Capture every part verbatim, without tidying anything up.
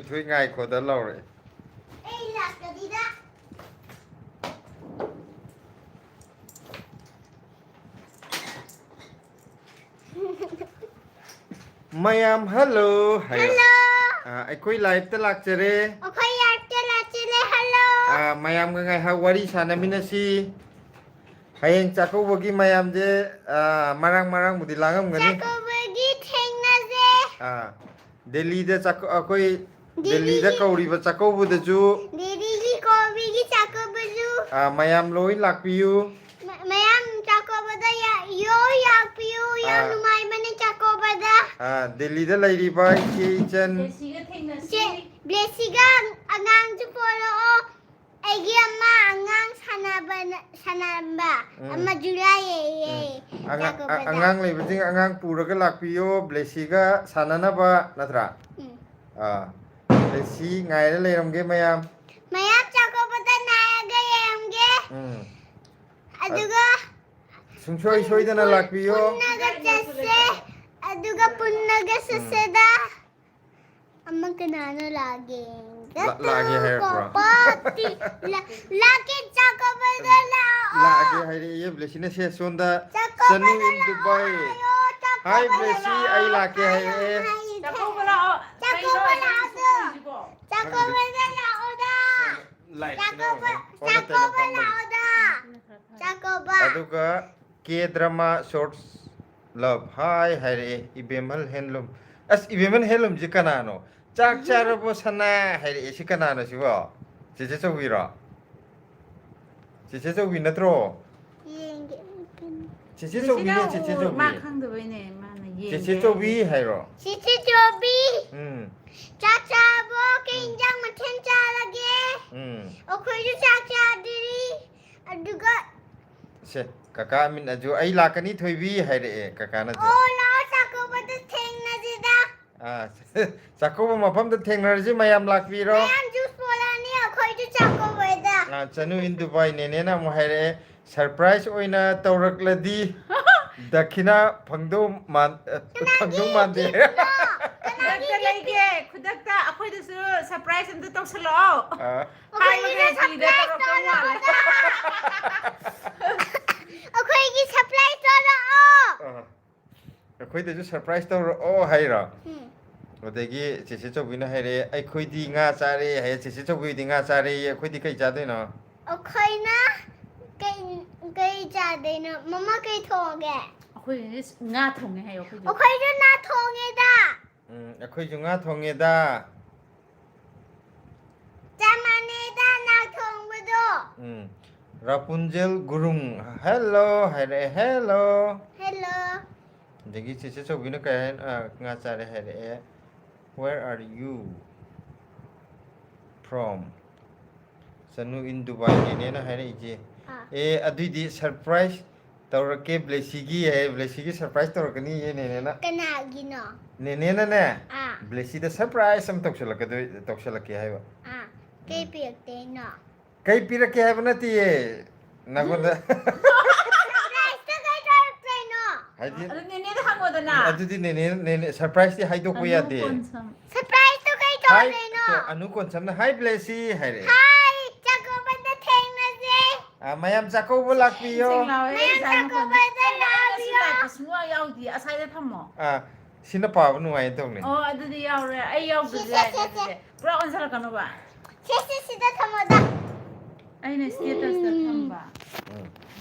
ꯍꯣꯏ, ꯉꯥꯏꯈꯣꯗ ꯂꯧꯔꯛꯑꯦ꯫ ꯑꯩ ꯂꯥꯛꯇꯕꯤꯗ꯫ ꯃꯌꯥꯝ ꯍꯜꯂꯣ ꯍꯥꯏꯌꯣ꯫ ꯍꯜꯂꯣ꯫ ꯑꯥ, ꯑꯩꯈꯣꯏ ꯂꯥꯏꯞꯇ ꯂꯥꯛꯆꯔꯦ꯫ ꯑꯩꯈꯣꯏ ꯂꯥꯏꯞꯇ ꯂꯥꯛꯆꯔꯦ, ꯍꯜꯂꯣ꯫ ꯑꯥ, ꯃꯌꯥꯝꯒ ꯉꯥꯏꯍꯥꯛ ꯋꯥꯔꯤ ꯁꯥꯟꯅꯃꯤꯟꯅꯁꯤ꯫ ꯍꯌꯦꯡ ꯆꯥꯛꯀꯧꯕꯒꯤ ꯃꯌꯥꯝꯁꯦ, ꯑꯥ, ꯃꯔꯥꯡ ꯃꯔꯥꯡꯕꯨꯗꯤ ꯂꯥꯡꯉꯝꯒꯅꯤ꯫ ꯆꯥꯛꯀꯧꯕꯒꯤ ꯊꯦꯡꯅꯁꯦ꯫ ꯑꯥ, ꯗꯦꯜꯂꯤꯗ ꯆꯥꯛꯀ-, ꯑꯩꯈꯣꯏ ꯗꯦꯜꯂꯤꯗ ꯗꯦꯜꯂꯤꯒꯤ ꯀꯧꯔꯤꯕ ꯆꯥꯛꯀꯧꯕꯗꯁꯨ, ꯗꯦꯜꯂꯤꯒꯤ ꯀꯧꯕꯒꯤ ꯆꯥꯛꯀꯧꯕꯁꯨ꯫ ꯑꯥ, ꯃꯌꯥꯝ ꯂꯣꯏ ꯂꯥꯛꯄꯤꯌꯨ꯫ ꯃ-, ꯃꯌꯥꯝ ꯆꯥꯛꯀꯧꯕꯗ ꯌꯥ-, ꯌꯣ ꯌꯥꯛꯄꯤꯌꯨ, ꯌꯥꯝ ꯑꯥ꯫ ꯅꯨꯡꯉꯥꯏꯕꯅꯦ ꯆꯥꯛꯀꯧꯕꯗ꯫ ꯑꯥ, ꯗꯦꯜꯂꯤꯗ ꯂꯩꯔꯤꯕ ꯏꯆꯦ ꯏꯆꯟ꯫ ꯕ꯭ꯂꯦꯁꯤꯒ ꯊꯦꯡꯅꯁꯤ꯫ ꯏꯆꯦ ꯕ꯭ꯂꯦꯁꯤꯒ ꯑꯉꯥꯡꯁꯨ ꯄꯣꯔꯛꯑꯣ꯫ ꯑꯩꯒꯤ ꯑꯃ ꯑꯉꯥꯡ ꯁꯥꯟꯅꯕꯅ-, ꯁꯥꯟꯅꯔꯝꯕ ꯎꯝ꯫ ꯑꯃꯁꯨ ꯂꯩꯌꯦ꯫ ꯎꯝ꯫ ꯑꯉꯥ-, ꯆꯥꯛꯀꯧꯕꯗ꯫ ꯑꯉꯥꯡ ꯂꯩꯕꯁꯤꯡ ꯑꯉꯥꯡ ꯄꯨꯔꯒ ꯂꯥꯛꯄꯤꯌꯣ, ꯕ꯭ꯂꯦꯁꯤꯒ ꯁꯥꯟꯅꯅꯕ, ꯅꯠꯇ꯭ꯔꯥ? ꯎꯝ꯫ ꯑꯥ, ꯕ꯭ꯂꯦꯁꯤ ꯉꯥꯏꯔ ꯂꯩꯔꯝꯒꯦ ꯃꯌꯥꯝ꯫ ꯃꯌꯥꯝ ꯆꯥꯛꯀꯧꯕꯗ ꯉꯥꯏꯔꯒ ꯂꯩꯔꯝꯒꯦ꯫ ꯎꯝ꯫ ꯑꯗꯨꯒ ꯁꯨꯡꯁꯣꯏ ꯁꯣꯏꯗꯅ ꯄꯨꯟ-, ꯂꯥꯛꯄꯤꯌꯣ꯫ ꯄꯨꯟꯅꯒ ꯆꯠꯁꯦ꯫ ꯑꯗꯨꯒ ꯄꯨꯟꯅꯒ ꯎꯝ꯫ ꯆꯠꯁꯦꯗ꯫ ꯑꯃ ꯀꯅꯥꯅꯣ ꯂꯥꯛꯒꯦ? ꯂꯥ-, ꯂꯥꯛꯒꯦ ꯍꯥꯏꯔꯛꯄ꯭ꯔꯣ? ꯄꯥꯇꯤ꯫ ꯂꯥ-, ꯂꯥꯛꯀꯦ ꯆꯥꯛꯀꯧꯕꯗ ꯂꯥꯛꯑꯣ꯫ ꯂꯥꯛꯑꯒꯦ ꯍꯥꯏꯔꯛꯑꯦ ꯕ꯭ꯂꯦꯁꯤꯅ꯫ ꯁꯦ ꯁꯣꯝꯗ ꯆꯥꯛꯀꯧꯕꯗ ꯆꯅꯨ in ꯂꯥꯛꯑꯣ Dubai꯫ ꯍꯥꯏꯌꯣ, ꯍꯥꯏ ꯆꯥꯛꯀꯧꯕꯗ ꯕ꯭ꯂꯦꯁꯤ, ꯑꯩ ꯂꯥꯛꯑꯣ ꯂꯥꯛꯀꯦ ꯍꯥꯏꯌꯣ ꯍꯥꯏꯔꯛꯑꯦ꯫ ꯍꯥꯏꯌꯦ꯫ ꯆꯥꯛꯀꯧꯕ ꯂꯥꯛꯑꯣ꯫ ꯆꯥꯛꯀꯧꯕ ꯀꯩꯅꯣ ꯂꯥꯛꯑꯣꯗ꯫ ꯁꯤꯕꯣ? ꯆꯥꯛꯀꯧꯕꯗ ꯂꯥꯛꯑꯣꯗ꯫ ꯂꯥꯏꯠꯁꯤꯅ ꯆꯥꯛꯀꯧꯕ, ꯑꯣꯟꯅ ꯇꯩꯅ ꯆꯥꯛꯀꯧꯕ ꯐꯝꯕꯒꯤ꯫ ꯂꯥꯛꯑꯣꯗ꯫ ꯆꯥꯛꯀꯧꯕ꯫ ꯑꯗꯨꯒ K drama shorts love ꯍꯥꯏ ꯍꯥꯏꯔꯛꯑꯦ ꯏꯕꯦꯝꯍꯜ handloom꯫ ꯑꯁ, ꯏꯕꯦꯝꯍꯜ handloomꯁꯤ ꯀꯅꯥꯅꯣ? "ꯆꯥꯛ ꯆꯥꯔꯕꯣ ꯁꯅꯥ?" ꯍꯥꯏꯔꯛꯑꯦ꯫ ꯁꯤ ꯀꯅꯥꯅꯣ ꯁꯤꯕꯣ? ꯆꯦꯆꯦ ꯆꯧꯕꯤꯔꯣ? ꯆꯦꯆꯦ ꯆꯧꯕꯤ ꯅꯠꯇ꯭ꯔꯣ? ꯌꯦꯡꯒꯦ꯫ ꯆꯦꯆꯦ ꯆꯧꯕꯤꯅꯦ, ꯆꯦꯆꯦ ꯆꯧꯕꯤ꯫ ꯃꯥ ꯈꯪꯗꯕꯩꯅꯦ, ꯃꯥꯅ ꯌꯦꯡꯒꯦ ꯆꯦꯆꯦ ꯆꯧꯕꯤ ꯍꯥꯏꯔꯣ? ꯆꯦꯆꯦ ꯆꯧꯕꯤ꯫ ꯎꯝ꯫ ꯆꯥꯛ ꯆꯥꯔꯕꯣ? ꯀꯩ ꯎꯝ꯫ ꯏꯟꯖꯥꯡ ꯃꯊꯦꯜ ꯆꯥꯔꯒꯦ? ꯎꯝ꯫ ꯑꯩꯈꯣꯏꯁꯨ ꯆꯥꯛ ꯆꯥꯗ꯭ꯔꯤ꯫ ꯑꯗꯨꯒ ꯁꯦ, ꯀꯀꯥ ꯑꯃꯤꯟꯅꯁꯨ "ꯑꯩ ꯂꯥꯛꯀꯅꯤ ꯊꯣꯏꯕꯤ" ꯍꯥꯏꯔꯛꯑꯦ ꯀꯀꯥꯅꯁꯨ꯫ ꯑꯣ, ꯂꯥꯛꯑꯣ, ꯆꯥꯛꯀꯧꯕꯗ ꯊꯦꯡꯅꯁꯤꯗ꯫ ꯑꯥ, ꯆꯥꯛꯀꯧꯕ ꯃꯐꯝꯗ ꯊꯦꯡꯅꯔꯁꯤ, ꯃꯌꯥꯝ ꯂꯥꯛꯄꯤꯔꯣ꯫ ꯃꯌꯥꯝ ꯖꯨꯁ ꯄꯣꯔꯛꯑꯅꯤ, ꯑꯩꯈꯣꯏꯁꯨ ꯆꯥꯛꯀꯧꯕꯗ꯫ ꯑꯥ, ꯆꯅꯨ in Dubai ꯅꯦꯅꯦꯅ ꯑꯃꯨꯛ ꯍꯥꯏꯔꯛꯑꯦ, "ꯁꯔꯄ꯭ꯔꯥꯏꯖ ꯑꯣꯏꯅ ꯇꯧꯔꯛꯂꯗꯤ ꯗꯈꯤꯅꯥ ꯐꯪꯗꯧ ꯃꯥꯟ-, ꯑ, ꯀꯅꯥꯒꯤ ꯐꯪꯗꯧ ꯃꯥꯟꯗꯦ"꯫ ꯒꯤꯐꯅꯣ? ꯀꯅꯥꯒꯤ ꯈꯨꯗꯛꯇ ꯒꯤꯐꯅꯣ? ꯂꯩꯒꯦ, ꯈꯨꯗꯛꯇ ꯑꯩꯈꯣꯏꯗꯁꯨ ꯑꯝꯇ ꯇꯧꯁꯜꯂꯛꯑꯣ꯫ ꯑꯥ꯫ ꯍꯥꯏꯕꯒ ꯑꯩꯈꯣꯏꯒꯤꯁꯨ ꯖꯤꯗ surprise ꯇꯧꯔꯛꯇꯧ ꯃꯥꯜꯂꯦ꯫ ꯇꯧꯔꯛꯑꯣ꯫ ꯑꯩꯈꯣꯏꯒꯤ surprise ꯇꯧꯔꯛꯑꯣ꯫ ꯑꯥ꯫ ꯑꯩꯈꯣꯏꯗꯁꯨ surprise ꯇꯧꯔꯛꯑꯣ ꯍꯥꯏꯔꯣ? ꯎꯝ꯫ ꯑꯗꯒꯤ ꯆꯦꯆꯦ ꯆꯧꯕꯤꯅ ꯍꯥꯏꯔꯛꯑꯦ, "ꯑꯩꯈꯣꯏꯗꯤ ꯉꯥ ꯆꯥꯔꯦ" ꯍꯥꯏꯌꯦ꯫ ꯆꯦꯆꯦ ꯆꯧꯕꯤꯗꯤ ꯉꯥ ꯆꯥꯔꯦꯌꯦ, ꯑꯩꯈꯣꯏꯗꯤ ꯀꯩ ꯆꯥꯗꯣꯏꯅꯣ? ꯑꯩꯈꯣꯏꯅ ꯀꯩ, ꯀꯩ ꯆꯥꯗꯣꯏꯅꯣ? ꯃꯃꯥ ꯀꯩ ꯊꯣꯡꯉꯒꯦ? ꯑꯩꯈꯣꯏꯗꯤ ꯉꯥ ꯊꯣꯡꯉꯦ ꯍꯥꯏꯌꯣ, ꯑꯩꯈꯣꯏꯗꯤ꯫ ꯑꯩꯈꯣꯏꯁꯨ ꯉꯥ ꯊꯣꯡꯉꯦꯗ꯫ ꯎꯝ, ꯑꯩꯈꯣꯏꯁꯨ ꯉꯥ ꯊꯣꯡꯉꯦꯗ꯫ ꯆꯞ ꯃꯥꯟꯅꯩꯗ ꯉꯥ ꯊꯣꯡꯕꯗꯣ꯫ ꯎꯝ꯫ ꯔꯥꯄꯨꯟꯖꯦꯜ ꯒꯨꯔꯨꯡ, "Hello" ꯍꯥꯏꯔꯛꯑꯦ, "Hello"꯫ Hello꯫ ꯑꯗꯒꯤ ꯆꯦꯆꯦ ꯆꯧꯕꯤꯅ ꯀꯩ ꯍꯥꯏ-, ꯑ, ꯉꯥ ꯆꯥꯔꯦ ꯍꯥꯏꯔꯛꯑꯦ, "Where are you from?" Chanu in Dubai ꯅꯦꯅꯦꯅ ꯍꯥꯏꯔꯛꯏꯁꯦ꯫ ꯑꯥ꯫ ꯑꯦ, ꯑꯗꯨꯏꯗꯤ surprise ꯇꯧꯔꯛꯀꯦ, ꯕ꯭ꯂꯦꯁꯤꯒꯤ ꯍꯥꯏ, ꯕ꯭ꯂꯦꯁꯤꯒꯤ surprise ꯇꯧꯔꯛꯀꯅꯤꯌꯦ ꯅꯦꯅꯦꯅ꯫ ꯀꯅꯥꯒꯤꯅꯣ? ꯅꯦꯅꯦꯅꯅꯦ, ꯑꯥ꯫ ꯕ꯭ꯂꯦꯁꯤꯗ surprise ꯑꯃ ꯇꯧꯁꯜꯂꯛꯀꯗꯣꯏ-, ꯇꯧꯁꯜꯂꯛꯀꯦ ꯍꯥꯏꯕ꯫ ꯑꯥ, ꯀꯩ ꯎꯝ꯫ ꯄꯤꯔꯛꯇꯣꯏꯅꯣ? ꯀꯩ ꯄꯤꯔꯛꯀꯦ ꯍꯥꯏꯕ ꯅꯠꯇꯤꯌꯦ, ꯅꯉꯣꯟꯗ꯫ Surprise ꯇꯣ ꯀꯩ ꯇꯧꯔꯛꯇꯣꯏꯅꯣ? ꯍꯥꯏꯗꯤ ꯑꯗꯨ ꯅꯦꯅꯦꯗ ꯍꯪꯉꯣꯗꯅ꯫ ꯎꯝ, ꯑꯗꯨꯗꯤ ꯅꯦꯅꯦ, ꯅꯦꯅꯦ, surprise ꯇꯤ ꯍꯥꯏꯗꯣꯛꯄ ꯑꯅꯨ ꯌꯥꯗꯦ꯫ ꯀꯣꯟꯁꯝ꯫ Surprise ꯇꯣ ꯀꯩ ꯍꯥꯏ, ꯇꯧꯗꯣꯏꯅꯣ? ꯑꯅꯨ ꯀꯣꯟꯁꯝꯅ, "Hi, ꯕ꯭ꯂꯦꯁꯤ" ꯍꯥꯏꯔꯦ꯫ Hi, ꯆꯥꯛꯀꯧꯕꯗ ꯊꯦꯡꯅꯁꯦ꯫ ꯑ, ꯃꯌꯥꯝ ꯆꯥꯛꯀꯧꯕ ꯂꯥꯛꯄꯤꯌꯣ꯫ ꯁꯤꯡ ꯂꯥꯎꯋꯦ, ꯃꯌꯥꯝ ꯁꯥꯏ ꯃꯈꯣꯟꯁꯦ꯫ ꯆꯥꯛꯀꯧꯕꯗ ꯑꯩ ꯉꯁꯤ ꯂꯥꯛꯄꯤꯌꯣ꯫ ꯂꯥꯛꯄ ꯁꯨꯡꯌꯥꯎ ꯌꯥꯎꯗꯤꯌꯦ, ꯑꯁ꯭ꯋꯥꯏꯗ ꯊꯝꯃꯣ꯫ ꯑ, ꯁꯤꯅ ꯄꯥꯕ ꯅꯨꯡꯉꯥꯏꯌꯦ ꯇꯧꯅꯤ꯫ ꯑꯣ, ꯑꯗꯨꯗꯤ ꯌꯥꯎꯔꯦ꯫ ꯑꯩ ꯌꯥꯎꯗ꯭ꯔꯁꯨ ꯁꯦ, ꯁꯦ, ꯌꯥꯏꯅꯦ ꯁꯦ, ꯁꯦ꯫ ꯑꯗꯨꯗꯤ꯫ ꯄꯨꯔꯥ ꯑꯣꯟꯁꯤꯜꯂꯛꯀꯅꯣꯕ꯫ ꯁꯦ, ꯁꯦ, ꯁꯤꯗ ꯊꯝꯃꯣꯗ꯫ ꯑꯩꯅ status ꯇ ꯊꯝꯕ꯫ ꯎꯝ꯫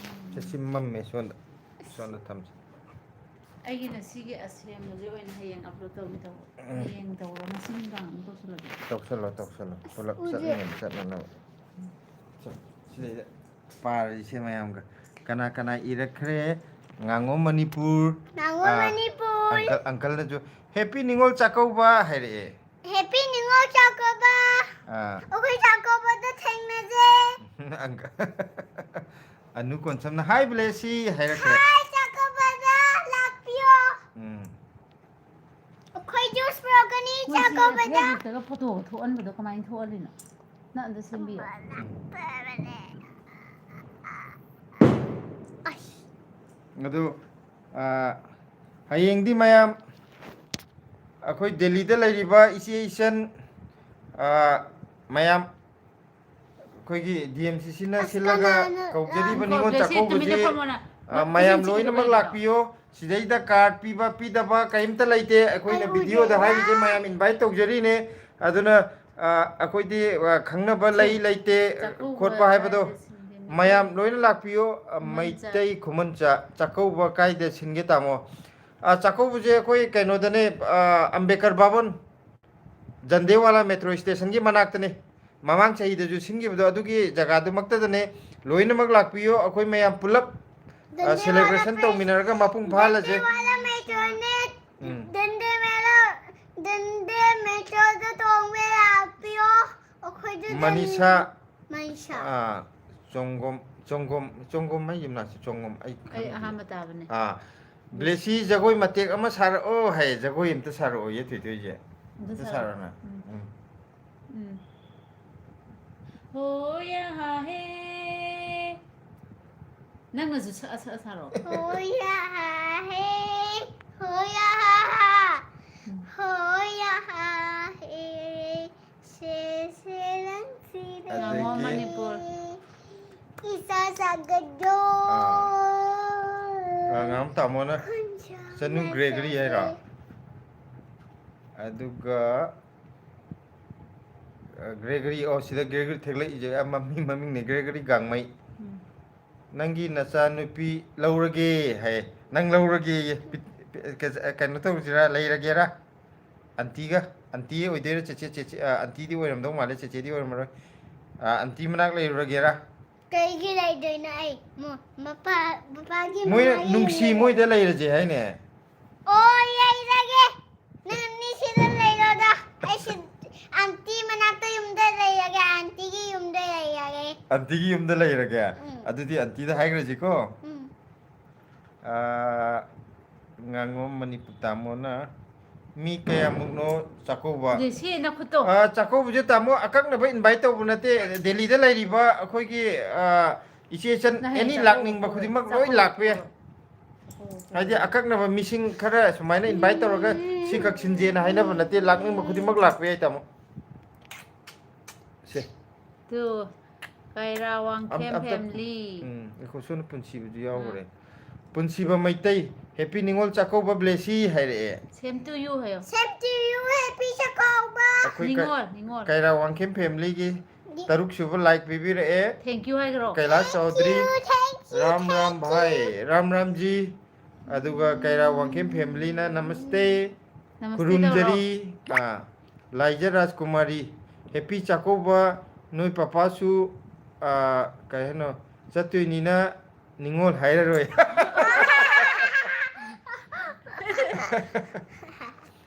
ꯁꯦ, ꯁꯤ ꯃꯝꯃꯦ, ꯁꯣꯝꯗ, ꯁꯣꯝꯗ ꯊꯝꯁꯤ꯫ ꯑꯩꯒꯤ ꯉꯁꯤꯒꯤ ꯑꯁꯦꯡꯕꯁꯦ ꯑꯣꯏꯅ ꯍꯌꯦꯡ upload ꯇꯧꯒꯦ ꯇꯧꯕ꯫ ꯎꯝ꯫ ꯍꯌꯦꯡ ꯇꯧꯔꯣ, ꯉꯁꯤ ꯅꯨꯡꯗꯥꯡ ꯑꯗꯨꯝ ꯇꯧꯁꯤꯜꯂꯒꯦ꯫ ꯇꯧꯁꯜꯂꯣ, ꯇꯧꯁꯜꯂꯣ꯫ ꯑꯁ, ꯄꯨꯂꯞ ꯎꯗꯦ꯫ ꯆꯠꯃꯤꯟꯅꯅ ꯆꯠꯅꯅꯕ꯫ ꯁꯦ, ꯁꯤꯗꯩꯗ ꯄꯥꯔꯁꯦ ꯃꯌꯥꯝꯒ꯫ ꯀꯅꯥ ꯀꯅꯥ ꯏꯔꯛꯈ꯭ꯔꯦ? ꯉꯥꯉꯣꯝ ꯃꯅꯤꯄꯨꯔ꯫ ꯉꯥꯉꯣꯝ ꯑꯥ, ꯃꯅꯤꯄꯨꯔ꯫ Uncle, uncle ꯅꯁꯨ "Happy ꯅꯤꯉꯣꯜ ꯆꯥꯛꯀꯧꯕ" ꯍꯥꯏꯔꯛꯑꯦ꯫ Happy ꯅꯤꯉꯣꯜ ꯆꯥꯛꯀꯧꯕ꯫ ꯑꯥ꯫ ꯑꯩꯈꯣꯏ ꯆꯥꯛꯀꯧꯕꯗ ꯊꯦꯡꯅꯁꯦ꯫ Uncle, Anu ꯀꯣꯟꯁꯝꯅ "Hi, ꯕ꯭ꯂꯦꯁꯤ" ꯍꯥꯏꯔꯛꯈ꯭ꯔꯦ꯫ Hi, ꯆꯥꯛꯀꯧꯕꯗ ꯂꯥꯛꯄꯤꯌꯣ꯫ ꯎꯝ꯫ ꯑꯩꯈꯣꯏ juice ꯄꯨꯔꯛꯀꯅꯤ ꯃꯣꯏꯁꯦ ꯆꯥꯛꯀꯧꯕꯗ꯫ Facebookꯇꯒ photoꯒ ꯊꯣꯛꯍꯟꯕꯗꯣ ꯀꯃꯥꯏꯅ ꯊꯣꯛꯍꯜꯂꯤꯅꯣ? ꯅꯪ ꯑꯝꯇ ꯁꯦꯝꯕꯤꯌꯣ꯫ ꯑꯁ꯫ ꯑꯗꯨ, ꯑ, ꯍꯌꯦꯡꯗꯤ ꯃꯌꯥꯝ ꯑꯩꯈꯣꯏ ꯗꯦꯜꯂꯤꯗ ꯂꯩꯔꯤꯕ ꯏꯆꯦ ꯏꯆꯟ, ꯑ, ꯃꯌꯥꯝ ꯑꯩꯈꯣꯏꯒꯤ ꯗꯤ ꯑꯦꯝ ꯁꯤ ꯁꯤꯅ ꯑꯁ, ꯁꯤꯜꯂꯒ ꯀꯅꯥꯅ ꯀꯧꯖꯔꯤꯕ ꯂꯥꯡ- ꯅꯤꯉꯣꯜ ꯕ꯭ꯂꯦꯁꯤ, ꯆꯥꯛꯀꯧꯕꯁꯦ, ꯇꯨꯃꯤꯟꯅ ꯐꯝꯃꯣꯅ꯫ ꯑ, ꯃꯌꯥꯝ ꯂꯣꯏꯅꯃꯛ ꯂꯥꯛꯄꯤꯌꯣ꯫ ꯁꯤꯗꯩꯗ ꯀꯥꯔꯗ ꯄꯤꯕ ꯄꯤꯗꯕ ꯀꯔꯤꯝꯇ ꯂꯩꯇꯦ꯫ ꯑꯩꯈꯣꯏꯅ ꯑꯩ ꯎꯗꯦ꯫ ꯚꯤꯗꯤꯑꯣꯗ ꯍꯥꯏꯔꯤꯁꯦ ꯃꯌꯥꯝ ꯏꯟꯚꯥꯏꯠ ꯇꯧꯖꯔꯤꯅꯦ꯫ ꯑꯗꯨꯅ, ꯑ, ꯑꯩꯈꯣꯏꯗꯤ, ꯑ, ꯈꯪꯅꯕ ꯂꯩ ꯂꯩꯇꯦ ꯆꯥꯛꯀꯧꯕ ꯈꯣꯠꯄ ꯍꯥꯏꯕꯗꯣ ꯀꯥꯏꯗ ꯁꯤꯟꯒꯅꯤ? ꯃꯌꯥꯝ ꯂꯣꯏꯅ ꯂꯥꯛꯄꯤꯌꯣ꯫ ꯑ, ꯈꯨꯃꯟ ꯆꯥꯛ- ꯃꯩꯇꯩ ꯈꯨꯃꯟ ꯆꯥꯛ ꯆꯥꯛꯀꯧꯕ ꯀꯥꯏꯗ ꯁꯤꯟꯒꯦ, ꯇꯥꯃꯣ? ꯑ, ꯆꯥꯛꯀꯧꯕꯁꯦ ꯑꯩꯈꯣꯏ ꯀꯩꯅꯣꯗꯅꯦ, ꯑ, ꯑꯝꯕꯦꯗꯀꯔ ꯚꯕꯟ, ꯖꯟꯗꯦꯋꯥꯂꯥ ꯃꯦꯇ꯭ꯔꯣ ꯁ꯭ꯇꯦꯁꯟꯒꯤ ꯃꯅꯥꯛꯇꯅꯦ꯫ ꯃꯃꯥꯡ ꯆꯍꯤꯗꯁꯨ ꯁꯤꯟꯈꯤꯕꯗꯣ ꯑꯗꯨꯒꯤ ꯖꯒꯥꯗꯨꯃꯛꯇꯗꯅꯦ꯫ ꯂꯣꯏꯅꯃꯛ ꯂꯥꯛꯄꯤꯌꯣ, ꯑꯩꯈꯣꯏ ꯃꯌꯥꯝ ꯄꯨꯂꯞ, ꯑ, ꯗꯟꯗꯦ ꯁꯦꯂꯦꯕ꯭ꯔꯦꯁꯟ ꯋꯥꯂꯥ ꯇꯧꯃꯤꯟꯅꯔꯒ ꯃꯄꯨꯡ ꯐꯥꯍꯜꯂꯁꯦ꯫ ꯗꯟꯗꯦ ꯋꯥꯂꯥ ꯃꯦꯇ꯭ꯔꯣꯅꯦ꯫ ꯎꯝ꯫ ꯗꯟꯗꯦ ꯃꯦꯂꯣ-, ꯗꯟꯗꯦ ꯃꯦꯇ꯭ꯔꯣꯗ ꯇꯣꯡꯕ ꯂꯥꯛꯄꯤꯌꯣ꯫ ꯑꯩꯈꯣꯏꯗ ꯗꯟ-, ꯃꯅꯤꯁꯥ꯫ ꯃꯅꯤꯁꯥ꯫ ꯑꯥ, ꯆꯣꯡꯒꯣꯝ, ꯆꯣꯡꯒꯣꯝ, ꯆꯣꯡꯒꯣꯝ ꯍꯥꯏ ꯌꯨꯝꯅꯥꯛꯁꯦ, ꯆꯣꯡꯒꯣꯝ ꯑꯩ ꯑꯩ ꯈꯪꯗꯦ꯫ ꯑꯍꯥꯟꯕ ꯇꯥꯕꯅꯦ꯫ ꯑꯥ, ꯕ꯭ꯂꯦꯁꯤ ꯖꯒꯣꯏ ꯃꯇꯦꯛ ꯑꯃ ꯁꯥꯔꯛꯑꯣ ꯍꯥꯏ, ꯖꯒꯣꯏ ꯑꯝꯇ ꯁꯥꯔꯛꯑꯣꯌꯦ ꯊꯣꯏꯊꯣꯏꯁꯦ꯫ ꯑꯝꯇ ꯑꯝꯇ ꯁꯥꯔꯛꯑꯣ꯫ ꯁꯥꯔꯛꯑꯣꯅ꯫ ꯎꯝ꯫ ꯎꯝ꯫ ꯎꯝ꯫ ꯍꯣ ꯌꯥ ꯍꯥ ꯍꯦ꯫ ꯅꯪꯅꯁꯨ ꯁꯛꯑ ꯁꯛꯑ ꯁꯥꯔꯛꯑꯣ꯫ ꯍꯣ ꯌꯥ ꯍꯥ ꯍꯦ, ꯍꯣ ꯌꯥ ꯍꯥ ꯍꯥ, ꯎꯝ꯫ ꯍꯣ ꯌꯥ ꯍꯥ ꯍꯦ꯫ ꯁꯦ ꯁꯦ ꯅꯪꯁꯤꯗ ꯉꯥꯃꯣ ꯑꯗꯒꯤ ꯃꯅꯤꯄꯨꯔ꯫ ꯏꯁꯥ ꯁꯥꯒꯠꯂꯣ꯫ ꯑꯥ꯫ ꯑꯥ, ꯉꯥꯃꯣ ꯇꯥꯃꯣꯅ ꯈꯨꯟꯁꯥ ꯆꯅꯨ ꯒ꯭ꯔꯦꯒꯔꯤ ꯍꯥꯏꯔꯣ? ꯃꯁꯛ ꯑꯗꯨꯒ, ꯑ, ꯒ꯭ꯔꯦꯒꯔꯤ, ꯑꯣ, ꯁꯤꯗ ꯒ꯭ꯔꯦꯒꯔꯤ ꯊꯦꯛꯂꯛꯏꯁꯦ, ꯑ, ꯃꯃꯤꯡ, ꯃꯃꯤꯡꯅꯦ, ꯒ꯭ꯔꯦꯒꯔꯤ ꯒꯥꯡꯃꯩ꯫ ꯎꯝ꯫ "ꯅꯪꯒꯤ ꯅꯆꯥꯅꯨꯄꯤ ꯂꯧꯔꯒꯦ" ꯍꯥꯏꯌꯦ꯫ ꯅꯪ ꯂꯧꯔꯒꯦꯌꯦ꯫ ꯄꯤ-, ꯄꯤ-, ꯀ-, ꯀꯩꯅꯣ ꯇꯧꯁꯤꯔꯥ, ꯂꯩꯔꯒꯦꯔꯥ? ꯑꯟꯇꯤꯒ, ꯑꯟꯇꯤ ꯑꯣꯏꯗꯣꯏꯔꯥ, ꯆꯦꯆꯦ, ꯆꯦꯆꯦ, ꯑ, ꯑꯟꯇꯤꯗꯤ ꯑꯣꯏꯔꯝꯗꯧ ꯃꯥꯜꯂꯦ, ꯆꯦꯆꯦꯗꯤ ꯑꯣꯏꯔꯝꯃꯔꯣꯏ꯫ ꯑ, ꯑꯟꯇꯤ ꯃꯅꯥꯛ ꯂꯩꯔꯨꯔꯒꯦꯔꯥ? ꯀꯩꯒꯤ ꯂꯩꯗꯣꯏꯅꯣ ꯑꯩ? ꯃꯣ-, ꯃꯄꯥ-, ꯃꯄꯥꯒꯤ ꯃꯣꯏꯅ ꯃꯅꯥꯛ ꯅꯨꯡꯁꯤ ꯌꯦꯡꯉꯒ ꯃꯣꯏꯗ ꯂꯩꯔꯁꯦ ꯍꯥꯏꯅꯦ꯫ ꯑꯣ, ꯂꯩꯔꯒꯦ꯫ ꯅꯪ ꯑꯅꯤ ꯁꯤꯗ ꯂꯩꯔꯣꯗ꯫ ꯑꯩ ꯁꯤ ꯑꯟꯇꯤ ꯃꯅꯥꯛꯇ ꯌꯨꯝꯗ ꯂꯩꯔꯒꯦ, ꯑꯟꯇꯤꯒꯤ ꯌꯨꯝꯗ ꯂꯩꯔꯒꯦ꯫ ꯑꯟꯇꯤꯒꯤ ꯌꯨꯝꯗ ꯂꯩꯔꯒꯦ? ꯎꯝ꯫ ꯑꯗꯨꯗꯤ ꯑꯟꯇꯤꯗ ꯍꯥꯏꯈ꯭ꯔꯁꯤꯀꯣ꯫ ꯎꯝ꯫ ꯑꯥ, ꯉꯥꯉꯣꯝ ꯃꯅꯤꯄꯨꯔ ꯇꯥꯃꯣꯅ ꯃꯤ ꯀꯌꯥꯃꯨꯛꯅꯣ ꯆꯥꯛꯀꯧꯕ? ꯁꯤ ꯅꯈꯨꯠꯇꯣ꯫ ꯑꯥ, ꯆꯥꯛꯀꯧꯕꯁꯦ ꯇꯥꯃꯣ ꯑꯀꯛꯅꯕ ꯏꯟꯚꯥꯏꯠ ꯇꯧꯕ ꯅꯠꯇꯦ꯫ ꯗꯦꯜꯂꯤꯗ ꯂꯩꯔꯤꯕ ꯑꯩꯈꯣꯏꯒꯤ, ꯑꯥ, ꯏꯆꯦ ꯏꯆꯟ ꯅꯍꯦ, ꯑꯦꯅꯤ ꯆꯥꯛꯀꯧꯕ ꯂꯥꯛꯅꯤꯡꯕ ꯈꯨꯗꯤꯡꯃꯛ ꯂꯣꯏ ꯆꯥꯛꯀꯧꯕ ꯂꯥꯛꯄ ꯌꯥꯏ꯫ ꯍꯥꯏꯗꯤ ꯑꯀꯛꯅꯕ ꯃꯤꯁꯤꯡ ꯈꯔ ꯁꯨꯃꯥꯏꯅ ꯏꯟꯚꯥꯏꯠ ꯇꯧꯔꯒ ꯁꯤꯈꯛ ꯁꯤꯟꯖꯦꯅ ꯍꯥꯏꯅꯕ ꯅꯠꯇꯦ, ꯂꯥꯛꯅꯤꯡꯕ ꯈꯨꯗꯤꯡꯃꯛ ꯂꯥꯛꯄ ꯌꯥꯏ, ꯇꯥꯃꯣ꯫ ꯇꯨ, ꯀꯩꯔꯥ ꯋꯥꯡꯈꯦꯝ ꯑꯝ- ꯑꯝꯇ- family. ꯎꯝ, ꯑꯩꯈꯣꯏ ꯁꯣꯝꯗ ꯄꯨꯟꯁꯤꯕꯁꯨ ꯌꯥꯎꯈ꯭ꯔꯦ꯫ ꯄꯨꯟꯁꯤꯕ ꯃꯩꯇꯩ, ꯍꯦꯄꯤ ꯅꯤꯉꯣꯜ ꯆꯥꯛꯀꯧꯕ ꯕ꯭ꯂꯦꯁꯤ ꯍꯥꯏꯔꯛꯑꯦ꯫ Same to you ꯍꯥꯏꯌꯣ꯫ Same to you, happy ꯆꯥꯛꯀꯧꯕ꯫ ꯑꯩꯈꯣꯏ ꯀ- ꯅꯤꯉꯣꯜ, ꯅꯤꯉꯣꯜ꯫ ꯀꯩꯔꯥ ꯋꯥꯡꯈꯦꯝ family ꯒꯤ ꯇꯔꯨꯛ ꯁꯨꯕ like ꯄꯤꯕꯤꯔꯛꯑꯦ꯫ Thank you ꯍꯥꯏꯈ꯭ꯔꯣ꯫ ꯀꯩꯂꯥꯁ ꯆꯧꯗ꯭ꯔꯤ꯫ Thank you, Ram Ram thank you. ꯚꯥꯏ, ꯔꯥꯝ ꯔꯥꯝꯖꯤ꯫ ꯑꯗꯨꯒ ꯀꯩꯔꯥ ꯋꯥꯡꯈꯦꯝ family ꯅ ꯅꯃꯁꯇꯦ꯫ ꯅꯃꯁꯇꯦ ꯈꯨꯔꯨꯝꯖꯔꯤ꯫ ꯑꯥ, ꯂꯥꯏꯖ ꯔꯥꯖꯀꯨꯃꯥꯔꯤ, ꯍꯦꯄꯤ ꯆꯥꯛꯀꯧꯕ꯫ ꯅꯣꯏ ꯄꯄꯥꯁꯨ, ꯑꯥ, ꯀꯩ ꯍꯥꯏꯅꯣ, ꯆꯠꯇꯣꯏꯅꯤꯅ ꯅꯤꯉꯣꯜ ꯍꯥꯏꯔꯔꯣꯏ꯫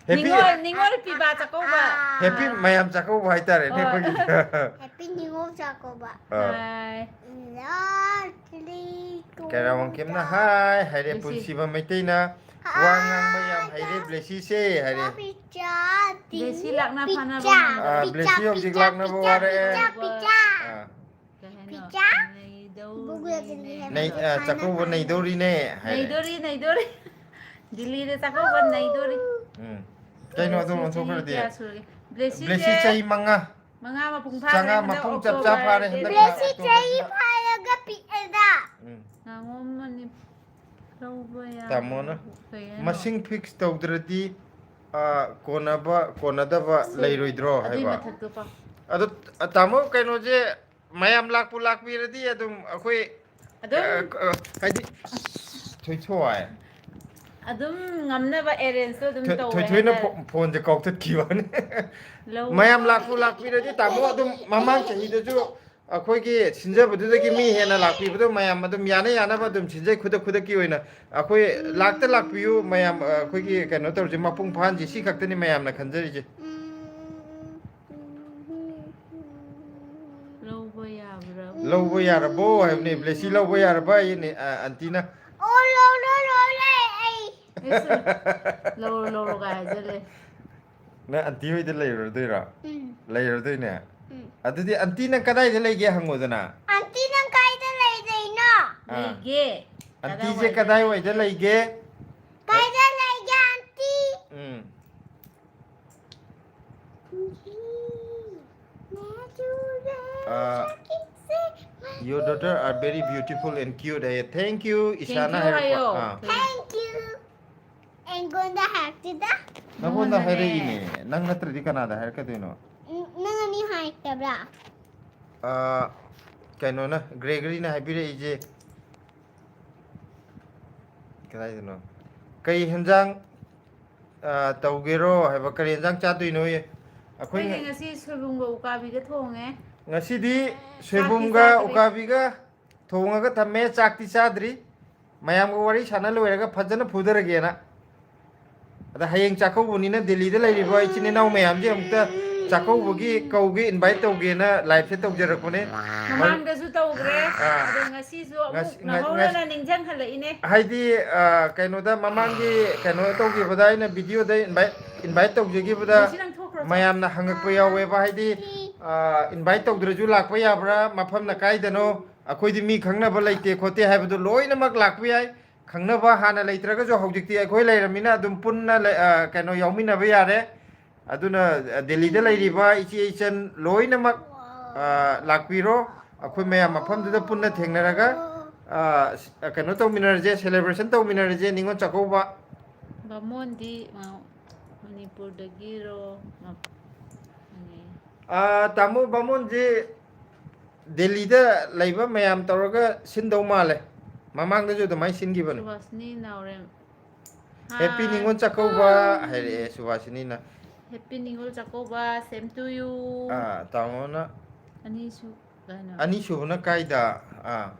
ꯍꯦꯄꯤ ꯅꯤꯉꯣꯜ, ꯅꯤꯉꯣꯜ ꯄꯤꯕ ꯆꯥꯛꯀꯧꯕ꯫ ꯍꯦꯄꯤ ꯃꯌꯥꯝ ꯆꯥꯛꯀꯧꯕ ꯍꯥꯏꯇꯥꯔꯦꯅꯦ ꯍꯣꯏ꯫ ꯑꯩꯈꯣꯏꯒꯤ꯫ Happy ꯅꯤꯉꯣꯜ ꯆꯥꯛꯀꯧꯕ꯫ ꯑꯥ꯫ ꯍꯥꯏ꯫ Lovely ꯀꯩꯔꯥ ꯋꯥꯡꯈꯦꯝꯅ ꯍꯥꯏ ꯍꯥꯏꯔꯦ꯫ ꯕ꯭ꯂꯦꯁꯤ꯫ ꯄꯨꯟꯁꯤꯕ ꯃꯩꯇꯩꯅ ꯋꯥ ꯉꯥꯡꯕ ꯌꯥꯝ ꯍꯩꯔꯦ ꯕ꯭ꯂꯦꯁꯤꯁꯦ ꯍꯥꯏꯔꯦ꯫ ꯄꯤꯆꯥ ꯕ꯭ꯂꯦꯁꯤ ꯂꯥꯛꯅ ꯐꯥꯅꯕ ꯄꯤꯆꯥ ꯍꯣꯠꯅꯕ꯫ ꯑꯥ, ꯕ꯭ꯂꯦꯁꯤ ꯍꯧꯖꯤꯛ ꯂꯥꯛꯅꯕ ꯋꯥꯔꯦ꯫ ꯄꯤꯆꯥ ꯄꯤꯆꯥ꯫ ꯑꯥ, ꯀꯩ ꯍꯥꯏꯅꯣ? ꯄꯤꯆꯥ? ꯅꯩꯗꯧꯔꯤ, ꯕꯨꯕꯨ ꯌꯥꯖꯤꯜꯂꯤ ꯍꯥꯏꯕ꯫ ꯅꯩ-, ꯑꯥ, ꯆꯥꯛꯀꯧꯕ ꯅꯩꯗꯧꯔꯤꯅꯦ ꯍꯥꯏꯔꯦ꯫ ꯅꯩꯗꯧꯔꯤ, ꯅꯩꯗꯧꯔꯤ꯫ ꯗꯤꯜꯂꯤꯗ ꯆꯥꯛꯀꯧꯕ ꯅꯩꯗꯧꯔꯤ꯫ ꯎꯝ꯫ ꯀꯩꯅꯣ ꯑꯗꯨꯝ ꯕ꯭ꯂꯦꯁꯤ ꯆꯍꯤ ꯑꯣꯟꯊꯣꯛꯈ꯭ꯔꯗꯤ? ꯀꯌꯥ ꯁꯨꯔꯒꯦ? ꯕ꯭ꯂꯦꯁꯤ ꯕ꯭ꯂꯦꯁꯤꯁꯦ ꯆꯍꯤ ꯃꯉꯥ꯫ ꯃꯉꯥ ꯃꯄꯨꯡ ꯆꯉꯥ ꯐꯥꯈ꯭ꯔꯦ ꯍꯟꯗꯛ ꯃꯄꯨꯡ ꯆꯞ October ꯆꯥ ꯐꯥꯔꯦ ꯗꯦꯠ ꯍꯟꯗꯛ ꯕ꯭ꯂꯦꯁꯤ ꯊꯥ ꯆꯍꯤ October ꯁꯤꯗ꯫ ꯐꯥꯔꯒ ꯄꯤꯛꯑꯦꯗ꯫ ꯎꯝ꯫ ꯉꯥꯉꯣꯝ ꯑꯅꯤ ꯂꯧꯕ ꯌꯥꯕ ꯇꯥꯃꯣꯅ ꯀꯩ ꯍꯥꯏꯅꯣ? ꯃꯁꯤꯡ fix ꯇꯧꯗ꯭ꯔꯗꯤ, ꯑꯥ, ꯀꯣꯟꯅꯕ, ꯀꯣꯟꯅꯗꯕ ꯁꯦ, ꯂꯩꯔꯣꯏꯗ꯭ꯔꯣ ꯑꯗꯨꯏ ꯍꯥꯏꯕ꯫ ꯃꯊꯛꯇꯣ ꯄꯥꯎ꯫ ꯑꯗꯣ, ꯑ, ꯇꯥꯃꯣ, ꯀꯩꯅꯣꯁꯦ ꯃꯌꯥꯝ ꯂꯥꯛꯄꯨ ꯂꯥꯛꯄꯤꯔꯗꯤ ꯑꯗꯨꯝ ꯑꯩꯈꯣꯏ, ꯑꯗꯨꯝ ꯑ, ꯑ, ꯍꯥꯏꯗꯤ, ꯊꯣꯏꯊꯣꯏ꯫ ꯑꯗꯨꯝ ꯉꯝꯅꯕ arrange ꯇꯣ ꯑꯗꯨꯝ ꯊꯣꯏ-, ꯇꯧꯋꯦ ꯊꯣꯏꯊꯣꯏꯅ ꯍꯥꯏꯇꯥꯔꯦ꯫ ꯐꯣ-, ꯐꯣꯟꯁꯦ ꯀꯥꯎꯊꯠꯈꯤꯕꯅꯦ꯫ ꯂꯧ- ꯃꯌꯥꯝ ꯂꯥꯛꯄꯨ ꯂꯥꯛꯄꯤꯔꯗꯤ ꯇꯥꯃꯣ ꯑꯗꯨꯝ ꯃꯃꯥꯡ ꯆꯍꯤꯗꯁꯨ ꯑꯩꯈꯣꯏꯒꯤ ꯁꯤꯟꯖꯕꯗꯨꯗꯒꯤ ꯃꯤ ꯍꯦꯟꯅ ꯂꯥꯛꯄꯤꯕꯗꯣ ꯃꯌꯥꯝ ꯑꯗꯨꯝ ꯌꯥꯅ ꯌꯥꯅꯕ ꯑꯗꯨꯝ ꯁꯤꯟꯖꯩ꯫ ꯈꯨꯗꯛ ꯈꯨꯗꯛꯀꯤ ꯑꯣꯏꯅ ꯑꯩꯈꯣꯏ ꯂꯥꯛꯇ ꯂꯥꯛꯄꯤꯌꯨ ꯃꯌꯥꯝ, ꯑ, ꯑꯩꯈꯣꯏꯒꯤ ꯀꯩꯅꯣ ꯇꯧꯔꯤꯁꯦ ꯃꯄꯨꯡ ꯐꯥꯍꯟꯁꯤ, ꯁꯤ ꯈꯛꯇꯅꯤ ꯃꯌꯥꯝꯅ ꯈꯟꯖꯔꯤꯁꯦ꯫ ꯂꯧꯕ ꯌꯥꯕ꯭ꯔꯥ? ꯂꯧꯕ ꯌꯥꯔꯕꯣ ꯍꯥꯏꯕꯅꯦ, ꯕ꯭ꯂꯦꯁꯤ ꯂꯧꯕ ꯌꯥꯔꯕ ꯍꯥꯏꯅꯦ, ꯑ, ꯑꯟꯇꯤꯅ꯫ ꯑꯣ, ꯂꯧꯔꯣ, ꯂꯧꯔꯦ ꯑꯩ꯫ ꯏꯁ, ꯂꯧꯔꯣ, ꯂꯧꯔꯣ ꯀꯥꯏ ꯍꯥꯏꯖꯜꯂꯦ꯫ ꯅꯪ ꯑꯟꯇꯤ ꯍꯣꯏꯗ ꯂꯩꯔꯨꯔꯗꯣꯏꯔꯣ? ꯎꯝ, ꯂꯩꯔꯨꯔꯗꯣꯏꯅꯦ? ꯎꯝ꯫ ꯑꯗꯨꯗꯤ ꯑꯟꯇꯤ ꯅꯪ ꯀꯗꯥꯏꯗ ꯂꯩꯒꯦ ꯍꯪꯉꯣꯗꯅ꯫ ꯑꯟꯇꯤ ꯅꯪ ꯀꯥꯏꯗ ꯂꯩꯗꯣꯏꯅꯣ? ꯑꯥ꯫ ꯂꯩꯒꯦ꯫ ꯑꯟꯇꯤꯁꯦ ꯀꯗꯥꯏꯋꯥꯏꯗ? ꯀꯗꯥꯏꯋꯥꯏꯗ ꯂꯩꯒꯦ? ꯀꯥꯏꯗ ꯂꯩꯒꯦ ꯑꯟꯇꯤ? ꯎꯝ꯫ ꯅꯦ ꯆꯨꯔꯦ꯫ ꯑꯥ, "Your daughter are very beautiful and cute" ꯍꯥꯏꯌꯦ꯫ "Thank you, ꯏꯁꯥꯅ" ꯍꯥꯏꯔꯛꯄ꯫ ꯍꯥꯏꯌꯣ꯫ ꯑꯥ꯫ Thank you. ꯑꯩꯉꯣꯟꯗ ꯍꯥꯏꯔꯛꯇꯦꯗ꯫ ꯅꯪꯉꯣꯟꯗ ꯅꯪꯉꯣꯟꯗꯅꯦ꯫ ꯍꯥꯏꯔꯛꯏꯅꯦ꯫ ꯅꯪ ꯅꯠꯇ꯭ꯔꯗꯤ ꯀꯅꯥꯗ ꯍꯥꯏꯔꯛꯀꯗꯣꯏꯅꯣ? ꯎꯝ, ꯅꯪ ꯑꯅꯤ ꯍꯥꯏꯔꯛꯇꯕ꯭ꯔꯥ? ꯑꯥ, ꯀꯩꯅꯣꯅ, ꯒ꯭ꯔꯦꯒꯔꯤꯅ ꯍꯥꯏꯕꯤꯔꯛꯏꯁꯦ꯫ ꯀꯗꯥꯏꯗꯅꯣ? "ꯀꯩ ꯍꯦꯟꯖꯥꯡ, ꯑꯥ, ꯇꯧꯒꯦꯔꯣ?" ꯍꯥꯏꯕ, "ꯀꯔꯤ ꯍꯦꯟꯖꯥꯡ ꯆꯥꯗꯣꯏꯅꯣꯌꯦ?" ꯑꯩꯈꯣꯏ ꯑꯩꯈꯣꯏꯗꯤ ꯉ-, ꯉꯁꯤ ꯁꯣꯏꯕꯨꯝꯒ ꯎꯀꯥꯕꯤꯒ ꯊꯣꯡꯉꯦ꯫ ꯉꯁꯤꯗꯤ ꯆꯥꯛꯇꯤ ꯁꯣꯏꯕꯨꯝꯒ ꯆꯥꯗ꯭ꯔꯤ꯫ ꯎꯀꯥꯕꯤꯒ ꯊꯣꯡꯉꯒ ꯊꯝꯃꯦ, ꯆꯥꯛꯇꯤ ꯆꯥꯗ꯭ꯔꯤ꯫ ꯃꯌꯥꯝꯒ ꯋꯥꯔꯤ ꯁꯥꯟꯅ ꯂꯣꯏꯔꯒ ꯐꯖꯅ ꯐꯨꯊꯔꯒꯦꯅ꯫ ꯑꯗ ꯍꯌꯦꯡ ꯆꯥꯛꯀꯧꯕꯅꯤꯅ ꯗꯦꯜꯂꯤꯗ ꯂꯩꯔꯤꯕ ꯏꯆꯤꯟ ꯏꯅꯥꯎ ꯃꯌꯥꯝꯁꯦ ꯑꯃꯨꯛꯇ ꯆꯥꯛꯀꯧꯕꯒꯤ ꯀꯧꯒꯦ, invite ꯇꯧꯒꯦꯅ live ꯁꯦ ꯇꯧꯖꯔꯛꯄꯅꯦ꯫ ꯃꯃꯥꯡꯗꯁꯨ ꯇꯧꯈ꯭ꯔꯦ, ꯑꯥ꯫ ꯑꯗꯣ ꯉꯁꯤꯁꯨ ꯑꯃꯨꯛ ꯉꯁꯤ-, ꯉ-, ꯅꯧꯍꯧꯅꯅ ꯉꯁꯤ-, ꯅꯤꯡꯁꯤꯡꯍꯜꯂꯛꯏꯅꯦ꯫ ꯍꯥꯏꯗꯤ, ꯑꯥ, ꯀꯩꯅꯣꯗ ꯃꯃꯥꯡꯒꯤ ꯀꯩꯅꯣ ꯇꯧꯈꯤꯕꯗ ꯑꯩꯅ video ꯗ invite, invite ꯇꯧꯖꯈꯤꯕꯗ ꯉꯁꯤ ꯅꯪ ꯊꯣꯛꯈ꯭ꯔꯣ, ꯃꯌꯥꯝꯅ ꯍꯪꯉꯛꯄ ꯌꯥꯎꯋꯦꯕ, ꯍꯥꯏꯗꯤ, ꯑꯥ, invite ꯇꯧꯗ꯭ꯔꯁꯨ ꯂꯥꯛꯄ ꯌꯥꯕ꯭ꯔꯥ, ꯃꯐꯝꯅ ꯀꯥꯏꯗꯅꯣ, ꯑꯩꯈꯣꯏꯗꯤ ꯃꯤ ꯈꯪꯅꯕ ꯂꯩꯇꯦ ꯈꯣꯠꯇꯦ ꯍꯥꯏꯕꯗꯣ ꯂꯣꯏꯅꯃꯛ ꯂꯥꯛꯄ ꯌꯥꯏ꯫ ꯈꯪꯅꯕ ꯍꯥꯟꯅ ꯂꯩꯇ꯭ꯔꯒꯁꯨ ꯍꯧꯖꯤꯛꯇꯤ ꯑꯩꯈꯣꯏ ꯂꯩꯔꯃꯤꯅ ꯑꯗꯨꯝ ꯄꯨꯟꯅ ꯂꯩ-, ꯑ, ꯀꯩꯅꯣ, ꯌꯥꯎꯃꯤꯟꯅꯕ ꯌꯥꯔꯦ꯫ ꯑꯗꯨꯅ, ꯑ, ꯗꯦꯜꯂꯤꯗ ꯂꯩꯔꯤꯕ ꯏꯆꯦ ꯏꯆꯟ ꯂꯣꯏꯅꯃꯛ, ꯑ, ꯂꯥꯛꯄꯤꯔꯣ꯫ ꯑꯩꯈꯣꯏ ꯃꯌꯥꯝ ꯃꯐꯝꯗꯨꯗ ꯄꯨꯟꯅ ꯊꯦꯡꯅꯔꯒ, ꯑ, ꯁ-, ꯑ, ꯀꯩꯅꯣ ꯇꯧꯃꯤꯟꯅꯔꯁꯦ, celebration ꯇꯧꯃꯤꯟꯅꯔꯁꯦ ꯅꯤꯉꯣꯜ ꯆꯥꯛꯀꯧꯕ꯫ ꯕꯥꯃꯣꯟꯗꯤ, ꯑ, ꯃꯅꯤꯄꯨꯔꯗꯒꯤꯔꯣ? ꯃ-, ꯎꯝ꯫ ꯑ, ꯇꯥꯃꯣ, ꯕꯥꯃꯣꯟꯁꯤ ꯗꯦꯜꯂꯤꯗ ꯂꯩꯕ ꯃꯌꯥꯝ ꯇꯧꯔꯒ ꯁꯤꯟꯗꯧ ꯃꯥꯜꯂꯦ꯫ ꯃꯃꯥꯡꯗꯁꯨ ꯑꯗꯨꯃꯥꯏꯅ ꯁꯤꯟꯈꯤꯕꯅꯦ꯫ ꯁꯨꯕꯥꯁꯤꯅꯤ ꯅꯥꯎꯔꯦꯝ꯫ "Happy ꯍꯥꯏ꯫ ꯅꯤꯉꯣꯜ ꯆꯥꯛꯀꯧꯕ" ꯍꯥꯏꯔꯛꯑꯦ ꯁꯨꯕꯥꯁꯤꯅꯤꯅ꯫ "Happy Ningol Chakkouba, same to you." ꯑꯥ, ꯇꯥꯃꯣꯅ꯫ ꯑꯅꯤꯁꯨ ꯀꯩꯅꯣ? ꯑꯅꯤꯁꯨꯕꯅ ꯀꯥꯏꯗ? ꯑꯥ꯫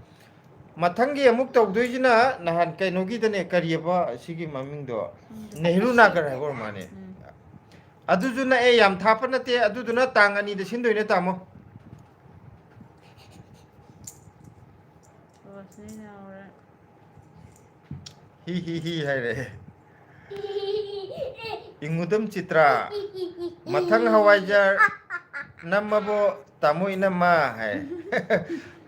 ꯃꯊꯪꯒꯤ ꯑꯃꯨꯛ ꯇꯧꯗꯣꯏꯁꯤꯅ ꯅꯍꯥꯟ ꯀꯩꯅꯣꯒꯤꯗꯅꯦ, ꯀꯔꯤꯑꯕ ꯁꯤꯒꯤ ꯃꯃꯤꯡꯗꯣ? ꯈꯪꯗꯦ꯫ ꯅꯦꯍꯔꯨ ꯅꯥꯒꯔ ꯍꯥꯏꯕ ꯑꯣꯏꯔ ꯃꯥꯅꯦ꯫ ꯎꯝ꯫ ꯑꯗꯨꯁꯨ ꯅꯛꯑꯦ, ꯌꯥꯝ ꯊꯥꯞꯄ ꯅꯠꯇꯦ꯫ ꯑꯗꯨꯗꯨꯅ ꯇꯥꯡ ꯑꯅꯤꯗ ꯁꯤꯟꯗꯣꯏꯅꯦ, ꯇꯥꯃꯣ꯫ ꯁꯨꯕꯥꯁꯤꯅꯤ ꯅꯥꯎꯔꯦꯝ꯫ "ꯍꯤ ꯍꯤ ꯍꯤ" ꯍꯥꯏꯔꯦ꯫ "ꯏꯉꯨꯗꯝ ꯆꯤꯇ꯭ꯔꯥ, ꯃꯊꯪ ꯍꯋꯥꯏꯖꯥꯔ ꯅꯝꯃꯕꯣ ꯇꯥꯃꯣ ꯏꯅꯝꯃ?" ꯍꯥꯏ꯫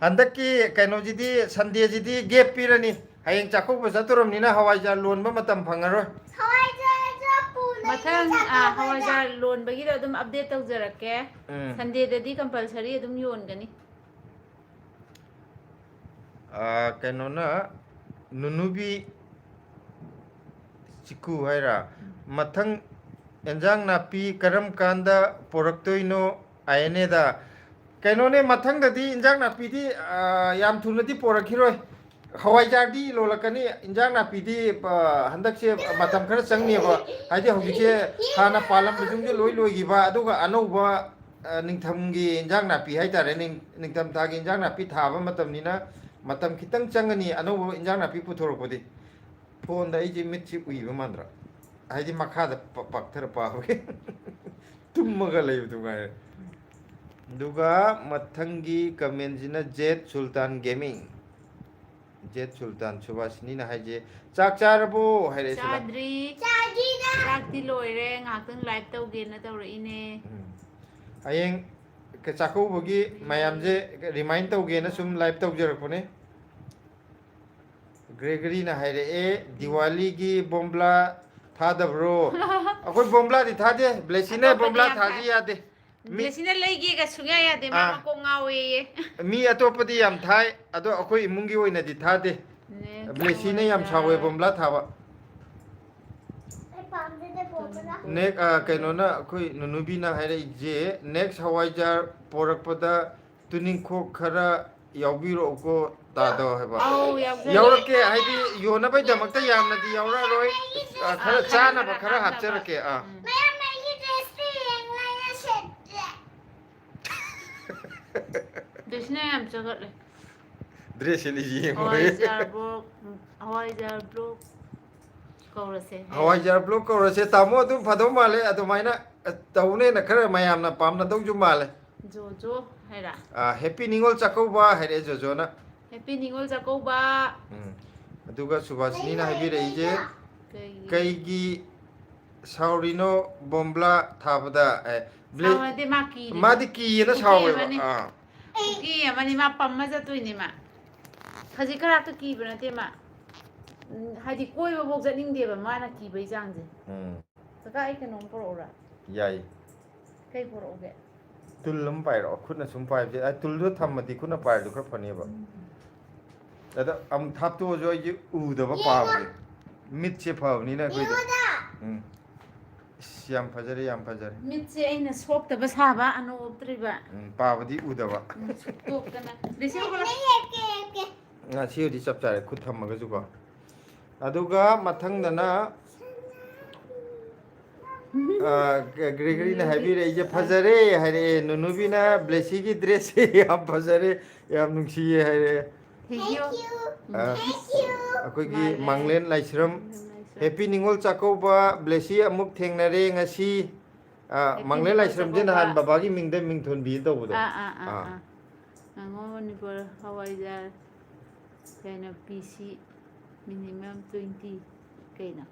ꯍꯟꯗꯛꯀꯤ ꯀꯩꯅꯣꯁꯤꯗꯤ, Sunday ꯁꯤꯗꯤ gap ꯄꯤꯔꯅꯤ꯫ ꯍꯌꯦꯡ ꯆꯥꯛꯀꯧꯕ ꯆꯠꯇꯣꯔꯝꯅꯤꯅ ꯍꯋꯥꯏꯖꯥꯔ ꯂꯣꯟꯕ ꯃꯇꯝ ꯐꯪꯉꯔꯣꯏ꯫ ꯍꯋꯥꯏꯖꯥꯔ ꯆꯥꯛ ꯄꯨꯅ ꯃꯊꯪ, ꯑꯥ, ꯍꯋꯥꯏꯖꯥꯔ ꯂꯣꯟꯕꯒꯤꯗꯣ ꯑꯗꯨꯝ update ꯇꯧꯖꯔꯛꯀꯦ꯫ ꯎꯝ꯫ Sundayꯗꯗꯤ compulsory ꯑꯗꯨꯝ ꯌꯣꯟꯒꯅꯤ꯫ ꯑꯥ, ꯀꯩꯅꯣꯅ, ꯅꯨꯅꯨꯕꯤ ꯆꯤꯀꯨ ꯍꯥꯏꯔ, ꯃꯊꯪ ꯑꯦꯟꯖꯥꯡ ꯅꯥꯄꯤ ꯀꯔꯝ ꯀꯥꯟꯗ ꯄꯣꯔꯛꯇꯣꯏꯅꯣ? ꯑꯥꯏ ꯑꯦꯟ ꯑꯦꯗ꯫ ꯀꯩꯅꯣꯅꯦ, ꯃꯊꯪꯗꯗꯤ ꯏꯟꯖꯥꯡ ꯅꯥꯄꯤꯗꯤ, ꯑꯥ, ꯌꯥꯝ ꯊꯨꯅꯗꯤ ꯄꯣꯔꯛꯈꯤꯔꯣꯏ꯫ ꯍꯋꯥꯏꯖꯥꯔꯗꯤ ꯂꯣꯜꯂꯛꯀꯅꯤ, ꯏꯟꯖꯥꯡ ꯅꯥꯄꯤꯗꯤ, ꯑꯥ, ꯍꯟꯗꯛꯁꯦ ꯃꯇꯝ ꯈꯔ ꯆꯪꯅꯦꯕ꯫ ꯍꯥꯏꯗꯤ ꯍꯧꯖꯤꯛꯁꯦ ꯍꯥꯟꯅ ꯄꯥꯜꯂꯝꯕꯁꯤꯡꯁꯦ ꯂꯣꯏ ꯂꯣꯏꯈꯤꯕ, ꯑꯗꯨꯒ ꯑꯅꯧꯕ, ꯑꯥ, ꯅꯤꯡꯊꯝꯒꯤ ꯏꯟꯖꯥꯡ ꯅꯥꯄꯤ ꯍꯥꯏꯇꯥꯔꯦ, ꯅꯤꯡ-, ꯅꯤꯡꯊꯝꯊꯥꯒꯤ ꯏꯟꯖꯥꯡ ꯅꯥꯄꯤ ꯊꯥꯕ ꯃꯇꯝꯅꯤꯅ ꯃꯇꯝ ꯈꯤꯇꯪ ꯆꯪꯒꯅꯤ ꯑꯅꯧꯕ ꯏꯟꯖꯥꯡ ꯅꯥꯄꯤ ꯄꯨꯊꯣꯔꯛꯄꯗꯤ꯫ ꯐꯣꯟꯗ ꯑꯩꯁꯦ ꯃꯤꯠꯁꯤ ꯎꯏꯕ ꯃꯥꯟꯗ꯭ꯔꯥ? ꯍꯥꯏꯗꯤ ꯃꯈꯥꯗ ꯄ-, ꯄꯥꯛꯊꯔ ꯄꯥꯕꯒꯤ꯫ ꯇꯨꯝꯃꯒ ꯂꯩꯕꯗꯨ ꯉꯥꯏꯔꯦ꯫ ꯑꯗꯨꯒ ꯃꯊꯪꯒꯤ commentꯁꯤꯅ ꯖꯦꯠ ꯁꯨꯜꯇꯥꯟ ꯒꯦꯃꯤꯡ꯫ ꯖꯦꯠ ꯁꯨꯜꯇꯥꯟ ꯁꯨꯕꯥꯁꯤꯅꯤꯅ ꯍꯥꯏꯁꯦ, "ꯆꯥꯛ ꯆꯥꯔꯕꯣ?" ꯍꯥꯏꯔꯛꯑꯦ ꯁꯤꯗ꯫ ꯆꯥꯗ꯭ꯔꯤ꯫ ꯆꯥꯛꯇꯤ ꯂꯣꯏꯔꯦ, ꯉꯥꯏꯍꯥꯛꯇꯪ live ꯇꯧꯒꯦꯅ ꯇꯧꯔꯛꯏꯅꯦ꯫ ꯎꯝ꯫ ꯍꯌꯦꯡ ꯆꯥꯛꯀꯧꯕꯒꯤ ꯃꯌꯥꯝꯁꯦ remind ꯇꯧꯒꯦꯅ ꯁꯨꯝ live ꯇꯧꯖꯔꯛꯄꯅꯦ꯫ ꯒ꯭ꯔꯦꯒꯔꯤꯅ ꯍꯥꯏꯔꯛꯑꯦ, "ꯗꯤꯋꯥꯂꯤꯒꯤ ꯕꯣꯝꯕ꯭ꯂꯥ ꯊꯥꯗꯕ꯭ꯔꯣ?" ꯑꯩꯈꯣꯏ ꯕꯣꯝꯕ꯭ꯂꯥꯗꯤ ꯊꯥꯗꯦ, ꯕ꯭ꯂꯦꯁꯤꯅ ꯑꯇꯣꯞꯄꯗꯤ ꯕꯣꯝꯕ꯭ꯂꯥ ꯌꯥꯝ ꯊꯥꯁꯤ ꯊꯥꯏ꯫ ꯌꯥꯗꯦ꯫ ꯃꯤ ꯕ꯭ꯂꯦꯁꯤꯅ ꯂꯩꯒꯦꯒ ꯁꯨꯡꯌꯥ ꯌꯥꯗꯦ, ꯃꯥ ꯑꯥ꯫ ꯃꯀꯣꯛ ꯉꯥꯎꯋꯦꯌꯦ꯫ ꯃꯤ ꯑꯇꯣꯞꯄꯗꯤ ꯌꯥꯝ ꯊꯥꯏ, ꯑꯗꯣ ꯑꯩꯈꯣꯏ ꯏꯃꯨꯡꯒꯤ ꯑꯣꯏꯅꯗꯤ ꯊꯥꯗꯦ꯫ ꯅꯦ, ꯕ꯭ꯂꯦꯁꯤꯅ ꯌꯥꯝ ꯍꯋꯥꯏꯖꯥꯔ꯫ ꯁꯥꯎꯋꯦ ꯕꯣꯝꯕ꯭ꯂꯥ ꯊꯥꯕ꯫ ꯑꯩ ꯄꯥꯝꯗꯦꯗ ꯕꯣꯝꯕ꯭ꯂꯥ꯫ ꯅꯦꯛ-, ꯑ, ꯀꯩꯅꯣꯅ, ꯑꯩꯈꯣꯏ ꯅꯨꯅꯨꯕꯤꯅ ꯍꯥꯏꯔꯛꯏꯁꯦ, "Next ꯍꯋꯥꯏꯖꯥꯔ ꯄꯣꯔꯛꯄꯗ ꯇꯨꯅꯤꯡꯈꯣꯛ ꯈꯔ ꯌꯥꯎꯕꯤꯔꯛꯎꯀꯣ ꯇꯥꯗꯣ" ꯍꯥꯏꯕ꯫ ꯑꯧ, ꯌꯥꯎꯖꯔꯛꯀꯦ꯫ ꯌꯥꯎꯔꯛꯀꯦ, ꯍꯥꯏꯗꯤ ꯌꯣꯟꯅꯕꯩꯗꯃꯛꯇ ꯌꯥꯝꯅꯗꯤ ꯌꯥꯎꯔꯛꯑꯔꯣꯏ꯫ ꯑ, ꯈꯔ ꯑꯥ, ꯈꯔ ꯆꯥꯅꯕ ꯈꯔ ꯈꯔ ꯍꯥꯞꯅꯕ꯫ ꯍꯥꯞꯆꯔꯛꯀꯦ꯫ ꯑꯥ꯫ ꯎꯝ꯫ ꯃꯌꯥꯝ ꯑꯩꯒꯤ dressꯇꯤ ꯌꯦꯡꯉꯨ, ꯑꯩꯅ ꯁꯦꯠꯇꯦ꯫ ꯕ꯭ꯂꯦꯁꯤꯅ ꯌꯥꯝ ꯆꯒꯠꯂꯦ꯫ Dress ꯁꯦꯠꯂꯤꯁꯤ ꯌꯦꯡꯉꯨ꯫ ꯍꯋꯥꯏꯖꯥꯔ vlog, ꯍꯋꯥꯏꯖꯥꯔ vlog ꯀꯧꯔꯁꯦ꯫ ꯍꯋꯥꯏꯖꯥꯔ vlog ꯀꯧꯔꯁꯦ꯫ ꯇꯥꯃꯣ ꯑꯗꯨꯝ ꯐꯗꯧ ꯃꯥꯜꯂꯦ꯫ ꯑꯗꯨꯃꯥꯏꯅ, ꯑ, ꯇꯧꯅꯦꯅ ꯈꯔ ꯃꯌꯥꯝꯅ ꯄꯥꯝꯅꯗꯧꯁꯨ ꯃꯥꯜꯂꯦ꯫ ꯖꯣꯖꯣ ꯍꯥꯏꯔ? ꯑ, Happy ꯅꯤꯉꯣꯜ ꯆꯥꯛꯀꯧꯕ ꯍꯥꯏꯔꯛꯑꯦ ꯖꯣꯖꯣꯅ꯫ Happy ꯅꯤꯉꯣꯜ ꯆꯥꯛꯀꯧꯕ꯫ ꯎꯝ꯫ ꯑꯗꯨꯒ ꯁꯨꯕꯥꯁꯤꯅꯤꯅ ꯍꯥꯏꯕꯤꯔꯛꯏꯁꯦ, ꯀꯩꯒꯤ? ꯀꯩꯒꯤ ꯁꯥꯎꯔꯤꯅꯣ ꯕꯣꯝꯕ꯭ꯂꯥ ꯊꯥꯕꯗ? ꯑꯦ, ꯕ꯭ꯂꯦ-, ꯁꯥꯎꯅꯗꯦ, ꯃꯥ ꯀꯤꯔꯤꯕ꯫ ꯃꯥꯗꯤ ꯀꯤꯌꯦꯅ ꯀꯨꯀꯤ ꯁꯥꯎꯋꯦꯕ꯫ ꯑꯃꯅꯤ꯫ ꯑꯥ꯫ ꯀꯨꯀꯤ ꯑꯃꯅꯤ, ꯃꯥ ꯄꯝꯃ ꯆꯠꯇꯣꯏꯅꯦ ꯃꯥ꯫ ꯈꯖꯤꯛ ꯈꯔꯥꯛꯇ ꯀꯤꯕ ꯅꯠꯇꯦ ꯃꯥ꯫ ꯎꯝ, ꯍꯥꯏꯗꯤ ꯀꯣꯏꯕꯐꯧ ꯆꯠꯅꯤꯡꯗꯦꯕ ꯃꯥꯅ ꯀꯤꯕꯩ ꯆꯥꯡꯁꯦ꯫ ꯎꯝ꯫ ꯀꯀꯥ, ꯑꯩ ꯀꯩꯅꯣꯝ ꯄꯨꯔꯛꯎꯔꯥ? ꯌꯥꯏ꯫ ꯀꯩ ꯄꯨꯔꯛꯎꯒꯦ? ꯇꯨꯜ ꯑꯃ ꯄꯥꯏꯔꯛꯑꯣ, ꯈꯨꯠꯅ ꯁꯨꯝ ꯄꯥꯏꯕꯁꯦ꯫ ꯑ, ꯇꯨꯜꯗꯣ ꯊꯝꯃꯗꯤ ꯈꯨꯠꯅ ꯄꯥꯏꯔꯗꯤ ꯈꯔ ꯐꯅꯦꯕ꯫ ꯑꯗ ꯑꯃꯨꯛ ꯊꯥꯞꯇꯣꯛꯑꯁꯨ ꯑꯩꯁꯦ ꯎꯗꯕ ꯄꯥꯕꯁꯦ꯫ ꯃꯤꯠꯁꯦ ꯐꯕꯅꯤꯅ ꯑꯩꯈꯣꯏꯗꯤ꯫ ꯎꯝ꯫ ꯏꯁ, ꯌꯥꯝ ꯐꯖꯔꯦ, ꯌꯥꯝ ꯐꯖꯔꯦ꯫ ꯃꯤꯠꯁꯦ ꯑꯩꯅ ꯁꯣꯛꯇꯕ ꯁꯥꯕ, ꯑꯅꯣꯞꯇ꯭ꯔꯤꯕ꯫ ꯎꯝ, ꯄꯥꯕꯗꯤ ꯎꯗꯕ꯫ ꯎꯝ, ꯁꯨꯛꯇꯣꯛꯇꯅ꯫ ꯕ꯭ꯂꯦꯁꯤꯡ ꯄꯨꯔꯛ-, ꯉꯁꯤ ꯍꯧꯖꯤꯛ ꯆꯞ ꯆꯥꯔꯦ, ꯈꯨꯠ ꯊꯝꯃꯒꯁꯨꯀꯣ꯫ ꯑꯗꯨꯒ ꯃꯊꯪꯗꯅ, ꯑ, ꯒ꯭ꯔꯦꯒꯔꯤꯅ ꯍꯥꯏꯕꯤꯔꯛꯏꯁꯦ, "ꯐꯖꯔꯦ" ꯍꯥꯏꯔꯛꯑꯦ꯫ ꯅꯨꯅꯨꯕꯤꯅ "ꯕ꯭ꯂꯦꯁꯤꯒꯤ ꯗ꯭ꯔꯦꯁꯁꯦ ꯌꯥꯝ ꯐꯖꯔꯦ, ꯌꯥꯝ ꯅꯨꯡꯁꯤꯌꯦ" ꯍꯥꯏꯔꯛꯑꯦ꯫ Thank you. ꯑ, ꯑꯩꯈꯣꯏꯒꯤ ꯃꯥꯂꯦꯝ꯫ ꯃꯥꯡꯂꯦꯟ ꯂꯥꯏꯁ꯭ꯔꯝ, "ꯍꯦꯄꯤ ꯅꯤꯉꯣꯜ ꯆꯥꯛꯀꯧꯕ, ꯕ꯭ꯂꯦꯁꯤ ꯑꯃꯨꯛ ꯊꯦꯡꯅꯔꯦ ꯉꯁꯤ"꯫ ꯑ, ꯍꯦꯄꯤ ꯃꯥꯡꯂꯦꯟ ꯅꯤꯉꯣꯜ ꯂꯥꯏꯁ꯭ꯔꯝꯁꯦ ꯆꯥꯛꯀꯧꯕ꯫ ꯅꯍꯥꯟ ꯕꯕꯥꯒꯤ ꯃꯤꯡꯗ ꯃꯤꯡꯊꯣꯟꯕꯤ ꯇꯧꯕꯗꯣ꯫ ꯑꯥ, ꯑꯥ, ꯑꯥ, ꯑꯥ꯫ ꯉꯥꯉꯣꯝ ꯃꯅꯤꯄꯨꯔ ꯍꯋꯥꯏꯖꯥꯔ ꯀꯩꯅꯣ, ꯄꯤ ꯁꯤ minimum twenty ꯀꯩꯅꯣ?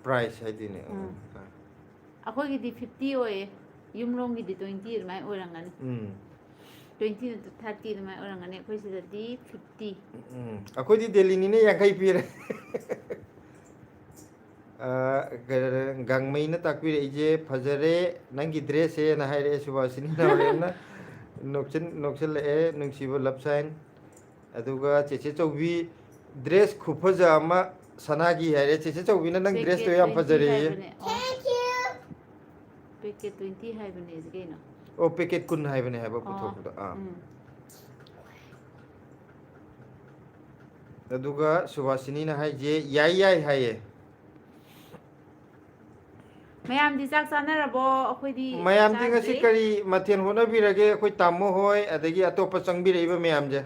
Price ꯍꯥꯏꯗꯤꯅꯦ꯫ ꯎꯝ꯫ ꯑꯥ꯫ ꯑꯩꯈꯣꯏꯒꯤꯗꯤ fifty ꯑꯣꯏꯌꯦ, ꯌꯨꯝꯂꯣꯝꯒꯤꯗꯤ twenty ꯑꯗꯨꯃꯥꯏꯅ ꯑꯣꯏꯔꯝꯒꯅꯤ꯫ ꯎꯝ꯫ Twenty ꯅꯠꯇ꯭ꯔ thirty ꯑꯗꯨꯃꯥꯏꯅ ꯑꯣꯏꯔꯝꯒꯅꯤ, ꯑꯩꯈꯣꯏ ꯁꯤꯗꯗꯤ fifty꯫ ꯎꯝ, ꯑꯩꯈꯣꯏꯗꯤ ꯗꯦꯜꯂꯤꯅꯤꯅ ꯌꯥꯡꯈꯩ ꯄꯤꯔꯦ꯫ ꯑ, ꯀꯩꯅꯣ, ꯒꯥꯡꯃꯩꯅ ꯇꯥꯛꯄꯤꯔꯛꯏꯁꯦ, "ꯐꯖꯔꯦ ꯅꯪꯒꯤ ꯗ꯭ꯔꯦꯁꯁꯦꯅ" ꯍꯥꯏꯔꯛꯑꯦ ꯁꯨꯕꯥꯁꯤꯅꯤ ꯅꯥꯎꯔꯦꯝꯅ꯫ ꯅꯣꯛꯆꯤꯟ-, ꯅꯣꯛꯁꯤꯜꯂꯛꯑꯦ, ꯅꯨꯡꯁꯤꯕ love sign꯫ ꯑꯗꯨꯒ ꯆꯦꯆꯦ ꯆꯧꯕꯤ, "ꯗ꯭ꯔꯦꯁ ꯈꯨꯐꯖ ꯑꯃ ꯁꯅꯥꯒꯤ" ꯍꯥꯏꯔꯦ꯫ ꯆꯦꯆꯦ ꯆꯧꯕꯤꯅ "ꯅꯪ ꯗ꯭ꯔꯦꯁꯇꯣ ꯌꯥꯝ ꯐꯖꯔꯦꯌꯦ꯫ Packet twenty ꯍꯥꯏꯕꯅꯦ ꯁꯤ ꯀꯩꯅꯣ? ꯑꯣ, packet ꯀꯨꯟ ꯍꯥꯏꯕꯅꯦ ꯍꯥꯏꯕ ꯑꯣ, ꯄꯨꯊꯣꯛꯄꯗꯣ꯫ ꯑꯥ꯫ ꯎꯝ꯫ ꯑꯗꯨꯒ ꯁꯨꯕꯥꯁꯤꯅꯤꯅ ꯍꯥꯏꯁꯦ, "ꯌꯥꯏ, ꯌꯥꯏ" ꯍꯥꯏꯌꯦ꯫ ꯃꯌꯥꯝꯗꯤ ꯆꯥꯛ ꯆꯥꯅꯔꯕꯣ? ꯑꯩꯈꯣꯏꯗꯤ ꯃꯌꯥꯝꯗꯤ ꯉꯁꯤ ꯆꯥꯗ꯭ꯔꯤ꯫ ꯀꯔꯤ ꯃꯊꯦꯜ ꯍꯣꯠꯅꯕꯤꯔꯒꯦ? ꯑꯩꯈꯣꯏ ꯇꯥꯃꯣ ꯍꯣꯏ, ꯑꯗꯒꯤ ꯑꯇꯣꯞꯄ ꯆꯪꯕꯤꯔꯛꯏꯕ ꯃꯌꯥꯝꯁꯦ꯫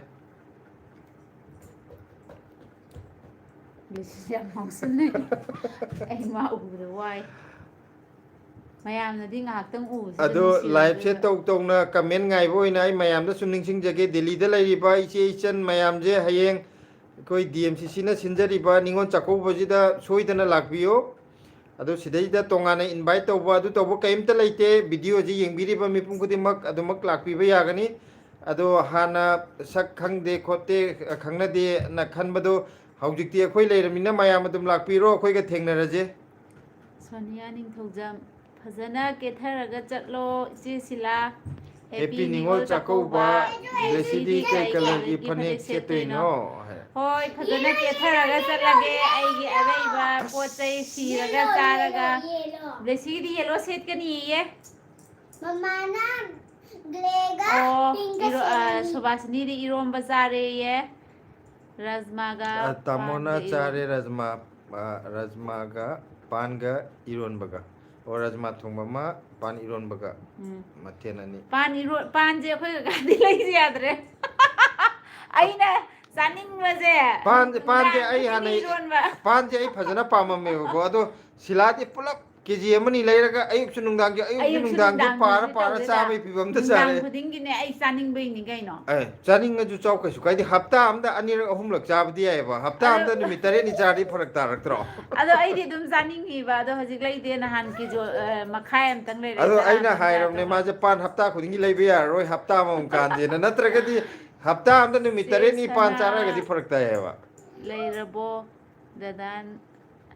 ꯕ꯭ꯂꯦꯁꯤꯁꯦ ꯌꯥꯝ ꯉꯥꯎꯁꯟꯅꯩ꯫ ꯑꯩ ꯃꯥ ꯎꯕꯗ ꯋꯥꯏ꯫ ꯃꯌꯥꯝꯅꯗꯤ ꯉꯥꯏꯍꯥꯛꯇꯪ ꯎꯕꯁꯤꯗ ꯑꯗꯣ ꯅꯨꯡꯁꯤꯔꯝꯗꯣꯏꯕ꯫ Liveꯁꯦ ꯇꯧ ꯇꯧꯅ comment ꯉꯥꯏꯕ ꯑꯣꯏꯅ ꯑꯩ ꯃꯌꯥꯝꯗꯁꯨ ꯅꯤꯡꯁꯤꯡꯖꯒꯦ, ꯗꯦꯜꯂꯤꯗ ꯂꯩꯔꯤꯕ ꯏꯆꯦ ꯏꯆꯟ ꯃꯌꯥꯝꯁꯦ ꯍꯌꯦꯡ ꯑꯩꯈꯣꯏ D M C Cꯅ ꯁꯤꯟꯖꯔꯤꯕ ꯅꯤꯉꯣꯜ ꯆꯥꯛꯀꯧꯕꯁꯤꯗ ꯁꯣꯏꯗꯅ ꯂꯥꯛꯄꯤꯌꯨ꯫ ꯑꯗꯣ ꯁꯤꯗꯩꯗ ꯇꯣꯉꯥꯟꯅ invite ꯇꯧꯕ ꯑꯗꯨ ꯇꯧꯕ ꯀꯔꯤꯝꯇ ꯂꯩꯇꯦ꯫ Videoꯁꯤ ꯌꯦꯡꯕꯤꯔꯤꯕ ꯃꯤꯄꯨꯝ ꯈꯨꯗꯤꯡꯃꯛ ꯑꯗꯨꯃꯛ ꯂꯥꯛꯄꯤꯕ ꯌꯥꯒꯅꯤ꯫ ꯑꯗꯣ ꯍꯥꯟꯅ ꯁꯛ ꯈꯪꯗꯦ ꯈꯣꯠꯇꯦ, ꯈꯪꯅꯗꯦꯅ ꯈꯟꯕꯗꯣ ꯍꯧꯖꯤꯛꯇꯤ ꯑꯩꯈꯣꯏ ꯂꯩꯔꯃꯤꯅ ꯃꯌꯥꯝ ꯑꯗꯨꯝ ꯂꯥꯛꯄꯤꯔꯣ, ꯑꯩꯈꯣꯏꯒ ꯊꯦꯡꯅꯔꯁꯦ꯫ ꯁꯣꯅꯤꯌꯥ ꯅꯤꯡꯊꯧꯖꯝ, ꯐꯖꯅ ꯀꯦꯊꯔꯒ ꯆꯠꯂꯣ ꯏꯆꯦ ꯁꯤꯂꯥ꯫ Happy ꯅꯤꯉꯣꯜ ꯆꯥꯛꯀꯧꯕ꯫ ꯕ꯭ꯂꯦꯁꯤꯗꯤ ꯀꯩ colourꯒꯤ ꯐꯅꯦꯛ ꯁꯦꯠꯇꯣꯏꯅꯣ? ꯍꯥꯏ꯫ ꯍꯣꯏ, ꯐꯖꯅ ꯀꯦꯊꯔꯒ ꯆꯠꯂꯒꯦ꯫ ꯑꯩꯒꯤ ꯑꯔꯩꯕ ꯄꯣꯠ ꯆꯩ ꯁꯤꯔꯒ ꯆꯥꯔꯒ꯫ ꯕ꯭ꯂꯦꯁꯤꯒꯤꯗꯤ yellow ꯁꯦꯠꯀꯅꯤꯌꯦ꯫ ꯃꯃꯥꯅ greyꯒ ꯑꯣ, pinkꯒ ꯏꯔꯣ-, ꯑ, ꯁꯦꯠꯂꯅꯤ꯫ ꯁꯨꯕꯥꯁꯤꯅꯤꯗꯤ ꯏꯔꯣꯝꯕ ꯆꯥꯔꯦꯌꯦ꯫ ꯔꯥꯖꯃꯥꯒ ꯑ, ꯇꯥꯃꯣꯅ ꯄꯥꯟꯒ ꯏꯔꯣ-, ꯆꯥꯔꯦ ꯔꯥꯖꯃꯥ, ꯑ, ꯔꯥꯖꯃꯥꯒ ꯄꯥꯟꯒ ꯏꯔꯣꯟꯕꯒ꯫ ꯑꯣ, ꯔꯥꯖꯃꯥ ꯊꯣꯡꯕ ꯑꯃ, ꯄꯥꯟ ꯏꯔꯣꯟꯕꯒ꯫ ꯎꯝ꯫ ꯃꯊꯦꯜ ꯑꯅꯤ꯫ ꯄꯥꯟ ꯏꯔꯣ-, ꯄꯥꯟꯁꯦ ꯑꯩꯈꯣꯏ ꯀꯀꯥꯗꯤ ꯂꯩꯁꯦ ꯌꯥꯗ꯭ꯔꯦ꯫ ꯑꯩꯅ ꯆꯥꯅꯤꯡꯕꯁꯦ ꯄꯥꯟꯁꯦ, ꯄꯥꯟꯁꯦ ꯅꯨꯡꯗꯥꯡ ꯑꯩ ꯈꯨꯗꯤꯡꯒꯤ ꯍꯥꯟꯅꯩ, ꯏꯔꯣꯟꯕ꯫ ꯄꯥꯟꯁꯦ ꯑꯩ ꯐꯖꯅ ꯄꯥꯝꯃꯝꯃꯦꯕꯀꯣ꯫ ꯑꯗꯣ ꯁꯤꯂꯥꯗꯤ ꯄꯨꯂꯞ ꯀꯦ ꯖꯤ ꯑꯃꯅꯤ ꯂꯩꯔꯒ ꯑꯌꯨꯛꯁꯨ ꯅꯨꯡꯗꯥꯡꯁꯨ, ꯑꯌꯨꯛꯁꯨ ꯑꯌꯨꯛꯁꯨ ꯅꯨꯡꯗꯥꯡꯁꯨ ꯅꯨꯡꯗꯥꯡꯁꯨ ꯄꯥꯔ ꯄꯥꯔ ꯇꯧꯗꯣꯏ ꯆꯥꯕꯒꯤ ꯇꯥ-, ꯐꯤꯕꯝꯗ ꯅꯨꯡꯗꯥꯡ ꯆꯥꯔꯦ꯫ ꯈꯨꯗꯤꯡꯒꯤꯅꯦ ꯑꯩ ꯆꯥꯅꯤꯡꯕꯩꯅꯤ ꯀꯩꯅꯣ꯫ ꯑꯦ, ꯆꯥꯅꯤꯡꯉꯁꯨ ꯆꯥꯎ ꯀꯩꯁꯨ ꯀꯥꯏꯗꯦ꯫ ꯍꯞꯇꯥ ꯑꯝꯗ ꯑꯅꯤꯔꯛ ꯑꯍꯨꯝꯂꯛ ꯆꯥꯕꯗꯤ ꯌꯥꯏꯑꯕ꯫ ꯍꯞꯇꯥ ꯑꯗꯣ ꯑꯝꯗ ꯅꯨꯃꯤꯠ ꯇꯔꯦꯠꯅꯤ ꯆꯥꯔꯗꯤ ꯐꯔꯛ ꯇꯥꯔꯛꯇ꯭ꯔꯣ? ꯑꯗꯣ ꯑꯩꯗꯤ ꯑꯗꯨꯝ ꯆꯥꯅꯤꯡꯉꯤꯕ, ꯑꯗꯣ ꯍꯧꯖꯤꯛ ꯂꯩꯇꯦ꯫ ꯅꯍꯥꯟ ꯀꯤꯖꯣ, ꯑ, ꯃꯈꯥꯏ ꯑꯝꯇꯪ ꯂꯩꯔꯦ, ꯑꯗꯣ ꯆꯔꯥ ꯑꯩꯅ ꯑꯝꯇꯪ ꯍꯥꯏꯔꯕꯅꯦ, ꯆꯥꯊꯣꯛꯑꯒ꯫ ꯃꯥꯁꯦ ꯄꯥꯟ ꯍꯞꯇꯥ ꯈꯨꯗꯤꯡꯒꯤ ꯂꯩꯕ ꯌꯥꯔꯔꯣꯏ, ꯍꯞꯇꯥ ꯑꯃꯃꯨꯛ ꯀꯥꯟꯁꯦꯅ꯫ ꯅꯠꯇ꯭ꯔꯒꯗꯤ ꯍꯞꯇꯥ ꯑꯝꯗ ꯅꯨꯃꯤꯠ ꯆꯦ ꯇꯔꯦꯠꯅꯤ ꯄꯥꯟ ꯁꯅꯥ ꯆꯥꯔꯒꯗꯤ ꯐꯔꯛ ꯇꯥꯏꯌꯦꯕ꯫ ꯂꯩꯔꯕꯣ ꯗꯗꯥ?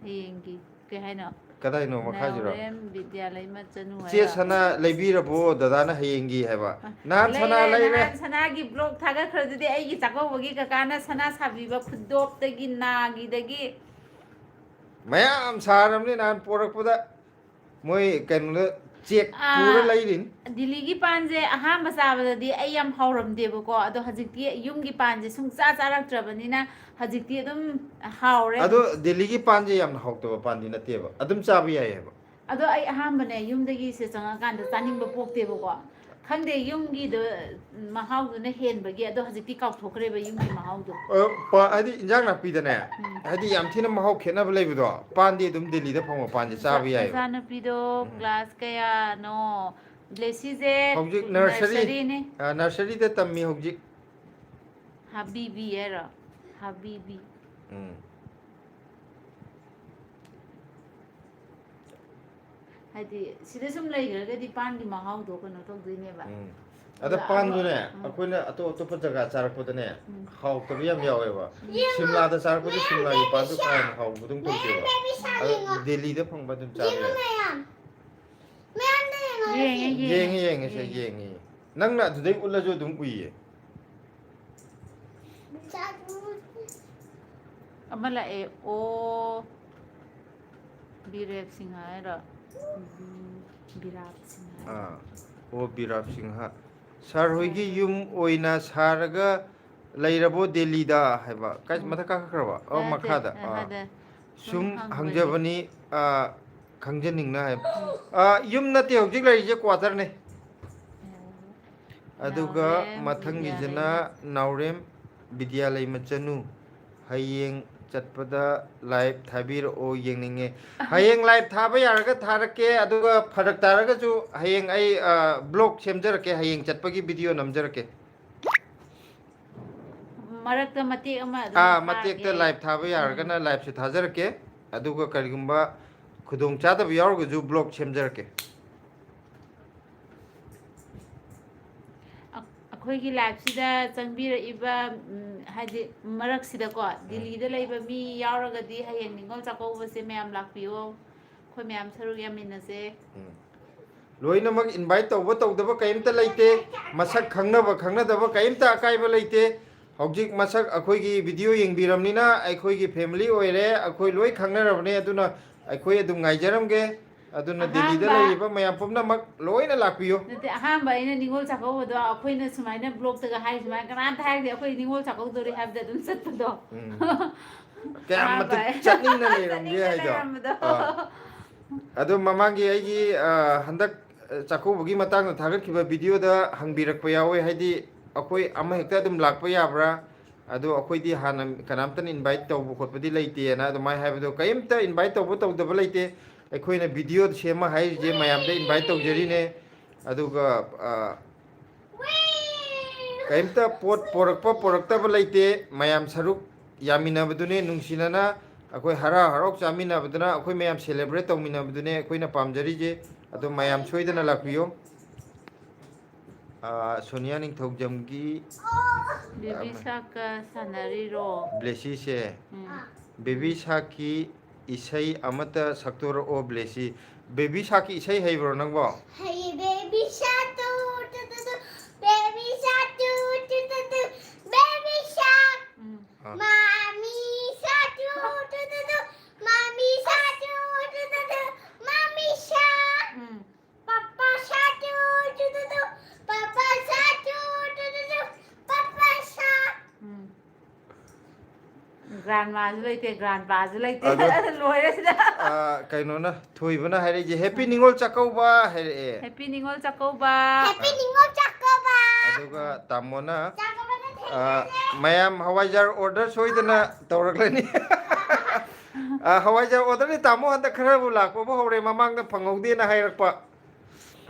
ꯍꯌꯦꯡꯒꯤ ꯀꯩ ꯍꯥꯏꯅꯣ? ꯀꯗꯥꯏꯅꯣ ꯃꯈꯥꯁꯤꯔꯣ? ꯅꯥꯎꯔꯦꯝ ꯕꯤꯗ꯭ꯌꯥꯂꯩꯃ ꯆꯅꯨ ꯆꯦ ꯍꯥꯏꯔꯣ? ꯁꯅꯥ ꯂꯩꯕꯤꯔꯕꯣ ꯗꯗꯥꯅ ꯍꯌꯦꯡꯒꯤ ꯍꯥꯏꯕ? ꯅꯍꯥꯟ ꯁꯅꯥ ꯂꯩꯔꯦ, ꯂꯩꯔꯦ꯫ ꯅꯍꯥꯟ ꯁꯅꯥꯒꯤ vlog ꯊꯥꯒꯠꯈ꯭ꯔꯗꯨꯗꯤ, ꯑꯩꯒꯤ ꯆꯥꯛꯀꯧꯕꯒꯤ ꯀꯀꯥꯅ ꯁꯅꯥ ꯁꯥꯕꯤꯕ ꯈꯨꯗꯣꯞꯇꯒꯤ, ꯅꯥꯒꯤꯗꯒꯤ꯫ ꯃꯌꯥꯝ ꯁꯥꯔꯕꯅꯤ ꯅꯍꯥꯟ ꯄꯣꯔꯛꯄꯗ꯫ ꯃꯣꯏ ꯀꯩꯅꯣꯗ ꯆꯦꯛ ꯑꯥ, ꯄꯨꯔ ꯂꯩꯔꯤꯅꯤ꯫ ꯗꯤꯜꯂꯤꯒꯤ ꯄꯥꯟꯁꯦ ꯑꯍꯥꯟꯕ ꯆꯥꯕꯗꯗꯤ ꯑꯩ ꯌꯥꯝ ꯍꯥꯎꯔꯝꯗꯦꯕꯀꯣ, ꯑꯗꯣ ꯍꯧꯖꯤꯛꯇꯤ ꯌꯨꯝꯒꯤ ꯄꯥꯟꯁꯦ ꯁꯨꯡꯆꯥ ꯆꯥꯔꯛꯇ꯭ꯔꯕꯅꯤꯅ ꯍꯧꯖꯤꯛꯇꯤ ꯑꯗꯨꯝ ꯍꯥꯎꯔꯦ꯫ ꯑꯗꯣ ꯗꯤꯜꯂꯤꯒꯤ ꯄꯥꯟꯁꯦ ꯌꯥꯝꯅ ꯍꯥꯎꯇꯕ ꯄꯥꯟꯗꯤ ꯅꯠꯇꯦꯕ, ꯑꯗꯨꯝ ꯆꯥꯕ ꯌꯥꯏꯑꯕ꯫ ꯑꯗꯣ ꯑꯩ ꯑꯍꯥꯟꯕꯅꯦ ꯌꯨꯝꯗꯒꯤ ꯁꯤ ꯆꯪꯉꯀꯥꯟꯗ ꯆꯥꯅꯤꯡꯕ ꯄꯣꯛꯇꯦꯕꯀꯣ, ꯈꯪꯗꯦ, ꯌꯨꯝꯒꯤꯗꯣ ꯃꯍꯥꯎꯗꯨꯅ ꯍꯦꯟꯕꯒꯤ꯫ ꯑꯗꯣ ꯍꯧꯖꯤꯛꯇꯤ ꯀꯥꯎꯊꯣꯛꯈ꯭ꯔꯦꯕ ꯌꯨꯝꯒꯤ ꯃꯍꯥꯎꯗꯣ꯫ ꯑ, ꯄꯥ-, ꯍꯥꯏꯗꯤ ꯏꯟꯖꯥꯡ ꯅꯥꯄꯤꯗꯅꯦ, ꯎꯝ꯫ ꯍꯥꯏꯗꯤ ꯌꯥꯝ ꯊꯤꯅ ꯃꯍꯥꯎ ꯈꯦꯠꯅꯕ ꯂꯩꯕꯗꯣ, ꯄꯥꯟꯗꯤ ꯑꯗꯨꯝ ꯗꯤꯜꯂꯤꯗ ꯐꯪꯕ ꯄꯥꯟꯁꯦ ꯆꯥꯕ ꯌꯥꯏꯑꯕ꯫ ꯃꯆꯥꯅꯨꯄꯤꯗꯣ ꯎꯝ꯫ class ꯀꯌꯥꯅꯣ? ꯕ꯭ꯂꯦꯁꯤꯁꯦ ꯍꯧꯖꯤꯛ nursery, nurseryꯅꯤ꯫ ꯑ, nurseryꯗ ꯇꯝꯃꯤ ꯍꯧꯖꯤꯛ꯫ ꯍꯥꯕꯤꯕꯤ ꯍꯥꯏꯔꯣ? ꯍꯥꯕꯤꯕꯤ꯫ ꯎꯝ꯫ ꯍꯥꯏꯗꯤ ꯁꯤꯗ ꯁꯨꯝ ꯂꯩꯈ꯭ꯔꯒꯗꯤ ꯄꯥꯟꯒꯤ ꯃꯍꯥꯎꯗꯣ ꯀꯩꯅꯣ ꯇꯧꯗꯣꯏꯅꯦꯕ꯫ ꯎꯝ꯫ ꯑꯗ ꯄꯥꯟꯗꯨꯅꯦ, ꯑꯩꯈꯣꯏꯅ ꯑꯇꯣꯞ ꯑꯇꯣꯞꯄ ꯖꯒꯥ ꯆꯥꯔꯛꯄꯗꯅꯦ, ꯍꯥꯎꯇꯕ ꯌꯥꯝ ꯌꯥꯎꯋꯦꯕ꯫ ꯁꯤꯝꯂꯥꯗ ꯆꯥꯔꯛꯄꯗꯣ ꯁꯤꯝꯂꯥꯒꯤ ꯄꯥꯟꯗꯣ ꯀꯥ ꯍꯦꯟꯅ ꯍꯥꯎꯕꯗꯧ ꯇꯧꯗꯦꯕ꯫ ꯑꯗ ꯗꯦꯜꯂꯤꯗ ꯐꯪꯕ ꯑꯗꯨꯝ ꯆꯥꯕ ꯌꯥꯏ꯫ ꯌꯦꯡꯉꯦ, ꯌꯦꯡꯉꯦ꯫ ꯌꯦꯡꯉꯦ, ꯌꯦꯡꯉꯦ, ꯁꯦ, ꯌꯦꯡꯉꯦ꯫ ꯌꯦꯡꯉꯦ꯫ ꯅꯪꯅ ꯑꯗꯨꯗꯩ ꯎꯠꯂꯁꯨ ꯑꯗꯨꯝ ꯎꯏꯌꯦ꯫ ꯑꯃ ꯂꯥꯛꯑꯦ꯫ ꯑꯣ, ꯕꯤꯔꯦꯞ ꯁꯤꯡꯍ ꯍꯥꯏꯔꯣ? ꯎꯝ, ꯕꯤꯔꯥꯞ ꯁꯤꯡꯍ ꯍꯥꯏꯔꯣ? ꯑꯥ, ꯑꯣ, ꯕꯤꯔꯥꯞ ꯁꯤꯡꯍ꯫ ꯁꯥꯔ ꯍꯣꯏꯒꯤ ꯌꯨꯝ ꯑꯣꯏꯅ ꯁꯥꯔꯒ ꯂꯩꯔꯕꯣ ꯗꯦꯜꯂꯤꯗ ꯍꯥꯏꯕ? ꯀꯥꯏ, ꯎꯝ꯫ ꯃꯊꯛ ꯀꯥꯈꯠꯈ꯭ꯔꯕ? ꯑꯣ, ꯅꯠꯇꯦ, ꯃꯈꯥꯗ꯫ ꯑꯥ꯫ ꯅꯍꯥꯟꯗ ꯁꯨꯝ ꯁꯨꯝ ꯍꯪꯕꯅꯦ꯫ ꯍꯪꯖꯕꯅꯤ, ꯑꯥ, ꯈꯪꯖꯅꯤꯡꯅ ꯍꯥꯏꯕ꯫ ꯎꯝ꯫ ꯑꯥ, ꯌꯨꯝ ꯅꯠꯇꯦ, ꯍꯧꯖꯤꯛ ꯂꯩꯔꯤꯁꯦ ꯀ꯭ꯋꯥꯇꯔꯅꯦ꯫ ꯑꯣ꯫ ꯑꯗꯨꯒ ꯅꯥꯎꯔꯦꯝ ꯃꯊꯪꯒꯤꯁꯤꯅ ꯕꯤꯗ꯭ꯌꯥꯂꯩꯃ꯫ ꯅꯥꯎꯔꯦꯝ ꯕꯤꯗ꯭ꯌꯥꯂꯩꯃ ꯆꯅꯨ꯫ ꯍꯌꯦꯡ ꯆꯠꯄꯗ ꯂꯥꯏꯚ ꯊꯥꯕꯤꯔꯛꯑꯣ, ꯌꯦꯡꯅꯤꯡꯉꯦ꯫ ꯍꯌꯦꯡ ꯂꯥꯏꯚ ꯊꯥꯕ ꯌꯥꯔꯒ ꯊꯥꯔꯛꯀꯦ, ꯑꯗꯨꯒ ꯐꯔꯛ ꯇꯥꯔꯒꯁꯨ ꯍꯌꯦꯡ ꯑꯩ, ꯑ, ꯕ꯭ꯂꯣꯒ ꯁꯦꯝꯖꯔꯛꯀꯦ ꯍꯌꯦꯡ ꯆꯠꯄꯒꯤ ꯚꯤꯗꯤꯑꯣ ꯅꯝꯖꯔꯛꯀꯦ꯫ ꯃꯔꯛꯇ ꯃꯇꯦꯛ ꯑꯃ ꯑꯗꯨꯝ ꯑꯥ, ꯃꯇꯦꯛꯇ ꯊꯥꯒꯦ꯫ ꯂꯥꯏꯚ ꯊꯥꯕ ꯌꯥꯔꯒꯅ ꯎꯝ꯫ ꯂꯥꯏꯚꯁꯨ ꯊꯥꯖꯔꯛꯀꯦ, ꯑꯗꯨꯒ ꯀꯔꯤꯒꯨꯝꯕ ꯈꯨꯗꯣꯡ ꯆꯥꯗꯕ ꯌꯥꯎꯔꯒꯁꯨ ꯕ꯭ꯂꯣꯒ ꯁꯦꯝꯖꯔꯛꯀꯦ꯫ ꯑ-, ꯑꯩꯈꯣꯏꯒꯤ ꯂꯥꯏꯐꯁꯤꯗ ꯆꯪꯕꯤꯔꯛꯏꯕ, ꯎꯝ, ꯍꯥꯏꯗꯤ ꯃꯔꯛꯁꯤꯗꯀꯣ, ꯎꯝ꯫ ꯗꯤꯜꯂꯤꯗ ꯂꯩꯕ ꯃꯤ ꯌꯥꯎꯔꯒꯗꯤ ꯍꯌꯦꯡ ꯅꯤꯉꯣꯜ ꯆꯥꯛꯀꯧꯕꯁꯦ ꯃꯌꯥꯝ ꯂꯥꯛꯄꯤꯌꯣ, ꯑꯩꯈꯣꯏ ꯃꯌꯥꯝ ꯁꯔꯨꯛ ꯌꯥꯃꯤꯟꯅꯁꯦ꯫ ꯎꯝ꯫ ꯂꯣꯏꯅꯃꯛ ꯏꯟꯚꯥꯏꯠ ꯇꯧꯕ ꯇꯧꯗꯕ ꯀꯔꯤꯝꯇ ꯂꯩꯇꯦ꯫ ꯃꯁꯛ ꯈꯪꯅꯕ ꯈꯪꯅꯗꯕ ꯀꯔꯤꯝꯇ ꯑꯀꯥꯏꯕ ꯂꯩꯇꯦ꯫ ꯍꯧꯖꯤꯛ ꯃꯁꯛ ꯑꯩꯈꯣꯏꯒꯤ ꯚꯤꯗꯤꯑꯣ ꯌꯦꯡꯕꯤꯔꯕꯅꯤꯅ ꯑꯩꯈꯣꯏꯒꯤ ꯐꯦꯃꯤꯂꯤ ꯑꯣꯏꯔꯦ, ꯑꯩꯈꯣꯏ ꯂꯣꯏ ꯈꯪꯅꯔꯕꯅꯦ, ꯑꯗꯨꯅ ꯑꯩꯈꯣꯏ ꯑꯗꯨꯝ ꯉꯥꯏꯖꯔꯝꯒꯦ꯫ ꯑꯗꯨꯅ ꯗꯦꯜꯂꯤꯗ ꯑꯍꯥꯟꯕ ꯂꯩꯔꯤꯕ ꯃꯌꯥꯝ ꯄꯨꯝꯅꯃꯛ ꯂꯣꯏꯅ ꯂꯥꯛꯄꯤꯌꯨ꯫ ꯅꯠꯇꯦ, ꯑꯍꯥꯟꯕ ꯑꯩꯅ ꯅꯤꯉꯣꯜ ꯆꯥꯛꯀꯧꯕꯗꯣ ꯑꯩꯈꯣꯏꯅ ꯁꯨꯃꯥꯏꯅ ꯕ꯭ꯂꯣꯛꯇꯒ ꯍꯥꯏ, ꯁꯨꯃꯥꯏꯅ ꯀꯅꯥꯝꯇ ꯍꯥꯏꯔꯛꯇꯦ, ꯑꯩꯈꯣꯏ ꯅꯤꯉꯣꯜ ꯆꯥꯛꯀꯧꯗꯣꯔꯦ ꯍꯥꯏꯕꯗ ꯑꯗꯨꯝ ꯆꯠꯄꯗꯣ꯫ ꯎꯝ꯫ ꯀꯌꯥꯝ ꯑꯍꯥꯟꯕ ꯃꯇꯤꯛ ꯑꯩ ꯆꯠꯅꯤꯡꯅ ꯂꯩꯔꯝꯒꯦ ꯆꯠꯅꯤꯡꯅ ꯍꯥꯏꯗꯣ꯫ ꯂꯩꯔꯝꯕꯗꯣ꯫ ꯑꯥ꯫ ꯑꯗꯣ ꯃꯃꯥꯡꯒꯤ ꯑꯩꯒꯤ, ꯑ, ꯍꯟꯗꯛ, ꯑ, ꯆꯥꯛꯀꯧꯕꯒꯤ ꯃꯇꯥꯡꯗ ꯊꯥꯒꯠꯈꯤꯕ ꯚꯤꯗꯤꯑꯣꯗ ꯍꯪꯕꯤꯔꯛꯄ ꯌꯥꯎꯋꯦ, ꯍꯥꯏꯗꯤ ꯑꯩꯈꯣꯏ ꯑꯃꯍꯦꯛꯇ ꯑꯗꯨꯝ ꯂꯥꯛꯄ ꯌꯥꯕ꯭ꯔꯥ? ꯑꯗꯣ ꯑꯩꯈꯣꯏꯗꯤ ꯍꯥꯟꯅ ꯀꯅꯥꯝꯇꯅ ꯏꯟꯚꯥꯏꯠ ꯇꯧꯕ ꯈꯣꯠꯄꯗꯤ ꯂꯩꯇꯦꯅ ꯑꯗꯨꯃꯥꯏꯅ ꯍꯥꯏꯕꯗꯣ, ꯀꯔꯤꯝꯇ ꯏꯟꯚꯥꯏꯠ ꯇꯧꯕ ꯇꯧꯗꯕ ꯂꯩꯇꯦ꯫ ꯑꯩꯈꯣꯏꯅ ꯚꯤꯗꯤꯑꯣ ꯁꯦꯝꯃ ꯍꯥꯏꯔꯤꯁꯦ ꯃꯌꯥꯝꯗ ꯏꯟꯚꯥꯏꯠ ꯇꯧꯖꯔꯤꯅꯦ꯫ ꯑꯗꯨꯒ, ꯑ, ꯀꯔꯤꯝꯇ ꯄꯣꯠ ꯄꯣꯔꯛꯄ ꯄꯣꯔꯛꯇꯕ ꯂꯩꯇꯦ꯫ ꯃꯌꯥꯝ ꯁꯔꯨꯛ ꯌꯥꯃꯤꯟꯅꯕꯗꯨꯅꯦ, ꯅꯨꯡꯁꯤꯅꯅ ꯑꯩꯈꯣꯏ ꯍꯔꯥꯎ ꯍꯔꯥꯎ ꯆꯥꯃꯤꯟꯅꯕꯗꯨꯅ, ꯑꯩꯈꯣꯏ ꯃꯌꯥꯝ ꯁꯦꯂꯦꯕ꯭ꯔꯦꯠ ꯇꯧꯃꯤꯟꯅꯕꯗꯨꯅꯦ ꯑꯩꯈꯣꯏꯅ ꯄꯥꯝꯖꯔꯤꯁꯦ꯫ ꯑꯗꯣ ꯃꯌꯥꯝ ꯁꯣꯏꯗꯅ ꯂꯥꯛꯄꯤꯌꯨ꯫ ꯑꯥ, ꯁꯣꯅꯤꯌꯥ ꯅꯤꯡꯊꯧꯖꯝꯒꯤ ꯕꯦꯕꯤ ꯁꯥꯔꯛꯀ ꯁꯥꯟꯅꯔꯤꯔꯣ? ꯕ꯭ꯂꯦꯁꯤꯁꯦ꯫ ꯎꯝ꯫ ꯕꯦꯕꯤ ꯁꯥꯔꯛꯀꯤ ꯏꯁꯩ ꯑꯃꯠꯇ ꯁꯛꯇꯣꯔꯛꯑꯣ, ꯕ꯭ꯂꯦꯁꯤ꯫ ꯕꯦꯕꯤ ꯁꯥꯔꯛꯀꯤ ꯏꯁꯩ ꯍꯩꯕ꯭ꯔꯣ ꯅꯪꯕꯣ? ꯍꯩꯌꯦ, baby shark doo doo doo doo, baby shark doo doo doo doo, baby shark. ꯎꯝ꯫ ꯑꯥ꯫ Mommy shark doo doo doo doo, mommy shark doo doo doo doo, mommy shark. ꯎꯝ꯫ Papa shark doo doo doo doo, papa shark doo doo doo doo, papa shark. ꯎꯝ꯫ ꯒ꯭ꯔꯥꯟꯃꯥꯁꯨ ꯂꯩꯇꯦ, ꯒ꯭ꯔꯥꯟꯄꯥꯁꯨ ꯂꯩꯇꯦ꯫ ꯑꯗꯣ, ꯂꯣꯏꯔꯦ ꯁꯤꯗ꯫ ꯑꯥ, ꯀꯩꯅꯣꯅ, ꯊꯣꯏꯕꯅ ꯍꯥꯏꯔꯛꯏꯁꯦ, "ꯍꯦꯄꯤ ꯅꯤꯉꯣꯜ ꯆꯥꯛꯀꯧꯕ" ꯍꯥꯏꯔꯛꯑꯦ꯫ ꯍꯦꯄꯤ ꯅꯤꯉꯣꯜ ꯆꯥꯛꯀꯧꯕ꯫ ꯍꯦꯄꯤ ꯅꯤꯉꯣꯜ ꯆꯥꯛꯀꯧꯕ꯫ ꯑꯗꯨꯒ ꯇꯥꯃꯣꯅ, ꯆꯥꯛꯀꯧꯕꯗ ꯑꯥ, ꯊꯦꯡꯅꯁꯦ꯫ ꯃꯌꯥꯝ ꯍꯋꯥꯏꯖꯥꯔ ꯑꯣꯔꯗꯔ ꯁꯣꯏꯗꯅ ꯇꯧꯔꯛꯂꯅꯤ꯫ ꯑꯥ, ꯍꯋꯥꯏꯖꯥꯔ ꯑꯣꯔꯗꯔꯗꯤ ꯇꯥꯃꯣ ꯍꯟꯗꯛ ꯈꯔꯕꯨ ꯂꯥꯛꯄꯕꯨ ꯍꯧꯔꯦ, ꯃꯃꯥꯡꯗ ꯐꯪꯍꯧꯗꯦꯅ ꯍꯥꯏꯔꯛꯄ꯫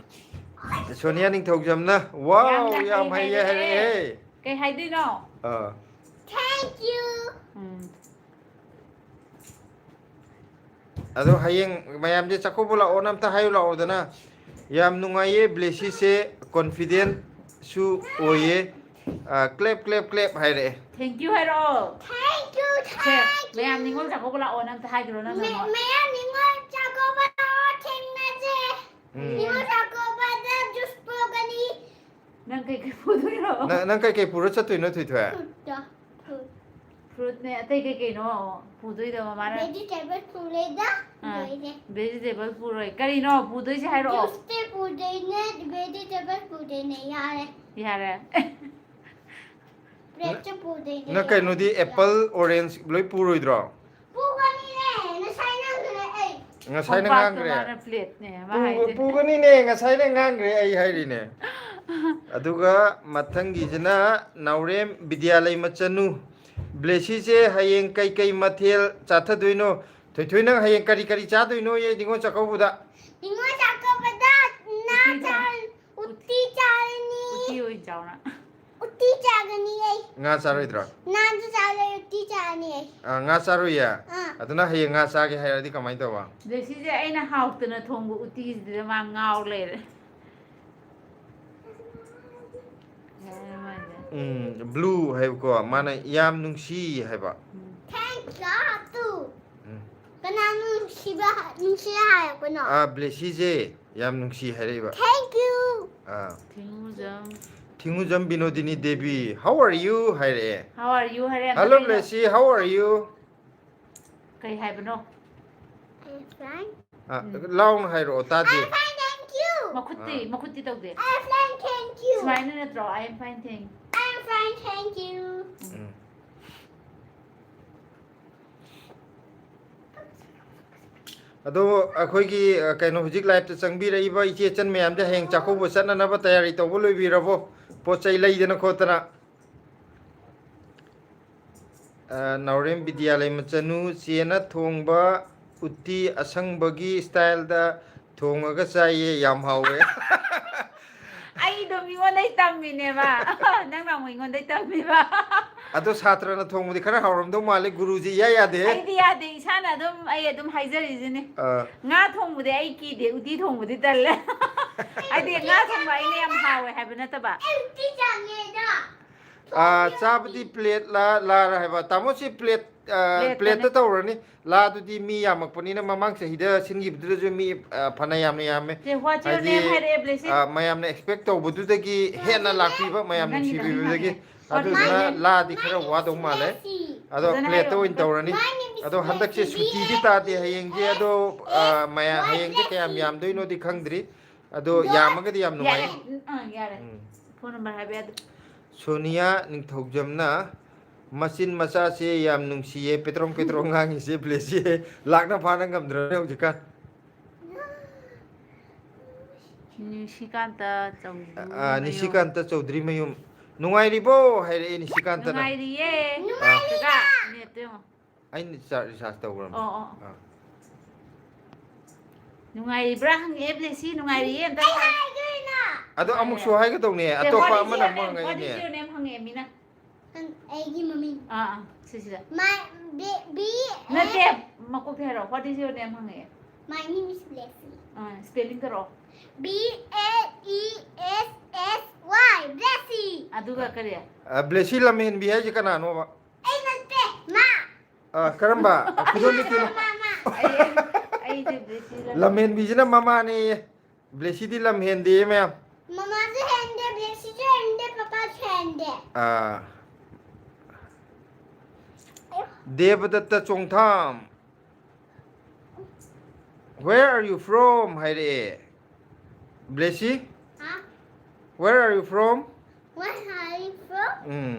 ꯁꯣꯅꯤꯌꯥ ꯅꯤꯡꯊꯧꯖꯝꯅ, "ꯋꯥꯎ, ꯌꯥꯝꯅ ꯌꯥꯝ ꯍꯩ ꯍꯩꯌꯦ" ꯍꯥꯏꯔꯛꯑꯦ꯫ ꯍꯥꯏꯔꯛꯑꯦ꯫ ꯀꯩ ꯍꯥꯏꯗꯣꯏꯅꯣ? ꯑꯥ꯫ Thank you꯫ ꯎꯝ꯫ ꯑꯗꯣ ꯍꯌꯦꯡ ꯃꯌꯥꯝꯁꯦ ꯆꯥꯛꯀꯧꯕ ꯂꯥꯛꯑꯣꯅ ꯑꯝꯇ ꯍꯥꯏꯌꯨ ꯂꯥꯛꯑꯣꯗꯅ꯫ "ꯌꯥꯝ ꯅꯨꯡꯉꯥꯏꯌꯦ, ꯕ꯭ꯂꯦꯁꯤꯁꯦ confident ꯁꯨ ꯑꯣꯏꯌꯦ꯫ ꯑꯥ, clap, clap, clap" ꯍꯥꯏꯔꯛꯑꯦ꯫ Thank you ꯍꯥꯏꯔꯛꯑꯣ꯫ Thank you, say, thank you꯫ ꯃꯌꯥꯝ ꯅꯤꯉꯣꯜ ꯆꯥꯛꯀꯧꯕ ꯂꯥꯛꯑꯣꯅ ꯑꯝꯇ ꯍꯥꯏꯈ꯭ꯔꯣ ꯅꯪ ꯃ-, ꯑꯃꯨꯛ꯫ ꯃꯌꯥꯝ ꯅꯤꯉꯣꯜ ꯆꯥꯛꯀꯧꯕ ꯂꯥꯛꯑꯣ, ꯊꯦꯡꯅꯁꯦ꯫ ꯎꯝ꯫ ꯅꯤꯉꯣꯜ ꯆꯥꯛꯀꯧꯕꯗ juice ꯄꯨꯒꯅꯤ꯫ ꯅꯪ ꯀꯩꯀꯩ ꯄꯨꯗꯣꯏꯅꯣ? ꯅꯪ, ꯅꯪ ꯀꯩꯀꯩ ꯄꯨꯔ ꯆꯠꯇꯣꯏꯅꯣ, ꯊꯣꯏꯊꯣꯏ? Fruitꯇꯣ, fruit꯫ Fruitꯅꯦ, ꯑꯇꯩ ꯀꯩꯀꯩꯅꯣ ꯄꯨꯗꯣꯏꯗꯣ ꯃꯃꯥꯅ? Vegetable ꯄꯨꯔꯦꯗ, ꯑꯥ, ꯂꯣꯏꯔꯦ꯫ Vegetable ꯄꯨꯔꯣꯏ꯫ ꯀꯔꯤꯅꯣ ꯄꯨꯗꯣꯏꯁꯦ ꯍꯥꯏꯔꯛꯑꯣ꯫ Juiceꯇꯤ ꯄꯨꯗꯣꯏꯅꯦ, vegetable ꯄꯨꯗꯣꯏꯅꯦ, ꯌꯥꯔꯦ꯫ ꯌꯥꯔꯦ꯫ Plateꯁꯨ ꯄꯨꯗꯣꯏꯅꯦ, ꯅꯪ ꯀꯩꯅꯣꯗꯤ, ꯌꯥꯔꯦ꯫ Apple, orange ꯂꯣꯏ ꯄꯨꯔꯣꯏꯗ꯭ꯔꯣ? ꯄꯨꯒꯅꯤꯅꯦ, ꯉꯁꯥꯏ ꯅꯪꯅ ꯑꯩ꯫ ꯉꯁꯥꯏꯅ ꯀꯣꯝꯄꯥꯛꯇꯣ ꯉꯥꯡꯈ꯭ꯔꯦ꯫ ꯃꯥꯅ plateꯅꯦ, ꯃꯥ ꯄꯨ-, ꯍꯥꯏꯁꯦ꯫ ꯄꯨꯒꯅꯤꯅꯦ, ꯉꯁꯥꯏꯅ ꯉꯥꯡꯈ꯭ꯔꯦ ꯑꯩ ꯍꯥꯏꯔꯤꯅꯦ꯫ ꯑꯗꯨꯒ ꯃꯊꯪꯒꯤꯁꯤꯅ ꯅꯥꯎꯔꯦꯝ ꯕꯤꯗ꯭ꯌꯥꯂꯩ ꯃꯆꯅꯨ꯫ ꯕ꯭ꯂꯦꯁꯤꯁꯦ ꯍꯌꯦꯡ ꯀꯩꯀꯩ ꯃꯊꯦꯜ ꯆꯥꯊꯗꯣꯏꯅꯣ? ꯊꯣꯏꯊꯣꯏ, ꯅꯪ ꯍꯌꯦꯡ ꯀꯔꯤ ꯀꯔꯤ ꯆꯥꯗꯣꯏꯅꯣꯌꯦ ꯅꯤꯉꯣꯜ ꯆꯥꯛꯀꯧꯕꯗ? ꯅꯤꯉꯣꯜ ꯆꯥꯛꯀꯧꯕꯗ ꯉꯥ ꯎꯇꯤ ꯆꯥ-, ꯆꯥ-, ꯎꯇꯤ ꯆꯥꯔꯅꯤ꯫ ꯎꯇꯤ ꯑꯣꯏꯅ ꯆꯥꯎꯅ꯫ ꯎꯇꯤ ꯆꯥꯒꯅꯤ ꯑꯩ꯫ ꯉꯥ ꯆꯥꯔꯣꯏꯗ꯭ꯔꯣ? ꯉꯥꯁꯨ ꯆꯥꯔꯣꯏ, ꯎꯇꯤ ꯆꯥꯔꯅꯤ ꯑꯩ꯫ ꯑꯥ, ꯉꯥ ꯆꯥꯔꯣꯏꯌꯦ? ꯑꯥ꯫ ꯑꯗꯨꯅ ꯍꯌꯦꯡ ꯉꯥ ꯆꯥꯒꯦ ꯍꯥꯏꯔꯗꯤ ꯀꯃꯥꯏꯅ ꯇꯧꯕ? ꯕ꯭ꯂꯦꯁꯤꯁꯦ ꯑꯩꯅ ꯍꯥꯎꯇꯅ ꯊꯣꯡꯕ ꯎꯇꯤꯁꯤꯗ ꯃꯥ ꯉꯥꯎ ꯂꯩꯔꯦ꯫ ꯎꯝ, blue ꯍꯥꯏꯕꯀꯣ, ꯃꯥꯅ ꯌꯥꯝ ꯅꯨꯡꯁꯤ ꯍꯥꯏꯕ. Thank you. ꯎꯝ. ꯀꯅꯥ ꯅꯨꯡꯁꯤꯕ ꯅꯨꯡꯁꯤ ꯍꯥꯏꯔꯛꯄꯅꯣ? ꯑꯥ, ꯕ꯭ꯂꯦꯁꯤꯁꯦ ꯌꯥꯝ ꯅꯨꯡꯁꯤ ꯍꯥꯏꯔꯛꯏꯕ. Thank you. Ah. ꯊꯤꯡꯉꯨꯖꯝ. ꯊꯤꯡꯉꯨꯖꯝ Binodini Devi, how are you ꯍꯥꯏꯔꯛꯑꯦ. How are you ꯍꯥꯏꯔꯦ. Hello ꯕ꯭ꯂꯦꯁꯤ, how are you? ꯀꯩ ꯍꯥꯏꯕꯅꯣ? I'm fine. ꯑꯥ, ꯂꯥꯎꯅ ꯍꯥꯏꯔꯛꯑꯣ, ꯇꯥꯗꯦ. I'm fine, thank you. ꯃꯈꯨꯠꯇꯤ ꯑꯥ. ꯃꯈꯨꯠꯇꯤ ꯇꯧꯗꯦ. I'm fine, thank you. ꯁꯨꯃꯥꯏꯅ ꯅꯠꯇ꯭ꯔꯣ? I am fine, thank. I'm fine, thank you. ꯎꯝ. ꯑꯗꯣ ꯑꯩꯈꯣꯏꯒꯤ, ꯑ, ꯀꯩꯅꯣ, ꯍꯧꯖꯤꯛ liveꯇ ꯆꯪꯕꯤꯔꯛꯏꯕ ꯏꯆꯦ ꯏꯆꯟ ꯃꯌꯥꯝꯁꯦ ꯍꯌꯦꯡ ꯆꯥꯛꯀꯧꯕ ꯆꯠꯅꯅꯕ ꯇꯌꯥꯔꯤ ꯇꯧꯕ ꯂꯣꯏꯕꯤꯔꯕꯣ? ꯄꯣꯠ ꯆꯩ ꯂꯩꯗꯅ ꯈꯣꯠꯇꯅ. ꯑ, ꯅꯥꯎꯔꯦꯝ ꯕꯤꯗ꯭ꯌꯥꯂꯩ ꯃꯆꯅꯨ ꯆꯦꯅ ꯊꯣꯡꯕ ꯎꯇꯤ ꯑꯁꯪꯕꯒꯤ styleꯗ ꯊꯣꯡꯉꯒ ꯆꯥꯏꯌꯦ, ꯌꯥꯝ ꯍꯥꯎꯋꯦ꯫ ꯑꯩꯗꯣ ꯃꯤꯉꯣꯟꯗꯩ ꯇꯝꯃꯤꯅꯦꯕ꯫ ꯅꯪꯅ ꯑꯃꯨꯛ ꯑꯩꯉꯣꯟꯗꯩ ꯇꯝꯃꯤꯕ꯫ ꯑꯗꯣ ꯁꯥꯇ꯭ꯔꯅ ꯊꯣꯡꯕꯗꯤ ꯈꯔ ꯍꯥꯎꯔꯝꯗꯧ ꯃꯥꯜꯂꯦ, ꯒꯨꯔꯨꯁꯤ ꯏꯌꯥ ꯌꯥꯗꯦꯍꯦ꯫ ꯑꯩꯗꯤ ꯌꯥꯗꯦ, ꯏꯁꯥꯅ ꯑꯗꯨꯝ, ꯑꯩ ꯑꯗꯨꯝ ꯍꯥꯏꯖꯔꯤꯁꯤꯅꯤ꯫ ꯑ, ꯉꯥ ꯊꯣꯡꯕꯗꯤ ꯑꯩ ꯀꯤꯗꯦ, ꯎꯇꯤ ꯊꯣꯡꯕꯗꯤ ꯇꯜꯂꯦ꯫ ꯍꯥꯏꯗꯤ ꯉꯥ ꯊꯣꯡꯕ ꯑꯩꯅ ꯌꯥꯝ ꯍꯥꯎꯋꯦ ꯍꯥꯏꯕ ꯅꯠꯇꯕ꯫ ꯑꯩ ꯎꯇꯤ ꯆꯥꯅꯤꯡꯉꯦꯗ. ꯑ, ꯆꯥꯕꯗꯤ plateꯂ ꯂꯥꯔ ꯍꯥꯏꯕ? ꯇꯥꯃꯣꯁꯤ plate, ꯑ, Plateꯇꯅꯦ꯫ plateꯇ ꯇꯧꯔꯅꯤ꯫ ꯂꯥꯗꯨꯗꯤ ꯃꯤ ꯌꯥꯝꯃꯛꯄꯅꯤꯅ ꯃꯃꯥꯡ ꯆꯍꯤꯗ ꯁꯤꯟꯈꯤꯕꯗꯨꯗꯁꯨ ꯃꯤ, ꯑ, ꯐꯅ ꯌꯥꯝꯅ ꯌꯥꯝꯃꯦ꯫ ꯁꯦ, what's your ꯍꯥꯏꯗꯤ, name ꯍꯥꯏꯔꯛꯑꯦ, ꯕ꯭ꯂꯦꯁꯤ꯫ ꯑ, ꯃꯌꯥꯝꯅ expect ꯇꯧꯕꯗꯨꯗꯒꯤ ꯍꯦꯟꯅ ꯂꯥꯛꯄꯤꯕ ꯃꯌꯥꯝ ꯅꯪꯒꯤꯗꯣ ꯅꯨꯡꯁꯤꯕꯤꯕꯗꯒꯤ꯫ ꯈꯪꯉꯦ꯫ ꯑꯗꯨꯗꯨꯅ ꯃꯥꯅꯦ꯫ ꯂꯥꯗꯤ ꯈꯔ ꯋꯥꯗꯧ ꯃꯥꯜꯂꯦ꯫ ꯑꯗꯣ ꯐꯖꯅ plateꯇ ꯍꯥꯏꯔꯛꯑꯣ꯫ ꯑꯣꯏꯅ ꯇꯧꯔꯅꯤ꯫ My name is ꯑꯗꯣ ꯍꯟꯗꯛꯁꯦ Blessy. ꯁꯨꯇꯤꯗꯤ ꯇꯥꯗꯦ ꯍꯌꯦꯡꯁꯦ꯫ ꯑꯗꯣ, ꯑ, ꯃꯌꯥ-, ꯍꯌꯦꯡꯁꯦ ꯀꯌꯥꯝ ꯌꯥꯝꯗꯣꯏꯅꯣꯗꯤ ꯈꯪꯗ꯭ꯔꯤ꯫ ꯑꯗꯣ ꯌꯥꯝꯃꯒꯗꯤ ꯌꯥꯝ ꯌꯥꯔꯦ꯫ ꯅꯨꯡꯉꯥꯏ꯫ ꯎꯝ, ꯑꯥ, ꯌꯥꯔꯦ꯫ ꯎꯝ꯫ Phone number ꯍꯥꯏꯕ ꯌꯥꯗꯦ꯫ ꯁꯣꯅꯤꯌꯥ ꯅꯤꯡꯊꯧꯖꯝꯅ, "ꯃꯆꯤꯟ ꯃꯆꯥꯁꯦ ꯌꯥꯝ ꯅꯨꯡꯁꯤꯌꯦ, ꯄꯦꯇ꯭ꯔꯣꯡ ꯄꯦꯇ꯭ꯔꯣꯡ ꯉꯥꯡꯉꯤꯁꯦ ꯕ꯭ꯂꯦꯁꯤ ꯂꯥꯛꯅ ꯐꯥꯅ ꯉꯝꯗ꯭ꯔꯕꯅꯦ ꯍꯧꯖꯤꯛꯀꯥꯟ"꯫ ꯅꯤꯁꯤꯀꯥꯟꯇ ꯑ, ꯅꯤꯁꯤꯀꯥꯟꯇ ꯆꯧꯗ꯭ꯔꯤꯃꯌꯨꯝ, "ꯅꯨꯡꯉꯥꯏꯔꯤꯕꯣ?" ꯍꯥꯏꯔꯛꯑꯦ ꯅꯤꯁꯤꯀꯥꯟꯇꯅ꯫ ꯅꯨꯡꯉꯥꯏꯔꯤꯌꯦ꯫ ꯑꯥ꯫ ꯀꯀꯥ, netꯇꯣ ꯌꯦꯡꯉꯣ꯫ ꯑꯩꯅ ꯆꯥ-, recharge ꯇꯧꯈ꯭ꯔꯕꯅꯦ꯫ ꯑꯣ, ꯑꯣ꯫ ꯑꯥ꯫ ꯅꯨꯡꯉꯥꯏꯔꯤꯕ꯭ꯔꯥ ꯍꯪꯉꯛꯑꯦ ꯕ꯭ꯂꯦꯁꯤ, ꯅꯨꯡꯉꯥꯏꯔꯤꯌꯦ ꯑꯝꯇ ꯍꯥꯏ-, ꯑꯗꯣ ꯑꯃꯨꯛꯁꯨ ꯍꯥꯏꯒꯗꯧꯅꯦ, ꯁꯦ, ꯑꯇꯣꯞꯄ what is ꯑꯃꯅ your ꯑꯃꯨꯛ name? What is ꯍꯪꯉꯛꯏꯅꯦ꯫ Your name ꯍꯪꯉꯛꯑꯦ ꯃꯤꯅ꯫ ꯅꯪ ꯑꯩꯒꯤ ꯃꯃꯤꯡ꯫ ꯑꯥ, ꯑꯥ, ꯁꯤꯁꯤꯗ꯫ My B, B, ꯅꯠꯇꯦ, ꯃꯀꯣꯛꯇꯩ ꯍꯥꯏꯔꯛꯑꯣ꯫ What is your name ꯍꯪꯉꯛꯑꯦ꯫ My name is Blessy. Ah, spelling ꯇꯧꯔꯛꯑꯣ꯫ B, L, E, S, S, Why? Blessy. ꯑꯗꯨꯒ ꯀꯔꯤ? ꯑ, ꯕ꯭ꯂꯦꯁꯤ ꯂꯝꯍꯦꯟꯕꯤ ꯍꯥꯏꯁꯦ ꯀꯅꯥꯅꯣꯕ? ꯑꯩ ꯅꯠꯇꯦ, ꯃꯥ꯫ ꯑ, ꯀꯔꯝꯕ? ꯑ, ꯈꯨꯗꯣꯜ ꯂꯤꯛꯇꯨꯅ? ꯃꯥ, ꯃꯥ, ꯃꯥ꯫ ꯑꯩ, ꯑꯩꯗꯤ ꯕ꯭ꯂꯦꯁꯤ ꯂꯝ- ꯂꯝꯍꯦꯟꯕꯤꯁꯤꯅ ꯃꯃꯥꯅꯦꯌꯦ꯫ ꯕ꯭ꯂꯦꯁꯤꯗꯤ ꯂꯝ ꯍꯦꯟꯗꯦꯌꯦ, ꯃꯌꯥꯝ꯫ ꯃꯃꯥꯁꯨ ꯍꯦꯟꯗꯦ, ꯕ꯭ꯂꯦꯁꯤꯁꯨ ꯍꯦꯟꯗꯦ, ꯄꯄꯥꯁꯨ ꯍꯦꯟꯗꯦ꯫ ꯑꯥ꯫ ꯗꯦꯕꯗꯠꯇ ꯆꯣꯡꯊꯥꯝ꯫ Where are you from? ꯍꯥꯏꯔꯛꯑꯦ꯫ ꯕ꯭ꯂꯦꯁꯤ? ꯍꯥ? Where are you from? Where are you from? ꯎꯝ꯫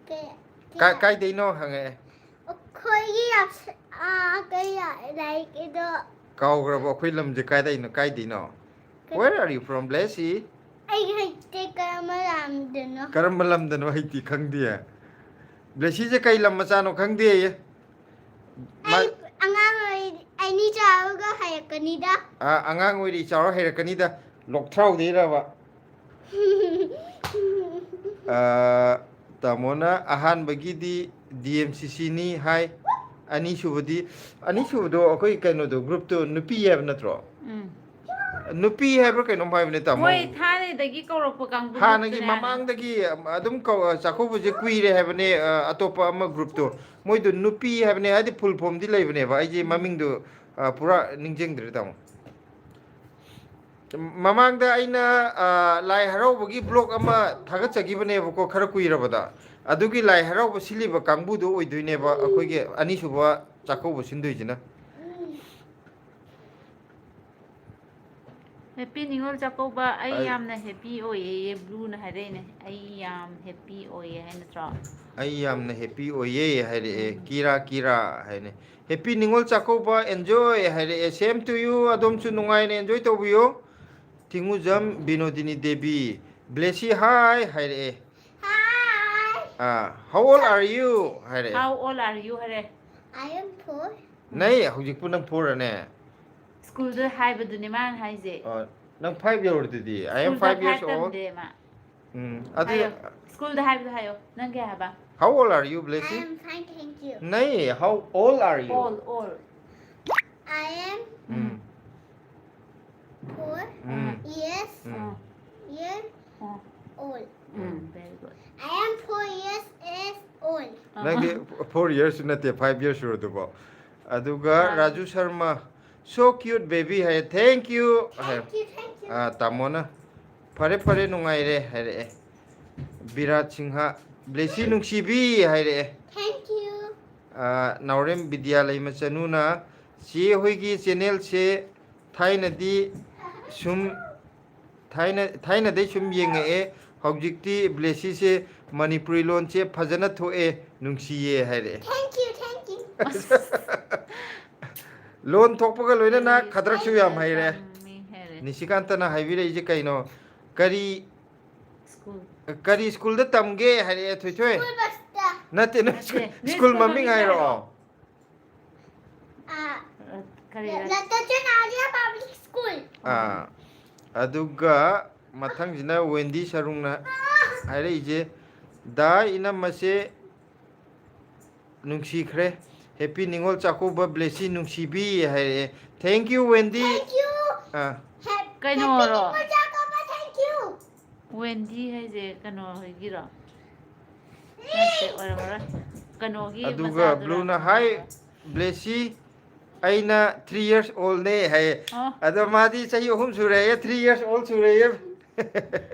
ꯀꯩ-, ꯀꯥꯏ-, ꯀꯩ-, ꯀꯥꯏꯗꯩꯅꯣ ꯍꯪꯉꯛꯑꯦ꯫ ꯑꯩꯈꯣꯏꯒꯤ ꯑꯞꯁ-, ꯑꯥ, ꯀꯩ-, ꯂꯥꯏꯔꯤꯛꯀꯤꯗꯣ꯫ ꯀꯥꯎꯈ꯭ꯔꯕꯣ? ꯑꯩꯈꯣꯏ ꯂꯝꯁꯦ ꯀꯥꯏꯗꯩꯅꯣ, ꯀꯥꯏꯗꯩꯅꯣ? ꯀꯩ- Where are you from, ꯕ꯭ꯂꯦꯁꯤ? ꯑꯩ ꯍꯩꯇꯦ, ꯀꯔꯝꯕ ꯂꯝꯗꯅꯣ? ꯀꯔꯝꯕ ꯂꯝꯗꯅꯣ ꯍꯩꯇꯦ, ꯈꯪꯗꯦ꯫ ꯕ꯭ꯂꯦꯁꯤꯁꯦ ꯀꯩ ꯂꯝ ꯃꯆꯥꯅꯣ ꯈꯪꯗꯦꯌꯦ꯫ ꯃꯥ- ꯑꯩ ꯑꯉꯥꯡ ꯑꯣꯏꯔꯤ, ꯑꯩꯅꯤ ꯆꯥꯎꯔꯒ ꯍꯩꯔꯛꯀꯅꯤꯗ꯫ ꯑ, ꯑꯉꯥꯡ ꯑꯣꯏꯔꯤ, ꯆꯥꯎꯔ ꯍꯩꯔꯛꯀꯅꯤꯗ꯫ ꯂꯣꯛꯊ꯭ꯔꯥꯎꯗꯩꯔꯕ? ꯑ, ꯇꯥꯃꯣꯅ ꯑꯍꯥꯟꯕꯒꯤꯗꯤ ꯗꯤ ꯑꯦꯝ ꯁꯤ ꯁꯤꯅꯤ ꯍꯥꯏ꯫ ꯑꯅꯤꯁꯨꯕꯗꯤ, ꯑꯅꯤꯁꯨꯕꯗꯣ ꯑꯩꯈꯣꯏ ꯀꯩꯅꯣꯗꯣ, ꯒ꯭ꯔꯨꯞꯇꯣ ꯅꯨꯄꯤ ꯍꯥꯏꯕ ꯅꯠꯇ꯭ꯔꯣ? ꯎꯝ꯫ ꯅꯨꯄꯤ ꯍꯥꯏꯕ꯭ꯔꯥ ꯀꯩꯅꯣꯝ ꯍꯥꯏꯕꯅꯦ, ꯇꯥꯃꯣ꯫ ꯃꯣꯏ ꯊꯥꯏꯅꯗꯒꯤ ꯀꯧꯔꯛꯄ ꯀꯥꯡꯕꯨ ꯍꯥꯟꯅꯒꯤ ꯒ꯭ꯔꯨꯞꯇꯨꯅꯦ ꯍꯥꯏꯕꯅꯦ꯫ ꯃꯃꯥꯡꯗꯒꯤ ꯑꯗꯨꯝ ꯀꯧ-, ꯆꯥꯛꯀꯧꯕꯁꯦ ꯀꯨꯏꯔꯦ ꯍꯥꯏꯕꯅꯦ, ꯑ, ꯑꯇꯣꯞꯄ ꯑꯃ ꯒ꯭ꯔꯨꯞꯇꯣ꯫ ꯃꯣꯏꯗꯣ ꯅꯨꯄꯤ ꯍꯥꯏꯕꯅꯦ, ꯍꯥꯏꯗꯤ ꯐꯨꯜ ꯐꯣꯝꯗꯤ ꯂꯩꯕꯅꯦꯕ꯫ ꯑꯩꯁꯦ ꯎꯝ꯫ ꯃꯃꯤꯡꯗꯣ, ꯑ, ꯄꯨꯔꯥ ꯅꯤꯡꯁꯤꯡꯗ꯭ꯔꯦ, ꯇꯥꯃꯣ꯫ ꯃꯃꯥꯡꯗ ꯑꯩꯅ, ꯑ, ꯂꯥꯏ ꯍꯔꯥꯎꯕꯒꯤ ꯕ꯭ꯂꯣꯛ ꯑꯃ ꯊꯥꯒꯠꯆꯈꯤꯕꯅꯦꯕꯀꯣ, ꯈꯔ ꯀꯨꯏꯔꯕꯗ꯫ ꯑꯗꯨꯒꯤ ꯂꯥꯏ ꯍꯔꯥꯎꯕ ꯁꯤꯜꯂꯤꯕ ꯀꯥꯡꯕꯨꯗꯣ ꯑꯣꯏꯗꯣꯏꯅꯦꯕ ꯑꯩꯈꯣꯏꯒꯤ ꯑꯅꯤꯁꯨꯕ ꯆꯥꯛꯀꯧꯕ ꯁꯤꯟꯗꯣꯏꯁꯤꯅ꯫ ꯍꯦꯄꯤ ꯅꯤꯉꯣꯜ ꯆꯥꯛꯀꯧꯕ꯫ ꯑꯩ ꯑꯩ ꯌꯥꯝꯅ ꯍꯦꯄꯤ ꯑꯣꯏꯌꯦ, ꯕ꯭ꯂꯨꯅ ꯍꯥꯏꯔꯛꯏꯅꯦ꯫ ꯑꯩ ꯌꯥꯝ ꯍꯦꯄꯤ ꯑꯣꯏꯌꯦ ꯍꯥꯏ ꯅꯠꯇ꯭ꯔꯣ? ꯑꯩ ꯌꯥꯝꯅ ꯍꯦꯄꯤ ꯑꯣꯏꯌꯦ ꯍꯥꯏꯔꯛꯑꯦ꯫ ꯎꯝ꯫ ꯀꯤꯔꯥ, ꯀꯤꯔꯥ ꯍꯥꯏꯅꯦ꯫ ꯍꯦꯄꯤ ꯅꯤꯉꯣꯜ ꯆꯥꯛꯀꯧꯕ ꯑꯦꯟꯖꯣꯏ ꯍꯥꯏꯔꯛꯑꯦ꯫ Same to you, ꯑꯗꯣꯝꯁꯨ ꯅꯨꯡꯉꯥꯏꯅ ꯑꯦꯟꯖꯣꯏ ꯇꯧꯕꯤꯌꯨ꯫ ꯊꯤꯡꯉꯨꯖꯝ ꯕꯤꯅꯣꯗꯤꯅꯤ ꯗꯦꯕꯤ꯫ ꯕ꯭ꯂꯦꯁꯤ ꯍꯥꯏ ꯍꯥꯏꯔꯛꯑꯦ꯫ Hi. Ah, how old are you? ꯍꯥꯏꯔꯛꯑꯦ꯫ How old are you ꯍꯥꯏꯔꯦ꯫ I am four. ꯅꯩ, ꯍꯧꯖꯤꯛꯄꯨ ꯅꯪ four ꯔꯅꯦ? ꯁ꯭ꯀꯨꯜꯗ ꯍꯥꯏꯕꯗꯨꯅꯦ ꯃꯥꯅ ꯍꯥꯏꯁꯦ꯫ ꯑꯣ, ꯅꯪ five ꯌꯧꯔꯗꯨꯗꯤ꯫ I am ꯁ꯭ꯀꯨꯜꯗ five years five old. ꯇꯝꯗꯦ ꯃꯥ꯫ ꯎꯝ, ꯑꯗꯨ ꯍꯥꯏꯌꯣ꯫ ꯁ꯭ꯀꯨꯜꯗ ꯍꯥꯏꯕꯗꯣ ꯍꯥꯏꯌꯣ꯫ ꯅꯪ ꯀꯩ ꯍꯥꯏꯕ? How old are you, ꯕ꯭ꯂꯦꯁꯤ? I am fine, thank you. Nai, how old are you? Old, old. I am um. four um. years um. year. ꯑꯥ꯫ ꯅꯪꯗꯤ four years ꯅꯠꯇꯦ, five years ꯁꯨꯔꯗꯨꯕꯣ. ꯑꯗꯨꯒ Raju Sharma, "So cute baby" ꯍꯥꯏꯌꯦ. "Thank you" ꯍꯥꯏꯌꯦ. Thank you, thank you. ꯑꯥ, ꯇꯥꯃꯣꯅ, "ꯐꯔꯦ ꯐꯔꯦ, ꯅꯨꯡꯉꯥꯏꯔꯦ" ꯍꯥꯏꯔꯛꯑꯦ. ꯕꯤꯔꯥꯠ ꯁꯤꯡꯍ, "ꯕ꯭ꯂꯦꯁꯤ ꯅꯨꯡꯁꯤꯕꯤ" ꯍꯥꯏꯔꯛꯑꯦ. Thank you. ꯑꯥ, ꯅꯥꯎꯔꯦꯝ ꯕꯤꯗ꯭ꯌꯥꯂꯩꯃ ꯆꯅꯨꯅ, "ꯆꯦ ꯍꯣꯏꯒꯤ ꯆꯦꯅꯦꯜꯁꯦ ꯊꯥꯏꯅꯗꯤ ꯁꯨꯝ ꯊꯥꯏꯅ, ꯊꯥꯏꯅꯗꯩ ꯁꯨꯝ ꯌꯦꯡꯉꯛꯑꯦ, ꯍꯧꯖꯤꯛꯇꯤ ꯕ꯭ꯂꯦꯁꯤꯁꯦ ꯃꯅꯤꯄꯨꯔꯤ ꯂꯣꯟꯁꯦ ꯐꯖꯅ ꯊꯣꯛꯑꯦ, ꯅꯨꯡꯁꯤꯌꯦ" ꯍꯥꯏꯔꯛꯑꯦ꯫ Thank you, thank you. ꯂꯣꯟ ꯊꯣꯛꯄꯒ ꯂꯣꯏꯅꯅ Very ꯈꯗ꯭ꯔꯛꯁꯨ ꯌꯥꯝ ꯍꯩꯔꯦ꯫ ꯃꯤ ꯍꯩꯔꯦ꯫ ꯅꯤꯁꯤꯀꯥꯟꯇꯅ ꯍꯥꯏꯕꯤꯔꯛꯏꯁꯦ ꯀꯩꯅꯣ? "ꯀꯔꯤ, School. ꯀꯔꯤ ꯁ꯭ꯀꯨꯜꯗ ꯇꯝꯒꯦ?" ꯍꯥꯏꯔꯛꯑꯦ, ꯊꯣꯏꯊꯣꯏ꯫ School bus ꯇ. ꯅꯠꯇꯦ, ꯅꯪ ꯅꯠꯇꯦ, ꯅꯣꯏ ꯁ꯭ꯀꯨꯜ ꯁ꯭ꯀꯨꯜ ꯃꯃꯤꯡ ꯃꯃꯤꯡ ꯍꯥꯏꯔꯛꯑꯣ꯫ ꯍꯥꯏꯔꯛꯑꯣ꯫ ꯑꯥ, ꯑ, ꯀꯔꯤ? ꯂꯇꯆꯟ ꯑꯥꯔꯤꯌꯥ Public School. ꯑꯥ, ꯑꯗꯨꯒ ꯃꯊꯪꯁꯤꯅ ꯋꯦꯟꯗꯤ ꯁꯔꯨꯡꯅ ꯍꯥꯏꯔꯛꯏꯁꯦ, "ꯗꯥ ꯏꯅꯝꯃꯁꯦ ꯅꯨꯡꯁꯤꯈ꯭ꯔꯦ꯫ Happy ꯅꯤꯉꯣꯜ ꯆꯥꯛꯀꯧꯕ ꯕ꯭ꯂꯦꯁꯤ ꯅꯨꯡꯁꯤꯕꯤ" ꯍꯥꯏꯔꯛꯑꯦ꯫ Thank you, ꯋꯦꯟꯗꯤ꯫ Thank you. Ah, Hap-, ꯀꯩꯅꯣꯔꯣ? Happy Ningol Chakkouba, thank you. ꯋꯦꯟꯗꯤ ꯍꯥꯏꯁꯦ ꯀꯩꯅꯣ ꯍꯣꯏꯒꯤꯔꯣ? ꯅꯠꯇꯦ, ꯑꯣꯏꯔꯝꯃꯔꯣꯏ꯫ ꯀꯩꯅꯣꯒꯤ ꯑꯗꯨꯒ ꯃꯆꯥꯗꯨꯔꯥ? ꯕ꯭ꯂꯨꯅ, "Hi ꯕ꯭ꯂꯦꯁꯤ, ꯑꯩꯅ three years old ꯅꯦ" ꯍꯥꯏꯌꯦ꯫ ꯑꯣ꯫ ꯑꯗꯣ ꯃꯥꯗꯤ ꯆꯍꯤ ꯑꯍꯨꯝ ꯁꯨꯔꯦꯌꯦ, three years old ꯁꯨꯔꯦꯌꯦ꯫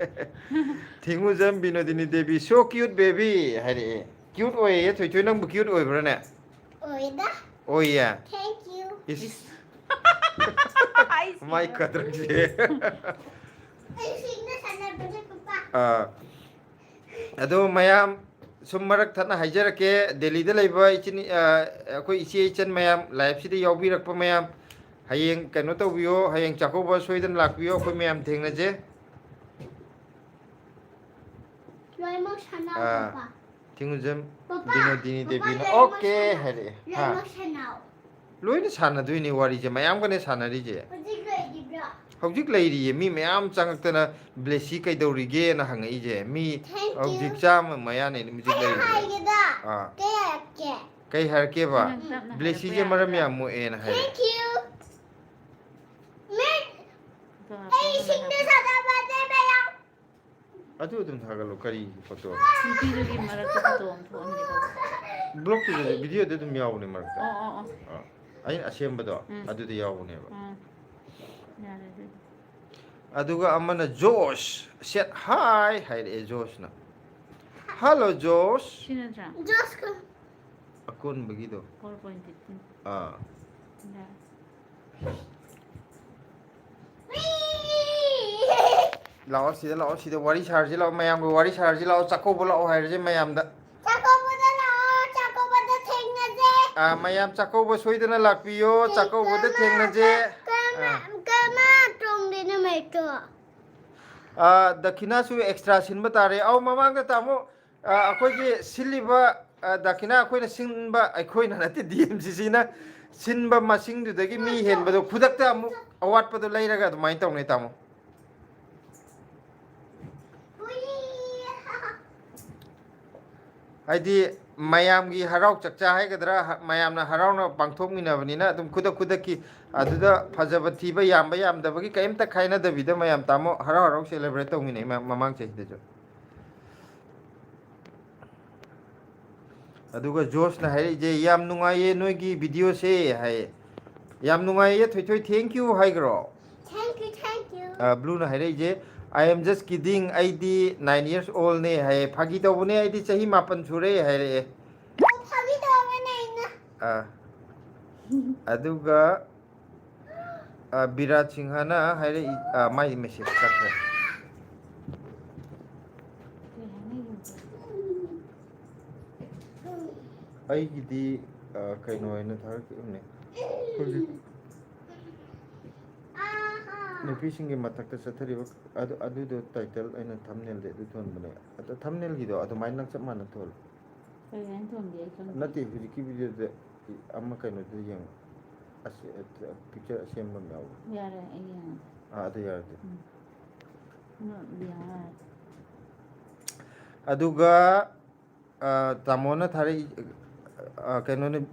ꯊꯤꯡꯉꯨꯖꯝ ꯕꯤꯅꯣꯗꯤꯅꯤ ꯗꯦꯕꯤ, "So cute baby" ꯍꯥꯏꯔꯛꯑꯦ꯫ Cute ꯑꯣꯏꯌꯦ, ꯊꯣꯏꯊꯣꯏ, ꯅꯪꯕꯨ cute ꯑꯣꯏꯕ꯭ꯔꯥꯅꯦ? ꯑꯣꯏꯗ. ꯑꯣꯏꯌꯦ꯫ Thank you. ꯏꯁ, ꯑꯩ ꯃꯥꯏ ꯈꯗ꯭ꯔꯛꯁꯦ꯫ ꯑꯩ ꯁꯤꯡꯅ ꯁꯥꯟꯅꯕꯅꯦ, ꯄꯄꯥ꯫ ꯑꯥ, ꯑꯗꯣ ꯃꯌꯥꯝ, ꯁꯨꯝ ꯃꯔꯛ ꯊꯠꯅ ꯍꯥꯏꯖꯔꯛꯀꯦ, ꯗꯦꯜꯂꯤꯗ ꯂꯩꯕ ꯏꯆꯤꯟ, ꯑ, ꯑꯩꯈꯣꯏ ꯏꯆꯦ ꯏꯆꯟ ꯃꯌꯥꯝ, live ꯁꯤꯗ ꯌꯥꯎꯕꯤꯔꯛꯄ ꯃꯌꯥꯝ, ꯍꯌꯦꯡ ꯀꯩꯅꯣ ꯇꯧꯕꯤꯌꯣ, ꯍꯌꯦꯡ ꯆꯥꯛꯀꯧꯕ ꯁꯣꯏꯗꯅ ꯂꯥꯛꯄꯤꯌꯣ, ꯑꯩꯈꯣꯏ ꯃꯌꯥꯝ ꯊꯦꯡꯅꯁꯦ꯫ ꯂꯣꯏꯅꯃꯛ ꯁꯥꯟꯅꯧ, ꯑꯥ, ꯄꯄꯥ꯫ ꯊꯤꯡꯉꯨꯖꯝ ꯄꯄꯥ, ꯕꯤꯅꯣꯗꯤꯅꯤ ꯄꯄꯥ, ꯗꯦꯕꯤꯅ ꯂꯣꯏꯅꯃꯛ "OK" ꯁꯥꯟꯅꯧ꯫ ꯍꯥꯏꯔꯛꯑꯦ꯫ ꯍꯥ? ꯂꯣꯏꯅꯃꯛ ꯁꯥꯟꯅꯧ꯫ ꯂꯣꯏꯅ ꯁꯥꯟꯅꯗꯣꯏꯅꯦ ꯋꯥꯔꯤꯁꯦ, ꯃꯌꯥꯝꯒꯅꯦ ꯁꯥꯟꯅꯔꯤꯁꯦ꯫ ꯍꯧꯖꯤꯛ ꯂꯩꯔꯤꯕ꯭ꯔꯣ? ꯍꯧꯖꯤꯛ ꯂꯩꯔꯤꯌꯦ, ꯃꯤ ꯃꯌꯥꯝ ꯆꯪꯉꯛꯇꯅ "ꯕ꯭ꯂꯦꯁꯤ ꯀꯩꯗꯧꯔꯤꯒꯦꯅ" ꯍꯪꯉꯛꯏꯁꯦ꯫ ꯃꯤ Thank you. ꯍꯧꯖꯤꯛ ꯆꯥꯝꯃ ꯃꯌꯥꯅꯦ ꯃꯤꯁꯤ ꯑꯩꯅ ꯂꯩꯔꯤꯁꯦ꯫ ꯍꯥꯏꯒꯦꯗ꯫ ꯑꯥ꯫ ꯀꯩ ꯍꯥꯏꯔꯛꯀꯦ? ꯀꯩ ꯍꯥꯏꯔꯛꯀꯦꯕ? ꯅꯪ ꯇꯞꯅ ꯍꯥꯏꯔꯛꯄ "ꯕ꯭ꯂꯦꯁꯤꯁꯦ ꯃꯔꯝ ꯌꯥꯒꯗ꯭ꯔꯥ? ꯌꯥꯝ ꯃꯣꯛꯑꯦꯅ" ꯍꯥꯏꯔꯛꯑꯦ꯫ Thank you. ꯃꯤꯠ, ꯑꯗꯣ ꯑꯩ ꯏꯁꯤꯡꯗ ꯁꯥꯟꯅꯕꯅꯦ ꯃꯌꯥꯝ꯫ ꯑꯗꯨ ꯑꯗꯨꯝ ꯊꯥꯒꯠꯂꯣ, ꯀꯔꯤ ꯐꯣꯇꯣ? ꯅꯨꯄꯤꯗꯨꯒꯤ ꯃꯔꯛꯇ ꯐꯣꯇꯣ ꯑꯃ ꯊꯣꯛꯍꯟꯒꯦ ꯇꯧꯕ꯫ ꯕ꯭ꯂꯣꯛꯀꯤꯗꯨꯗꯤ ꯚꯤꯗꯤꯑꯣꯗ ꯑꯗꯨꯝ ꯌꯥꯎꯕꯅꯦ ꯃꯔꯛꯇ꯫ ꯑꯣ ꯑꯣ ꯑꯣ ꯑꯥ, ꯑꯩꯅ ꯑꯁꯦꯝꯕꯗꯣ ꯎꯝ. ꯑꯗꯨꯗ ꯌꯥꯎꯕꯅꯦꯕ꯫ ꯎꯝ. ꯌꯥꯔꯦ ꯑꯗꯨꯗꯤ. ꯑꯗꯨꯒ ꯑꯃꯅ Josh said hi ꯍꯥꯏꯔꯛꯑꯦ ꯖꯣꯁꯅ꯫ Hello Josh. ꯁꯤ ꯅꯠꯇ꯭ꯔꯥ? Josh ꯀ ꯑꯀꯣꯟꯕꯒꯤꯗꯣ꯫ Four point fifteen. ꯑꯥ. ꯌꯥꯔꯦ. ꯂꯥꯛꯑꯣ ꯁꯤꯗ, ꯂꯥꯛꯑꯣ ꯁꯤꯗ, ꯋꯥꯔꯤ ꯁꯥꯔꯁꯤ ꯂꯥꯛꯑꯣ, ꯃꯌꯥꯝꯒ ꯋꯥꯔꯤ ꯁꯥꯔꯁꯤ ꯂꯥꯛꯑꯣ, ꯆꯥꯛꯀꯧꯕ ꯂꯥꯛꯑꯣ ꯍꯥꯏꯔꯁꯦ ꯃꯌꯥꯝꯗ꯫ ꯆꯥꯛꯀꯧꯕꯗ ꯂꯥꯛꯑꯣ, ꯆꯥꯛꯀꯧꯕꯗ ꯊꯦꯡꯅꯁꯦ꯫ ꯑꯥ, ꯃꯌꯥꯝ ꯆꯥꯛꯀꯧꯕ ꯁꯣꯏꯗꯅ ꯂꯥꯛꯄꯤꯌꯣ, ꯆꯥꯛꯀꯧꯕꯗ ꯊꯦꯡꯅꯁꯦ꯫ ꯀꯃ ꯑꯥ. ꯀꯃ ꯇꯣꯡꯗꯣꯏꯅꯣ ꯃꯩꯛꯇꯣ? ꯑꯥ, ꯗꯈꯤꯅꯥꯁꯨ ꯑꯦꯛꯁꯇ꯭ꯔꯥ ꯁꯤꯟꯕ ꯇꯥꯔꯦ꯫ ꯑꯧ, ꯃꯃꯥꯡꯗ ꯇꯥꯃꯣ, ꯑꯥ, ꯑꯩꯈꯣꯏꯒꯤ ꯁꯤꯜꯂꯤꯕ, ꯑꯥ, ꯗꯈꯤꯅꯥ ꯑꯩꯈꯣꯏꯅ ꯁꯤꯟꯕ, ꯑꯩꯈꯣꯏꯅ ꯅꯠꯇꯦ, ꯗꯤ ꯑꯦꯝ ꯁꯤ ꯁꯤꯅ ꯁꯤꯟꯕ ꯃꯁꯤꯡꯗꯨꯗꯒꯤ ꯃꯤ ꯍꯦꯟꯕꯗꯣ ꯈꯨꯗꯛꯇ ꯑꯃꯨꯛ ꯑꯋꯥꯠꯄꯗꯣ ꯂꯩꯔꯒ ꯑꯗꯨꯃꯥꯏꯅ ꯇꯧꯅꯩ ꯇꯥꯃꯣ꯫ ꯍꯥꯏꯗꯤ ꯃꯌꯥꯝꯒꯤ ꯍꯔꯥꯎ ꯆꯛꯆꯥ ꯍꯥꯏꯒꯗ꯭ꯔꯥ, ꯍ-, ꯃꯌꯥꯝꯅ ꯍꯔꯥꯎꯅ ꯄꯥꯡꯊꯣꯛꯃꯤꯟꯅꯕꯅꯤꯅ ꯑꯗꯨꯝ ꯈꯨꯗꯛ ꯈꯨꯗꯛꯀꯤ ꯑꯗꯨꯗ ꯐꯖꯕ ꯊꯤꯕ ꯌꯥꯝꯕ ꯌꯥꯝꯗꯕꯒꯤ ꯀꯔꯤꯝꯇ ꯈꯥꯏꯅꯗꯕꯤꯗ ꯃꯌꯥꯝ ꯇꯥꯃꯣ ꯍꯔꯥꯎ ꯍꯔꯥꯎ ꯁꯦꯂꯦꯕ꯭ꯔꯦꯠ ꯇꯧꯃꯤꯟꯅꯩ ꯃ-, ꯃꯃꯥꯡ ꯆꯍꯤꯗꯁꯨ꯫ ꯑꯗꯨꯒ ꯖꯣꯁꯅ ꯍꯥꯏꯔꯛꯏꯁꯦ, "ꯌꯥꯝ ꯅꯨꯡꯉꯥꯏꯌꯦ ꯅꯣꯏꯒꯤ ꯚꯤꯗꯤꯑꯣꯁꯦ" ꯍꯥꯏꯌꯦ꯫ "ꯌꯥꯝ ꯅꯨꯡꯉꯥꯏꯌꯦ ꯊꯣꯏꯊꯣꯏ, thank you" ꯍꯥꯏꯈ꯭ꯔꯣ꯫ Thank you, thank you. ꯑ, ꯕ꯭ꯂꯨꯅ ꯍꯥꯏꯔꯛꯏꯁꯦ, "I am just kidding, ꯑꯩꯗꯤ nine years old ꯅꯦ" ꯍꯥꯏꯌꯦ꯫ "ꯐꯥꯒꯤ ꯇꯧꯕꯅꯦ, ꯑꯩꯗꯤ ꯆꯍꯤ ꯃꯥꯄꯟ ꯁꯨꯔꯦ" ꯍꯥꯏꯔꯛꯑꯦ꯫ ꯐꯥꯒꯤ ꯇꯧꯕꯅꯦ ꯑꯩꯅ꯫ ꯑ, ꯑꯗꯨꯒ, ꯑ, ꯕꯤꯔꯥꯠ ꯁꯤꯡꯍꯅ ꯍꯥꯏꯔꯛꯏ, ꯑ, ꯃꯥꯏ ꯃꯦꯁꯦꯖ ꯆꯠꯈ꯭ꯔꯦ꯫ ꯀꯩ ꯍꯥꯏꯅꯩꯅꯣ? ꯑꯩꯒꯤꯗꯤ, ꯑ, ꯀꯩꯅꯣ ꯑꯣꯏꯅ ꯊꯥꯔꯛꯈꯤꯕꯅꯦ꯫ ꯍꯧꯖꯤꯛ ꯅꯨꯄꯤꯁꯤꯡꯒꯤ ꯃꯊꯛꯇ ꯆꯠꯊꯔꯤꯕ ꯑꯗꯨ, ꯑꯗꯨꯗꯣ ꯇꯥꯏꯇꯜ ꯑꯩꯅ ꯊꯝꯅꯦꯜꯗꯤ ꯑꯗꯨ ꯊꯣꯟꯕꯅꯦ꯫ ꯑꯗꯣ ꯊꯝꯅꯦꯜꯒꯤꯗꯣ ꯑꯗꯨꯃꯥꯏꯅ ꯅꯪ ꯆꯞ ꯃꯥꯟꯅ ꯊꯣꯜꯂꯨ꯫ ꯀꯩ ꯍꯥꯏꯅ ꯊꯣꯟꯒꯦ ꯑꯩ ꯈꯪꯗꯦ꯫ ꯅꯠꯇꯦ, ꯍꯧꯖꯤꯛꯀꯤ ꯚꯤꯗꯤꯑꯣꯗ ꯑꯃ ꯀꯩꯅꯣꯗꯨ ꯌꯦꯡꯉꯣ꯫ ꯑꯁ, ꯄꯤꯛꯆꯔ ꯑꯁꯦꯝꯕ ꯑꯃ ꯌꯥꯎꯕ꯫ ꯌꯥꯔꯦ, ꯑꯩ ꯌꯦꯡꯉꯒꯦ꯫ ꯑꯥ, ꯑꯗꯨ ꯌꯥꯔꯗꯤ꯫ ꯎꯝ. ꯑꯗꯨ ꯌꯦꯡꯉ ꯌꯥꯔꯦ. ꯑꯗꯨꯒ, ꯑ, ꯇꯥꯃꯣꯅ ꯊꯥꯔꯛꯏ, ꯑ, ꯀꯩꯅꯣꯅꯤ,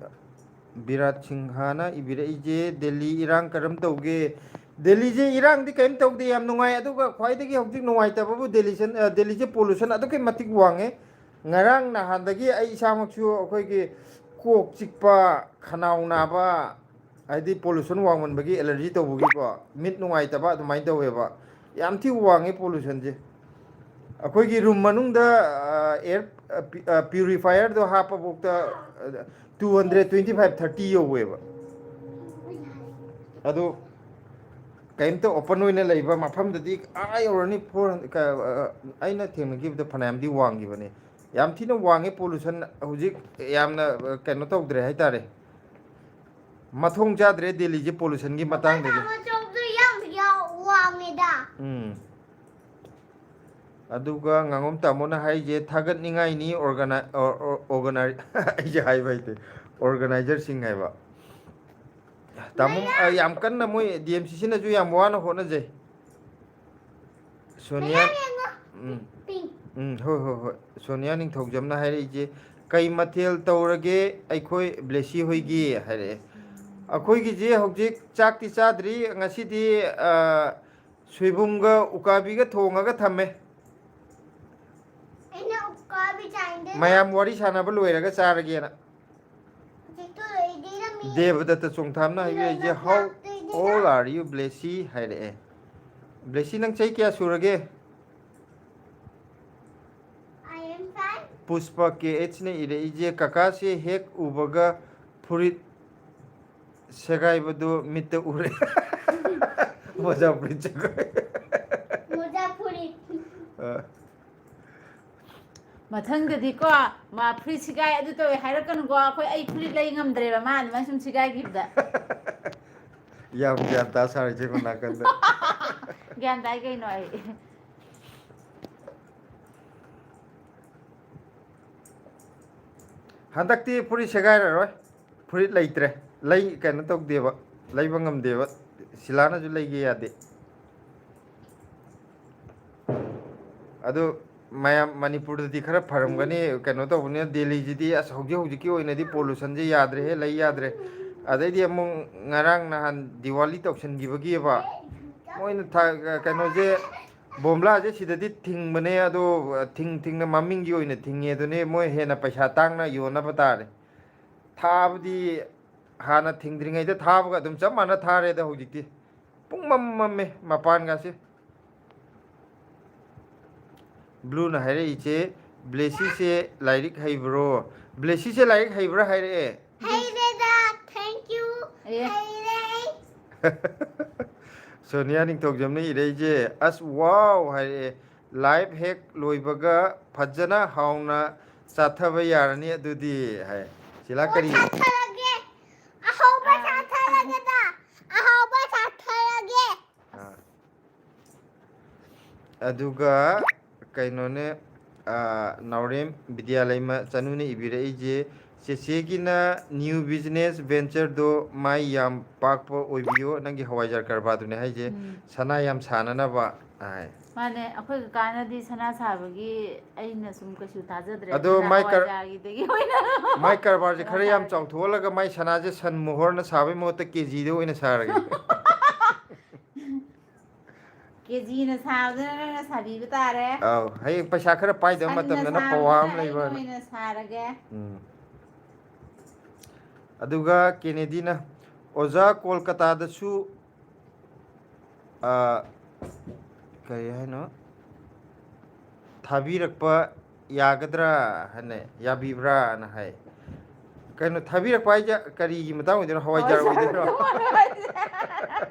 ꯕꯤꯔꯥꯠ ꯁꯤꯡꯍꯥꯅ ꯏꯕꯤꯔꯛꯏꯁꯦ, "ꯗꯦꯜꯂꯤ ꯏꯔꯥꯡ ꯀꯔꯝ ꯇꯧꯒꯦ?" ꯗꯦꯜꯂꯤꯁꯦ ꯏꯔꯥꯡꯗꯤ ꯀꯔꯤꯝ ꯇꯧꯗꯦ, ꯌꯥꯝ ꯅꯨꯡꯉꯥꯏ꯫ ꯑꯗꯨꯒ ꯈ꯭ꯋꯥꯏꯗꯒꯤ ꯍꯧꯖꯤꯛ ꯅꯨꯡꯉꯥꯏꯇꯕꯕꯨ ꯗꯦꯜꯂꯤꯁꯟ-, ꯑ, ꯗꯦꯜꯂꯤꯁꯦ pollution ꯑꯗꯨꯛꯀꯤ ꯃꯇꯤꯛ ꯋꯥꯡꯉꯦ꯫ ꯉꯔꯥꯡ ꯅꯍꯥꯟꯗꯒꯤ ꯑꯩ ꯏꯁꯥꯃꯛꯁꯨ ꯑꯩꯈꯣꯏꯒꯤ ꯀꯣꯛ ꯆꯤꯛꯄ, ꯈꯅꯥꯎ ꯅꯥꯕ, ꯍꯥꯏꯗꯤ pollution ꯋꯥꯡꯃꯟꯕꯒꯤ allergy ꯇꯧꯕꯒꯤꯀꯣ, ꯃꯤꯠ ꯅꯨꯡꯉꯥꯏꯇꯕ ꯑꯗꯨꯃꯥꯏꯅ ꯇꯧꯋꯦꯕ꯫ ꯌꯥꯝ ꯊꯤ ꯋꯥꯡꯉꯦ pollutionꯁꯦ꯫ ꯑꯩꯈꯣꯏꯒꯤ room ꯃꯅꯨꯡꯗ, ꯑ, air, ꯑ, ꯄ꯭ꯌꯨꯔꯤꯐꯥꯌꯔꯗꯣ ꯍꯥꯞꯄꯐꯥꯎꯗ two hundred twenty five, thirty ꯌꯧꯋꯦꯕ꯫ ꯑꯗꯨ ꯀꯩꯝꯇ open ꯑꯣꯏꯅ ꯂꯩꯕ ꯃꯐꯝꯗꯗꯤ ꯑꯥ ꯌꯧꯔꯅꯤ, four hundred, ꯑꯩꯅ ꯊꯦꯡꯅꯈꯤꯕꯗ ꯐꯅꯌꯥꯝꯗꯤ ꯋꯥꯡꯈꯤꯕꯅꯦ꯫ ꯌꯥꯝ ꯊꯤꯅ ꯋꯥꯡꯉꯦ pollution ꯍꯧꯖꯤꯛ꯫ ꯌꯥꯝꯅ, ꯑ, ꯀꯩꯅꯣ ꯇꯧꯗ꯭ꯔꯦ ꯍꯥꯏꯇꯥꯔꯦ꯫ ꯃꯊꯣꯡ ꯆꯥꯗ꯭ꯔꯦ ꯗꯦꯜꯂꯤꯁꯦ pollutionꯒꯤ ꯃꯇꯥꯡꯗꯗꯤ꯫ ꯃꯆꯧꯗꯣ ꯌꯥꯝ ꯌꯥꯎ-, ꯋꯥꯡꯉꯦꯗ꯫ ꯎꯝ꯫ ꯑꯗꯨꯒ ꯉꯥꯉꯣꯝ ꯇꯥꯃꯣꯅ ꯍꯥꯏꯔꯤꯁꯦ ꯊꯥꯒꯠꯅꯤꯡꯉꯥꯏꯅꯤ, organi-, ꯑꯣ-, ꯑꯣ-, organi-, ꯑꯩꯁꯦ ꯍꯥꯏꯕ ꯍꯩꯇꯦ, organizerꯁꯤꯡ ꯍꯥꯏꯕ꯫ ꯇꯥꯃꯣ, ꯃꯌꯥꯝ꯫ ꯑ, ꯌꯥꯝ ꯀꯟꯅ ꯃꯣꯏ D M C Cꯅꯁꯨ ꯌꯥꯝ ꯋꯥꯅ ꯍꯣꯠꯅꯖꯩ꯫ ꯁꯣꯅꯤꯌꯥ, ꯃꯌꯥꯝ ꯌꯦꯡꯉꯣ꯫ ꯎꯝ꯫ Pink꯫ ꯎꯝ, ꯍꯣꯏ, ꯍꯣꯏ, ꯍꯣꯏ꯫ ꯁꯣꯅꯤꯌꯥ ꯅꯤꯡꯊꯧꯖꯝꯅ ꯍꯥꯏꯔꯛꯏꯁꯦ, "ꯀꯩ ꯃꯊꯦꯜ ꯇꯧꯔꯒꯦ ꯑꯩꯈꯣꯏ ꯕ꯭ꯂꯦꯁꯤ ꯍꯣꯏꯒꯤ?" ꯍꯥꯏꯔꯛꯑꯦ꯫ ꯑꯩꯈꯣꯏꯒꯤꯁꯦ ꯍꯧꯖꯤꯛ ꯆꯥꯛꯇꯤ ꯆꯥꯗ꯭ꯔꯤ꯫ ꯉꯁꯤꯗꯤ, ꯑ, ꯁꯣꯏꯕꯨꯝꯒ ꯎꯀꯥꯕꯤꯒ ꯊꯣꯡꯉꯒ ꯊꯝꯃꯦ꯫ ꯑꯩꯅ ꯎꯀꯥꯕꯤ ꯆꯥꯅꯤꯡꯗꯦ꯫ ꯃꯌꯥꯝ ꯋꯥꯔꯤ ꯁꯥꯟꯅꯕ ꯂꯣꯏꯔꯒ ꯆꯥꯔꯒꯦꯅ꯫ ꯍꯧꯖꯤꯛꯇꯣ ꯂꯣꯏꯗꯣꯏꯔꯝꯃꯤ꯫ ꯗꯦꯕꯗꯠꯇ ꯆꯣꯡꯊꯥꯝꯅ ꯍꯥꯏꯕꯤꯔꯛꯏꯁꯦ, "How old are you, Blessy?" ꯍꯥꯏꯔꯛꯑꯦ꯫ Blessy, ꯅꯪ ꯆꯍꯤ ꯀꯌꯥ ꯁꯨꯔꯒꯦ? I am five꯫ ꯄꯨꯁꯄ K Hꯅ ꯏꯔꯛꯏꯁꯦ, "ꯀꯀꯥꯁꯦ ꯍꯦꯛ ꯎꯕꯒ ꯐꯨꯔꯤꯠ ꯁꯦꯒꯥꯏꯕꯗꯨ ꯃꯤꯠꯇ ꯎꯔꯦ꯫" ꯃꯣꯖꯥ ꯐꯨꯔꯤꯠ ꯁꯦꯒꯥꯏ꯫ ꯃꯣꯖꯥ ꯐꯨꯔꯤꯠ꯫ ꯑ꯫ ꯃꯊꯪꯗꯗꯤꯀꯣ, ꯃꯥ ꯐꯨꯔꯤꯠ ꯁꯤꯒꯥꯏ ꯑꯗꯨ ꯇꯧꯋꯦ ꯍꯥꯏꯔꯛꯀꯅꯨꯀꯣ꯫ ꯑꯩꯈꯣꯏ, ꯑꯩ ꯐꯨꯔꯤꯠ ꯂꯩ ꯉꯝꯗ꯭ꯔꯦꯕ, ꯃꯥ ꯑꯗꯨꯃꯥꯏꯅ ꯁꯨꯝ ꯁꯤꯒꯥꯏꯈꯤꯕꯗ꯫ ꯌꯥꯝ ꯒ꯭ꯌꯥꯟ ꯇꯥ ꯁꯥꯔꯤꯁꯦ ꯅꯥꯀꯟꯗ꯫ ꯒ꯭ꯌꯥꯟ ꯇꯥꯏ ꯀꯩꯅꯣ ꯑꯩ꯫ ꯍꯟꯗꯛꯇꯤ ꯐꯨꯔꯤꯠ ꯁꯦꯒꯥꯏꯔꯔꯣꯏ꯫ ꯐꯨꯔꯤꯠ ꯂꯩꯇ꯭ꯔꯦ꯫ ꯂꯩ-, ꯀꯩꯅꯣ ꯇꯧꯗꯦꯕ, ꯂꯩꯕ ꯉꯝꯗꯦꯕ꯫ ꯁꯤꯂꯥꯅꯁꯨ ꯂꯩꯒꯦ ꯌꯥꯗꯦ꯫ ꯑꯗꯨ ꯃꯌꯥꯝ ꯃꯅꯤꯄꯨꯔꯗꯗꯤ ꯈꯔ ꯐꯔꯝꯒꯅꯤ, ꯀꯩꯅꯣ ꯇꯧꯕꯅꯤꯅ꯫ ꯗꯦꯜꯂꯤꯁꯤꯗꯤ ꯑꯁ, ꯍꯧꯖꯤꯛ ꯍꯧꯖꯤꯛꯀꯤ ꯑꯣꯏꯅꯗꯤ pollutionꯁꯦ ꯌꯥꯗ꯭ꯔꯦꯍꯦ, ꯂꯩ ꯌꯥꯗ꯭ꯔꯦ꯫ ꯑꯗꯩꯗꯤ ꯑꯃꯨꯛ ꯉꯔꯥꯡ ꯅꯍꯥꯟ ꯗꯤꯋꯥꯂꯤ ꯇꯧꯁꯟꯈꯤꯕꯒꯤꯕ ꯃꯣꯏꯅ ꯊ-, ꯀꯩꯅꯣꯁꯦ, ꯕꯣꯝꯕ꯭ꯂꯥꯁꯦ ꯁꯤꯗꯗꯤ ꯊꯤꯡꯕꯅꯦ, ꯑꯗꯣ ꯊꯤꯡ ꯊꯤꯡꯅ ꯃꯃꯤꯡꯒꯤ ꯑꯣꯏꯅ ꯊꯤꯡꯉꯦ ꯑꯗꯨꯅꯦ, ꯃꯣꯏ ꯍꯦꯟꯅ ꯄꯩꯁꯥ ꯇꯥꯡꯅ ꯌꯣꯟꯅꯕ ꯇꯥꯔꯦ꯫ ꯊꯥꯕꯗꯤ ꯍꯥꯟꯅ ꯊꯤꯡꯗ꯭ꯔꯤꯉꯩꯗ ꯊꯥꯕꯒ ꯑꯗꯨꯝ ꯆꯞ ꯃꯥꯟꯅ ꯊꯥꯔꯦꯗ ꯍꯧꯖꯤꯛꯇꯤ꯫ ꯄꯨꯡ ꯃꯝ ꯃꯝꯃꯦ ꯃꯄꯥꯟꯒꯁꯦ꯫ ꯕ꯭ꯂꯨꯅ ꯍꯥꯏꯔꯛꯏꯁꯦ, "ꯕ꯭ꯂꯦꯁꯤꯁꯦ ꯂꯥꯏꯔꯤꯛ ꯍꯩꯕ꯭ꯔꯣ?" ꯕ꯭ꯂꯦꯁꯤꯁꯦ ꯂꯥꯏꯔꯤꯛ ꯍꯩꯕ꯭ꯔꯥ ꯍꯥꯏꯔꯛꯑꯦ꯫ ꯍꯩꯔꯦꯗ, thank you꯫ ꯑꯦ꯫ ꯍꯩꯔꯦ꯫ ꯁꯣꯅꯤꯌꯥ ꯅꯤꯡꯊꯧꯖꯝꯅ ꯏꯔꯛꯏꯁꯦ, "ꯑꯁ, ꯋꯥꯎ!" ꯍꯥꯏꯔꯛꯑꯦ꯫ "ꯂꯥꯏꯐ ꯍꯦꯛ ꯂꯣꯏꯕꯒ ꯐꯖꯅ ꯍꯥꯎꯅ ꯆꯥꯊꯕ ꯌꯥꯔꯅꯤ ꯑꯗꯨꯗꯤ", ꯍꯥꯏ꯫ ꯁꯤꯂꯥ ꯑꯣ, ꯀꯔꯤ? ꯆꯥꯊꯔꯒꯦ꯫ ꯑꯍꯥꯎꯕ ꯑꯥ꯫ ꯆꯥꯊꯔꯒꯦꯗ꯫ ꯑꯍꯥꯎꯕ ꯆꯥꯊꯔꯒꯦ꯫ ꯑꯥ꯫ ꯑꯗꯨꯒ ꯀꯩꯅꯣꯅꯦ, ꯑꯥ, ꯅꯥꯎꯔꯦꯝ ꯕꯤꯗ꯭ꯌꯥꯂꯩꯃ ꯆꯅꯨꯅ ꯏꯕꯤꯔꯛꯏꯁꯦ, "ꯆꯦꯆꯦꯒꯤꯅ new business ventureꯗꯣ ꯃꯥꯏ ꯌꯥꯝ ꯄꯥꯛꯄ ꯑꯣꯏꯕꯤꯌꯣ", ꯅꯪꯒꯤ ꯍꯋꯥꯏꯖꯥꯔ ꯀꯔꯕꯥꯔꯗꯨꯅꯦ ꯍꯥꯏꯁꯦ, ꯎꯝ꯫ "ꯁꯅꯥ ꯌꯥꯝ ꯁꯥꯅꯅꯕ" ꯍꯥꯏ꯫ ꯃꯥꯅꯦ, ꯑꯩꯈꯣꯏ ꯀꯀꯥꯅꯗꯤ ꯁꯅꯥ ꯁꯥꯕꯒꯤ ꯑꯩꯅ ꯁꯨꯝ ꯀꯩꯁꯨ ꯊꯥꯖꯗ꯭ꯔꯦ꯫ ꯑꯗꯣ ꯑꯗꯨꯅ ꯃꯥꯏ ꯀꯔ-, ꯍꯋꯥꯏꯖꯥꯔꯒꯤꯗꯒꯤ ꯑꯣꯏꯅ ꯃꯥꯏ ꯀꯔꯕꯥꯔꯁꯦ ꯈꯔ ꯌꯥꯝ ꯁꯥꯔꯒꯦ꯫ ꯆꯥꯎꯊꯣꯛꯍꯜꯂꯒ ꯃꯥꯏ ꯁꯅꯥꯁꯦ ꯁꯟ ꯃꯣꯍꯣꯔꯅ ꯁꯥꯕꯒꯤ ꯃꯍꯨꯠꯇ ꯀꯦꯖꯤꯗ ꯑꯣꯏꯅ ꯁꯥꯔꯒꯦ꯫ ꯀꯦꯖꯤꯅ ꯁꯥꯕꯗꯨꯅ ꯅꯪꯅ ꯁꯥꯕꯤꯕ ꯇꯥꯔꯦ꯫ ꯑꯧ, ꯍꯌꯦꯡ ꯄꯩꯁꯥ ꯈꯔ ꯄꯥꯏꯗꯕ ꯁꯟꯅ ꯃꯇꯝꯗꯅ ꯄꯋꯥ ꯁꯥꯕꯗꯨꯅ ꯑꯃ ꯑꯩꯅ ꯂꯩꯕꯅ꯫ ꯑꯣꯏꯅ ꯁꯥꯔꯒꯦ꯫ ꯎꯝ꯫ ꯑꯗꯨꯒ ꯀꯦꯅꯦꯗꯤꯅ, "ꯑꯣꯖꯥ, ꯀꯣꯜꯀꯇꯥꯗꯁꯨ, ꯑ, ꯀꯔꯤ ꯍꯥꯏꯅꯣ? ꯊꯥꯕꯤꯔꯛꯄ ꯌꯥꯒꯗ꯭ꯔꯥ?" ꯍꯥꯏꯅ, "ꯌꯥꯕꯤꯕ꯭ꯔꯥꯅ?" ꯍꯥꯏ꯫ ꯀꯩꯅꯣ, ꯊꯥꯕꯤꯔꯛꯄ ꯍꯥꯏꯁꯦ ꯀꯔꯤꯒꯤ ꯃꯇꯥꯡ ꯑꯣꯏꯗꯣꯏꯅꯣ? ꯍꯋꯥꯏꯖꯥꯔ ꯑꯣꯏꯗꯣꯏꯔꯣ?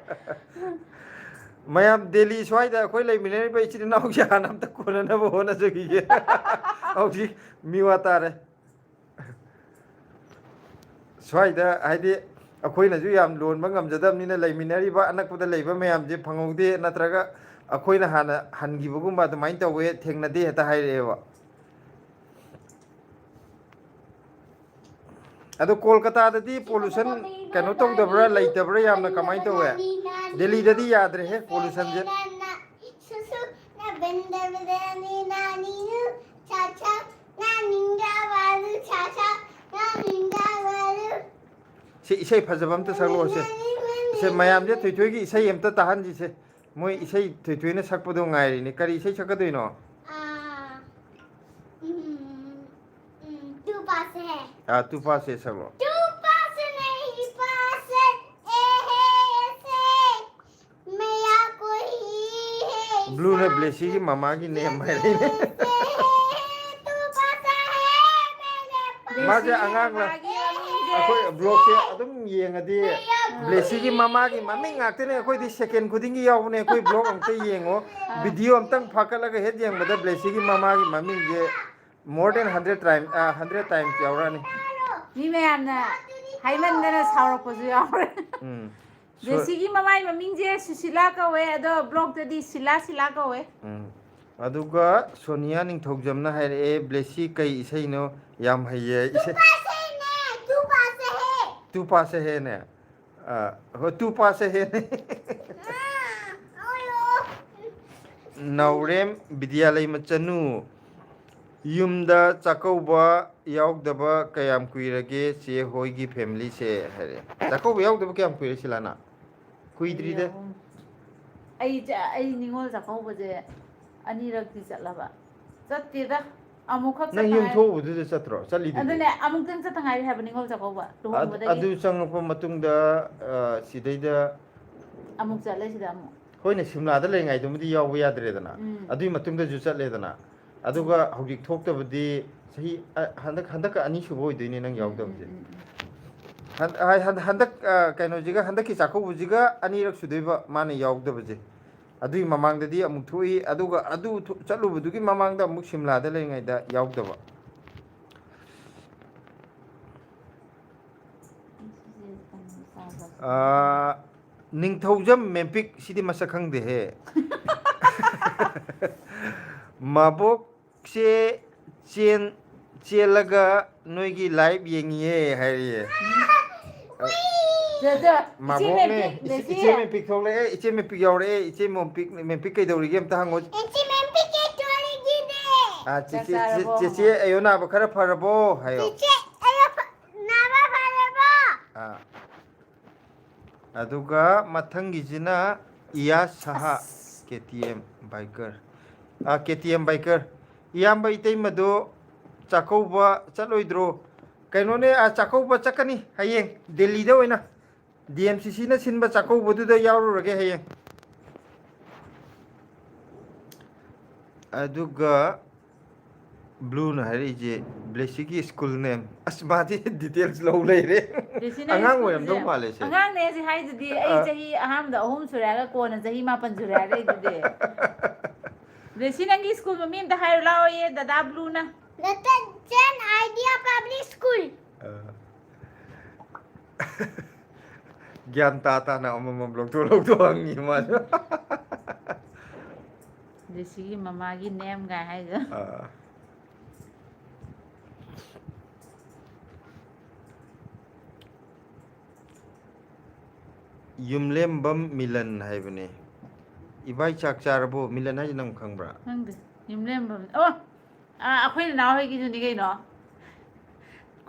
ꯃꯌꯥꯝ, ꯗꯦꯜꯂꯤ ꯁ꯭ꯋꯥꯏꯗ ꯑꯩꯈꯣꯏ ꯂꯩꯃꯤꯟꯅꯔꯤꯕ ꯏꯆꯤꯟ ꯏꯅꯥꯎꯁꯦ ꯍꯥꯟꯅ ꯑꯝꯇ ꯀꯣꯟꯅꯅꯕ ꯍꯣꯠꯅꯖꯈꯤꯒꯦ꯫ ꯍꯧꯖꯤꯛ ꯃꯤꯋꯥ ꯇꯥꯔꯦ꯫ ꯁ꯭ꯋꯥꯏꯗ, ꯍꯥꯏꯗꯤ, ꯑꯩꯈꯣꯏꯅꯁꯨ ꯌꯥꯝ ꯂꯣꯟꯕ ꯉꯝꯖꯗꯕꯅꯤꯅ, ꯂꯩꯃꯤꯟꯅꯔꯤꯕ ꯑꯅꯛꯄꯗ ꯂꯩꯕ ꯃꯌꯥꯝꯁꯦ ꯐꯪꯍꯧꯗꯦ, ꯅꯠꯇ꯭ꯔꯒ ꯑꯩꯈꯣꯏꯅ ꯍꯥꯟꯅ ꯍꯟꯈꯤꯕꯒꯨꯝꯕ ꯑꯗꯨꯃꯥꯏꯅ ꯇꯧꯋꯦ, ꯊꯦꯡꯅꯗꯦ ꯍꯦꯛꯇ ꯍꯥꯏꯔꯛꯑꯦꯕ꯫ ꯑꯗꯣ ꯀꯣꯜꯀꯇꯥꯗꯗꯤ pollution ꯀꯩꯅꯣ ꯇꯧꯗꯕ꯭ꯔꯥ, ꯂꯩꯇꯕ꯭ꯔꯥ, ꯌꯥꯝꯅ ꯀꯃꯥꯏꯅ ꯇꯧꯋꯦ? ꯗꯦꯜꯂꯤꯗꯗꯤ ꯌꯥꯗ꯭ꯔꯦꯍꯦ pollutionꯁꯦ꯫ ꯁꯤ ꯏꯁꯩ ꯐꯖꯕ ꯑꯝꯇ ꯁꯛꯂꯛꯑꯣꯁꯦ꯫ ꯁꯦ, ꯃꯌꯥꯝꯁꯦ ꯊꯣꯏꯊꯣꯏꯒꯤ ꯏꯁꯩ ꯑꯝꯇ ꯇꯥꯍꯟꯁꯤꯁꯦ꯫ ꯃꯣꯏ ꯏꯁꯩ ꯊꯣꯏꯊꯣꯏꯅ ꯁꯛꯄꯗꯣ ꯉꯥꯏꯔꯤꯅꯦ꯫ ꯀꯔꯤ ꯏꯁꯩ ꯁꯛꯀꯗꯣꯏꯅꯣ? ꯑꯥ, ꯎꯝ, ꯎꯝ, ꯇꯨ ꯄꯥꯁꯦ ꯍꯦ꯫ ꯑꯥ, ꯇꯨ ꯄꯥꯁꯦ ꯁꯛꯂꯣ꯫ ꯇꯨ ꯄꯥꯁꯦ ꯅꯍꯤ ꯄꯥꯁꯦ, ꯑꯦ ꯍꯦ ꯑꯦꯁꯦ, ꯃꯌꯥ ꯀꯣꯏ ꯍꯤ ꯍꯦ ꯕ꯭ꯂꯨꯅ ꯏꯁꯥ ꯕ꯭ꯂꯦꯁꯤꯒꯤ ꯃꯃꯥꯒꯤ ꯅꯦꯝ ꯍꯥꯏꯔꯛꯏꯅꯦ꯫ ꯁꯦ ꯍꯦ, ꯇꯨ ꯄꯥꯁꯦ ꯍꯦ, ꯃꯦꯔꯦ ꯄꯥꯁ꯫ ꯃꯥꯁꯦ ꯑꯉꯥꯡ ꯂ-, ꯃꯥꯒꯤ ꯃꯃꯤꯡꯁꯦ ꯑꯩꯈꯣꯏ ꯕ꯭ꯂꯣꯒꯁꯦ ꯑꯗꯨꯝ ꯌꯦꯡꯉꯗꯤ ꯕ꯭ꯂꯦꯁꯤꯒꯤ ꯃꯃꯥꯒꯤ ꯃꯃꯤꯡ ꯉꯥꯛꯇꯅꯦ꯫ ꯑꯩꯈꯣꯏꯗꯤ ꯁꯦꯀꯦꯟ ꯈꯨꯗꯤꯡꯒꯤ ꯌꯥꯎꯕꯅꯦ꯫ ꯑꯩꯈꯣꯏ ꯕ꯭ꯂꯣꯒ ꯑꯝꯇ ꯌꯦꯡꯉꯣ꯫ ꯑꯥ꯫ ꯚꯤꯗꯤꯑꯣ ꯑꯝꯇꯪ ꯐꯥꯀꯠꯂꯒ ꯍꯦꯛ ꯌꯦꯡꯕꯗ ꯕ꯭ꯂꯦꯁꯤꯒꯤ ꯃꯃꯥꯒꯤ ꯃꯃꯤꯡꯁꯦ more than hundred times, ꯑ, hundred times ꯌꯥꯎꯔꯛꯑꯅꯤ꯫ ꯃꯤ ꯃꯌꯥꯝꯅ ꯍꯥꯏꯃꯟꯗꯅ ꯁꯥꯎꯔꯛꯄꯁꯨ ꯌꯥꯎꯔꯦ꯫ ꯎꯝ꯫ ꯁꯣ-, ꯕ꯭ꯂꯦꯁꯤꯒꯤ ꯃꯃꯥꯏ ꯃꯃꯤꯡꯁꯦ ꯁꯨꯁꯤꯂꯥ ꯀꯧꯋꯦ, ꯑꯗꯣ ꯕ꯭ꯂꯣꯒꯇꯗꯤ ꯁꯤꯂꯥ ꯁꯤꯂꯥ ꯀꯧꯋꯦ꯫ ꯎꯝ꯫ ꯑꯗꯨꯒ ꯁꯣꯅꯤꯌꯥ ꯅꯤꯡꯊꯧꯖꯝꯅ ꯍꯥꯏꯔꯛꯑꯦ, "ꯕ꯭ꯂꯦꯁꯤ ꯀꯩ ꯏꯁꯩꯅꯣ? ꯌꯥꯝ ꯍꯩꯌꯦ ꯏꯁꯩ"꯫ ꯇꯨ ꯄꯥꯁꯦ ꯍꯦꯅꯦ, ꯇꯨ ꯄꯥꯁꯦ ꯍꯦ꯫ ꯑ, ꯍꯣꯏ, ꯇꯨ ꯄꯥꯁꯦ ꯍꯦꯅꯦ꯫ ꯅꯥꯎꯔꯦꯝ ꯕꯤꯗ꯭ꯌꯥꯂꯩ ꯃꯆꯅꯨ, ꯌꯨꯝꯗ ꯆꯥꯛꯀꯧꯕ ꯌꯥꯎꯗꯕ ꯀꯌꯥꯝ ꯀꯨꯏꯔꯒꯦ ꯆꯦ ꯍꯣꯏꯒꯤ ꯐꯦꯃꯤꯂꯤꯁꯦ ꯍꯥꯏꯔꯦ꯫ ꯆꯥꯛꯀꯧꯕ ꯌꯥꯎꯗꯕ ꯀꯌꯥꯝ ꯀꯨꯏꯔꯦ ꯁꯤꯂꯥꯅ? ꯀꯨꯏꯗ꯭ꯔꯤꯗ꯫ ꯑꯩ ꯆ-, ꯑꯩ ꯅꯤꯉꯣꯜ ꯆꯥꯛꯀꯧꯕꯁꯦ ꯑꯅꯤꯔꯛꯇꯤ ꯆꯠꯂꯕ꯫ ꯆꯠꯇꯦꯗ꯫ ꯑꯃꯨꯛꯈꯛ ꯅꯪ ꯆꯠꯇ ꯌꯨꯝ ꯉꯥꯏꯔꯤ꯫ ꯊꯣꯛꯎꯕꯗꯨꯗ ꯆꯠꯇ꯭ꯔꯣ? ꯆꯠꯂꯤꯗꯨꯗꯤ꯫ ꯑꯗꯨꯅꯦ, ꯑꯃꯨꯛꯇꯪ ꯆꯠꯇ ꯉꯥꯏꯔꯤ ꯍꯥꯏꯕ ꯅꯤꯉꯣꯜ ꯆꯥꯛꯀꯧꯕ, ꯑꯗ-, ꯂꯨꯍꯣꯡꯕꯗꯒꯤ꯫ ꯑꯗꯨ ꯆꯪꯉꯛꯄ ꯃꯇꯨꯡꯗ, ꯑ, ꯁꯤꯗꯩꯗ ꯑꯃꯨꯛ ꯆꯠꯂꯦ ꯁꯤꯗ ꯑꯃꯨꯛ꯫ ꯍꯣꯏꯅꯦ, ꯁꯤꯝꯂꯥꯗ ꯂꯩꯔꯤꯉꯩꯗꯨꯃꯗꯤ ꯌꯥꯎꯕ ꯌꯥꯗ꯭ꯔꯦꯗꯅ꯫ ꯎꯝ꯫ ꯑꯗꯨꯒꯤ ꯃꯇꯨꯡꯗꯁꯨ ꯆꯠꯂꯦꯗꯅ꯫ ꯑꯗꯨꯒ ꯎꯝ꯫ ꯍꯧꯖꯤꯛ ꯊꯣꯛꯇꯕꯗꯤ ꯆꯍꯤ, ꯑ, ꯍꯟꯗꯛ, ꯍꯟꯗꯛꯀ ꯑꯅꯤ ꯁꯨꯕ ꯑꯣꯏꯗꯣꯏꯅꯦ ꯅꯪ ꯎꯝ, ꯎꯝ, ꯌꯥꯎꯗꯕꯁꯦ꯫ ꯎꯝ, ꯎꯝ꯫ ꯍꯟ-, ꯍꯥꯏ-, ꯍꯟ-, ꯍꯟꯗꯛ, ꯑ, ꯀꯩꯅꯣꯁꯤꯒ, ꯍꯟꯗꯛꯀꯤ ꯆꯥꯛꯀꯧꯕꯁꯤꯒ ꯑꯅꯤꯔꯛ ꯁꯨꯗꯣꯏꯕ ꯃꯥꯅ ꯌꯥꯎꯗꯕꯁꯦ꯫ ꯑꯗꯨꯒꯤ ꯃꯃꯥꯡꯗꯗꯤ ꯑꯃꯨꯛ ꯊꯣꯛꯏ, ꯑꯗꯨꯒ ꯑꯗꯨ ꯊꯣ-, ꯆꯠꯂꯨꯕꯗꯨꯒꯤ ꯃꯃꯥꯡꯗ ꯑꯃꯨꯛ ꯁꯤꯝꯂꯥꯗ ꯂꯩꯔꯤꯉꯩꯗ ꯌꯥꯎꯗꯕ꯫ ꯑꯥ, ꯅꯤꯡꯊꯧꯖꯝ ꯃꯦꯝꯄꯤꯛ, ꯁꯤꯗꯤ ꯃꯁꯛ ꯈꯪꯗꯦꯍꯦ꯫ ꯃꯕꯣꯛꯁꯦ ꯆꯦꯟ-, ꯆꯦꯜꯂꯒ ꯅꯣꯏꯒꯤ live ꯌꯦꯡꯉꯤꯌꯦ ꯍꯥꯏꯔꯤꯌꯦ꯫ ꯆꯦ, ꯆꯦ, ꯏꯆꯦ ꯃꯕꯣꯛꯅꯦ꯫ ꯃꯦꯝꯄꯤꯛ, ꯏꯆꯦ, ꯃꯦꯝꯄꯤꯛ꯫ ꯏꯆꯦ ꯃꯦꯝꯄꯤꯛ ꯊꯣꯛꯂꯛꯑꯦ, ꯏꯆꯦ ꯃꯦꯝꯄꯤꯛ ꯌꯥꯎꯔꯛꯑꯦ, ꯏꯆꯦ ꯃꯦꯝꯄꯤꯛ, ꯃꯦꯝꯄꯤꯛ ꯀꯩꯗꯧꯔꯤꯒꯦ ꯑꯝꯇ ꯍꯪꯉꯣ꯫ ꯏꯆꯦ ꯃꯦꯝꯄꯤꯛ ꯀꯩꯗꯧꯔꯤꯒꯦꯅꯦ? ꯑꯥ, ꯆꯦ, ꯆꯥꯛ ꯆꯦ, ꯆꯦ, ꯆꯥꯔꯕꯣ? ꯆꯦꯆꯦ ꯑꯌꯣ ꯅꯥꯕ ꯈꯔ ꯐꯔꯕꯣ ꯍꯥꯏꯌꯣ꯫ ꯆꯦꯆꯦ ꯑꯌꯣ ꯐ-, ꯅꯥꯕ ꯐꯔꯕꯣ? ꯑꯥ꯫ ꯑꯗꯨꯒ ꯃꯊꯪꯒꯤꯁꯤꯅ ꯏꯌꯥꯁ ꯁꯍꯥ, ꯑꯁ꯫ ꯀꯦ ꯇꯤ ꯑꯦꯝ ꯕꯥꯏꯀꯔ꯫ ꯑꯥ, ꯀꯦ ꯇꯤ ꯑꯦꯝ ꯕꯥꯏꯀꯔ꯫ ꯏꯌꯥꯝꯕ ꯏꯇꯩꯃꯗꯣ ꯆꯥꯛꯀꯧꯕ ꯆꯠꯂꯣꯏꯗ꯭ꯔꯣ? ꯀꯩꯅꯣꯅꯦ, ꯑꯥ, ꯆꯥꯛꯀꯧꯕ ꯆꯠꯀꯅꯤ ꯍꯌꯦꯡ ꯗꯦꯜꯂꯤꯗ ꯑꯣꯏꯅ꯫ ꯗꯤ ꯑꯦꯝ ꯁꯤ ꯁꯤꯅ ꯁꯤꯟꯕ ꯆꯥꯛꯀꯧꯕꯗꯨꯗ ꯌꯥꯎꯔꯨꯔꯒꯦ ꯍꯌꯦꯡ꯫ ꯑꯗꯨꯒ ꯕ꯭ꯂꯨꯅ ꯍꯥꯏꯔꯛꯏꯁꯦ ꯕ꯭ꯂꯦꯁꯤꯒꯤ ꯁ꯭ꯀꯨꯜ ꯅꯦꯝ꯫ ꯑꯁ, ꯃꯥꯗꯤ ꯗꯤꯇꯦꯜꯁ ꯂꯧ ꯂꯩꯔꯦ꯫ ꯕ꯭ꯂꯦꯁꯤꯅ ꯑꯉꯥꯡ ꯁ꯭ꯀꯨꯜꯁꯦ ꯑꯣꯏꯔꯝꯗꯧ ꯃꯥꯜꯂꯦ ꯁꯦ꯫ ꯑꯉꯥꯡꯅꯦ ꯍꯥꯏꯁꯦ ꯍꯥꯏꯗꯨꯗꯤ, ꯑꯩ ꯑ꯫ ꯆꯍꯤ ꯑꯍꯥꯟꯕꯗ ꯑꯍꯨꯝ ꯁꯨꯔꯦ ꯍꯥꯏꯔꯒ ꯀꯣꯟꯅ ꯆꯍꯤ ꯃꯥꯄꯟ ꯁꯨꯔꯦ ꯍꯥꯏꯔꯛꯏꯗꯨꯗꯤ꯫ ꯕ꯭ꯂꯦꯁꯤ, ꯅꯪꯒꯤ ꯁ꯭ꯀꯨꯜ ꯃꯃꯤꯡ ꯑꯝꯇ ꯍꯥꯏꯔꯨ ꯂꯥꯎꯑꯣꯌꯦ, ꯗꯗꯥ ꯕ꯭ꯂꯨꯅ꯫ ꯅꯠꯇꯦ, ꯖꯦꯟ ꯑꯥꯏꯗꯤꯌꯥ ꯄꯕ꯭ꯂꯤꯛ ꯁ꯭ꯀꯨꯜ꯫ ꯑ꯫ ꯒ꯭ꯌꯥꯟ ꯇꯥ ꯇꯥꯅ ꯑꯃꯃꯝ ꯂꯧꯊꯣꯛ ꯂꯧꯊꯣꯛ ꯍꯪꯉꯤ ꯃꯥꯁꯨ꯫ ꯕ꯭ꯂꯦꯁꯤꯒꯤ ꯃꯃꯥꯒꯤ ꯅꯦꯝ ꯒꯥꯏ ꯍꯥꯏꯗꯣ꯫ ꯑꯥ꯫ ꯌꯨꯝꯂꯦꯝꯕꯝ ꯃꯤꯂꯟ ꯍꯥꯏꯕꯅꯦ꯫ "ꯏꯕꯥꯏ, ꯆꯥꯛ ꯆꯥꯔꯕꯣ?" ꯃꯤꯂꯟ ꯍꯥꯏꯁꯦ ꯅꯪ ꯈꯪꯕ꯭ꯔꯥ? ꯈꯪꯗꯦ꯫ ꯌꯨꯝꯂꯦꯝꯕꯝ, ꯑꯣ! ꯑꯥ, ꯑꯩꯈꯣꯏ ꯅꯅꯥꯎ ꯍꯣꯏꯒꯤꯗꯨꯅꯤ ꯀꯩꯅꯣ꯫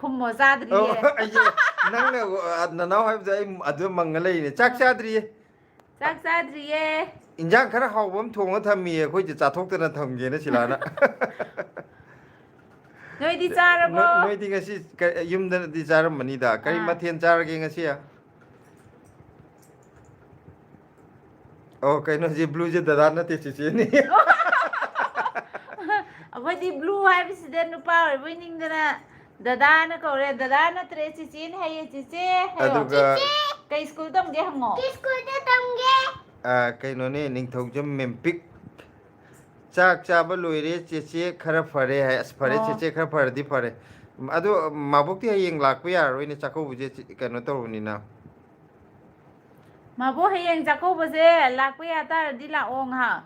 ꯈꯨꯝꯃꯣ, ꯑꯣ, ꯆꯥꯗ꯭ꯔꯤꯌꯦ꯫ ꯑꯩꯁꯦ ꯅꯪꯅ, ꯑ, ꯅꯅꯥꯎ ꯍꯥꯏꯕꯗ ꯑꯩ ꯑꯗꯨ ꯃꯪꯉ ꯂꯩꯔꯤꯅꯦ꯫ ꯆꯥꯛ ꯑ꯫ ꯆꯥꯗ꯭ꯔꯤꯌꯦ꯫ ꯆꯥꯛ ꯆꯥꯗ꯭ꯔꯤꯌꯦ꯫ ꯏꯟꯖꯥꯡ ꯈꯔ ꯍꯥꯎꯕ ꯑꯃ ꯊꯣꯡꯉ ꯊꯝꯃꯤꯌꯦ, ꯑꯩꯈꯣꯏꯁꯦ ꯆꯥꯊꯣꯛꯇꯅ ꯊꯝꯒꯦꯅ ꯁꯤꯂꯥꯅ꯫ ꯅꯣꯏꯗꯤ ꯆꯥꯔꯕꯣ? ꯅꯣꯏ-, ꯅꯣꯏꯗꯤ ꯉꯁꯤ ꯀ-, ꯌꯨꯝꯗꯗꯤ ꯆꯥꯔꯝꯃꯅꯤꯗ꯫ ꯀꯔꯤ ꯑꯥ꯫ ꯃꯊꯦꯜ ꯆꯥꯔꯒꯦ ꯉꯁꯤ? ꯑꯣ, ꯀꯩꯅꯣꯁꯦ, ꯕ꯭ꯂꯨꯁꯦ ꯗꯗꯥ ꯅꯠꯇꯦ, ꯆꯤꯆꯦꯅꯤ꯫ ꯑꯩꯈꯣꯏꯗꯤ ꯕ꯭ꯂꯨ ꯍꯥꯏꯕꯁꯤꯗ ꯅꯨꯄꯥ ꯑꯣꯏꯕꯣꯏ ꯅꯤꯡꯗꯅ ꯗꯗꯥꯅ ꯀꯧꯔꯦ꯫ ꯗꯗꯥ ꯅꯠꯇ꯭ꯔꯦ, ꯆꯤꯆꯦꯅ ꯍꯥꯏꯌꯦ, ꯆꯤꯆꯦ ꯍꯥꯏꯌꯣ꯫ ꯑꯗꯨꯒ ꯆꯤꯆꯦ! ꯀꯩ ꯁ꯭ꯀꯨꯜ ꯇꯝꯒꯦ ꯍꯪꯉꯣ꯫ ꯀꯩ ꯁ꯭ꯀꯨꯜꯗ ꯇꯝꯒꯦ? ꯑ, ꯀꯩꯅꯣꯅꯦ, ꯅꯤꯡꯊꯧꯖꯝ ꯃꯦꯝꯄꯤꯛ꯫ "ꯆꯥꯛ ꯆꯥꯕ ꯂꯣꯏꯔꯦ, ꯆꯦꯆꯦ ꯈꯔ ꯐꯔꯦ" ꯍꯥꯏ꯫ ꯑꯁ, ꯐꯔꯦ, ꯑꯣ꯫ ꯆꯦꯆꯦ ꯈꯔ ꯐꯔꯗꯤ ꯐꯔꯦ꯫ ꯑꯗꯣ ꯃꯥꯕꯣꯛꯇꯤ ꯍꯌꯦꯡ ꯂꯥꯛꯄ ꯌꯥꯔꯔꯣꯏꯅꯦ, ꯆꯥꯛꯀꯧꯕꯁꯦ ꯆꯤ-, ꯀꯩꯅꯣ ꯇꯧꯕꯅꯤꯅ꯫ ꯃꯥꯕꯣꯛ ꯍꯌꯦꯡ ꯆꯥꯛꯀꯧꯕꯁꯦ ꯂꯥꯛꯄ ꯌꯥ ꯇꯥꯔꯗꯤ ꯂꯥꯛꯑꯣ ꯉꯥꯏꯍꯥꯛ꯫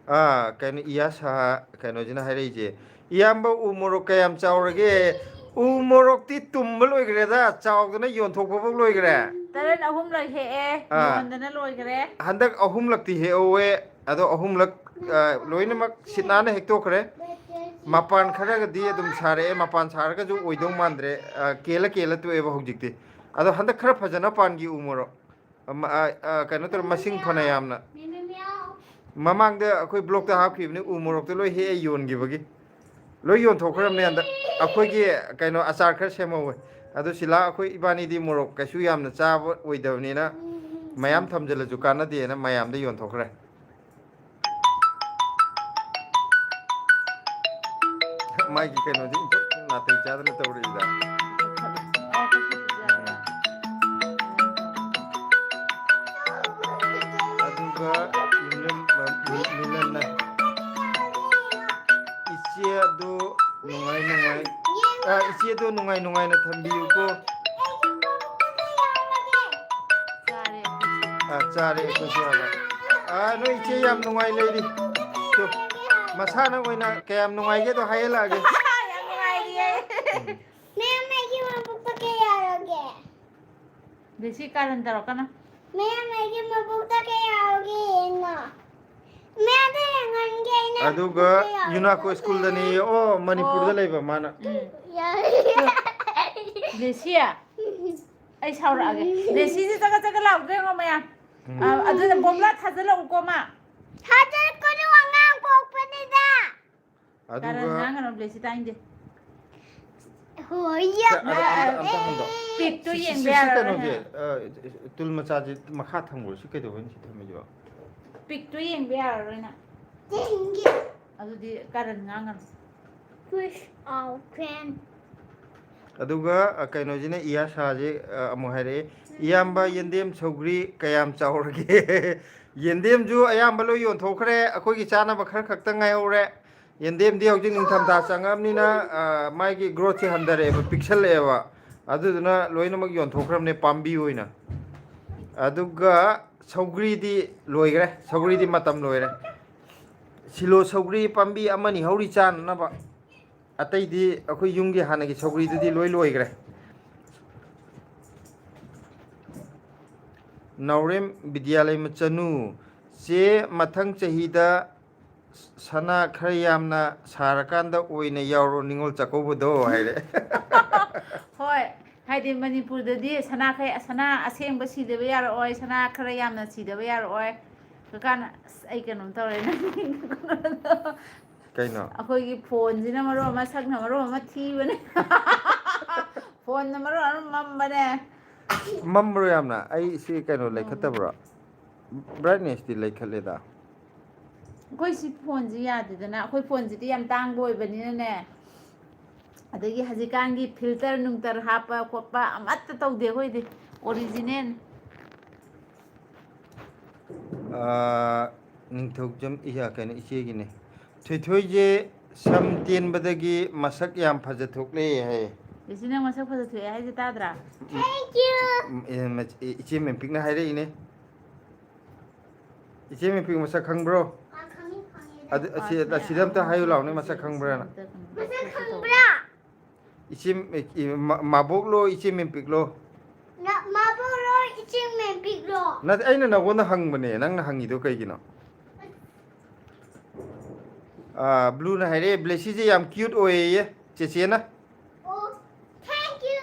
ꯑꯥ, ꯀꯩꯅꯣ, ꯏꯌꯥꯁ ꯁꯍꯥ, ꯀꯩꯅꯣꯁꯤꯅ ꯍꯥꯏꯔꯛꯏꯁꯦ, "ꯏꯌꯥꯝꯕ, ꯎ ꯃꯣꯔꯣꯛ ꯀꯌꯥꯝ ꯆꯥꯎꯔꯒꯦ?" "ꯎ ꯃꯣꯔꯣꯛꯇꯤ ꯇꯨꯝꯕ ꯂꯣꯏꯈ꯭ꯔꯦꯗ, ꯆꯥꯎꯗꯅ ꯌꯣꯟꯊꯣꯛꯄꯐꯥꯎ ꯂꯣꯏꯈ꯭ꯔꯦ꯫ ꯇꯔꯟ ꯑꯍꯨꯝꯂꯛ ꯍꯦꯛꯑꯦ, ꯑꯥ꯫ ꯌꯣꯟꯗꯅ ꯂꯣꯏꯈ꯭ꯔꯦ꯫ ꯍꯟꯗꯛ ꯑꯍꯨꯝꯂꯛꯇꯤ ꯍꯦꯛꯍꯧꯋꯦ, ꯑꯗꯣ ꯑꯍꯨꯝꯂꯛ, ꯑ, ꯂꯣꯏꯅꯃꯛ ꯁꯤꯠ ꯅꯥꯟꯅ ꯍꯦꯛꯇꯣꯛꯈ꯭ꯔꯦ꯫ ꯃꯄꯥꯟ ꯈꯔꯒꯗꯤ ꯑꯗꯨꯝ ꯁꯥꯔꯛꯑꯦ, ꯃꯄꯥꯟ ꯁꯥꯔꯒꯁꯨ ꯑꯣꯏꯗꯧ ꯃꯥꯟꯗ꯭ꯔꯦ, ꯑ, ꯀꯦꯜꯂ ꯀꯦꯜꯂ ꯇꯣꯛꯑꯦꯕ ꯍꯧꯖꯤꯛꯇꯤ꯫ ꯑꯗꯣ ꯍꯟꯗꯛ ꯈꯔ ꯐꯖꯅ ꯄꯥꯟꯈꯤ ꯎ ꯃꯣꯔꯣꯛ꯫ ꯑꯃ, ꯑ, ꯑ, ꯀꯩꯅꯣ ꯇꯧꯔ ꯃꯁꯤꯡ ꯐꯅ ꯌꯥꯝꯅ꯫ ꯃꯃꯥꯡꯗ ꯑꯩꯈꯣꯏ ꯕ꯭ꯂꯣꯛꯇ ꯍꯥꯞꯈꯤꯕꯅꯤ, ꯎ ꯃꯣꯔꯣꯛꯇ ꯂꯣꯏ ꯍꯦꯛꯑ ꯌꯣꯟꯈꯤꯕꯒꯤ꯫ ꯂꯣꯏ ꯌꯣꯟꯊꯣꯛꯈ꯭ꯔꯕꯅꯦ ꯍꯟꯗꯛ꯫ ꯑꯩꯈꯣꯏꯒꯤ ꯀꯩꯅꯣ ꯑꯆꯥꯔ ꯈꯔ ꯁꯦꯝꯍꯧꯋꯦ꯫ ꯑꯗꯨ ꯁꯤꯂꯥ ꯑꯩꯈꯣꯏ ꯏꯕꯥꯅꯤꯗꯤ ꯃꯣꯔꯣꯛ ꯀꯩꯁꯨ ꯌꯥꯝꯅ ꯆꯥꯕ ꯑꯣꯏꯗꯕꯅꯤꯅ ꯃꯌꯥꯝ ꯊꯝꯖꯤꯜꯂꯁꯨ ꯀꯥꯟꯅꯗꯦꯅ ꯃꯌꯥꯝꯗ ꯌꯣꯟꯊꯣꯛꯈ꯭ꯔꯦ꯫ ꯃꯥꯒꯤ ꯀꯩꯅꯣꯗꯤ ꯏꯟꯊꯣꯛ ꯅꯥꯇꯩ ꯆꯥꯗꯅ ꯇꯧꯔꯛꯏꯗ꯫ ꯑꯗꯨꯒ ꯃꯤꯂꯟ-, ꯃꯤꯂꯟꯅ ꯏꯆꯦ ꯑꯗꯨ ꯅꯨꯡꯉꯥꯏ ꯅꯨꯡꯉꯥꯏ-, ꯑ, ꯏꯆꯦ ꯑꯗꯨ ꯅꯨꯡꯉꯥꯏ ꯅꯨꯡꯉꯥꯏꯅ ꯊꯝꯕꯤꯌꯨꯀꯣ꯫ ꯆꯥꯔꯦ꯫ ꯑ, ꯆꯥꯔꯦ ꯑꯩꯈꯣꯏꯁꯨ ꯍꯥꯏꯕ꯫ ꯑ, ꯅꯣꯏ ꯏꯆꯦ ꯌꯥꯝ ꯅꯨꯡꯉꯥꯏ ꯂꯩꯔꯤ꯫ ꯇꯨ, ꯃꯁꯥꯅ ꯑꯣꯏꯅ ꯀꯌꯥꯝ ꯅꯨꯡꯉꯥꯏꯒꯦꯗꯣ ꯍꯥꯏꯍꯜꯂꯛꯑꯒꯦ꯫ ꯌꯥꯝ ꯅꯨꯡꯉꯥꯏꯔꯤꯌꯦ꯫ ꯎꯝ꯫ ꯃꯦꯝ, ꯑꯩꯒꯤ ꯃꯕꯨꯛꯇ ꯀꯩ ꯌꯥꯎꯔꯒꯦ? ꯕꯦꯁꯤ ꯀꯥꯔꯟ ꯇꯧꯔꯛꯀꯅꯨ꯫ ꯃꯦꯝ, ꯑꯩꯒꯤ ꯃꯕꯨꯛꯇ ꯀꯩ ꯌꯥꯎꯔꯒꯦ ꯌꯦꯡꯉꯣ꯫ ꯃꯦꯝ, ꯑꯗꯨ ꯌꯦꯡꯍꯟꯒꯦ ꯑꯩꯅ꯫ ꯑꯗꯨꯒ ꯃꯕꯨꯛꯇ ꯌꯥꯎꯔꯒꯦ꯫ ꯌꯨꯅꯥꯀꯣ ꯁ꯭ꯀꯨꯜꯗꯅꯦꯌꯦ꯫ ꯑꯣ, ꯃꯅꯤꯄꯨꯔꯗ ꯑꯣ꯫ ꯂꯩꯕ ꯃꯥꯅ꯫ ꯎꯝ꯫ ꯌꯥꯔꯦ꯫ ꯕꯦꯁꯤ, ꯑꯩ ꯁꯥꯎꯔꯛꯑꯒꯦ꯫ ꯕꯦꯁꯤꯁꯦ ꯆꯒꯠ ꯆꯒꯠ ꯂꯥꯎꯗ꯭ꯔꯥ ꯌꯦꯡꯉꯣ ꯃꯌꯥꯝ꯫ ꯎꯝ꯫ ꯑ, ꯑꯗꯨꯅ ꯕꯣꯝꯕ꯭ꯂꯥ ꯊꯥꯖꯤꯜꯂꯛꯎꯀꯣ ꯃꯥ꯫ ꯊꯥꯖꯤꯜꯂꯛꯀꯅꯨ, ꯑꯉꯥꯡ ꯄꯣꯛꯄꯅꯤꯗ꯫ ꯑꯗꯨꯒ ꯀꯥꯔꯟ ꯉꯥꯡꯒꯅꯨ, ꯕ꯭ꯂꯦꯁꯤ ꯇꯥꯏꯟꯗꯦ꯫ ꯍꯣꯏ, ꯁꯦ, ꯑꯗꯣ ꯑꯝꯇ, ꯑꯝꯇ ꯍꯟꯗꯣꯛ꯫ ꯄꯤꯛꯇꯨ ꯁꯤ, ꯁꯤ, ꯌꯦꯡꯕ ꯁꯤ ꯌꯥꯔꯔꯣꯏ ꯀꯩꯅꯣꯁꯦ, ꯍꯥꯏ꯫ ꯑ, ꯇꯨꯜ ꯃꯆꯥꯁꯦ ꯃꯈꯥ ꯊꯝꯈ꯭ꯔꯣ꯫ ꯁꯤ ꯀꯩꯗꯧꯕꯩꯅꯣ ꯁꯤ ꯊꯝꯃꯤꯁꯤꯕꯣ? ꯄꯤꯛꯇꯨ ꯌꯦꯡꯕ ꯌꯥꯔꯔꯣꯏ ꯅꯪ꯫ ꯌꯦꯡꯒꯦ꯫ ꯑꯗꯨꯗꯤ ꯀꯥꯔꯟ ꯉꯥꯡꯒꯅꯨ꯫ Push our friend. ꯑꯗꯨꯒ, ꯑ, ꯀꯩꯅꯣꯁꯤꯅ ꯏꯌꯥꯁꯥꯁꯦ, ꯑ, ꯑꯃꯨꯛ ꯍꯥꯏꯔꯛꯑꯦ, "ꯏꯌꯥꯝꯕ, ꯌꯦꯟꯗꯦꯝ ꯁꯧꯒ꯭ꯔꯤ ꯀꯌꯥꯝ ꯆꯥꯎꯔꯒꯦ?" ꯌꯦꯟꯗꯦꯝꯁꯨ ꯑꯌꯥꯝꯕ ꯂꯣꯏ ꯌꯣꯟꯊꯣꯛꯈ꯭ꯔꯦ꯫ ꯑꯩꯈꯣꯏꯒꯤ ꯆꯥꯅꯕ ꯈꯔ ꯈꯛꯇ ꯉꯥꯏꯍꯧꯔꯦ꯫ ꯌꯦꯟꯗꯦꯝꯗꯤ ꯍꯧꯖꯤꯛ ꯅꯤꯡꯊꯝꯊꯥ ꯆꯪꯉꯛꯑꯕꯅꯤꯅ, ꯑ, ꯃꯥꯒꯤ growth ꯁꯦ ꯍꯟꯊꯔꯛꯑꯦꯕ, ꯄꯤꯛꯁꯜꯂꯛꯑꯦꯕ꯫ ꯑꯗꯨꯗꯨꯅ ꯂꯣꯏꯅꯃꯛ ꯌꯣꯟꯊꯣꯛꯈ꯭ꯔꯕꯅꯦ ꯄꯥꯝꯕꯤ ꯑꯣꯏꯅ꯫ ꯑꯗꯨꯒ ꯁꯧꯒ꯭ꯔꯤꯗꯤ ꯂꯣꯏꯈ꯭ꯔꯦ, ꯁꯧꯒ꯭ꯔꯤꯗꯤ ꯃꯇꯝ ꯂꯣꯏꯔꯦ꯫ ꯁꯤꯂꯣ ꯁꯧꯒ꯭ꯔꯤ ꯄꯥꯝꯕꯤ ꯑꯃꯅꯤ ꯍꯧꯔꯤ ꯆꯥꯅꯅꯕ꯫ ꯑꯇꯩꯗꯤ ꯑꯩꯈꯣꯏ ꯌꯨꯝꯒꯤ ꯍꯥꯟꯅꯒꯤ ꯁꯧꯒ꯭ꯔꯤꯗꯨꯗꯤ ꯂꯣꯏ ꯂꯣꯏꯈ꯭ꯔꯦ꯫ ꯅꯥꯎꯔꯦꯝ ꯕꯤꯗ꯭ꯌꯥꯂꯩꯃ ꯆꯅꯨ, "ꯆꯦ, ꯃꯊꯪ ꯆꯍꯤꯗ ꯁꯅꯥ ꯈꯔ ꯌꯥꯝꯅ ꯁꯥꯔꯀꯥꯟꯗ ꯑꯣꯏꯅ ꯌꯥꯎꯔꯣ ꯅꯤꯉꯣꯜ ꯆꯥꯛꯀꯧꯕꯗꯣ" ꯍꯥꯏꯔꯦ꯫ ꯍꯣꯏ, ꯍꯥꯏꯗꯤ ꯃꯅꯤꯄꯨꯔꯗꯗꯤ ꯁꯅꯥꯈꯩ, ꯁꯅꯥ ꯑꯁꯦꯡꯕ ꯁꯤꯗꯕ ꯌꯥꯔꯛꯑꯣꯏ, ꯁꯅꯥ ꯈꯔ ꯌꯥꯝꯅ ꯁꯤꯗꯕ ꯌꯥꯔꯛꯑꯣꯏ꯫ ꯀꯀꯥꯅ, "ꯑꯁ, ꯑꯩ ꯀꯩꯅꯣꯝ ꯇꯧꯔꯦ, ꯅꯪ ꯀꯩꯅꯣ? ꯑꯩꯈꯣꯏꯒꯤ ꯐꯣꯟꯁꯤꯅ ꯃꯔꯣꯟ ꯑꯃ, ꯁꯛꯅ ꯃꯔꯣꯟ ꯑꯃ ꯊꯤꯕꯅꯦ꯫ ꯐꯣꯟꯅ ꯃꯔꯣꯟ ꯑꯃ ꯃꯝꯕꯅꯦ꯫" ꯃꯝꯕ꯭ꯔꯣ ꯌꯥꯝꯅ? ꯑꯩ ꯁꯤ ꯀꯩꯅꯣ ꯎꯝ꯫ ꯂꯩꯈꯠꯇꯕ꯭ꯔꯣ? ꯕ꯭ꯔꯥꯏꯠꯅꯦꯁꯇꯤ ꯂꯩꯈꯠꯂꯦꯗ꯫ ꯑꯩꯈꯣꯏ ꯁꯤ ꯐꯣꯟꯁꯤ ꯌꯥꯗꯦꯗꯅ, ꯑꯩꯈꯣꯏ ꯐꯣꯟꯁꯤꯗꯤ ꯌꯥꯝ ꯇꯥꯡꯕ ꯑꯣꯏꯕꯅꯤꯅꯅꯦ, ꯑꯗꯒꯤ ꯍꯧꯖꯤꯛꯀꯥꯟꯒꯤ ꯐꯤꯜꯇꯔ ꯅꯨꯡꯇꯔ ꯍꯥꯞꯄ ꯈꯣꯠꯄ ꯑꯃꯠꯇ ꯇꯧꯗꯦ ꯑꯩꯈꯣꯏꯗꯤ, ꯑꯣꯔꯤꯖꯤꯅꯦꯜ꯫ ꯑꯥ, ꯅꯤꯡꯊꯧꯖꯝ, ꯏꯌꯥ, ꯀꯩꯅꯣ, ꯏꯆꯦꯒꯤꯅꯦ꯫ "ꯊꯣꯏꯊꯣꯏꯁꯦ ꯁꯝ ꯇꯦꯟꯕꯗꯒꯤ ꯃꯁꯛ ꯌꯥꯝ ꯐꯖꯊꯣꯛꯂꯦ" ꯍꯥꯏꯌꯦ꯫ ꯏꯆꯦ, ꯅꯪ ꯃꯁꯛ ꯐꯖꯊꯣꯛꯑꯦ ꯍꯥꯏꯁꯦ ꯇꯥꯗ꯭ꯔꯥ? Thank you꯫ ꯎꯝ, ꯑꯦ, ꯃ-, ꯏꯆꯦ ꯃꯦꯝꯄꯤꯛꯅ ꯍꯥꯏꯔꯛꯏꯅꯦ꯫ ꯏꯆꯦ ꯃꯦꯝꯄꯤꯛ ꯃꯁꯛ ꯈꯪꯕ꯭ꯔꯣ? ꯑꯥ, ꯈꯪꯉꯤ, ꯈꯪꯉꯤ꯫ ꯑꯗꯨ, ꯑꯁꯤ, ꯑꯁꯤꯗ ꯑꯝꯇ ꯍꯥꯏꯌꯨ ꯂꯥꯎꯅꯦ, ꯃꯁꯛ ꯈꯪꯕ꯭ꯔꯥꯅ? ꯃꯁꯛ ꯈꯪꯕ꯭ꯔꯥ? ꯏꯆꯦ, ꯏ-, ꯃ-, ꯃꯥꯕꯣꯛꯂꯣ, ꯏꯆꯦ ꯃꯦꯝꯄꯤꯛꯂꯣ? ꯅ-, ꯃꯥꯕꯣꯛꯂꯣ, ꯏꯆꯦ ꯃꯦꯝꯄꯤꯛꯂꯣ? ꯅꯠꯇꯦ, ꯑꯩꯅ ꯅꯉꯣꯟꯗ ꯍꯪꯕꯅꯦ, ꯅꯪꯅ ꯍꯪꯉꯤꯗꯣ ꯀꯩꯒꯤꯅꯣ? ꯑꯥ, ꯕ꯭ꯂꯨꯅ ꯍꯥꯏꯔꯛꯑꯦ, "ꯕ꯭ꯂꯦꯁꯤꯁꯦ ꯌꯥꯝ ꯀ꯭ꯌꯨꯠ ꯑꯣꯏꯌꯦꯌꯦ, ꯆꯦꯆꯦꯅ"꯫ ꯑꯣ, thank you꯫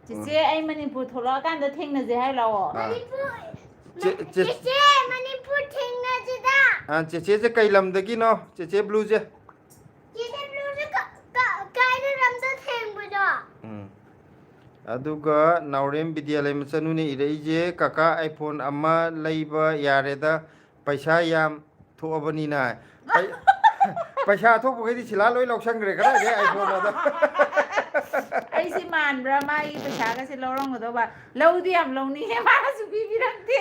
ꯆꯦꯆꯦ, ꯎꯝ꯫ ꯑꯩ ꯃꯅꯤꯄꯨꯔ ꯊꯣꯛꯂꯛꯑꯀꯥꯟꯗ ꯊꯦꯡꯅꯁꯦ ꯍꯥꯏ ꯂꯥꯛꯑꯣ꯫ ꯑꯥ꯫ ꯃꯅꯤꯄꯨꯔ, ꯆꯦ-, ꯆꯦ-, ꯆꯦꯆꯦ, ꯃꯅꯤꯄꯨꯔ ꯊꯦꯡꯅꯁꯤꯗ꯫ ꯑꯥ, ꯆꯦꯆꯦꯁꯦ ꯀꯩ ꯂꯝꯗꯒꯤꯅꯣ, ꯆꯦꯆꯦ ꯕ꯭ꯂꯨꯁꯦ? ꯆꯦꯆꯦ ꯕ꯭ꯂꯨꯁꯦ ꯀ-, ꯀ-, ꯀꯥꯏꯗ ꯂꯝꯗ ꯊꯦꯡꯕꯅꯣ? ꯎꯝ꯫ ꯑꯗꯨꯒ ꯅꯥꯎꯔꯦꯝ ꯕꯤꯗ꯭ꯌꯥꯂꯩꯃ ꯆꯅꯨꯅ ꯏꯔꯛꯏꯁꯦ, "ꯀꯀꯥ, iPhone ꯑꯃ ꯂꯩꯕ ꯌꯥꯔꯦꯗ, ꯄꯩꯁꯥ ꯌꯥꯝ ꯊꯣꯛꯑꯕꯅꯤꯅ"꯫ ꯄꯩ-, ꯄꯩꯁꯥ ꯊꯣꯛꯄꯈꯩꯗꯤ ꯁꯤꯂꯥ ꯂꯣꯏ ꯂꯧꯁꯟꯈ꯭ꯔꯦ, ꯀꯗꯥꯏꯗꯩ iPhone ꯅꯣꯗ? ꯑꯩꯁꯦ ꯃꯥꯟꯕ꯭ꯔꯥ ꯃꯥꯒꯤ ꯄꯩꯁꯥꯒꯁꯦ ꯂꯧꯔꯝꯒꯗꯧꯕ? ꯂꯧꯗꯤ ꯌꯥꯝ ꯂꯧꯅꯤꯡꯉꯦ, ꯃꯥꯅꯁꯨ ꯄꯤꯕꯤꯔꯛꯇꯦ꯫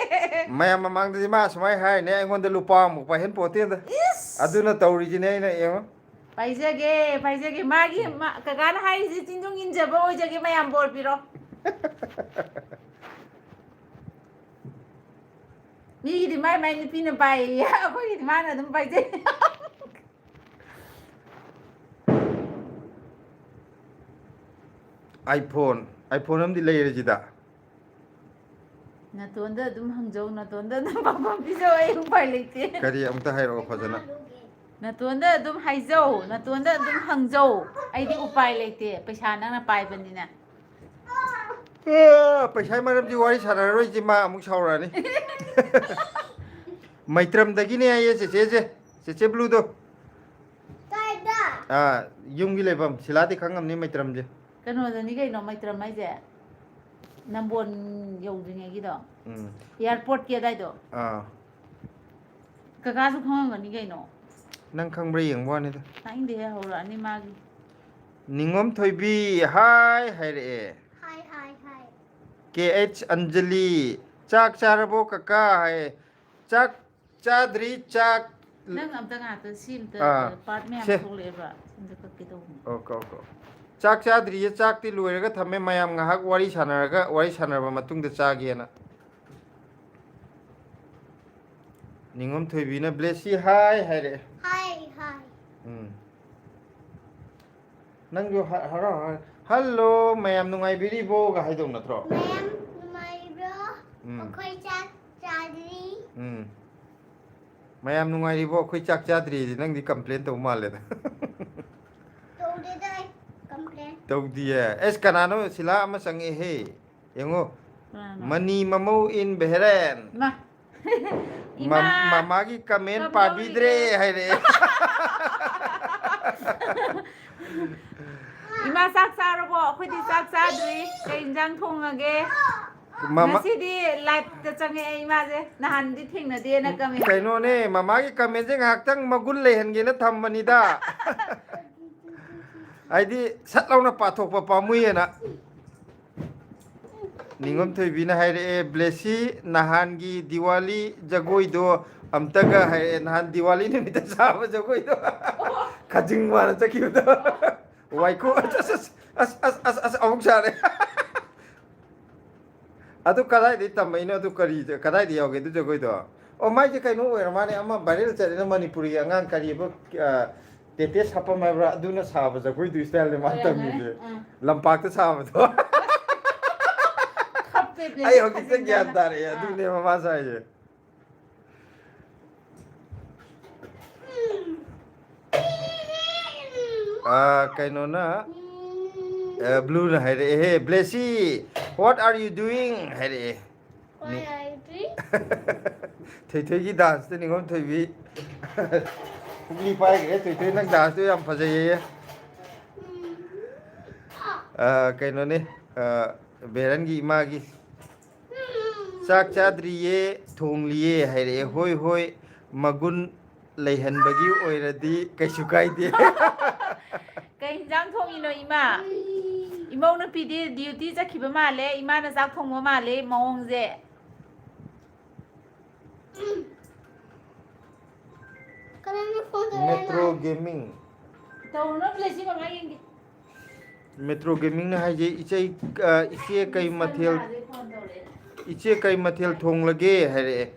ꯃꯌꯥꯝ ꯃꯃꯥꯡꯗꯗꯤ ꯃꯥ ꯁꯨꯃꯥꯏꯅ ꯍꯥꯏꯔꯤꯅꯦ, "ꯑꯩꯉꯣꯟꯗ ꯂꯨꯄꯥ ꯑꯃꯨꯛ ꯄꯥꯏꯍꯟ ꯄꯣꯠꯇꯦꯗ"꯫ ꯏꯁ! ꯑꯗꯨꯅ ꯇꯧꯔꯤꯁꯤꯅꯦ ꯑꯩꯅ, ꯌꯦꯡꯉꯣ꯫ ꯄꯥꯏꯖꯒꯦ, ꯄꯥꯏꯖꯒꯦ꯫ ꯃꯥꯒꯤ, ꯃꯥ, ꯀꯀꯥꯅ ꯍꯥꯏꯔꯤꯁꯦ ꯆꯤꯟꯗꯨꯡ ꯏꯟꯖꯕ ꯑꯣꯏꯖꯒꯦ, ꯃꯌꯥꯝ ꯕꯣꯔ ꯄꯤꯔꯣ꯫ ꯃꯤꯒꯤꯗꯤ ꯃꯥꯏ ꯃꯥꯏ ꯅꯨꯄꯤꯅ ꯄꯥꯏꯌꯦ, ꯑꯩꯈꯣꯏꯒꯤꯗꯤ ꯃꯥꯅ ꯑꯗꯨꯝ ꯄꯥꯏꯖꯩ꯫ iPhone, iPhone ꯑꯃꯗꯤ ꯂꯩꯔꯁꯤꯗ꯫ ꯅꯇꯣꯟꯗ ꯑꯗꯨꯝ ꯍꯪꯖꯧ, ꯅꯇꯣꯟꯗ ꯑꯗꯨꯝ ꯄꯥꯐꯝ ꯄꯤꯖꯧ, ꯑꯩ ꯎꯄꯥꯏ ꯂꯩꯇꯦ꯫ ꯀꯔꯤ? ꯑꯝꯇ ꯍꯥꯏꯔꯛꯑꯣ ꯐꯖꯅ꯫ ꯅꯇꯣꯟꯗ ꯑꯗꯨꯝ ꯍꯥꯏꯖꯧ, ꯅꯇꯣꯟꯗ ꯑꯗꯨꯝ ꯍꯪꯖꯧ, ꯑꯩꯗꯤ ꯎꯄꯥꯏ ꯂꯩꯇꯦ, ꯄꯩꯁꯥ ꯅꯪꯅ ꯄꯥꯏꯕꯅꯤꯅ꯫ ꯑ, ꯄꯩꯁꯥꯒꯤ ꯃꯔꯝꯗꯤ ꯋꯥꯔꯤ ꯁꯥꯟꯅꯔꯔꯣꯏꯁꯤ, ꯃꯥ ꯑꯃꯨꯛ ꯁꯥꯎꯔꯛꯑꯅꯤ꯫ ꯃꯩꯇ꯭ꯔꯝꯗꯒꯤꯅꯦ ꯍꯥꯏꯌꯦ ꯆꯦꯆꯦꯁꯦ꯫ ꯆꯦꯆꯦ ꯕ꯭ꯂꯨꯗꯣ꯫ ꯀꯥꯏꯗ? ꯑꯥ, ꯌꯨꯝꯒꯤ ꯂꯩꯐꯝ꯫ ꯁꯤꯂꯥꯗꯤ ꯈꯪꯉꯝꯅꯤ ꯃꯩꯇ꯭ꯔꯝꯁꯦ꯫ ꯀꯩꯅꯣꯗꯅꯤ ꯀꯩꯅꯣ ꯃꯩꯇ꯭ꯔꯝ ꯍꯥꯏꯁꯦ? ꯅꯝꯕꯣꯟ ꯌꯧꯗ꯭ꯔꯤꯉꯩꯒꯤꯗꯣ? ꯎꯝ꯫ ꯑꯦꯌꯥꯔꯄꯣꯔꯠꯀꯤ ꯑꯗꯥꯏꯗꯣ? ꯑꯥ꯫ ꯀꯀꯥꯁꯨ ꯈꯪꯉꯝꯒꯅꯤ ꯀꯩꯅꯣ꯫ ꯅꯪ ꯈꯪꯕ꯭ꯔꯥ ꯌꯦꯡꯕ ꯋꯥꯅꯤꯗ꯫ ꯇꯥꯅꯤꯡꯗꯦꯍꯦ, ꯍꯧꯔꯛꯑꯅꯤ ꯃꯥꯒꯤ꯫ ꯅꯤꯉꯣꯝ ꯊꯣꯏꯕꯤ ꯍꯥꯏ ꯍꯥꯏꯔꯛꯑꯦ꯫ ꯍꯥꯏ, ꯍꯥꯏ, ꯍꯥꯏ꯫ ꯀꯦ ꯑꯩꯆ ꯑꯟꯖꯂꯤ, "ꯆꯥꯛ ꯆꯥꯔꯕꯣ ꯀꯀꯥ?" ꯍꯥꯏ꯫ "ꯆꯥꯛ ꯆꯥꯗ꯭ꯔꯤ, ꯆꯥꯛ" ꯅꯪ ꯑꯝꯇ ꯉꯥꯏꯍꯥꯛꯇ ꯁꯤ ꯑꯝꯇ, ꯑꯥ, ꯄꯥꯔꯠ ꯃꯌꯥꯝ ꯁꯦ꯫ ꯊꯣꯛꯂꯛꯑꯦꯕ, ꯁꯤ ꯑꯝꯇ ꯀꯛꯀꯦ ꯇꯧꯕꯅꯦ꯫ Okay, okay. "ꯆꯥꯛ ꯆꯥꯗ꯭ꯔꯤꯌꯦ, ꯆꯥꯛꯇꯤ ꯂꯣꯏꯔꯒ ꯊꯝꯃꯦ, ꯃꯌꯥꯝ ꯉꯥꯏꯍꯥꯛ ꯋꯥꯔꯤ ꯁꯥꯟꯅꯔꯒ, ꯋꯥꯔꯤ ꯁꯥꯟꯅꯔꯕ ꯃꯇꯨꯡꯗ ꯆꯥꯒꯦꯅ"꯫ ꯅꯤꯉꯣꯝ ꯊꯣꯏꯕꯤꯅ "ꯕ꯭ꯂꯦꯁꯤ ꯍꯥꯏ" ꯍꯥꯏꯔꯛꯑꯦ꯫ ꯍꯥꯏ, ꯍꯥꯏ꯫ ꯎꯝ꯫ ꯅꯪꯁꯨ ꯍ-, ꯍꯔꯥꯎ ꯍꯔꯥꯎ, "ꯍꯜꯂꯣ, ꯃꯌꯥꯝ ꯅꯨꯡꯉꯥꯏꯕꯤꯔꯤꯕꯣꯒ" ꯍꯥꯏꯗꯧ ꯅꯠꯇ꯭ꯔꯣ? ꯃꯌꯥꯝ ꯅꯨꯡꯉꯥꯏꯕ꯭ꯔꯣ? ꯎꯝ꯫ ꯑꯩꯈꯣꯏ ꯆꯥꯛ ꯆꯥꯗ꯭ꯔꯤ꯫ ꯎꯝ꯫ "ꯃꯌꯥꯝ ꯅꯨꯡꯉꯥꯏꯔꯤꯕꯣ? ꯑꯩꯈꯣꯏ ꯆꯥꯛ ꯆꯥꯗ꯭ꯔꯤꯗꯤ" ꯅꯪꯗꯤ ꯀꯝꯄ꯭ꯂꯦꯟ ꯇꯧ ꯃꯥꯜꯂꯦꯗ꯫ ꯇꯧꯗꯦꯗ ꯑꯩ ꯀꯝꯄ꯭ꯂꯦꯟ꯫ ꯇꯧꯗꯤꯌꯦ꯫ ꯑꯦꯁ, ꯀꯅꯥꯅꯣ? ꯁꯤꯂꯥ ꯑꯃ ꯆꯪꯉꯛꯑꯦꯍꯦ꯫ ꯌꯦꯡꯉꯣ꯫ ꯀꯅꯥꯅꯣ? "ꯃꯅꯤ ꯃꯃꯧ ꯏꯟ ꯕꯦꯍꯦꯔꯦꯟ"꯫ ꯃꯥ꯫ ꯏꯃꯥ, ꯃꯝ-, ꯃꯃꯥꯒꯤ ꯀꯃꯦꯟ ꯀꯝꯗꯧꯔꯤꯒꯦ? ꯄꯥꯕꯤꯗ꯭ꯔꯦ ꯍꯥꯏꯔꯛꯑꯦ꯫ ꯏꯃꯥ, ꯆꯥꯛ ꯆꯥꯔꯕꯣ? ꯑꯩꯈꯣꯏꯗꯤ ꯆꯥꯛ ꯆꯥꯗ꯭ꯔꯤ꯫ ꯀꯩ ꯏꯟꯖꯥꯡ ꯊꯣꯡꯉꯒꯦ? ꯃꯃꯥ ꯉꯁꯤꯗꯤ ꯂꯥꯏꯞꯇ ꯆꯪꯉꯛꯑꯦ ꯏꯃꯥꯁꯦ꯫ ꯅꯍꯥꯟꯗꯤ ꯊꯦꯡꯅꯗꯦꯅ ꯀꯃꯦꯟ꯫ ꯀꯩꯅꯣꯅꯦ, ꯃꯃꯥꯒꯤ ꯀꯃꯦꯟꯁꯦ ꯉꯥꯏꯍꯥꯛꯇꯪ ꯃꯒꯨꯟ ꯂꯩꯍꯟꯒꯦꯅ ꯊꯝꯕꯅꯤꯗ꯫ ꯍꯥꯏꯗꯤ ꯁꯠ ꯂꯥꯎꯅ ꯄꯥꯊꯣꯛꯄ ꯄꯥꯝꯃꯨꯏꯌꯦꯅ꯫ ꯅꯤꯉꯣꯝ ꯊꯣꯏꯕꯤꯅ ꯍꯥꯏꯔꯛꯑꯦ, "ꯕ꯭ꯂꯦꯁꯤ, ꯅꯍꯥꯟꯒꯤ ꯗꯤꯋꯥꯂꯤ ꯖꯒꯣꯏꯗꯣ ꯑꯝꯇꯒ" ꯍꯥꯏꯔꯛꯑꯦ, ꯅꯍꯥꯟ ꯗꯤꯋꯥꯂꯤ ꯅꯨꯃꯤꯠꯇ ꯁꯥꯕ ꯖꯒꯣꯏꯗꯣ꯫ ꯈꯖꯤꯡ ꯃꯥꯅ ꯆꯠꯈꯤꯕꯗꯣ꯫ ꯋꯥꯏꯈꯨ, ꯑꯁ, ꯑꯁ, ꯑꯃꯨꯛ ꯁꯥꯔꯦ꯫ ꯑꯗꯨ ꯀꯗꯥꯏꯗꯩ ꯇꯝꯃꯛꯏꯅꯣ? ꯑꯗꯨ ꯀꯔꯤ, ꯀꯗꯥꯏꯗ ꯌꯥꯎꯒꯦ ꯑꯗꯨ ꯖꯒꯣꯏꯗꯣ? ꯑꯣ, ꯃꯥꯏꯁꯦ ꯀꯩꯅꯣ ꯑꯣꯏꯔ ꯃꯥꯅꯦ, ꯑꯃ ꯚꯥꯏꯔꯦꯜ ꯆꯠꯂꯤꯅ ꯃꯅꯤꯄꯨꯔꯒꯤ ꯑꯉꯥꯡ ꯀꯔꯤꯕ, ꯑ, ꯇꯦꯇꯦ ꯁꯥꯄꯝ ꯍꯥꯏꯕ꯭ꯔꯥ? ꯑꯗꯨꯅ ꯁꯥꯕ ꯖꯒꯣꯏꯗꯨ ꯏꯁꯇꯥꯏꯜꯅꯦ ꯃꯥꯅ ꯑꯣꯏꯔꯝꯒꯅꯤ꯫ ꯇꯝꯃꯤꯁꯦ꯫ ꯑꯥ꯫ ꯂꯝꯄꯥꯛꯇ ꯁꯥꯕꯗꯣ꯫ ꯈꯞꯄꯦ, ꯑꯩ ꯍꯧꯖꯤꯛꯇ ꯈꯖꯤꯟ ꯒ꯭ꯌꯥꯟ ꯅꯥꯅ꯫ ꯇꯥꯔꯛꯑꯦ, ꯑꯥ꯫ ꯑꯗꯨꯅꯦꯕ ꯃꯥ ꯁꯥꯏꯁꯦ꯫ ꯑꯥ, ꯀꯩꯅꯣꯅ, ꯑ, ꯕ꯭ꯂꯨꯅ ꯍꯥꯏꯔꯛꯑꯦꯍꯦ, "ꯕ꯭ꯂꯦꯁꯤ, "What are you doing?" ꯍꯥꯏꯔꯛꯑꯦ꯫ Why are you doing? ꯊꯣꯏꯊꯣꯏꯒꯤ ꯗꯥꯟꯁꯇꯨ ꯅꯤꯉꯣꯝ ꯊꯣꯏꯕꯤ꯫ ꯄꯨꯛꯂꯤ ꯄꯥꯏꯈ꯭ꯔꯦ ꯊꯣꯏꯊꯣꯏ, ꯅꯪ ꯗꯥꯟꯁꯇꯨ ꯌꯥꯝ ꯐꯖꯩꯌꯦ꯫ ꯎꯝ꯫ ꯑ, ꯀꯩꯅꯣꯅꯦ, ꯑ, ꯕꯦꯔꯟꯒꯤ ꯏꯃꯥꯒꯤ꯫ "ꯆꯥꯛ ꯆꯥꯗ꯭ꯔꯤꯌꯦ, ꯊꯣꯡꯂꯤꯌꯦ" ꯍꯥꯏꯔꯛꯑꯦ꯫ "ꯍꯣꯏ, ꯍꯣꯏ, ꯃꯒꯨꯟ ꯂꯩꯍꯟꯕꯒꯤ ꯑꯣꯏꯔꯗꯤ ꯀꯩꯁꯨ ꯀꯥꯏꯗꯦ"꯫ ꯀꯩ ꯍꯤꯟꯖꯥꯡ ꯊꯣꯡꯉꯤꯅꯣ, ꯏꯃꯥ? ꯏꯃꯧ ꯅꯨꯄꯤꯗꯤ ꯗ꯭ꯌꯨꯇꯤ ꯆꯠꯈꯤꯕ ꯃꯥꯜꯂꯦ, ꯏꯃꯥꯅ ꯆꯥꯛ ꯊꯣꯡꯕ ꯃꯥꯜꯂꯦ ꯃꯑꯣꯡꯁꯦ꯫ ꯀꯅꯥꯅꯣ ꯐꯣꯟ ꯇꯧꯔꯛꯏꯅꯣ? Metro Gaming꯫ ꯇꯧꯔꯨꯅꯨ, ꯄ꯭ꯂꯦꯁꯤ ꯃꯃꯥ ꯌꯦꯡꯒꯦ꯫ Metro Gamingꯅ ꯍꯥꯏꯁꯦ, "ꯏꯆꯦ, ꯑ, ꯏꯆꯦ ꯀꯩ ꯃꯊꯦꯜ, ꯏꯆꯦ ꯀꯩ ꯃꯊꯦꯜ ꯊꯣꯡꯂꯒꯦ?" ꯍꯥꯏꯔꯛꯑꯦ꯫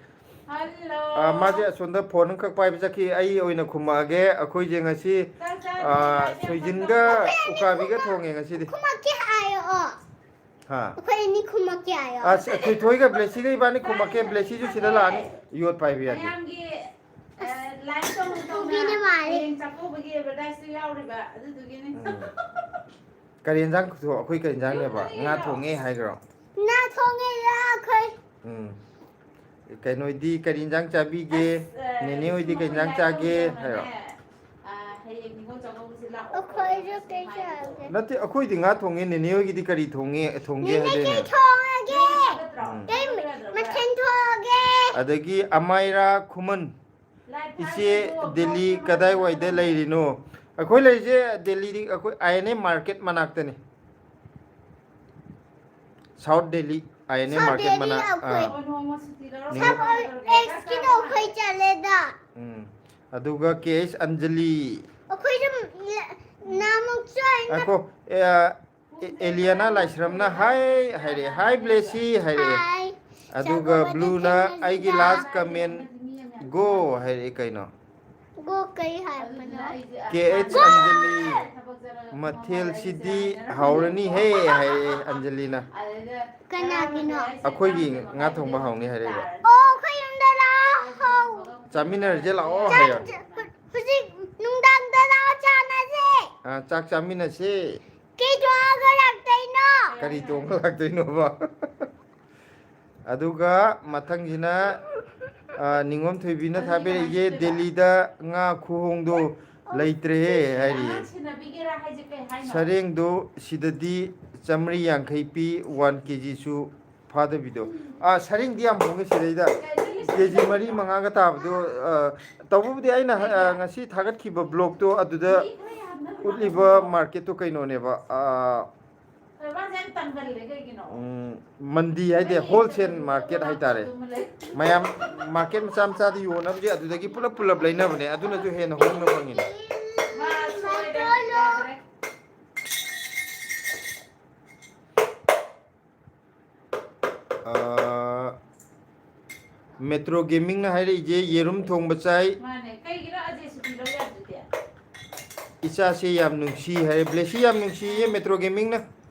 ꯍꯜꯂꯣ꯫ ꯑ, ꯃꯥꯁꯦ ꯑꯁꯣꯝꯗ ꯐꯣꯟ ꯑꯃꯈꯛ ꯄꯥꯏꯕ ꯆꯠꯈꯤ꯫ ꯑꯩ ꯑꯣꯏꯅ ꯈꯨꯝꯃꯛꯑꯒꯦ꯫ ꯑꯩꯈꯣꯏꯁꯦ ꯉꯁꯤ, ꯆꯥꯛ ꯆꯥꯗ꯭ꯔꯤ ꯑ, ꯍꯥꯏꯁꯦ ꯁꯣꯏꯖꯤꯟꯒ ꯐꯣꯟ ꯇꯧꯔꯛꯑꯣ꯫ ꯎꯀꯥꯕꯤꯒ ꯊꯣꯡꯉꯦ ꯉꯁꯤꯗꯤ꯫ ꯈꯨꯝꯃꯛꯀꯦ ꯍꯥꯏꯔꯛꯑꯣ꯫ ꯍꯥ? ꯑꯩꯈꯣꯏ ꯑꯅꯤ ꯈꯨꯝꯃꯛꯀꯦ ꯍꯥꯏꯔꯣ? ꯑꯁ, ꯑꯩꯈꯣꯏ ꯊꯣꯏꯒ ꯕ꯭ꯂꯦꯁꯤꯒ ꯏꯕꯥꯅꯤ ꯈꯨꯝꯃꯛꯀꯦ꯫ ꯕ꯭ꯂꯦꯁꯤꯁꯨ ꯁꯤꯗ ꯂꯥꯛꯑꯅꯤ꯫ ꯌꯣꯠ ꯄꯥꯏꯕ ꯌꯥꯗꯦ꯫ ꯃꯌꯥꯝꯒꯤ, ꯑ, ꯂꯥꯏꯛ ꯇꯧꯅ ꯇꯧꯅ ꯎꯕꯤꯅ ꯃꯥꯜꯂꯤ꯫ ꯍꯌꯦꯡ ꯆꯥꯛꯀꯧꯕꯒꯤ ꯑꯦꯗꯚꯔꯇꯥꯏꯁꯇꯨ ꯌꯥꯎꯔꯤꯕ, ꯑꯗꯨꯗꯨꯒꯤꯅꯤ꯫ ꯎꯝ꯫ ꯀꯔꯤ ꯌꯦꯟꯖꯥꯡ ꯊꯣ-, ꯑꯩꯈꯣꯏ ꯀꯔꯤ ꯌꯦꯟꯖꯥꯡꯅꯦꯕ? ꯉꯥ ꯊꯣꯡꯉꯦ ꯍꯥꯏꯈ꯭ꯔꯣ? ꯉꯥ ꯊꯣꯡꯉꯦ ꯑꯩꯈꯣꯏ꯫ ꯎꯝ꯫ ꯀꯩꯅꯣꯗꯤ ꯀꯔꯤ ꯌꯦꯟꯖꯥꯡ ꯆꯥꯕꯤꯒꯦ? ꯑꯁ, ꯑ, ꯅꯦꯅꯦ ꯍꯣꯏꯗꯤ ꯀꯔꯤ ꯌꯦꯟꯖꯥꯡ ꯆꯥꯒꯦ? ꯍꯥꯏꯔꯣ꯫ ꯑ, ꯍꯌꯦꯡ ꯅꯤꯉꯣꯜ ꯆꯥꯛꯀꯧꯕꯁꯦ ꯂꯥꯛꯑꯣ꯫ ꯑꯩꯈꯣꯏꯁꯨ ꯀꯩ ꯆꯥꯒꯦ? ꯅꯠꯇꯦ, ꯑꯩꯈꯣꯏꯗꯤ ꯉꯥ ꯊꯣꯡꯉꯦ꯫ ꯅꯦꯅꯦ ꯍꯣꯏꯒꯤꯗꯤ ꯀꯔꯤ ꯊꯣꯡꯉꯦ, ꯊꯣꯡꯒꯦ ꯅꯦꯅꯦ ꯍꯥꯏꯗꯣꯏꯅꯣ? ꯀꯩ ꯊꯣꯡꯉꯒꯦ? ꯎꯝ꯫ ꯀꯩ ꯃꯊꯦꯜ ꯊꯣꯡꯉꯒꯦ? ꯑꯗꯒꯤ ꯑꯃꯥꯏꯔꯥ ꯈꯨꯃꯟ, "ꯏꯆꯦ, ꯗꯦꯜꯂꯤ ꯀꯗꯥꯏꯋꯥꯏꯗ ꯂꯩꯔꯤꯅꯣ?" ꯑꯩꯈꯣꯏ ꯂꯩꯔꯤꯁꯦ ꯗꯦꯜꯂꯤꯗꯤ, ꯑꯩꯈꯣꯏ ꯑꯥꯏ ꯑꯦꯟ ꯑꯦ ꯃꯥꯔꯀꯦꯠ ꯃꯅꯥꯛꯇꯅꯤ꯫ South Delhi, I N A south market Delhi ꯃꯅꯥꯛ, ꯑꯩꯈꯣꯏ꯫ ꯑꯥ꯫ ꯁꯥꯎꯠ ꯑꯦꯛꯁꯀꯤꯗꯣ ꯑꯩꯈꯣꯏ ꯆꯠꯂꯦꯗ꯫ ꯎꯝ꯫ ꯑꯗꯨꯒ ꯀꯦ ꯑꯩꯆ ꯑꯟꯖꯂꯤ꯫ ꯑꯩꯈꯣꯏꯁꯨ ꯅ-, ꯅꯍꯥꯟꯃꯨꯛꯁꯨ ꯑꯩꯅ ꯉꯥꯏꯈꯣ, ꯑꯦ, ꯑꯦ, ꯑꯦꯂꯤꯌꯥꯅꯥ ꯂꯥꯏꯁ꯭ꯔꯝꯅ "ꯍꯥꯏ" ꯍꯥꯏꯔꯛꯑꯦ, "ꯍꯥꯏ ꯕ꯭ꯂꯦꯁꯤ" ꯍꯥꯏꯔꯛꯑꯦ꯫ ꯍꯥꯏ꯫ ꯑꯗꯨꯒ ꯆꯥꯛꯀꯧꯕꯗ ꯕ꯭ꯂꯨꯅ ꯊꯦꯡꯅꯁꯤꯗ꯫ "ꯑꯩꯒꯤ ꯂꯥꯁ ꯀꯃꯦꯟ ꯒꯣ" ꯍꯥꯏꯔꯛꯑꯦ꯫ ꯀꯩꯅꯣ? ꯒꯣ ꯀꯩ ꯍꯥꯏꯕꯅꯣ? ꯀꯦ ꯑꯩꯆ ꯑꯟꯖꯂꯤ, "ꯃꯊꯦꯜꯁꯤꯗꯤ ꯍꯥꯎꯔꯅꯤꯍꯦ" ꯍꯥꯏꯔꯛꯑꯦ ꯑꯟꯖꯂꯤꯅ꯫ ꯀꯅꯥꯒꯤꯅꯣ? ꯑꯩꯈꯣꯏꯒꯤ ꯉꯥ ꯊꯣꯡꯕ ꯍꯥꯎꯅꯤ ꯍꯥꯏꯔꯛꯏꯕ꯫ ꯑꯣ, ꯑꯩꯈꯣꯏ ꯌꯨꯝꯗ ꯂꯥꯛꯑꯣ꯫ ꯆꯥꯃꯤꯟꯅꯔꯁꯦ ꯂꯥꯛꯑꯣ ꯆꯥꯛ ꯍꯥꯏꯌꯣ꯫ ꯆ-, ꯍꯧꯖꯤꯛ ꯅꯨꯡꯗꯥꯡꯗ ꯂꯥꯛꯑꯣ ꯆꯥꯅꯁꯦ꯫ ꯑꯥ, ꯆꯥꯛ ꯆꯥꯃꯤꯟꯅꯁꯦ꯫ ꯀꯩ ꯊꯣꯡꯉꯒ ꯂꯥꯛꯇꯣꯏꯅꯣ? ꯀꯔꯤ ꯇꯣꯡꯉ ꯂꯥꯛꯇꯣꯏꯅꯣꯕ? ꯑꯗꯨꯒ ꯃꯊꯪꯁꯤꯅ, ꯑ, ꯅꯤꯉꯣꯝ ꯊꯣꯏꯕꯤꯅ ꯊꯥꯕꯤꯔꯛꯏꯁꯦ, "ꯗꯦꯜꯂꯤꯗ ꯉꯥ ꯈꯨꯍꯣꯡꯗꯣ ꯂꯩꯇ꯭ꯔꯦꯍꯦ" ꯍꯥꯏꯔꯤ꯫ ꯑꯉꯥꯡ ꯁꯦꯟꯅꯕꯤꯒꯦꯔꯥ ꯍꯥꯏꯁꯦ ꯀꯩ ꯍꯥꯏꯅꯣ? ꯁꯔꯦꯡꯗꯣ ꯁꯤꯗꯗꯤ ꯆꯥꯃꯔꯤ ꯌꯥꯡꯈꯩ ꯄꯤ, ꯋꯥꯟ ꯀꯦ ꯖꯤꯁꯨ ꯐꯥꯗꯕꯤꯗꯣ꯫ ꯑꯥ, ꯁꯔꯦꯡꯗꯤ ꯌꯥꯝ ꯍꯣꯡꯉꯦ ꯁꯤꯗꯩꯗ꯫ ꯀꯦ ꯖꯤ ꯃꯔꯤ ꯃꯉꯥꯒ ꯇꯥꯕꯗꯣ, ꯑ, ꯇꯧꯕꯕꯨꯗꯤ ꯑꯩꯅ, ꯑ, ꯉꯁꯤ ꯊꯥꯒꯠꯈꯤꯕ ꯕ꯭ꯂꯣꯛꯇꯣ ꯑꯗꯨꯗ ꯎꯠꯂꯤꯕ ꯃꯥꯔꯀꯦꯠꯇꯣ ꯀꯩꯅꯣꯅꯦꯕ, ꯑ, ꯃꯥꯁꯦ ꯌꯥꯝ ꯇꯟꯒꯜꯂꯦ ꯀꯩꯒꯤꯅꯣ? ꯎꯝ, ꯃꯟꯗꯤ ꯍꯥꯏꯗꯤ ꯑꯩ ꯍꯣꯜꯁꯦꯜ ꯃꯥꯔꯀꯦꯠ ꯍꯥꯏꯇꯥꯔꯦ꯫ ꯑꯗꯨꯝꯕ ꯂꯩ꯫ ꯃꯌꯥꯝ ꯃꯥꯔꯀꯦꯠ ꯃꯆꯥ ꯃꯆꯥꯗ ꯌꯣꯟꯅꯕꯁꯦ ꯑꯗꯨꯗꯒꯤ ꯄꯨꯂꯞ ꯄꯨꯂꯞ ꯂꯩꯅꯕꯅꯦ, ꯑꯗꯨꯅꯁꯨ ꯍꯦꯟꯅ ꯍꯣꯡꯅ ꯐꯪꯉꯤꯅꯦ꯫ ꯃꯥ ꯁꯣꯏꯔꯦ, ꯌꯥꯗ꯭ꯔꯦ꯫ ꯑꯥ, ꯃꯦꯇ꯭ꯔꯣ ꯒꯦꯃꯤꯡꯅ ꯍꯥꯏꯔꯛꯏꯁꯦ, "ꯌꯦꯔꯨꯝ ꯊꯣꯡꯕ ꯆꯥꯏ꯫ ꯃꯥꯅꯦ, ꯀꯩꯒꯤꯅꯣ ꯑꯖꯦꯁꯨ ꯄꯤꯔꯣ ꯌꯥꯗ꯭ꯔꯤꯗꯤ?" "ꯏꯆꯥꯁꯦ ꯌꯥꯝ ꯅꯨꯡꯁꯤ" ꯍꯥꯏꯔꯦ, ꯕ꯭ꯂꯦꯁꯤ ꯌꯥꯝ ꯅꯨꯡꯁꯤꯌꯦ, ꯃꯦꯇ꯭ꯔꯣ ꯒꯦꯃꯤꯡꯅ꯫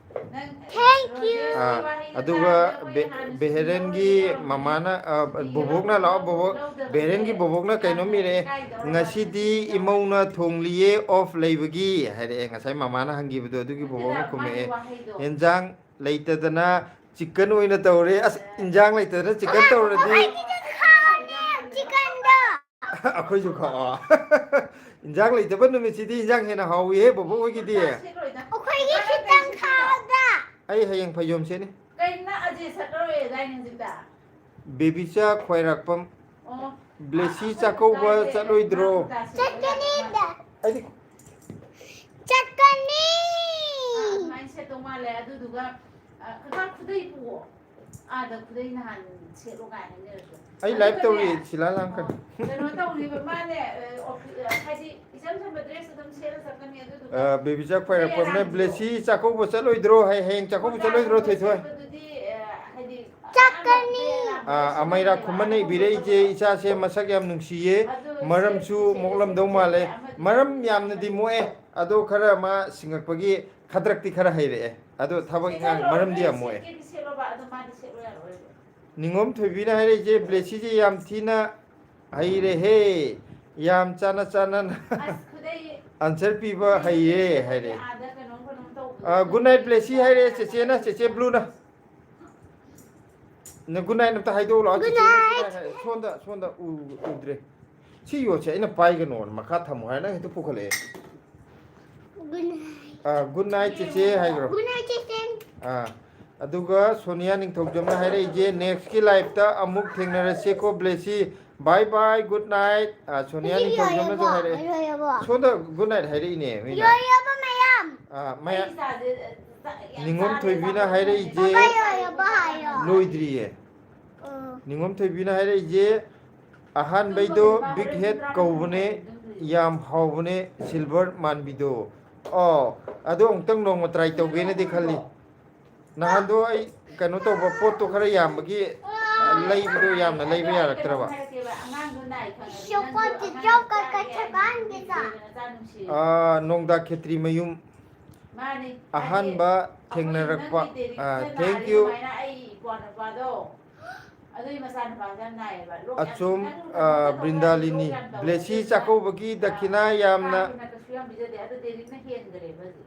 ꯅꯪ Thank you꯫ ꯔꯣꯖꯦꯁꯀꯤ ꯑꯥ, ꯋꯥꯍꯩꯗꯣ ꯑꯗꯨꯒ ꯇꯥꯕꯗ ꯑꯩꯈꯣꯏ ꯕꯦ-, ꯍꯥꯟꯅꯁꯨ ꯕꯦꯍꯦꯔꯦꯟꯒꯤ ꯄꯤꯔꯝꯃꯦ, ꯃꯃꯥꯅ, ꯑ, ꯄꯤꯔꯝꯃꯦ, ꯕꯣꯕꯣꯛꯅ ꯂꯥꯛꯑꯣ, ꯕꯣꯕꯣꯛ, ꯂꯧꯗꯕꯅꯦ꯫ ꯕꯦꯍꯦꯔꯦꯟꯒꯤ ꯕꯣꯕꯣꯛꯅ ꯀꯩꯅꯣꯝ ꯀꯥꯏꯗꯧꯔꯕ ꯏꯔꯛꯑꯦ, ꯀꯥꯏꯗꯧꯔꯕ? "ꯉꯁꯤꯗꯤ ꯏꯃꯧꯅ ꯊꯣꯡꯂꯤꯌꯦ, ꯑꯣꯐ ꯂꯩꯕꯒꯤ" ꯍꯥꯏꯔꯛꯑꯦ, ꯉꯁꯥꯏ ꯃꯃꯥꯅ ꯍꯪꯈꯤꯕꯗꯣ ꯑꯗꯨꯒꯤ ꯑꯗꯨꯅ ꯕꯣꯕꯣꯛꯅ ꯃꯥꯒꯤ ꯈꯨꯝꯃꯛꯑꯦ꯫ ꯋꯥꯍꯩꯗꯣ꯫ "ꯌꯦꯟꯖꯥꯡ ꯂꯩꯇꯗꯅ ꯆꯤꯛꯀꯟ ꯑꯣꯏꯅ ꯇꯧꯔꯦ"꯫ ꯑꯁ, ꯏꯟꯖꯥꯡ ꯂꯩꯇꯗꯅ ꯆꯤꯛꯀꯟ ꯇꯧꯔꯗꯤ꯫ ꯑꯩꯈꯣꯏꯁꯨ ꯈꯥꯛꯑꯣ꯫ ꯏꯟꯖꯥꯡ ꯂꯩꯇꯕ ꯅꯨꯃꯤꯠꯁꯤꯗꯤ ꯏꯟꯖꯥꯡ ꯍꯦꯟꯅ ꯍꯥꯎꯏꯍꯦ, ꯕꯣꯕꯣꯛ ꯍꯣꯏꯒꯤꯗꯤ꯫ ꯑꯩꯈꯣꯏꯒꯤ ꯈꯤꯇꯪ ꯈꯥꯛꯑꯣꯗ꯫ ꯑꯩ ꯍꯌꯦꯡ ꯐꯩꯖꯣꯝ ꯁꯦꯠꯅꯤ꯫ ꯀꯩꯅꯣ ꯅꯪ ꯑꯖꯦ ꯁꯛꯂꯔꯣꯏ ꯍꯥꯏꯗꯥꯏꯅꯦ ꯍꯧꯖꯤꯛꯇ? ꯕꯦꯕꯤꯆꯥ ꯈ꯭ꯋꯥꯏꯔꯥꯛꯄꯝ꯫ ꯑꯣ꯫ ꯕ꯭ꯂꯦꯁꯤ ꯑꯩꯈꯣꯏ ꯆꯥꯛꯀꯧꯕ ꯀꯥꯁꯦ ꯆꯠꯂꯣꯏꯗ꯭ꯔꯣ? ꯃꯥ ꯀꯥꯁꯦ ꯆꯠꯀꯅꯤꯗ꯫ ꯑꯩꯗꯤ ꯆꯠꯀꯅꯤ꯫ ꯑꯥ, ꯑꯗꯨꯃꯥꯏꯅ ꯁꯦꯠꯇꯧ ꯃꯥꯜꯂꯦ꯫ ꯑꯗꯨꯗꯨꯒ, ꯑ, ꯀꯀꯥ ꯈꯨꯗꯩ ꯄꯨꯑꯣ꯫ ꯑꯥꯗ ꯈꯨꯗꯩ ꯅꯍꯥꯟ ꯁꯦꯠꯂꯣ ꯀꯥꯏꯅ ꯍꯥꯏꯅꯔꯁꯨ꯫ ꯑꯩ ꯑꯗꯨꯒꯅꯦ, ꯂꯥꯏꯚ ꯇꯧꯔꯤ, ꯁꯤꯂꯥ ꯂꯥꯡꯀꯅꯨ꯫ ꯑ, ꯀꯩꯅꯣ ꯇꯧꯅꯤꯕ, ꯃꯥꯅꯦ, ꯑ, ꯑꯣꯐꯤ-, ꯑ, ꯍꯥꯏꯗꯤ ꯏꯆꯝ ꯆꯝꯕ ꯗ꯭ꯔꯦꯁ ꯑꯗꯨꯝ ꯁꯦꯠꯂ ꯆꯠꯀꯅꯤ꯫ ꯑꯗꯨꯗꯨꯒ ꯑ, ꯕꯦꯕꯤꯆꯥ ꯈ꯭ꯋꯥꯏꯔꯥꯛꯄꯝꯅ, ꯈꯨꯗꯩ ꯑꯔꯥꯡꯕꯤꯗꯣ꯫ "ꯕ꯭ꯂꯦꯁꯤ ꯆꯥꯛꯀꯧꯕ ꯆꯠꯂꯣꯏꯗ꯭ꯔꯣ? ꯍꯌꯦꯡ, ꯍꯌꯦꯡ ꯆꯥꯛꯀꯧꯕ ꯆꯠꯂꯣꯏꯗ꯭ꯔꯣ, ꯊꯣꯏꯊꯣꯏ?" ꯆꯠꯄꯗꯨꯗꯤ, ꯑ, ꯍꯥꯏꯗꯤ ꯆꯠꯀꯅꯤ꯫ ꯑ, ꯑꯃꯩꯔꯥ ꯈꯨꯃꯟꯅ ꯏꯕꯤꯔꯛꯏꯁꯦ, "ꯏꯆꯥꯁꯦ ꯃꯁꯛ ꯌꯥꯝ ꯅꯨꯡꯁꯤꯌꯦ, ꯑꯗꯨ ꯃꯔꯝꯁꯨ ꯁꯦꯠꯁꯤ, ꯁꯦꯠꯁꯤ, ꯃꯣꯛꯂꯝꯗꯧ ꯁꯦꯠꯁꯤ, ꯃꯥꯜꯂꯦ"꯫ ꯑꯃꯗꯤ ꯃꯔꯝ ꯌꯥꯝꯅꯗꯤ ꯃꯣꯛꯑꯦ, ꯑꯗꯣ ꯈꯔ ꯃꯥ ꯁꯤꯡꯉꯛꯄꯒꯤ ꯈꯗ꯭ꯔꯛꯇꯤ ꯈꯔ ꯍꯩꯔꯛꯑꯦ꯫ ꯑꯗꯣ ꯊꯕꯛ ꯏꯪꯈꯥꯡ ꯃꯔꯝꯗꯤ ꯌꯥꯝ ꯃꯣꯛꯑꯦ꯫ ꯁꯦꯠꯀꯦꯗꯤ ꯁꯦꯠꯂꯣꯕ, ꯑꯗꯣ ꯃꯥꯗꯤ ꯁꯦꯠꯂꯣ ꯌꯥꯔꯣꯏꯕ꯫ ꯅꯤꯉꯣꯝ ꯊꯣꯏꯕꯤꯅ ꯍꯥꯏꯔꯛꯏꯁꯦ, "ꯕ꯭ꯂꯦꯁꯤꯁꯦ ꯌꯥꯝ ꯊꯤꯅ ꯍꯩꯔꯦꯍꯦ, ꯌꯥꯝ ꯆꯥꯅ ꯆꯥꯅꯅ ꯑꯁ, ꯈꯨꯗꯩ ꯑꯟꯁꯔ ꯄꯤꯕ ꯍꯩꯌꯦ" ꯍꯥꯏꯔꯦ꯫ ꯑꯥꯗ ꯀꯩꯅꯣꯝ ꯀꯩꯅꯣꯝ ꯇꯧꯕꯗꯣ꯫ ꯑ, good night, ꯕ꯭ꯂꯦꯁꯤ ꯍꯥꯏꯔꯛꯑꯦ ꯆꯦꯆꯦꯅ, ꯆꯦꯆꯦ ꯕ꯭ꯂꯨꯅ꯫ ꯅ good night ꯑꯝꯇ ꯍꯥꯏꯗꯣꯛꯎ ꯂꯥꯛꯑꯣ, good ꯆꯦꯆꯦꯅ night꯫ ꯁꯣꯝꯗ ꯍꯥꯏ-, ꯁꯣꯝꯗ, ꯁꯣꯝꯗ ꯎ-, ꯎꯗ꯭ꯔꯦ꯫ ꯁꯤ ꯌꯣꯠꯁꯦ ꯑꯩꯅ ꯄꯥꯏꯒꯅꯣꯅ ꯃꯈꯥ ꯊꯝꯃꯣ ꯍꯥꯏꯔ ꯅꯪ ꯍꯦꯛꯇ ꯄꯨꯈꯠꯂꯛꯑꯦ꯫ Good night꯫ ꯑ, good night, ꯆꯦꯆꯦ ꯍꯥꯏꯈ꯭ꯔꯣ꯫ Good night, ꯆꯦꯆꯦ꯫ ꯑ, ꯑꯗꯨꯒ ꯁꯣꯅꯤꯌꯥ ꯅꯤꯡꯊꯧꯖꯝꯅ ꯍꯥꯏꯔꯛꯏꯁꯦ, "Next ꯀꯤ live ꯇ ꯑꯃꯨꯛ ꯊꯦꯡꯅꯔꯁꯦꯀꯣ, ꯕ꯭ꯂꯦꯁꯤ꯫ Bye bye, good night." ꯑ, ꯁꯣꯅꯤꯌꯥ ꯍꯧꯖꯤꯛ ꯅꯤꯡꯊꯧꯖꯝꯅꯁꯨ ꯂꯣꯏꯔꯕꯣ? ꯍꯥꯏꯔꯛꯑꯦ꯫ ꯂꯣꯏꯔꯕꯣ? ꯁꯣꯝꯗ good night ꯍꯥꯏꯔꯛꯏꯅꯦ ꯃꯤꯅ꯫ ꯂꯣꯏꯔꯕ ꯃꯌꯥꯝ? ꯑ, ꯃꯌꯥ-, ꯑꯩ ꯆꯥꯁꯦ, ꯆꯥ-, ꯌꯥꯝ ꯅꯤꯉꯣꯝ ꯆꯥꯔꯦ, ꯊꯣꯏꯕꯤꯅ ꯆꯥꯕ ꯍꯥꯏꯔꯛꯏꯁꯦ꯫ ꯄꯄꯥ ꯂꯣꯏꯔꯕ ꯍꯥꯏꯌꯣ꯫ ꯂꯣꯏꯗ꯭ꯔꯤꯌꯦ꯫ ꯑ꯫ ꯅꯤꯉꯣꯝ ꯊꯣꯏꯕꯤꯅ ꯍꯥꯏꯔꯛꯏꯁꯦ, ꯑꯍꯥꯟꯕꯩꯗꯣ big head ꯀꯧꯕꯅꯦ, ꯌꯥꯝ ꯍꯥꯎꯕꯅꯦ, silver ꯃꯥꯟꯕꯤꯗꯣ꯫ ꯑꯣ, ꯑꯗꯣ ꯑꯃꯨꯛꯇꯪ ꯅꯣꯡꯃ try ꯇꯧꯒꯦꯅꯗꯤ ꯈꯜꯂꯤ꯫ ꯅꯍꯥꯟꯗꯣ ꯑꯩ ꯀꯩꯅꯣ ꯇꯧꯕ, ꯄꯣꯠꯇꯣ ꯈꯔ ꯌꯥꯝꯕꯒꯤ ꯂꯩꯕꯗꯣ ꯌꯥꯝꯅ ꯂꯩꯕ ꯌꯥꯔꯛꯇ꯭ꯔꯕ꯫ ꯏꯁꯣꯄꯣꯠꯇꯤ ꯆꯣꯞꯀ ꯀꯠꯊꯀꯥꯟꯒꯤꯗ꯫ ꯑꯥ, ꯅꯣꯡꯗꯥ ꯈꯦꯇ꯭ꯔꯤ ꯃꯌꯨꯝ꯫ ꯃꯥꯅꯤ꯫ ꯑꯍꯥꯟꯕ ꯊꯦꯡꯅꯔꯛꯄ꯫ ꯑꯥ, thank you꯫ ꯑꯗꯨꯒꯤ ꯃꯆꯥꯅꯨꯄꯥꯁꯦ ꯌꯥꯝ ꯅꯥꯏꯌꯦꯕ꯫ ꯂꯣꯛ ꯌꯥꯝ ꯑꯆꯨꯝ, ꯅꯪ ꯑ, ꯀꯩꯅꯣ ꯇꯧꯕ ꯕ꯭ꯔꯤꯟꯗꯥꯂꯤꯅꯤ꯫ ꯌꯥꯗꯦ, ꯂꯣꯛ ꯌꯥꯝ ꯕ꯭ꯂꯦꯁꯤ ꯇꯧꯕꯅꯤꯅ ꯆꯥꯛꯀꯧꯕꯒꯤ ꯗꯈꯤꯅꯥ ꯌꯥꯝꯅ ꯀꯥ ꯍꯦꯟꯅ ꯀꯩꯁꯨ ꯌꯥꯝ ꯄꯤꯖꯗꯦ꯫ ꯑꯗꯨ ꯗꯦꯔꯤꯛꯅ ꯍꯦꯟꯈ꯭ꯔꯦꯕ ꯍꯧꯖꯤꯛ꯫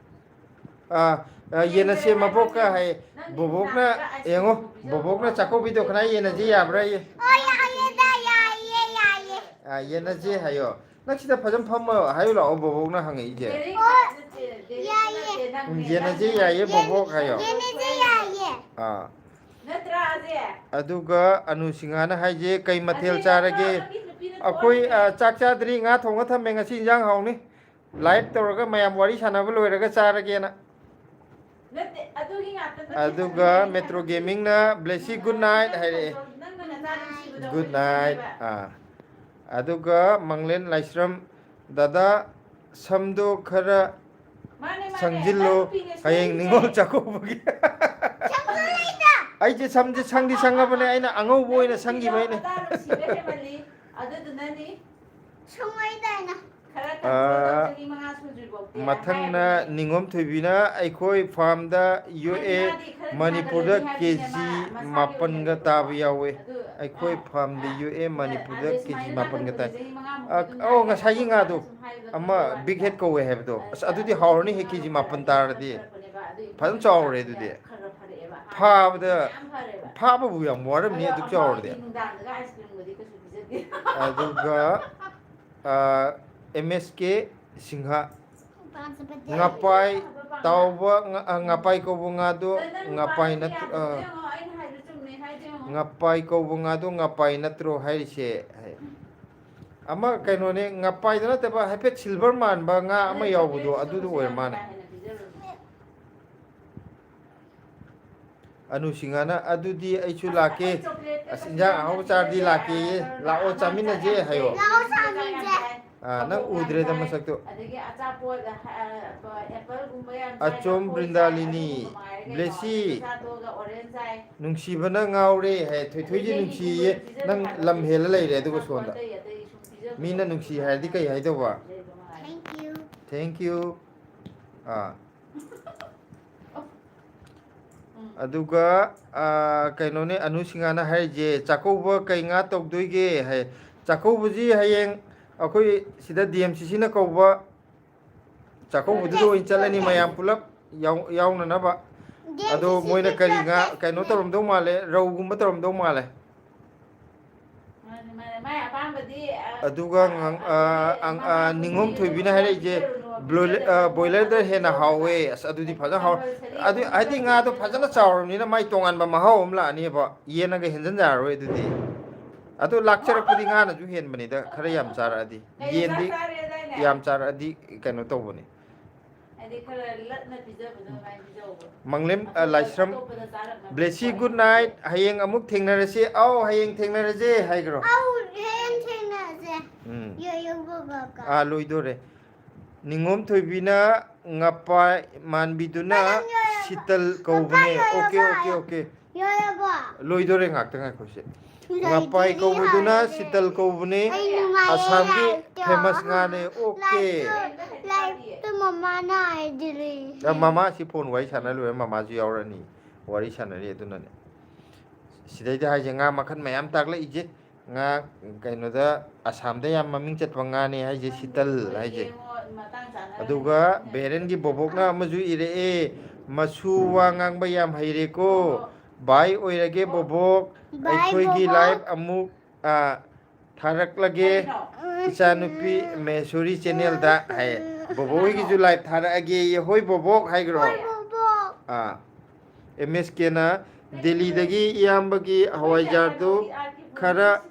ꯑ, ꯑ, ꯌꯦꯟ ꯑꯁꯦ ꯃꯕꯣꯛꯀ ꯍꯥꯏ꯫ ꯅꯪꯗꯤ ꯕꯣꯕꯣꯛꯅ, ꯅꯨꯡꯗꯥꯡꯗ ice ꯌꯦꯡꯉꯣ, cream ꯄꯤꯖꯕ ꯕꯣꯕꯣꯛꯅ ꯄꯥꯝꯕ ꯆꯥꯛꯀꯧꯕꯤꯗꯣ ꯈꯅꯥ ꯌꯦꯟ ꯑꯁꯦ ꯌꯥꯕ꯭ꯔꯥ ꯌꯦ? ꯑꯣ, ꯌꯥꯏꯌꯦ, ꯌꯥꯏꯌꯦ, ꯌꯥꯏꯌꯦ꯫ ꯑ, ꯌꯦꯟ ꯑꯁꯦ ꯍꯥꯏꯌꯣ꯫ ꯅꯪ ꯁꯤꯗ ꯐꯖꯅ ꯐꯝꯃ ꯍꯥꯏꯌꯨ ꯂꯥꯛꯑꯣ, ꯕꯣꯕꯣꯛꯅ ꯍꯪꯉꯛꯏꯁꯦ꯫ ꯗꯦꯔꯤꯛ ꯑꯣ, ꯅꯠꯇꯦ, ꯗꯦꯔꯤꯛ ꯌꯥꯏꯌꯦ꯫ ꯅꯠꯇꯦ, ꯅꯪꯅꯦ, ꯎꯝ, ꯌꯦꯟ ꯑꯁꯦ ꯅꯪꯅꯦ, ꯌꯥꯏꯌꯦ, ꯅꯪꯅꯦ꯫ ꯕꯣꯕꯣꯛ ꯍꯥꯏꯌꯣ꯫ ꯌꯦꯟ ꯑꯁꯦ ꯌꯥꯏꯌꯦ꯫ ꯑꯥ꯫ ꯅꯠꯇ꯭ꯔꯥ, ꯑꯖꯦ? ꯑꯗꯨꯒ ꯑꯅꯨ ꯁꯤꯡꯍꯥꯅ ꯍꯥꯏꯁꯦ, "ꯀꯩ ꯃꯊꯦꯜ ꯑꯁꯤ ꯆꯥꯔꯒꯦ?" ꯅꯠꯇ꯭ꯔꯣ, ꯅꯪꯒꯤ ꯅꯨꯄꯤꯅ ꯑꯩꯈꯣꯏ, ꯊꯣꯛꯍꯟꯒꯦ? ꯑ, ꯆꯥꯛ ꯆꯥꯗ꯭ꯔꯤ, ꯉꯥ ꯊꯣꯡꯉ ꯊꯝꯃꯦ, ꯉꯁꯤ ꯏꯟꯖꯥꯡ ꯍꯥꯎꯅꯤ꯫ Live ꯇꯧꯔꯒ ꯃꯌꯥꯝ ꯋꯥꯔꯤ ꯁꯥꯟꯅꯕ ꯂꯣꯏꯔꯒ ꯆꯥꯔꯒꯦꯅ꯫ ꯅꯠꯇꯦ, ꯑꯗꯨꯒꯤ ꯉꯥꯛꯇ ꯅꯠꯇꯦ, ꯑꯗꯨꯒ ꯍꯪꯉꯤꯁꯦ꯫ Metro Gaming ꯅ, "ꯕ꯭ꯂꯦꯁꯤ, good night" ꯍꯥꯏꯔꯛꯑꯦ꯫ ꯅꯪꯅ ꯅꯆꯥ ꯅꯨꯡꯁꯤꯕꯗꯣ good night꯫ ꯑꯩꯈꯣꯏꯅ ꯈꯪꯉꯦꯕ꯫ ꯑꯥ꯫ ꯑꯗꯨꯒ ꯃꯪꯂꯦꯟ ꯂꯥꯏꯁ꯭ꯔꯝ, "ꯗꯥꯗꯥ, ꯁꯝꯗꯣ ꯈꯔ ꯃꯥꯅꯦ, ꯃꯥꯅꯦ꯫ ꯁꯪꯖꯤꯜꯂꯣ, ꯅꯪ ꯅꯨꯄꯤꯅꯦ ꯍꯌꯦꯡ ꯁꯣꯏꯔꯤꯁꯦ꯫ ꯅꯤꯉꯣꯜ ꯆꯥꯛꯀꯧꯕꯒꯤ"꯫ ꯁꯝꯁꯨ ꯂꯩꯇ꯫ ꯑꯩꯁꯦ ꯁꯝꯁꯦ ꯁꯪꯗꯤ ꯁꯪꯉꯕꯅꯦ, ꯑꯩꯅ ꯑꯉꯧꯕ ꯑꯣꯏꯅ ꯅꯪ ꯅꯨꯄꯤꯗꯣ ꯁꯪꯈꯤꯕ ꯑꯩꯅ꯫ ꯃꯆꯥ ꯅꯨꯡꯁꯤꯕ ꯍꯦꯟꯃꯜꯂꯤ꯫ ꯑꯗꯨꯗꯨꯅꯅꯤ꯫ ꯁꯨꯡꯑꯣꯏꯗ ꯑꯩꯅ꯫ ꯈꯔ ꯑꯥ, control ꯇꯧ, ꯆꯍꯤ ꯃꯉꯥ ꯁꯨꯗ꯭ꯔꯤꯐꯥꯎꯗꯤ ꯃꯊꯪꯅ ꯍꯥꯏꯔꯕꯅꯦ꯫ ꯅꯤꯉꯣꯝ ꯊꯣꯏꯕꯤꯅ ꯑꯩꯈꯣꯏ farm ꯗ ꯌꯣꯛꯑꯦ, ꯃꯥꯗꯤ ꯈꯔ ꯃꯅꯤꯄꯨꯔꯗ ꯊꯥꯗꯔꯅꯤ ꯍꯥꯏꯕꯅꯤꯅ ꯀꯦꯖꯤ ꯃꯥ ꯃꯁꯥꯒꯤ ꯃꯥꯄꯟꯒ ꯑꯣꯏꯅ ꯇꯥꯕ ꯌꯥꯎꯋꯦ꯫ ꯑꯗꯨ, ꯑꯩꯈꯣꯏ ꯑꯥ, farm ꯗ ꯑꯥ, ꯌꯣꯛꯑꯦ, ꯑꯗ, ꯃꯅꯤꯄꯨꯔꯗ ꯑꯗ ꯀꯦꯖꯤ ꯁꯨꯃꯥꯏꯅ ꯃꯥꯄꯟꯒ ꯇꯥꯏ꯫ ꯇꯧꯕꯗꯣ ꯆꯍꯤ ꯃꯉꯥꯃꯨꯛꯇꯤ ꯑ, ꯑꯗꯨꯝ ꯑꯣ, ꯉꯥꯏꯔꯦ꯫ ꯉꯁꯥꯏꯒꯤ ꯉꯥꯗꯣ, ꯁꯨꯝ ꯍꯥꯏꯕꯗ ꯑꯃ ꯈꯪꯕ big head ꯋꯥꯅꯤꯗ꯫ ꯀꯧꯋꯦ ꯍꯥꯏꯕꯗꯣ꯫ ꯑꯁ, ꯑꯗꯨꯗꯤ ꯍꯥꯎꯔꯅꯤ ꯍꯦ, ꯀꯦꯖꯤ ꯃꯥꯄꯟ ꯇꯥꯔꯗꯤ꯫ ꯐꯖꯅ ꯆꯥꯎꯔꯦ ꯑꯗꯨꯗꯤ꯫ ꯈꯔ ꯈꯔ ꯐꯔꯛꯑꯦꯕ꯫ ꯍꯥꯟꯅ ꯐꯥꯕꯗ, ꯃꯌꯥꯝ ꯐꯔꯦꯕ꯫ ꯐꯥꯕꯕꯨ ꯌꯥꯝ ꯋꯥꯔꯝꯅꯤ ꯑꯗꯨ ꯆꯥꯎꯔꯗꯤ꯫ ꯑꯗꯣ ꯑꯩꯈꯣꯏ ꯅꯨꯡꯗꯥꯡꯗꯒ ice creamꯒꯗꯤ ꯀꯩꯁꯨ ꯄꯤꯖꯗꯦ꯫ ꯑꯗꯨꯒ, ꯑꯥ, ꯑꯦꯝ ꯑꯦꯁ ꯀꯦ ꯁꯤꯡꯍ꯫ ꯉꯄꯥꯏ ꯇꯥꯎꯕ ꯉ-, ꯑ, ꯉꯄꯥꯏ ꯀꯧꯕ ꯉꯥꯗꯣ ꯉꯄꯥꯏ ꯅꯠꯇ꯭ꯔꯣ? ꯑ, ꯉꯄꯥꯏ ꯀꯧꯕ ꯉꯥꯗꯣ ꯉꯄꯥꯏ ꯅꯠꯇ꯭ꯔꯣ ꯍꯥꯏꯔꯤꯁꯦ? ꯍꯥꯏ꯫ ꯑꯃ ꯀꯩꯅꯣꯅꯦ, ꯉꯄꯥꯏꯗ ꯅꯠꯇꯕ ꯍꯥꯏꯐꯦꯠ silver ꯃꯥꯟꯕ ꯉꯥ ꯑꯃ ꯌꯥꯎꯕꯗꯣ ꯑꯗꯨꯗꯣ ꯑꯣꯏꯔ ꯃꯥꯅꯦ꯫ ꯑꯅꯨ ꯁꯤꯡꯍꯅ, "ꯑꯗꯨꯗꯤ ꯑꯩꯁꯨ ꯂꯥꯛꯀꯦ꯫ ꯑꯁ, ꯏꯟꯖꯥꯡ ꯑꯍꯥꯎꯕ ꯆꯥꯔꯗꯤ ꯂꯥꯛꯀꯦꯌꯦ꯫ ꯂꯥꯛꯑꯣ ꯆꯥꯃꯤꯟꯅꯁꯦ ꯍꯥꯏꯌꯣ꯫ ꯂꯥꯛꯑꯣ ꯆꯥꯃꯤꯟꯅꯁꯦ꯫ ꯑꯥ, ꯅꯪ ꯎꯗ꯭ꯔꯦꯗ ꯃꯁꯛꯇꯣ꯫ ꯑꯗꯒꯤ ꯑꯆꯥꯄꯣꯠ, ꯑ, ꯑ, appleꯒꯨꯝꯕ ꯌꯥꯝ ꯆꯥꯏ, ꯑꯆꯣꯝ ꯂꯐꯣꯏ ꯆꯥꯏ, ꯕ꯭ꯔꯤꯟꯗꯥꯂꯤꯅꯤ, ꯑꯗꯨꯒꯨꯝꯕ ꯃꯉꯥꯏꯔꯦ ꯀꯩꯅꯣ꯫ ꯕ꯭ꯂꯦꯁꯤ, ꯑꯗꯨ ꯆꯥ ꯇꯣꯛꯑꯒ orange ꯆꯥꯏ꯫ ꯅꯨꯡꯁꯤꯕꯅ ꯉꯥꯎꯔꯦ ꯍꯥꯏ, ꯊꯣꯏꯊꯣꯏꯁꯦ ꯑꯗꯒꯤ ꯅꯨꯡꯁꯤꯌꯦ, ꯅꯪ ꯂꯝ ꯍꯦꯜꯂ ꯂꯩꯔꯦ ꯑꯗꯨꯒ ꯑꯆꯥꯄꯣꯠ ꯁꯣꯝꯗ꯫ ꯑꯇꯩ ꯑꯇꯩ ꯁꯨꯝ ꯄꯤꯖꯕꯗꯣ ꯃꯤꯅ ꯅꯨꯡꯁꯤ ꯍꯥꯏꯔꯗꯤ ꯀꯩ ꯍꯥꯏꯗꯧꯕ? ꯂꯩꯕ ꯃꯉꯥꯏꯔꯦ꯫ Thank you꯫ Thank you꯫ ꯑꯥ꯫ ꯑꯗꯨꯒ, ꯑꯥ, ꯀꯩꯅꯣꯅꯦ, ꯑꯅꯨ ꯁꯤꯡꯍꯅ ꯍꯥꯏꯔꯤꯁꯦ, "ꯆꯥꯛꯀꯧꯕ ꯀꯩ ꯉꯥ ꯇꯧꯗꯣꯏꯒꯦ?" ꯍꯥꯏ꯫ ꯆꯥꯛꯀꯧꯕꯁꯤ ꯍꯌꯦꯡ ꯑꯩꯈꯣꯏ ꯁꯤꯗ ꯗꯤ ꯑꯦꯝ ꯁꯤ ꯁꯤꯅ ꯀꯧꯕ ꯆꯥꯛꯀꯧꯕꯗꯨꯗ ꯑꯣꯏꯅ ꯆꯠꯂꯅꯤ, ꯃꯌꯥꯝ ꯄꯨꯂꯞ ꯌꯥꯎ-, ꯌꯥꯎꯅꯅꯕ꯫ ꯑꯗꯣ ꯃꯣꯏꯅ ꯀꯔꯤ ꯉꯥ ꯀꯩꯅꯣ ꯇꯧꯔꯝꯗꯧ ꯃꯥꯜꯂꯦ, ꯔꯧꯒꯨꯝꯕ ꯇꯧꯔꯝꯗꯧ ꯃꯥꯜꯂꯦ꯫ ꯃꯥꯅꯦ, ꯃꯥꯅꯦ꯫ ꯃꯥꯏ ꯑꯄꯥꯝꯕꯗꯤ, ꯑ, ꯑꯗꯨꯒ ꯑ, ꯉꯥꯡ-, ꯑ, ꯑ, ꯑꯪ-, ꯑ, ꯃꯥꯅ ꯅꯤꯡꯉꯣꯝ ꯊꯣꯏꯕꯤꯅ ꯍꯥꯏꯔꯛꯏꯁꯦ, ꯄꯤꯖꯔꯨꯅꯣ, ꯕ꯭ꯔꯣꯏꯂꯔ, ꯑ, ꯄꯤꯖꯗꯕꯅꯣ, ꯕꯣꯏꯂꯔꯗ ꯍꯦꯟꯅ ꯍꯥꯎꯋꯦ꯫ ꯑꯁ, ꯑꯗꯨꯗꯤ ꯐꯖꯅ ꯍꯥꯎꯔꯦ꯫ Compulsory ꯑꯗꯨ, ꯑꯗꯨꯝ ꯍꯥꯏꯗꯤ ꯉꯥꯗꯣ ꯄꯤꯖꯗꯣꯏꯅꯦ꯫ ꯐꯖꯅ ꯆꯥꯎꯔꯕꯅꯤꯅ ꯃꯥꯏ ꯇꯣꯉꯥꯟꯕ ꯃꯍꯥꯎ ꯑꯃ ꯂꯥꯛꯑꯅꯦꯕ꯫ ꯌꯦꯟꯅꯒ ꯍꯦꯟꯖꯟ ꯌꯥꯔꯔꯣꯏ ꯑꯗꯨꯗꯤ꯫ ꯑꯗꯣ ꯂꯥꯛꯆꯔꯛꯄꯗꯤ ꯉꯥꯅꯁꯨ ꯍꯦꯟꯕꯅꯤꯗ, ꯈꯔ ꯌꯥꯝ ꯆꯥꯔꯛꯑꯗꯤ꯫ ꯀꯩ ꯌꯦꯟꯗꯤ ꯌꯦꯟꯁꯥꯡ ꯆꯥꯔꯦꯗꯥꯏꯅꯦ? ꯌꯥꯝ ꯆꯥꯔꯛꯑꯗꯤ ꯀꯩꯅꯣ ꯇꯧꯕꯅꯤ꯫ ꯍꯥꯏꯗꯤ ꯈꯔ ꯂꯠꯅ ꯄꯤꯖꯕꯗꯣ ꯑꯗꯨꯃꯥꯏꯅ ꯄꯤꯖꯧꯕ꯫ ꯃꯪꯂꯦꯝ, ꯑ, ꯑꯇꯣꯞꯄ, ꯂꯥꯏꯁ꯭ꯔꯝ, ꯑꯇꯣꯞꯄꯗ ꯆꯥꯔꯛꯅꯕ ꯕ꯭ꯂꯦꯁꯤ, ꯍꯣꯏ꯫ Good night꯫ ꯍꯌꯦꯡ ꯑꯃꯨꯛ ꯊꯦꯡꯅꯔꯁꯤ꯫ ꯑꯧ, ꯍꯌꯦꯡ ꯊꯦꯡꯅꯔꯁꯦ ꯍꯥꯏꯈ꯭ꯔꯣ꯫ ꯑꯧ, ꯍꯌꯦꯡ ꯊꯦꯡꯅꯔꯁꯦ꯫ ꯎꯝ꯫ ꯌꯣ-, ꯌꯣ-, ꯕ-, ꯕ-, ꯀ-, ꯑꯥ, ꯂꯣꯏꯗꯣꯔꯦ꯫ ꯅꯤꯉꯣꯝ ꯊꯣꯏꯕꯤꯅ ꯉꯄꯥꯏ ꯃꯥꯟꯕꯤꯗꯨꯅ ꯃꯌꯥꯝ ꯌꯣ-, ꯌꯣ-, ꯁꯤꯇꯜ ꯀꯧꯕꯅꯦ꯫ ꯉꯄꯥꯏ ꯌꯣ-, ꯑꯣꯀꯦ, ꯌꯣ-, ꯑꯣꯀꯦ, ꯌꯣ-, ꯑꯣꯀꯦ꯫ ꯌꯣ-, ꯌꯣ-, ꯕ-, ꯂꯣꯏꯗꯣꯔꯦ, ꯉꯥꯛꯇ ꯉꯥꯏꯈꯣ ꯁꯦ꯫ ꯂꯣꯏꯗꯣꯔꯦ꯫ ꯉꯄꯥꯏ ꯀꯧꯕꯗꯨꯅ ꯁꯤꯇꯜ ꯀꯧꯕꯅꯦ꯫ ꯑꯩ ꯅꯨꯡꯉꯥꯏꯌꯦ ꯑꯁꯥꯝꯒꯤ ꯍꯥꯏꯗꯣ꯫ Famous ꯉꯥꯅꯦ꯫ ꯑꯣꯀꯦ꯫ ꯂꯥꯏꯐꯇꯨ, ꯂꯥꯏꯐꯇꯨ ꯃꯃꯥꯅ ꯍꯥꯏꯗꯨꯅꯦ꯫ ꯑ, ꯃꯃꯥꯁꯤ phone ꯋꯥꯔꯤ ꯁꯥꯟꯅ ꯂꯣꯏꯔꯦ, ꯃꯃꯥꯁꯨ ꯌꯥꯎꯔꯅꯤ꯫ ꯋꯥꯔꯤ ꯁꯥꯟꯅꯔꯤ ꯑꯗꯨꯅꯅꯦ꯫ ꯁꯤꯗꯩꯗ ꯍꯥꯏꯁꯦ ꯉꯥ ꯃꯈꯜ ꯃꯌꯥꯝ ꯇꯥꯛꯂꯛꯏꯁꯦ꯫ ꯉꯥ ꯀꯩꯅꯣꯗ, ꯑꯁꯥꯝꯗ ꯌꯥꯝ ꯃꯃꯤꯡ ꯆꯠꯄ ꯉꯥꯅꯦ ꯍꯥꯏꯁꯦ, ꯁꯤꯇꯜ ꯍꯥꯏꯁꯦ꯫ ꯌꯦꯡꯉꯣ, ꯃꯇꯥꯡ ꯆꯥꯅ ꯑꯗꯨꯒ ꯂꯩꯔꯝꯒꯅꯤ꯫ ꯕꯦꯔꯦꯟꯒꯤ ꯕꯣꯕꯣꯛꯅ ꯑꯃꯁꯨ ꯏꯔꯛꯑꯦ, ꯃꯁꯨ ꯋꯥ ꯉꯥꯡꯕ ꯌꯥꯝ ꯍꯩꯔꯦꯀꯣ꯫ ꯚꯥꯏ ꯑꯣꯏꯔꯒꯦ ꯕꯣꯕꯣꯛ꯫ ꯕꯥꯏ ꯑꯩꯈꯣꯏꯒꯤ ꯕꯣꯕꯣꯛ꯫ Live ꯑꯃꯨꯛ, ꯑ, ꯊꯥꯔꯛꯂꯒꯦ꯫ ꯀꯩꯅꯣ? ꯏꯆꯥꯅꯨꯄꯤ ꯃꯍꯦꯁꯣꯔꯤ channelꯗ ꯍꯥꯏ꯫ ꯕꯣꯕꯣꯛ ꯍꯣꯏꯒꯤꯁꯨ live ꯊꯥꯔꯛꯑꯒꯦ꯫ ꯍꯣꯏ ꯕꯣꯕꯣꯛ ꯍꯥꯏꯈ꯭ꯔꯣ? ꯍꯣꯏ ꯕꯣꯕꯣꯛ꯫ ꯑꯥ꯫ ꯑꯦꯝ ꯑꯦꯁ ꯀꯦꯅ ꯗꯦꯜꯂꯤꯗꯒꯤ ꯏꯌꯥꯝꯕꯒꯤ ꯍꯋꯥꯏꯖꯥꯔꯗꯨ ꯈꯔ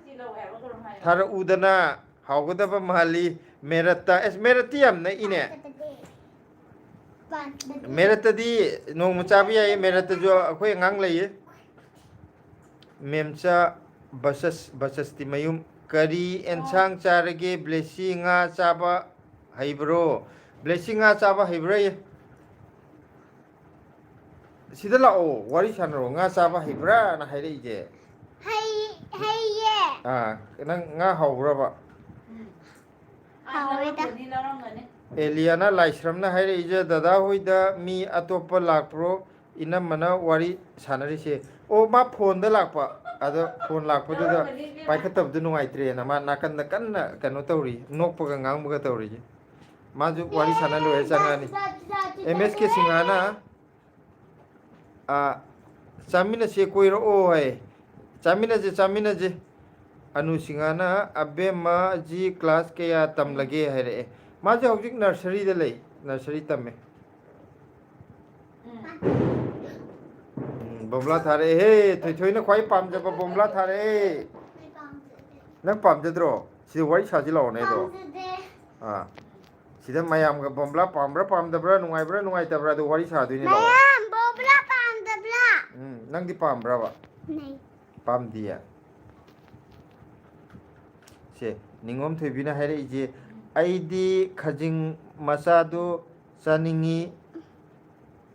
ꯊꯥꯔꯛꯎꯗꯅ꯫ ꯍꯥꯎꯒꯗꯕ ꯃꯥꯜꯂꯤ꯫ ꯃꯦꯔꯠꯇ, ꯑꯦꯁ, ꯃꯦꯔꯠꯇꯤ ꯌꯥꯝ ꯅꯛꯏꯅꯦ꯫ ꯃꯦꯔꯠꯇꯗꯤ ꯅꯣꯡꯃ ꯆꯥꯕ ꯌꯥꯏꯌꯦ꯫ ꯃꯦꯔꯠꯇꯁꯨ ꯑꯩꯈꯣꯏ ꯑꯉꯥꯡ ꯂꯩꯌꯦ꯫ ꯃꯦꯝꯆꯥ ꯕꯆꯁ, ꯕꯆꯁꯇꯤ ꯃꯌꯨꯝ꯫ ꯀꯔꯤ ꯑꯦꯟꯁꯥꯡ ꯆꯥꯔꯒꯦ? ꯕ꯭ꯂꯦꯁꯤ, ꯉꯥ ꯆꯥꯕ ꯍꯩꯕ꯭ꯔꯣ? ꯕ꯭ꯂꯦꯁꯤ, ꯉꯥ ꯆꯥꯕ ꯍꯩꯕ꯭ꯔꯥꯌꯦ? ꯁꯤꯗ ꯂꯥꯛꯑꯣ, ꯋꯥꯔꯤ ꯁꯥꯟꯅꯔꯣ꯫ ꯉꯥ ꯆꯥꯕ ꯍꯩꯕ꯭ꯔꯥꯅ ꯍꯥꯏꯔꯛꯏꯁꯦ꯫ ꯍꯩ-, ꯍꯩꯌꯦ꯫ ꯑꯥ, ꯅꯪ ꯉꯥ ꯍꯥꯎꯕ꯭ꯔꯕ? ꯍꯥꯎꯋꯦꯗ꯫ ꯑꯦꯂꯤꯌꯥꯅ ꯂꯥꯏꯁ꯭ꯔꯝꯅ ꯍꯥꯏꯔꯛꯏꯁꯦ, ꯗꯗꯥ ꯍꯣꯏꯗ ꯃꯤ ꯑꯇꯣꯞꯄ ꯂꯥꯛꯄ꯭ꯔꯣ? ꯏꯅꯝꯃꯅ ꯋꯥꯔꯤ ꯁꯥꯟꯅꯔꯤꯁꯦ꯫ ꯑꯣ, ꯃꯥ phoneꯗ ꯂꯥꯛꯄ꯫ ꯑꯗꯣ phone ꯂꯥꯛꯄꯗꯨꯗ ꯄꯥꯏꯈꯠꯇꯕꯗꯨ ꯅꯨꯡꯉꯥꯏꯇ꯭ꯔꯦꯅ ꯃꯥ ꯅꯥꯀꯟꯗ ꯀꯟꯅ ꯀꯩꯅꯣ ꯇꯧꯔꯤ, ꯅꯣꯛꯄꯒ ꯉꯥꯡꯕꯒ ꯇꯧꯔꯤꯌꯦ꯫ ꯃꯥꯁꯨ ꯋꯥꯔꯤ ꯁꯥꯟꯅ ꯂꯣꯏꯔ ꯆꯪꯉꯛꯑꯅꯤ꯫ ꯑꯦꯝ ꯑꯦꯁ ꯀꯦ ꯁꯤꯡꯍꯥꯅ, ꯑ, "ꯆꯥꯃꯤꯟꯅꯁꯦ, ꯀꯣꯏꯔꯛꯑꯣ" ꯍꯥꯏ꯫ ꯆꯥꯃꯤꯟꯅꯁꯦ, ꯆꯥꯃꯤꯟꯅꯁꯦ꯫ ꯑꯅꯨ ꯁꯤꯡꯍꯥꯅ, "ꯑꯕꯦꯝꯃ ꯖꯤ class ꯀꯌꯥ ꯇꯝꯂꯒꯦ?" ꯍꯥꯏꯔꯛꯑꯦ꯫ ꯃꯥꯁꯦ ꯍꯧꯖꯤꯛ nurseryꯗ ꯂꯩ, nursery ꯇꯝꯃꯦ꯫ ꯎꯝ, ꯕꯣꯝꯕ꯭ꯂꯥ ꯊꯥꯔꯛꯑꯦꯍꯦ꯫ ꯊꯣꯏꯊꯣꯏꯅ ꯈ꯭ꯋꯥꯏ ꯄꯥꯝꯖꯕ ꯕꯣꯝꯕ꯭ꯂꯥ ꯊꯥꯔꯛꯑꯦ꯫ ꯅꯪ ꯄꯥꯝꯖꯗ꯭ꯔꯣ? ꯁꯤꯗ ꯋꯥꯔꯤ ꯁꯥꯁꯤ ꯂꯥꯛꯑꯣꯅꯦ ꯑꯗꯣ꯫ ꯄꯥꯝꯖꯗꯦ꯫ ꯑꯥ꯫ ꯁꯤꯗ ꯃꯌꯥꯝꯒ ꯕꯣꯝꯕ꯭ꯂꯥ ꯄꯥꯝꯕ꯭ꯔꯥ ꯄꯥꯝꯗꯕ꯭ꯔꯥ, ꯅꯨꯡꯉꯥꯏꯕ꯭ꯔꯥ ꯅꯨꯡꯉꯥꯏꯇꯕ꯭ꯔꯥ ꯑꯗꯨ ꯋꯥꯔꯤ ꯁꯥꯗꯣꯏꯅꯦ ꯂꯥꯛꯑꯣ꯫ ꯃꯌꯥꯝ ꯕꯣꯝꯕ꯭ꯂꯥ ꯄꯥꯝꯗꯕ꯭ꯔꯥ? ꯎꯝ, ꯅꯪꯗꯤ ꯄꯥꯝꯕ꯭ꯔꯕ? ꯅꯩ꯫ ꯄꯥꯝꯗꯤꯌꯦ꯫ ꯁꯦ, ꯅꯤꯉꯣꯝ ꯊꯣꯏꯕꯤꯅ ꯍꯥꯏꯔꯛꯏꯁꯦ, "ꯑꯩꯗꯤ ꯈꯖꯤꯡ ꯃꯆꯥꯗꯣ ꯆꯥꯅꯤꯡꯉꯤ꯫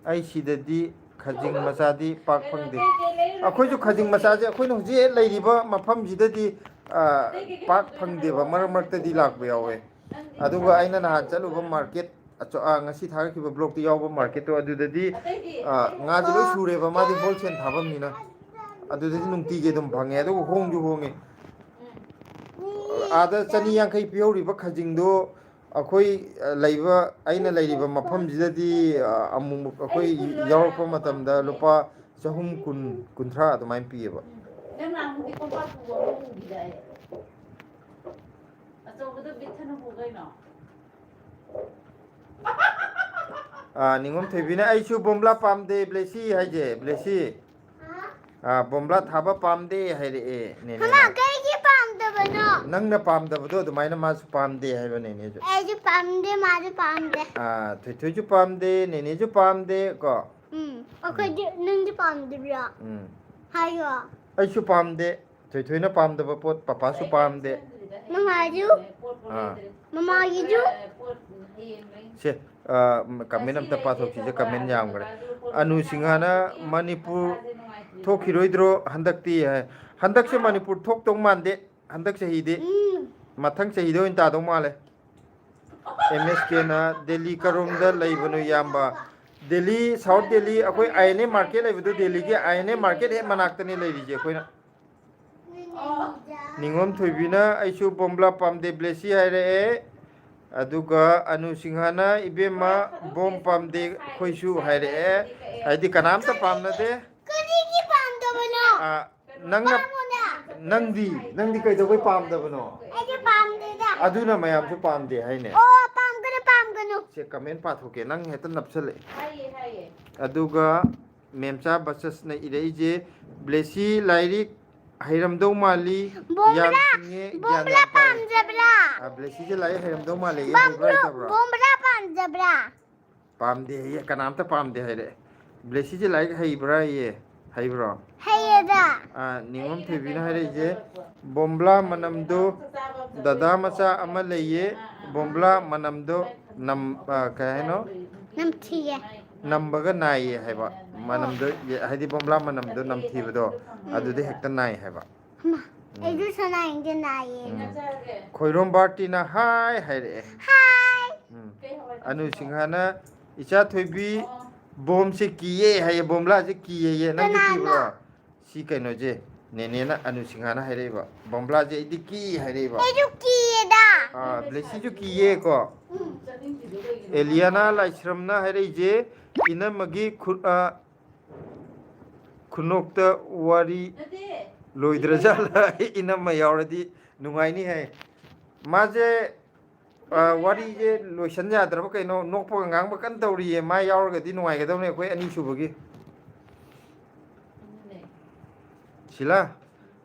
ꯑꯩ ꯁꯤꯗꯗꯤ ꯈꯖꯤꯡ ꯃꯆꯥꯗꯤ ꯄꯥꯛ ꯐꯪꯗꯦ꯫" ꯑꯩꯈꯣꯏꯁꯨ ꯈꯖꯤꯡ ꯃꯆꯥꯁꯦ ꯑꯩꯈꯣꯏꯅ ꯍꯧꯖꯤꯛ ꯂꯩꯔꯤꯕ ꯃꯐꯝꯁꯤꯗꯗꯤ, ꯑ, ꯄꯥꯛ ꯐꯪꯗꯦꯕ, ꯃꯔꯛ ꯃꯔꯛꯇꯗꯤ ꯂꯥꯛꯄ ꯌꯥꯎꯋꯦ꯫ ꯑꯗꯨꯒ ꯑꯩꯅ ꯅꯍꯥꯟ ꯆꯠꯂꯨꯕ market, ꯑꯆ-, ꯑ, ꯉꯁꯤ ꯊꯥꯒꯠꯈꯤꯕ vlogꯇ ꯌꯥꯎꯕ marketꯇꯣ, ꯑꯗꯨꯗꯗꯤ, ꯑ, ꯉꯥꯁꯦ ꯂꯣꯏ ꯁꯨꯔꯦꯕ, ꯃꯥꯗꯤ wholesale ꯊꯥꯐꯝꯅꯤꯅ꯫ ꯑꯗꯨꯗꯗꯤ ꯅꯨꯡꯇꯤꯒꯤ ꯑꯗꯨꯝ ꯐꯪꯉꯦ, ꯑꯗꯨꯒ ꯍꯣꯡꯁꯨ ꯍꯣꯡꯉꯦ꯫ ꯑꯥꯗ ꯆꯅꯤ ꯌꯥꯡꯈꯩ ꯄꯤꯍꯧꯔꯤꯕ ꯈꯖꯤꯡꯗꯣ, ꯑꯩꯈꯣꯏ, ꯑ, ꯂꯩꯕ, ꯑꯩꯅ ꯂꯩꯔꯤꯕ ꯃꯐꯝꯁꯤꯗꯗꯤ, ꯑ, ꯑꯃꯨꯛ ꯑꯩꯈꯣꯏ ꯌꯥꯎꯔꯛꯄ ꯃꯇꯝꯗ ꯂꯨꯄꯥ ꯆꯍꯨꯝ ꯀꯨꯟ, ꯀꯨꯟꯊ꯭ꯔꯥ ꯑꯗꯨꯃꯥꯏꯅ ꯄꯤꯌꯦꯕ꯫ ꯅꯪ ꯅꯍꯥꯟꯃꯨꯛꯇꯤ ꯀꯣꯝꯄꯥꯛ ꯄꯨꯕ ꯑꯃ ꯎꯈꯤꯗꯥꯏ? ꯑꯆꯧꯕꯗꯣ ꯕꯤꯠꯊꯅ ꯄꯨ ꯀꯩꯅꯣ? ꯑꯥ, ꯅꯤꯉꯣꯝ ꯊꯣꯏꯕꯤꯅ, "ꯑꯩꯁꯨ ꯕꯣꯝꯕ꯭ꯂꯥ ꯄꯥꯝꯗꯦ, ꯕ꯭ꯂꯦꯁꯤ" ꯍꯥꯏꯁꯦ, ꯕ꯭ꯂꯦꯁꯤ꯫ ꯑꯥ, "ꯕꯣꯝꯕ꯭ꯂꯥ ꯊꯥꯕ ꯄꯥꯝꯗꯦ" ꯍꯥꯏꯔꯛꯑꯦ, ꯅꯦꯅꯦꯅ꯫ ꯍꯃꯥ, ꯀꯩꯒꯤ ꯄꯥꯝꯗꯕꯅꯣ? ꯅꯪꯅ ꯄꯥꯝꯗꯕꯗꯣ ꯑꯗꯨꯃꯥꯏꯅ ꯃꯥꯁꯨ ꯄꯥꯝꯗꯦ ꯍꯥꯏꯕ, ꯅꯦꯅꯦꯁꯨ꯫ ꯑꯩꯁꯨ ꯄꯥꯝꯗꯦ, ꯃꯥꯁꯨ ꯄꯥꯝꯗꯦ꯫ ꯑꯥ, ꯊꯣꯏꯊꯣꯏꯁꯨ ꯄꯥꯝꯗꯦ, ꯅꯦꯅꯦꯁꯨ ꯄꯥꯝꯗꯦ ꯀꯣ꯫ ꯎꯝ, ꯑꯩꯈꯣꯏꯗꯤ, ꯅꯪꯗꯤ ꯄꯥꯝꯗꯕ꯭ꯔꯥ? ꯎꯝ꯫ ꯍꯥꯏꯌꯣ꯫ ꯑꯩꯁꯨ ꯄꯥꯝꯗꯦ꯫ ꯊꯣꯏꯊꯣꯏꯅ ꯄꯥꯝꯗꯕ ꯄꯣꯠ ꯄꯄꯥꯁꯨ ꯄꯥꯝꯗꯦ꯫ ꯃꯃꯥꯁꯨ꯫ ꯑꯥ꯫ ꯃꯃꯥꯒꯤꯁꯨ꯫ ꯁꯦ, ꯑ, ꯀꯃꯦꯟ ꯑꯝꯇ ꯄꯥꯊꯣꯛꯁꯤꯁꯦ, ꯀꯃꯦꯟ ꯌꯥꯝꯈ꯭ꯔꯦ꯫ ꯑꯅꯨ ꯁꯤꯡꯍꯅ, "ꯃꯅꯤꯄꯨꯔ ꯊꯣꯛꯈꯤꯔꯣꯏꯗ꯭ꯔꯣ ꯍꯟꯗꯛꯇꯤ?" ꯍꯥꯏ꯫ ꯍꯟꯗꯛꯁꯦ ꯃꯅꯤꯄꯨꯔ ꯊꯣꯛꯇꯧ ꯃꯥꯟꯗꯦ, ꯍꯟꯗꯛ ꯆꯍꯤꯗꯤ꯫ ꯎꯝ꯫ ꯃꯊꯪ ꯆꯍꯤꯗ ꯑꯣꯏꯅ ꯇꯥꯗꯧ ꯃꯥꯜꯂꯦ꯫ ꯑꯦꯝ ꯑꯦꯁ ꯀꯦꯅ, "ꯗꯦꯜꯂꯤ ꯀꯔꯣꯝꯗ ꯂꯩꯕꯅꯣ ꯏꯌꯥꯝꯕ?" ꯗꯦꯜꯂꯤ, ꯁꯥꯎꯠ ꯗꯦꯜꯂꯤ, ꯑꯩꯈꯣꯏ ꯑꯥꯏ ꯑꯦꯟ ꯑꯦ ꯃꯥꯔꯀꯦꯠ ꯂꯩꯕꯗꯣ, ꯗꯦꯜꯂꯤꯒꯤ ꯑꯥꯏ ꯑꯦꯟ ꯑꯦ ꯃꯥꯔꯀꯦꯠ ꯍꯦꯛ ꯃꯅꯥꯛꯇꯅꯤ ꯂꯩꯔꯤꯁꯦ ꯑꯩꯈꯣꯏꯅ꯫ ꯅꯤꯉꯣꯝ ꯊꯣꯏꯕꯤꯅ, "ꯑꯩꯁꯨ ꯕꯣꯝꯕ꯭ꯂꯥ ꯄꯥꯝꯗꯦ, ꯕ꯭ꯂꯦꯁꯤ" ꯍꯥꯏꯔꯛꯑꯦ꯫ ꯑꯗꯨꯒ ꯑꯅꯨ ꯁꯤꯡꯍꯅ, "ꯏꯕꯦꯝꯃ, ꯕꯣꯝ ꯄꯥꯝꯗꯦ ꯑꯩꯈꯣꯏꯁꯨ" ꯍꯥꯏꯔꯛꯑꯦ꯫ ꯍꯥꯏꯗꯤ ꯀꯅꯥꯝꯇ ꯄꯥꯝꯅꯗꯦ꯫ ꯀꯔꯤꯒꯤ ꯄꯥꯝꯗꯕꯅꯣ? ꯑ, ꯅꯪꯅ, ꯄꯥꯝꯃꯣꯅ꯫ ꯅꯪꯗꯤ, ꯅꯪꯗꯤ ꯀꯩꯗꯧꯕꯩ ꯄꯥꯝꯗꯕꯅꯣ? ꯑꯩꯗꯤ ꯄꯥꯝꯗꯦꯗ꯫ ꯑꯗꯨꯅ ꯃꯌꯥꯝꯁꯨ ꯄꯥꯝꯗꯦ ꯍꯥꯏꯅꯦ꯫ ꯑꯣ, ꯄꯥꯝꯒꯅꯨ, ꯄꯥꯝꯒꯅꯨ꯫ ꯁꯦ, ꯀꯃꯦꯟ ꯄꯥꯊꯣꯛꯀꯦ, ꯅꯪ ꯍꯦꯛꯇ ꯅꯞꯁꯜꯂꯛꯑꯦ꯫ ꯍꯥꯏꯌꯦ, ꯍꯥꯏꯌꯦ꯫ ꯑꯗꯨꯒ ꯃꯦꯝꯆꯥ ꯕꯁꯁꯅ ꯏꯔꯛꯏꯁꯦ, "ꯕ꯭ꯂꯦꯁꯤ ꯂꯥꯏꯔꯤꯛ ꯍꯩꯔꯝꯗꯧ ꯃꯥꯜꯂꯤ, ꯌꯥꯝ ꯕꯣꯝꯕ꯭ꯂꯥ, ꯁꯤꯡꯉꯦ, ꯒ꯭ꯌꯥꯟ ꯕꯣꯝꯕ꯭ꯂꯥ ꯌꯥꯝ ꯇꯥꯏ"꯫ ꯄꯥꯝꯖꯕ꯭ꯔꯥ? ꯑ, ꯕ꯭ꯂꯦꯁꯤꯁꯦ ꯂꯥꯏꯔꯤꯛ ꯍꯩꯔꯝꯗꯧ ꯃꯥꯜꯂꯦ, ꯍꯩꯕ꯭ꯔꯥ ꯕꯝꯕ꯭ꯂꯨ-, ꯍꯩꯇꯕ꯭ꯔꯥ? ꯕꯣꯝꯕ꯭ꯂꯥ ꯄꯥꯝꯖꯕ꯭ꯔꯥ? ꯄꯥꯝꯗꯦ ꯍꯥꯏꯌꯦ, ꯀꯅꯥꯝꯇ ꯄꯥꯝꯗꯦ ꯍꯥꯏꯔꯛꯑꯦ꯫ ꯕ꯭ꯂꯦꯁꯤꯁꯦ ꯂꯥꯏꯔꯤꯛ ꯍꯩꯕ꯭ꯔꯥ ꯍꯥꯏꯌꯦ? ꯍꯩꯕ꯭ꯔꯣ? ꯍꯩꯌꯦꯗ꯫ ꯑ, ꯅꯤꯉꯣꯝ ꯊꯣꯏꯕꯤꯅ ꯍꯥꯏꯔꯛꯏꯁꯦ, "ꯕꯣꯝꯕ꯭ꯂꯥ ꯃꯅꯝꯗꯣ, ꯗꯗꯥ ꯃꯆꯥ ꯑꯃ ꯂꯩꯌꯦ, ꯕꯣꯝꯕ꯭ꯂꯥ ꯃꯅꯝꯗꯣ ꯅꯝ-, ꯑ, ꯀꯩ ꯍꯥꯏꯅꯣ?" ꯅꯝꯊꯤꯌꯦ꯫ ꯅꯝꯕꯒ ꯅꯥꯏꯌꯦ ꯍꯥꯏꯕ꯫ ꯃꯅꯝꯗꯣ, ꯍꯥꯏꯗꯤ ꯕꯣꯝꯕ꯭ꯂꯥ ꯃꯅꯝꯗꯣ ꯅꯝꯊꯤꯕꯗꯣ, ꯎꯝ꯫ ꯑꯗꯨꯗꯤ ꯍꯦꯛꯇ ꯅꯥꯏ ꯍꯥꯏꯕ꯫ ꯍꯩꯃꯥ, ꯎꯝ꯫ ꯑꯩꯁꯨ ꯁꯅꯥ ꯌꯦꯡꯒꯦ ꯅꯥꯏꯌꯦ꯫ ꯎꯝ꯫ ꯈꯣꯏꯔꯣꯝ ꯕꯥꯔꯇꯤꯅ ꯍꯥꯏ ꯍꯥꯏꯔꯛꯑꯦ꯫ ꯍꯥꯏ꯫ ꯎꯝ꯫ ꯑꯅꯨ ꯁꯤꯡꯍꯅ, "ꯏꯆꯥ ꯊꯣꯏꯕꯤ, ꯕꯣꯝꯁꯦ ꯀꯤꯌꯦ" ꯍꯥꯏꯌꯦ, ꯕꯣꯝꯕ꯭ꯂꯥꯁꯦ ꯀꯤꯌꯦꯌꯦ꯫ ꯅꯪꯁꯨ ꯀꯅꯥꯅꯣ? ꯀꯤꯕ꯭ꯔꯣ? ꯁꯤ ꯀꯩꯅꯣꯁꯦ, ꯅꯦꯅꯦꯅ ꯑꯅꯨ ꯁꯤꯡꯍꯅ ꯍꯥꯏꯔꯛꯏꯕ꯫ "ꯕꯣꯝꯕ꯭ꯂꯥꯁꯦ ꯑꯩꯗꯤ ꯀꯤ" ꯍꯥꯏꯔꯛꯏꯕ꯫ ꯑꯩꯁꯨ ꯀꯤꯌꯦꯗ꯫ ꯑꯥ, ꯂꯩꯁꯤꯁꯨ ꯀꯤꯌꯦꯀꯣ꯫ ꯑꯦꯂꯤꯌꯥꯅꯥ ꯂꯥꯏꯁ꯭ꯔꯝꯅ ꯍꯥꯏꯔꯛꯏꯁꯦ, ꯏꯅꯝꯃꯒꯤ ꯈꯨ-, ꯑ, ꯈꯨꯅꯣꯛꯇ ꯋꯥꯔꯤ ꯂꯣꯏꯗ꯭ꯔꯖꯥꯠꯂ? ꯏꯅꯝꯃ ꯌꯥꯎꯔꯗꯤ ꯅꯨꯡꯉꯥꯏꯅꯤ ꯍꯥꯏ꯫ ꯃꯥꯁꯦ, ꯑ, ꯋꯥꯔꯤꯁꯦ ꯂꯣꯏꯁꯟ ꯌꯥꯗ꯭ꯔꯕ ꯀꯩꯅꯣ, ꯅꯣꯛꯄꯒ ꯉꯥꯡꯕ ꯀꯟꯅ ꯇꯧꯔꯤꯌꯦ꯫ ꯃꯥ ꯌꯥꯎꯔꯒꯗꯤ ꯅꯨꯡꯉꯥꯏꯒꯗꯧꯅꯦ, ꯑꯩꯈꯣꯏ ꯑꯅꯤꯁꯨꯕꯒꯤ꯫ ꯁꯤꯂꯥ,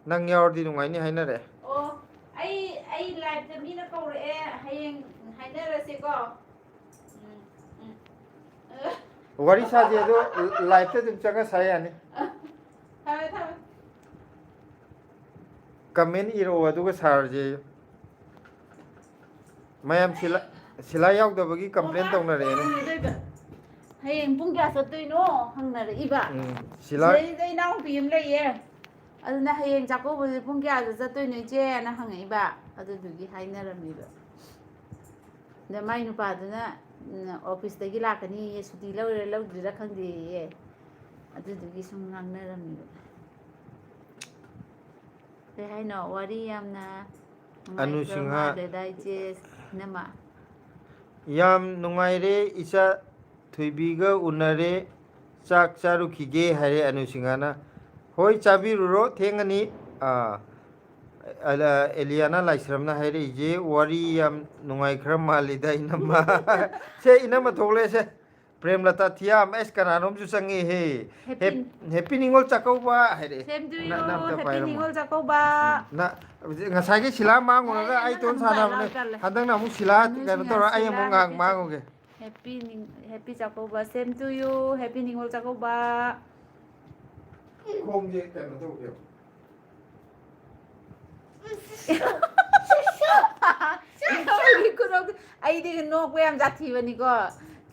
ꯅꯪ ꯌꯥꯎꯔꯗꯤ ꯅꯨꯡꯉꯥꯏꯅꯤ ꯍꯥꯏꯅꯔꯦ꯫ ꯑꯣ, ꯑꯩ, ꯑꯩ ꯂꯥꯏꯞꯇ ꯃꯤꯅ ꯀꯧꯔꯛꯑꯦ, ꯍꯌꯦꯡ ꯍꯥꯏꯅꯔꯁꯦꯀꯣ꯫ ꯎꯝ, ꯎꯝ꯫ ꯋꯥꯔꯤ ꯁꯥꯁꯦ ꯑꯗꯣ, ꯂꯥꯏꯞꯇ ꯑꯗꯨꯝ ꯆꯪꯉ ꯁꯥ ꯌꯥꯅꯤ꯫ ꯊꯝꯃꯦ, ꯊꯝꯃꯦ꯫ ꯀꯃꯦꯟ ꯏꯔꯛꯑꯣ ꯑꯗꯨꯒ ꯁꯥꯔꯁꯦ꯫ ꯃꯌꯥꯝ ꯁꯤꯂꯥ, ꯁꯤꯂꯥ ꯌꯥꯎꯗꯕꯒꯤ ꯀꯝꯄ꯭ꯂꯦꯟ ꯇꯧꯅꯔꯛꯑꯦꯅꯦ꯫ ꯍꯌꯦꯡ ꯄꯨꯡ ꯀꯌꯥ ꯆꯠꯇꯣꯏꯅꯣ ꯍꯪꯅꯔꯛꯏꯕ꯫ ꯎꯝ, ꯁꯤꯂꯥ꯫ ꯁꯤꯗꯩꯁꯤꯗ ꯏꯅꯥꯎꯄꯤ ꯑꯃ ꯂꯩꯌꯦ꯫ ꯑꯗꯨꯅ ꯍꯌꯦꯡ ꯆꯥꯛꯀꯧꯕꯁꯦ ꯄꯨꯡ ꯀꯌꯥꯗ ꯆꯠꯇꯣꯏꯅꯣ ꯏꯆꯦꯅ ꯍꯪꯉꯛꯏꯕ꯫ ꯑꯗꯨꯗꯨꯒꯤ ꯍꯥꯏꯅꯔꯝꯃꯤꯕ꯫ ꯑꯗ ꯃꯥꯏ ꯅꯨꯄꯥꯗꯨꯅ, ꯎꯝ, ꯑꯣꯐꯤꯁꯇꯒꯤ ꯂꯥꯛꯀꯅꯤꯌꯦ, ꯁꯨꯇꯤ ꯂꯧꯔꯤꯔꯥ ꯂꯧꯗ꯭ꯔꯤꯔꯥ ꯈꯪꯗꯦꯌꯦ꯫ ꯑꯗꯨꯗꯨꯒꯤ ꯁꯨꯝ ꯉꯥꯡꯅꯔꯝꯃꯤꯕ꯫ ꯀꯩ ꯍꯥꯏꯅꯣ? ꯋꯥꯔꯤ ꯌꯥꯝꯅ ꯑꯅꯨ ꯅꯨꯡꯉꯥꯏꯈ꯭ꯔ ꯁꯤꯡꯍ꯫ ꯃꯥꯜꯂꯦꯗ, ꯏꯆꯦ ꯏꯅꯝꯃ꯫ ꯌꯥꯝ ꯅꯨꯡꯉꯥꯏꯔꯦ, ꯏꯆꯥ ꯊꯣꯏꯕꯤꯒ ꯎꯅꯔꯦ, ꯆꯥꯛ ꯆꯥꯔꯨꯈꯤꯒꯦ ꯍꯥꯏꯔꯦ ꯑꯅꯨ ꯁꯤꯡꯍꯅ꯫ ꯍꯣꯏ, ꯆꯥꯕꯤꯔꯨꯔꯣ, ꯊꯦꯡꯉꯅꯤ꯫ ꯑꯥ, ꯑ-, ꯑꯦꯂꯤꯌꯥꯅꯥ ꯂꯥꯏꯁ꯭ꯔꯝꯅ ꯍꯥꯏꯔꯛꯏꯁꯦ, "ꯋꯥꯔꯤ ꯌꯥꯝ ꯅꯨꯡꯉꯥꯏꯈ꯭ꯔ ꯃꯥꯜꯂꯤꯗ, ꯏꯅꯝꯃ꯫" ꯁꯦ, ꯏꯅꯝꯃ ꯊꯣꯛꯂꯛꯑꯦꯁꯦ꯫ ꯄ꯭ꯔꯦꯝꯂꯇꯥ ꯊꯤꯌꯥꯝ, ꯑꯩꯁ, ꯀꯅꯥꯅꯣꯝꯁꯨ ꯆꯪꯉꯛꯑꯦꯍꯦ꯫ Happy help-, Happy Ningol Chakkouba ꯍꯥꯏꯔꯛꯑꯦ꯫ Same to you, ꯅ-, ꯅ-, ꯑꯝꯇ Happy ꯄꯥꯏꯔꯝꯃꯣ꯫ ꯅꯤꯉꯣꯜ ꯆꯥꯛꯀꯧꯕ꯫ ꯎꯝ, ꯅ-, ꯉꯁꯥꯏꯒꯤ ꯁꯤꯂꯥ ꯃꯥꯡꯉꯨꯔꯒ ꯑꯩ ꯏꯇꯣꯝ ꯁꯥꯟꯅꯕꯅꯦ꯫ ꯍꯟꯗꯛꯅ ꯑꯃꯨꯛ ꯁꯤꯂꯥ ꯀꯩꯅꯣ ꯇꯧꯔ ꯑꯩ ꯑꯃꯨꯛ ꯉꯥꯏꯍꯥꯛ ꯃꯥꯡꯉꯨꯒꯦ꯫ Happy ꯅꯤꯡ-, Happy ꯆꯥꯛꯀꯧꯕ, same to you, Happy Ningol Chakkouba. ꯈꯣꯡꯁꯦ ꯀꯩꯅꯣ ꯇꯧꯒꯦ꯫ ꯑꯩꯗꯤ ꯅꯣꯛꯄ ꯌꯥꯝ ꯖꯥꯊꯤꯕꯅꯤꯀꯣ꯫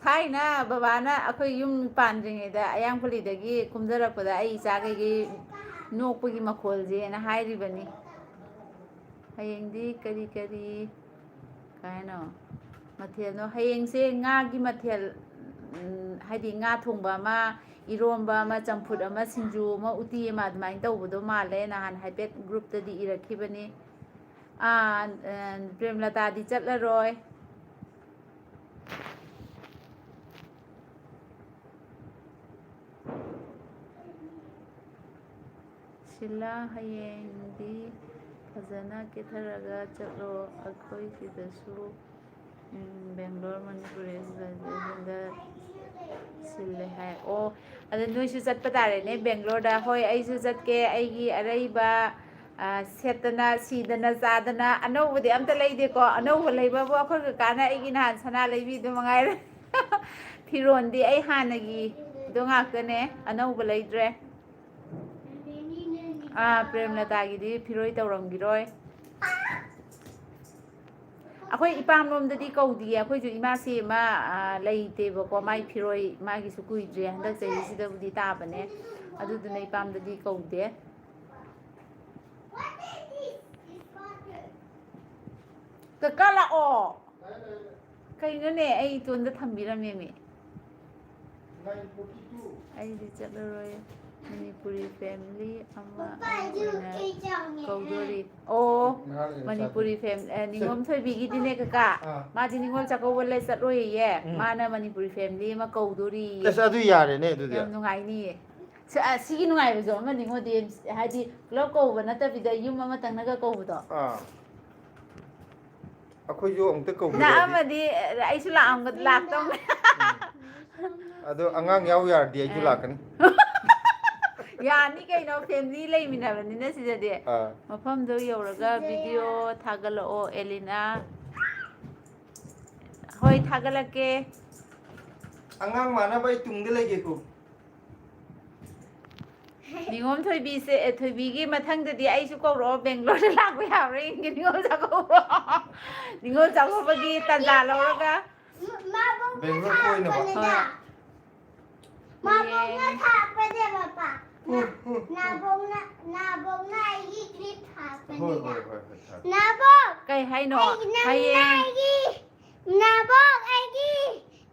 ꯊꯥꯏꯅ ꯕꯕꯥꯅ ꯑꯩꯈꯣꯏ ꯌꯨꯝ ꯄꯥꯟꯗ꯭ꯔꯤꯉꯩꯗ ꯑꯌꯥꯡꯄꯜꯂꯤꯗꯒꯤ ꯀꯨꯝꯊꯔꯛꯄꯗ ꯑꯩ ꯏꯆꯥꯈꯩꯒꯤ ꯅꯣꯛꯄꯒꯤ ꯃꯈꯣꯜꯁꯦꯅ ꯍꯥꯏꯔꯤꯕꯅꯤ꯫ ꯍꯌꯦꯡꯗꯤ ꯀꯔꯤ ꯀꯔꯤ ꯀꯩ ꯍꯥꯏꯅꯣ? ꯃꯊꯦꯜꯅꯣ? ꯍꯌꯦꯡꯁꯦ ꯉꯥꯒꯤ ꯃꯊꯦꯜ, ꯎꯝ, ꯍꯥꯏꯗꯤ ꯉꯥ ꯊꯣꯡꯕ ꯑꯃ, ꯏꯔꯣꯝꯕ ꯑꯃ, ꯆꯝꯐꯨꯠ ꯑꯃ, ꯁꯤꯡꯖꯨ ꯑꯃ, ꯎꯇꯤ ꯑꯃ ꯑꯗꯨꯃꯥꯏꯅ ꯇꯧꯕꯗꯣ ꯃꯥꯜꯂꯦ꯫ ꯅꯍꯥꯟ ꯍꯥꯏꯐꯦꯠ ꯒ꯭ꯔꯨꯞꯇꯗꯤ ꯏꯔꯛꯈꯤꯕꯅꯤ꯫ ꯑꯥ, ꯑ, ꯄ꯭ꯔꯦꯝꯂꯇꯥꯗꯤ ꯆꯠꯂꯔꯣꯏ꯫ ꯁꯤꯂꯥ, ꯍꯌꯦꯡꯗꯤ ꯐꯖꯅ ꯀꯦꯊꯔꯒ ꯆꯠꯂꯣ꯫ ꯑꯩꯈꯣꯏ ꯁꯤꯗꯁꯨ, ꯎꯝ, ꯕꯦꯡꯒ꯭ꯂꯣꯔ, ꯃꯅꯤꯄꯨꯔꯤ ꯑꯦꯁꯣꯁꯤꯌꯦꯁꯟꯗ ꯁꯤꯜꯂꯦ ꯍꯥꯏ꯫ ꯑꯣ, ꯑꯗ ꯅꯣꯏꯁꯨ ꯆꯠꯄ ꯇꯥꯔꯦꯅꯦ ꯕꯦꯡꯒ꯭ꯂꯣꯔꯗ꯫ ꯍꯣꯏ, ꯑꯩꯁꯨ ꯆꯠꯀꯦ꯫ ꯑꯩꯒꯤ ꯑꯔꯩꯕ, ꯑ, ꯁꯦꯠꯇꯅ, ꯁꯤꯗꯅ, ꯆꯥꯗꯅ ꯑꯅꯧꯕꯗꯤ ꯑꯝꯇ ꯂꯩꯗꯦꯀꯣ꯫ ꯑꯅꯧꯕ ꯂꯩꯕꯕꯨ ꯑꯩꯈꯣꯏ ꯀꯀꯥꯅ ꯑꯩꯒꯤ ꯅꯍꯥꯟ ꯁꯅꯥ ꯂꯩꯕꯤꯗꯨ ꯃꯉꯥꯏꯔꯦ꯫ ꯐꯤꯔꯣꯟꯗꯤ ꯑꯩ ꯍꯥꯟꯅꯒꯤꯗꯣ ꯉꯥꯛꯇꯅꯦ, ꯑꯅꯧꯕ ꯂꯩꯗ꯭ꯔꯦ꯫ ꯑꯥ, ꯄ꯭ꯔꯦꯝꯂꯇꯥꯒꯤꯗꯤ ꯐꯤꯔꯣꯏ ꯇꯧꯔꯝꯈꯤꯔꯣꯏ꯫ ꯑꯩꯈꯣꯏ ꯏꯄꯥꯝꯂꯣꯝꯗꯗꯤ ꯀꯧꯗꯤꯌꯦ꯫ ꯑꯩꯈꯣꯏꯁꯨ ꯏꯃꯥꯁꯤ ꯑꯃ, ꯑꯥ, ꯂꯩꯇꯦꯕꯀꯣ꯫ ꯃꯥꯏ ꯐꯤꯔꯣꯏ, ꯃꯥꯒꯤꯁꯨ ꯀꯨꯏꯗ꯭ꯔꯦ, ꯍꯟꯗꯛ ꯆꯍꯤꯁꯤꯗꯕꯨꯗꯤ ꯇꯥꯕꯅꯦ꯫ ꯑꯗꯨꯗꯨꯅ ꯏꯄꯥꯝꯗꯗꯤ ꯀꯧꯗꯦ꯫ ꯀꯀꯥ ꯂꯥꯛꯑꯣ꯫ ꯀꯩꯅꯣꯅꯦ, ꯑꯩ ꯏꯇꯣꯟꯗ ꯊꯝꯕꯤꯔꯝꯃꯦꯃꯤ꯫ ꯑꯩꯗꯤ ꯆꯠꯂꯔꯣꯏ꯫ ꯃꯅꯤꯄꯨꯔꯤ ꯐꯦꯃꯤꯂꯤ ꯑꯃ ꯑꯩ ꯑꯣꯏꯅ ꯀꯧꯗꯣꯔꯤ꯫ ꯑꯣ, ꯃꯅꯤꯄꯨꯔꯤ ꯐꯦꯝ-, ꯑꯦ, ꯅꯤꯉꯣꯝ ꯊꯣꯏꯕꯤꯒꯤꯗꯤꯅꯦ, ꯀꯀꯥ, ꯑꯥ꯫ ꯃꯥꯗꯤ ꯅꯤꯉꯣꯜ ꯆꯥꯛꯀꯧꯕ ꯂꯩ ꯆꯠꯂꯣꯏꯌꯦ꯫ ꯎꯝ꯫ ꯃꯥꯅ ꯃꯅꯤꯄꯨꯔꯤ ꯐꯦꯃꯤꯂꯤ ꯑꯃ ꯀꯧꯗꯣꯔꯤꯌꯦ꯫ ꯑꯁ, ꯑꯗꯨ ꯌꯥꯔꯦꯅꯦ, ꯑꯗꯨꯗꯤ꯫ ꯌꯥꯝ ꯅꯨꯡꯉꯥꯏꯅꯤꯌꯦ꯫ ꯁ-, ꯑ, ꯁꯤꯒꯤ ꯅꯨꯡꯉꯥꯏꯕꯁꯨ ꯑꯃꯅꯤꯉꯣ, ꯗꯤ ꯑꯦꯝ ꯁꯤ, ꯍꯥꯏꯗꯤ ꯄꯨꯂꯞ ꯀꯧꯕ ꯅꯠꯇꯕꯤꯗ ꯌꯨꯝ ꯑꯃꯇꯪꯅꯒ ꯀꯧꯕꯗꯣ꯫ ꯑꯥ꯫ ꯑꯩꯈꯣꯏꯁꯨ ꯑꯃꯨꯛꯇ ꯀꯧꯕꯤꯔꯗꯤ꯫ ꯅꯛꯑꯝꯃꯗꯤ ꯑꯩꯁꯨ ꯂꯥꯛꯑꯝꯒ-, ꯂꯥꯛꯇꯧꯅꯦ꯫ ꯎꯝ꯫ ꯑꯗꯣ ꯑꯉꯥꯡ ꯌꯥꯎ ꯌꯥꯔꯗꯤ ꯑꯩꯁꯨ ꯑꯦ꯫ ꯂꯥꯛꯀꯅꯤ꯫ ꯌꯥꯅꯤ ꯀꯩꯅꯣ, ꯐꯦꯃꯤꯂꯤ ꯂꯩꯃꯤꯟꯅꯕꯅꯤꯅ ꯁꯤꯗꯗꯤ꯫ ꯑꯥ꯫ ꯃꯐꯝꯗꯣ ꯌꯧꯔꯒ ꯚꯤꯗꯤꯑꯣ ꯊꯥꯒꯠꯂꯛꯑꯣ, ꯑꯦꯂꯤꯅꯥ꯫ ꯍꯣꯏ, ꯊꯥꯒꯠꯂꯛꯀꯦ꯫ ꯑꯉꯥꯡ ꯃꯥꯟꯅꯕ ꯑꯩ ꯇꯨꯡꯗ ꯂꯩꯒꯦꯀꯣ꯫ ꯅꯤꯉꯣꯝ ꯊꯣꯏꯕꯤꯁꯦ, ꯑꯦ, ꯊꯣꯏꯕꯤꯒꯤ ꯃꯊꯪꯗꯗꯤ ꯑꯩꯁꯨ ꯀꯧꯔꯛꯑꯣ, ꯕꯦꯡꯒ꯭ꯂꯣꯔꯗ ꯂꯥꯛꯄ ꯌꯥꯕ꯭ꯔꯥ ꯌꯦꯡꯒꯦ, ꯅꯤꯉꯣꯜ ꯆꯥꯛꯀꯧꯕ꯫ ꯅꯤꯉꯣꯜ ꯆꯥꯛꯀꯧꯕꯒꯤ ꯇꯥꯟꯖꯥ ꯂꯧꯔꯒ꯫ ꯕꯦꯡꯒ꯭ꯂꯣꯔ ꯀꯣꯏꯅꯕ꯫ ꯍꯣꯏ꯫ ꯃꯥꯕꯣꯛꯅ ꯊꯥꯛꯄꯅꯦ, ꯃꯄꯥ꯫ ꯍꯣꯏ, ꯍꯣꯏ, ꯍꯣꯏ꯫ ꯅꯥꯕꯣꯛꯅ, ꯅꯥꯕꯣꯛꯅ ꯑꯩꯒꯤ ꯀ꯭ꯂꯤꯞ ꯊꯥꯛꯄꯅꯦꯕ꯫ ꯍꯣꯏ, ꯍꯣꯏ, ꯍꯣꯏ, ꯍꯣꯏ, ꯊꯥꯛ꯫ ꯅꯥꯕꯣꯛ! ꯀꯩ ꯍꯥꯏꯅꯣ? ꯑꯩ ꯅꯪ ꯍꯌꯦꯡ ꯑꯩꯒꯤ ꯅꯥꯕꯣꯛ, ꯑꯩꯒꯤ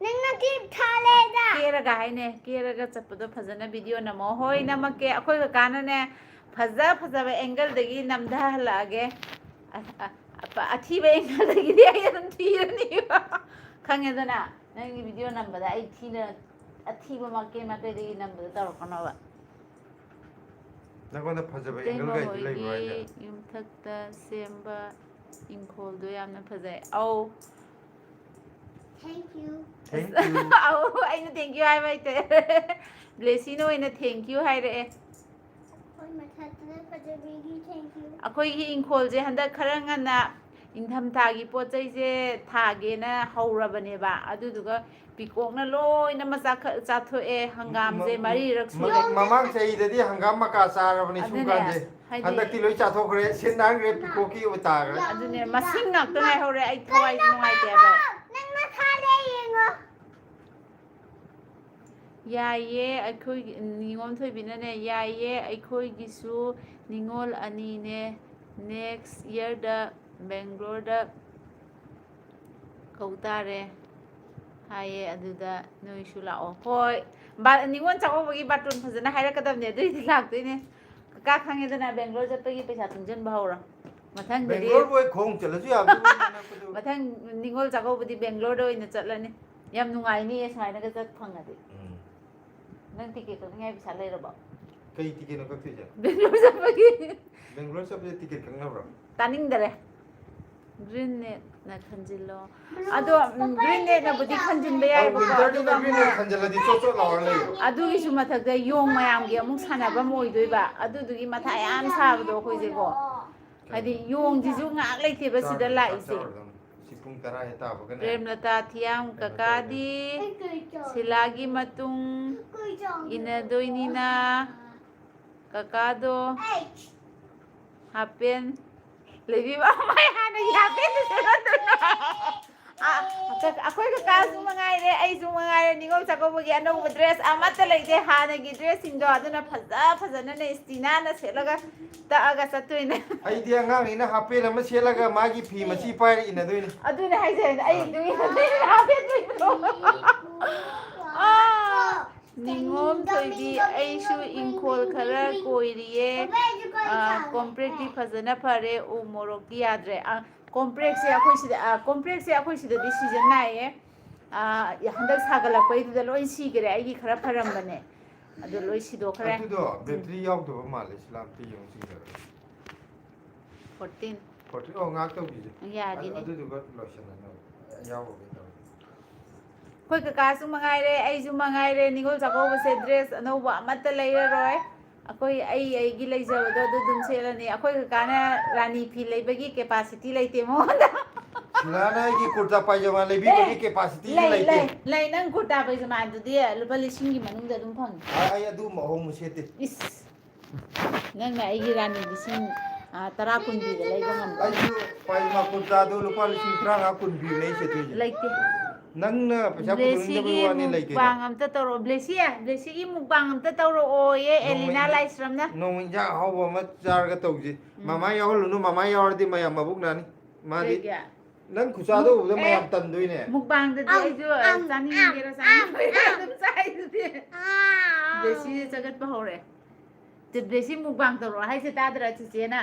ꯅꯪꯅ ꯀ꯭ꯂꯤꯞ ꯊꯥꯜꯂꯦꯗ꯫ ꯀꯦꯔꯒ ꯍꯥꯏꯅꯦ, ꯀꯦꯔꯒ ꯆꯠꯄꯗꯣ ꯐꯖꯅ ꯚꯤꯗꯤꯑꯣ ꯅꯝꯃꯣ꯫ ꯍꯣꯏ, ꯅꯝꯃꯛꯀꯦ꯫ ꯑꯩꯈꯣꯏ ꯀꯀꯥꯅꯅꯦ, ꯐꯖ ꯐꯖꯕ ꯑꯦꯡꯒꯜꯗꯒꯤ ꯅꯝꯊꯍꯜꯂꯛꯑꯒꯦ꯫ ꯑ- ꯑ- ꯑ- ꯑꯊꯤꯕ ꯑꯦꯡꯒꯜꯗꯒꯤꯗꯤ ꯑꯩ ꯑꯗꯨꯝ ꯊꯤꯔꯅꯤꯕ꯫ ꯈꯪꯉꯦꯗꯅ, ꯅꯪꯒꯤ ꯚꯤꯗꯤꯑꯣ ꯅꯝꯕꯗ ꯑꯩ ꯊꯤꯅ, ꯑꯊꯤꯕ ꯃꯥꯏꯀꯩ ꯃꯥꯏꯀꯩꯗꯒꯤ ꯅꯝꯕꯗ ꯇꯧꯔꯛꯀꯅꯣꯕ꯫ ꯅꯪꯉꯣꯟꯗ ꯐꯖꯕ ꯏꯇꯩꯃ ꯑꯦꯡꯒꯜꯒ ꯑꯩꯗꯤ ꯂꯩꯕ꯭ꯔꯣ ꯍꯥꯏꯁꯦ? ꯍꯣꯏꯒꯤ ꯌꯨꯝꯊꯛꯇ ꯁꯦꯝꯕ ꯏꯪꯈꯣꯜꯗꯣ ꯌꯥꯝꯅ ꯐꯖꯩ꯫ ꯑꯧ꯫ Thank you. Thank you. ꯑꯧ, ꯑꯩꯅ thank you ꯍꯥꯏꯕ ꯍꯩꯇꯦ꯫ ꯕ꯭ꯂꯦꯁꯤꯅ ꯑꯣꯏꯅ thank you ꯍꯥꯏꯔꯛꯑꯦ꯫ ꯑꯩꯈꯣꯏ ꯃꯊꯛꯇꯅ ꯐꯖꯕꯤꯒꯤ thank you. ꯑꯩꯈꯣꯏꯒꯤ ꯏꯪꯈꯣꯜꯁꯦ ꯍꯟꯗꯛ ꯈꯔ ꯉꯟꯅ ꯏꯪꯊꯝꯊꯥꯒꯤ ꯄꯣꯠ ꯆꯩꯁꯦ ꯊꯥꯒꯦꯅ ꯍꯧꯔꯕꯅꯦꯕ꯫ ꯑꯗꯨꯗꯨꯒ ꯄꯤꯀꯣꯛꯅ ꯂꯣꯏꯅ ꯃꯆꯥ ꯈ- ꯆꯥꯊꯣꯛꯑꯦ꯫ ꯍꯪꯒꯥꯝꯁꯦ ꯃ- ꯃꯔꯤꯔꯛ ꯁꯨꯔꯦ꯫ ꯃ- ꯃꯃꯥꯡ ꯆꯍꯤꯗꯗꯤ ꯍꯪꯒꯥꯝ ꯃꯀꯥ ꯆꯥꯔꯕꯅꯤ ꯁꯨꯝ ꯑꯗꯨꯅꯦ, ꯀꯥꯟꯁꯦ꯫ ꯍꯥꯏꯗꯤ ꯍꯟꯗꯛꯇꯤ ꯂꯣꯏ ꯆꯥꯊꯣꯛꯈ꯭ꯔꯦ꯫ ꯁꯤꯠ ꯅꯥꯟꯈ꯭ꯔꯦ, ꯄꯤꯀꯣꯛꯀꯤ ꯑꯣꯏ ꯇꯥꯈ꯭ꯔꯦ꯫ ꯑꯗꯨꯅꯦ, ꯃꯁꯤꯡ ꯉꯥꯛꯇ ꯉꯥꯏꯍꯧꯔꯦ꯫ ꯑꯩ ꯊꯋꯥꯏꯁꯦ ꯅꯨꯡꯉꯥꯏꯇꯦ ꯍꯥꯏꯕ꯫ ꯅꯪ ꯃꯈꯥꯗ ꯌꯦꯡꯉꯣ꯫ ꯌꯥꯏꯌꯦ, ꯑꯩꯈꯣꯏꯒꯤ ꯅꯤꯉꯣꯝ ꯊꯣꯏꯕꯤꯅꯅꯦ, ꯌꯥꯏꯌꯦ, ꯑꯩꯈꯣꯏꯒꯤꯁꯨ ꯅꯤꯉꯣꯜ ꯑꯅꯤꯅꯦ, next yearꯗ ꯕꯦꯡꯒ꯭ꯂꯣꯔꯗ ꯀꯧ ꯇꯥꯔꯦ ꯍꯥꯏꯌꯦ꯫ ꯑꯗꯨꯗ ꯅꯣꯏꯁꯨ ꯂꯥꯛꯑꯣ꯫ ꯍꯣꯏ, ꯕꯥ- ꯅꯤꯉꯣꯜ ꯆꯥꯛꯀꯧꯕꯒꯤ ꯕꯥꯇꯣꯟ ꯐꯖꯅ ꯍꯥꯏꯔꯛꯀꯗꯕꯅꯦ, ꯑꯗꯨꯏꯗꯤ ꯂꯥꯛꯇꯣꯏꯅꯦ꯫ ꯀꯀꯥ ꯈꯪꯉꯦꯗꯅ, ꯕꯦꯡꯒ꯭ꯂꯣꯔ ꯆꯠꯄꯒꯤ ꯄꯩꯁꯥ ꯇꯨꯡꯁꯤꯟꯕ ꯍꯧꯔꯣ꯫ ꯃꯊꯪꯗꯗꯤ ꯕꯦꯡꯒ꯭ꯂꯣꯔꯕꯨ ꯑꯩ ꯈꯣꯡ ꯆꯠꯂꯁꯨ ꯌꯥꯕꯗꯨꯕꯨ ꯅꯛꯄꯗꯨ꯫ ꯃꯊꯪ ꯅꯤꯉꯣꯜ ꯆꯥꯛꯀꯧꯕꯗꯤ ꯕꯦꯡꯒ꯭ꯂꯣꯔꯗ ꯑꯣꯏꯅ ꯆꯠꯂꯅꯤ꯫ ꯌꯥꯝ ꯅꯨꯡꯉꯥꯏꯅꯤꯌꯦ ꯁꯨꯃꯥꯏꯅꯒ ꯆꯠ ꯐꯪꯉꯗꯤ꯫ ꯎꯝ꯫ ꯅꯪ ꯇꯤꯀꯦꯠ ꯀꯛꯅꯤꯡꯉꯥꯏ ꯄꯩꯁꯥ ꯂꯩꯔꯕꯣ? ꯀꯩ ꯇꯤꯀꯦꯠꯅꯣ ꯀꯛꯇꯣꯏꯁꯦ? ꯕꯦꯡꯒ꯭ꯂꯣꯔ ꯆꯠꯄꯒꯤ꯫ ꯕꯦꯡꯒ꯭ꯂꯣꯔ ꯆꯠꯄꯁꯦ ꯇꯤꯀꯦꯠ ꯀꯛꯅꯕ꯭ꯔꯣ? ꯇꯥꯅꯤꯡꯗꯔꯦ꯫ ꯒ꯭ꯔꯤꯟ ꯅꯦꯠꯅ ꯈꯟꯖꯤꯜꯂꯣ꯫ ꯑꯗꯣ, ꯎꯝ, ꯒ꯭ꯔꯤꯟ ꯅꯦꯠꯅꯕꯨꯗꯤ ꯈꯟꯖꯤꯟꯕ ꯌꯥꯏꯕꯀꯣ, ꯋꯤꯟꯇꯔꯗꯤ ꯑꯗꯨꯒ ꯅꯪ ꯒ꯭ꯔꯤꯟ ꯅꯦꯠ ꯈꯟꯖꯤꯜꯂꯗꯤ ꯆꯣꯠ ꯆꯣꯠ ꯂꯥꯎꯔ ꯂꯩꯌꯦ꯫ ꯑꯗꯨꯒꯤꯁꯨ ꯃꯊꯛꯇ ꯌꯣꯡ ꯃꯌꯥꯝꯒꯤ ꯑꯃꯨꯛ ꯁꯥꯟꯅꯐꯝ ꯑꯣꯏꯗꯣꯏꯕ, ꯑꯗꯨꯗꯨꯒꯤ ꯃꯊꯥ ꯌꯥꯝ ꯁꯥꯕꯗꯣ ꯑꯩꯈꯣꯏꯁꯦꯀꯣ꯫ ꯍꯥꯏꯗꯤ ꯌꯣꯡꯁꯤꯁꯨ ꯉꯥꯏꯍꯥꯛ ꯂꯩꯇꯦꯕ ꯁꯤꯗ ꯆꯥꯔꯨꯔꯣ, ꯆꯥꯛ ꯂꯥꯛꯏꯁꯦ꯫ ꯆꯥꯔꯨꯔꯗꯧꯅꯤ꯫ ꯁꯤ ꯄꯨꯡ ꯇꯔꯥ ꯍꯦꯛ ꯇꯥꯕꯒꯅꯦ꯫ ꯄ꯭ꯔꯦꯝꯂꯇꯥ, ꯊꯤꯌꯥꯝ, ꯀꯀꯥꯗꯤ ꯑꯩ ꯀꯩ ꯆꯥꯎ- ꯁꯤꯂꯥꯒꯤ ꯃꯇꯨꯡ ꯀꯩ ꯆꯥꯎ- ꯏꯟꯅꯗꯣꯏꯅꯤꯅ꯫ ꯀꯀꯥꯗꯣ ꯑꯩ ꯍꯥꯄꯦꯟ ꯂꯩꯕꯤꯕ꯫ ꯃꯥꯏ ꯍꯥꯟꯅꯒꯤ ꯍꯥꯄꯦꯟꯗꯨ ꯁꯦꯠꯍꯟꯗꯣꯏꯅꯣ? ꯑ, ꯑꯩꯈꯣꯏ ꯀꯀꯥꯁꯨ ꯃꯉꯥꯏꯔꯦ, ꯑꯩꯁꯨ ꯃꯉꯥꯏꯔꯦ, ꯅꯤꯉꯣꯜ ꯆꯥꯛꯀꯧꯕꯒꯤ ꯑꯅꯧꯕ ꯗ꯭ꯔꯦꯁ ꯑꯃꯠꯇ ꯂꯩꯇꯦ꯫ ꯍꯥꯟꯅꯒꯤ ꯗ꯭ꯔꯦꯁꯁꯤꯡꯗꯣ ꯑꯗꯨꯅ ꯐꯖ ꯐꯖꯅꯅꯦ ꯏꯁꯇꯤ ꯅꯥꯟꯅ ꯁꯦꯠꯂꯒ ꯇꯛꯑꯒ ꯆꯠꯇꯣꯏꯅꯦ꯫ ꯑꯩꯗꯤ ꯑꯉꯥꯡꯅꯤꯅ ꯍꯥꯄꯦꯟ ꯑꯃ ꯁꯦꯠꯂꯒ ꯃꯥꯒꯤ ꯐꯤ ꯃꯆꯤ ꯄꯥꯏꯔ ꯏꯟꯅꯗꯣꯏꯅꯦ꯫ ꯑꯗꯨꯅꯦ ꯍꯥꯏꯁꯦ, ꯑꯩ ꯑꯗꯨꯒꯤ ꯍꯥꯄꯦꯟ ꯂꯩꯕꯗꯣ꯫ ꯑꯥ꯫ ꯅꯤꯉꯣꯝ ꯊꯣꯏꯕꯤ, ꯑꯩꯁꯨ ꯏꯪꯈꯣꯜ ꯈꯔ ꯀꯣꯏꯔꯤꯌꯦ꯫ ꯑꯥ, ꯀꯣꯝꯄ꯭ꯔꯦꯛꯇꯤ ꯐꯖꯅ ꯐꯔꯦ, ꯎ ꯃꯣꯔꯣꯛꯇꯤ ꯌꯥꯗ꯭ꯔꯦ꯫ ꯑꯥ, ꯀꯣꯝꯄ꯭ꯔꯦꯛꯁꯦ ꯑꯩꯈꯣꯏ ꯁꯤꯗ, ꯑꯥ, ꯀꯣꯝꯄ꯭ꯔꯦꯛꯁꯦ ꯑꯩꯈꯣꯏ ꯁꯤꯗꯗꯤ ꯁꯤꯖꯟ ꯅꯥꯏꯌꯦ꯫ ꯑꯥ, ꯍꯟꯗꯛ ꯁꯥꯒꯠꯂꯛꯄꯩꯗꯨꯗ ꯂꯣꯏ ꯁꯤꯈꯔꯦ, ꯑꯩꯒꯤ ꯈꯔ ꯐꯔꯝꯕꯅꯦ, ꯑꯗꯨ ꯂꯣꯏ ꯁꯤꯗꯣꯛꯈ꯭ꯔꯦ꯫ ꯑꯗꯨꯗꯣ ꯕꯦꯇ꯭ꯔꯤ ꯌꯥꯎꯗꯕ ꯃꯥꯜꯂꯦ, ꯁꯤꯂꯥꯝꯇ ꯌꯦꯡꯉꯨ ꯁꯤꯗ꯫ ꯐꯣꯔꯇꯤꯟ꯫ ꯐꯣꯔꯇꯤꯟ, ꯑꯣ, ꯉꯥꯏꯍꯥꯛ ꯇꯧꯈꯤꯁꯦ꯫ ꯌꯥꯔꯤꯅꯦ꯫ ꯑꯗꯨ-, ꯑꯗꯨꯗꯨꯒ ꯂꯣꯏꯁꯤꯜꯂꯅꯤ, ꯌꯥꯎꯔꯨꯒꯦ ꯇꯧꯔꯦ꯫ ꯑꯩꯈꯣꯏ ꯀꯀꯥꯁꯨ ꯃꯉꯥꯏꯔꯦ, ꯑꯩꯁꯨ ꯃꯉꯥꯏꯔꯦ, ꯅꯤꯉꯣꯜ ꯆꯥꯛꯀꯧꯕꯁꯦ ꯗ꯭ꯔꯦꯁ ꯑꯅꯧꯕ ꯑꯃꯠꯇ ꯂꯩꯔꯔꯣꯏ꯫ ꯑꯩꯈꯣꯏ, ꯑꯩ ꯑꯩꯒꯤ ꯂꯩꯖꯕꯗꯣ ꯑꯗꯨ ꯑꯗꯨꯝ ꯁꯦꯠꯂꯅꯤ꯫ ꯑꯩꯈꯣꯏ ꯀꯀꯥꯅ ꯔꯥꯅꯤ ꯐꯤ ꯂꯩꯕꯒꯤ ꯀꯦꯄꯥꯁꯤꯇꯤ ꯂꯩꯇꯦ ꯃꯉꯣꯟꯗ꯫ ꯁꯤꯂꯥꯅ ꯑꯩꯒꯤ ꯀꯨꯔꯇꯥ ꯄꯥꯏꯖꯃꯥ ꯂꯩꯕꯤꯕꯒꯤ ꯑꯦ, ꯀꯦꯄꯥꯁꯤꯇꯤ ꯂꯩ, ꯂꯩꯇꯦ꯫ ꯂꯩ, ꯂꯩ, ꯅꯪ ꯀꯨꯔꯇꯥ ꯄꯥꯏꯖꯃꯥꯗꯨꯗꯤ ꯂꯨꯄꯥ ꯂꯤꯁꯤꯡꯒꯤ ꯃꯅꯨꯡꯗ ꯑꯗꯨꯝ ꯐꯪꯉꯤ꯫ ꯑ-, ꯑꯩ ꯑꯗꯨꯒꯨꯝꯕ ꯑꯍꯣꯡꯕ ꯁꯦꯠꯇꯦ꯫ ꯏꯁ, ꯅꯪꯅ ꯑꯩꯒꯤ ꯔꯥꯅꯤ ꯂꯤꯁꯤꯡ, ꯑ, ꯇꯔꯥ ꯀꯨꯟ ꯄꯤꯕ ꯂꯩꯕ ꯉꯝꯕ꯭ꯔꯥ? ꯑꯩꯁꯨ ꯄꯥꯏꯖꯃꯥ ꯀꯨꯔꯇꯥꯗꯣ ꯂꯨꯄꯥ ꯂꯤꯁꯤꯡ ꯇꯔꯥꯃꯉꯥ ꯀꯨꯟ ꯄꯤꯕꯅꯦ ꯑꯩ ꯁꯦꯠꯇꯣꯏꯁꯦ꯫ ꯂꯩꯇꯦ꯫ ꯅꯪꯅ ꯄꯩꯁꯥ ꯄꯨꯊꯣꯛꯅꯤꯡꯗꯕꯩ ꯕ꯭ꯂꯦꯁꯤꯒꯤ ꯋꯥꯅꯤ, ꯂꯩ ꯀꯩꯅꯣ꯫ ꯃꯨꯛꯕꯥꯡ ꯑꯝꯇ ꯇꯧꯔꯛꯑꯣ꯫ ꯕ꯭ꯂꯦꯁꯤ, ꯕ꯭ꯂꯦꯁꯤꯒꯤ ꯃꯨꯛꯕꯥꯡ ꯑꯝꯇ ꯇꯧꯔꯛꯑꯣꯌꯦ, ꯅꯣꯡꯃ ꯑꯦꯂꯤꯅꯥ ꯏꯟꯖꯥꯡ, ꯂꯥꯏꯁ꯭ꯔꯝꯅ꯫ ꯅꯣꯡꯃ ꯏꯟꯖꯥꯡ ꯑꯍꯥꯎꯕ ꯑꯃ ꯆꯥꯔꯒ ꯇꯧꯁꯤ꯫ ꯎꯝ꯫ ꯃꯃꯥ ꯌꯥꯎꯍꯜꯂꯨꯅꯨ, ꯃꯃꯥ ꯌꯥꯎꯔꯗꯤ ꯃꯌꯥꯝ ꯃꯕꯨꯛ ꯅꯥꯅꯤ꯫ ꯃꯥꯗꯤ ꯀꯩꯒꯤ? ꯅꯪ ꯈꯨꯆꯥꯗꯣ ꯎꯕꯗ ꯑꯦ, ꯃꯌꯥꯝ ꯇꯟꯗꯣꯏꯅꯦ꯫ ꯃꯨꯛꯕꯥꯡꯗꯗꯤ ꯑꯝ, ꯑꯩꯁꯨ ꯑꯝ, ꯆꯥꯅꯤꯡꯒꯦꯔꯥ ꯑꯝ, ꯆꯥꯅꯤꯡꯉꯣꯏꯔꯥ ꯑꯝ, ꯑꯗꯨꯝ ꯆꯥꯏꯗꯨꯗꯤ꯫ ꯑꯝ꯫ ꯕ꯭ꯂꯦꯁꯤꯁꯦ ꯆꯒꯠꯄ ꯍꯧꯔꯦ꯫ ꯆꯦ ꯕ꯭ꯂꯦꯁꯤ ꯃꯨꯛꯕꯥꯡ ꯇꯧꯔꯛꯑꯣ ꯍꯥꯏꯁꯦ ꯇꯥꯗ꯭ꯔꯥ ꯆꯤꯆꯦꯅ?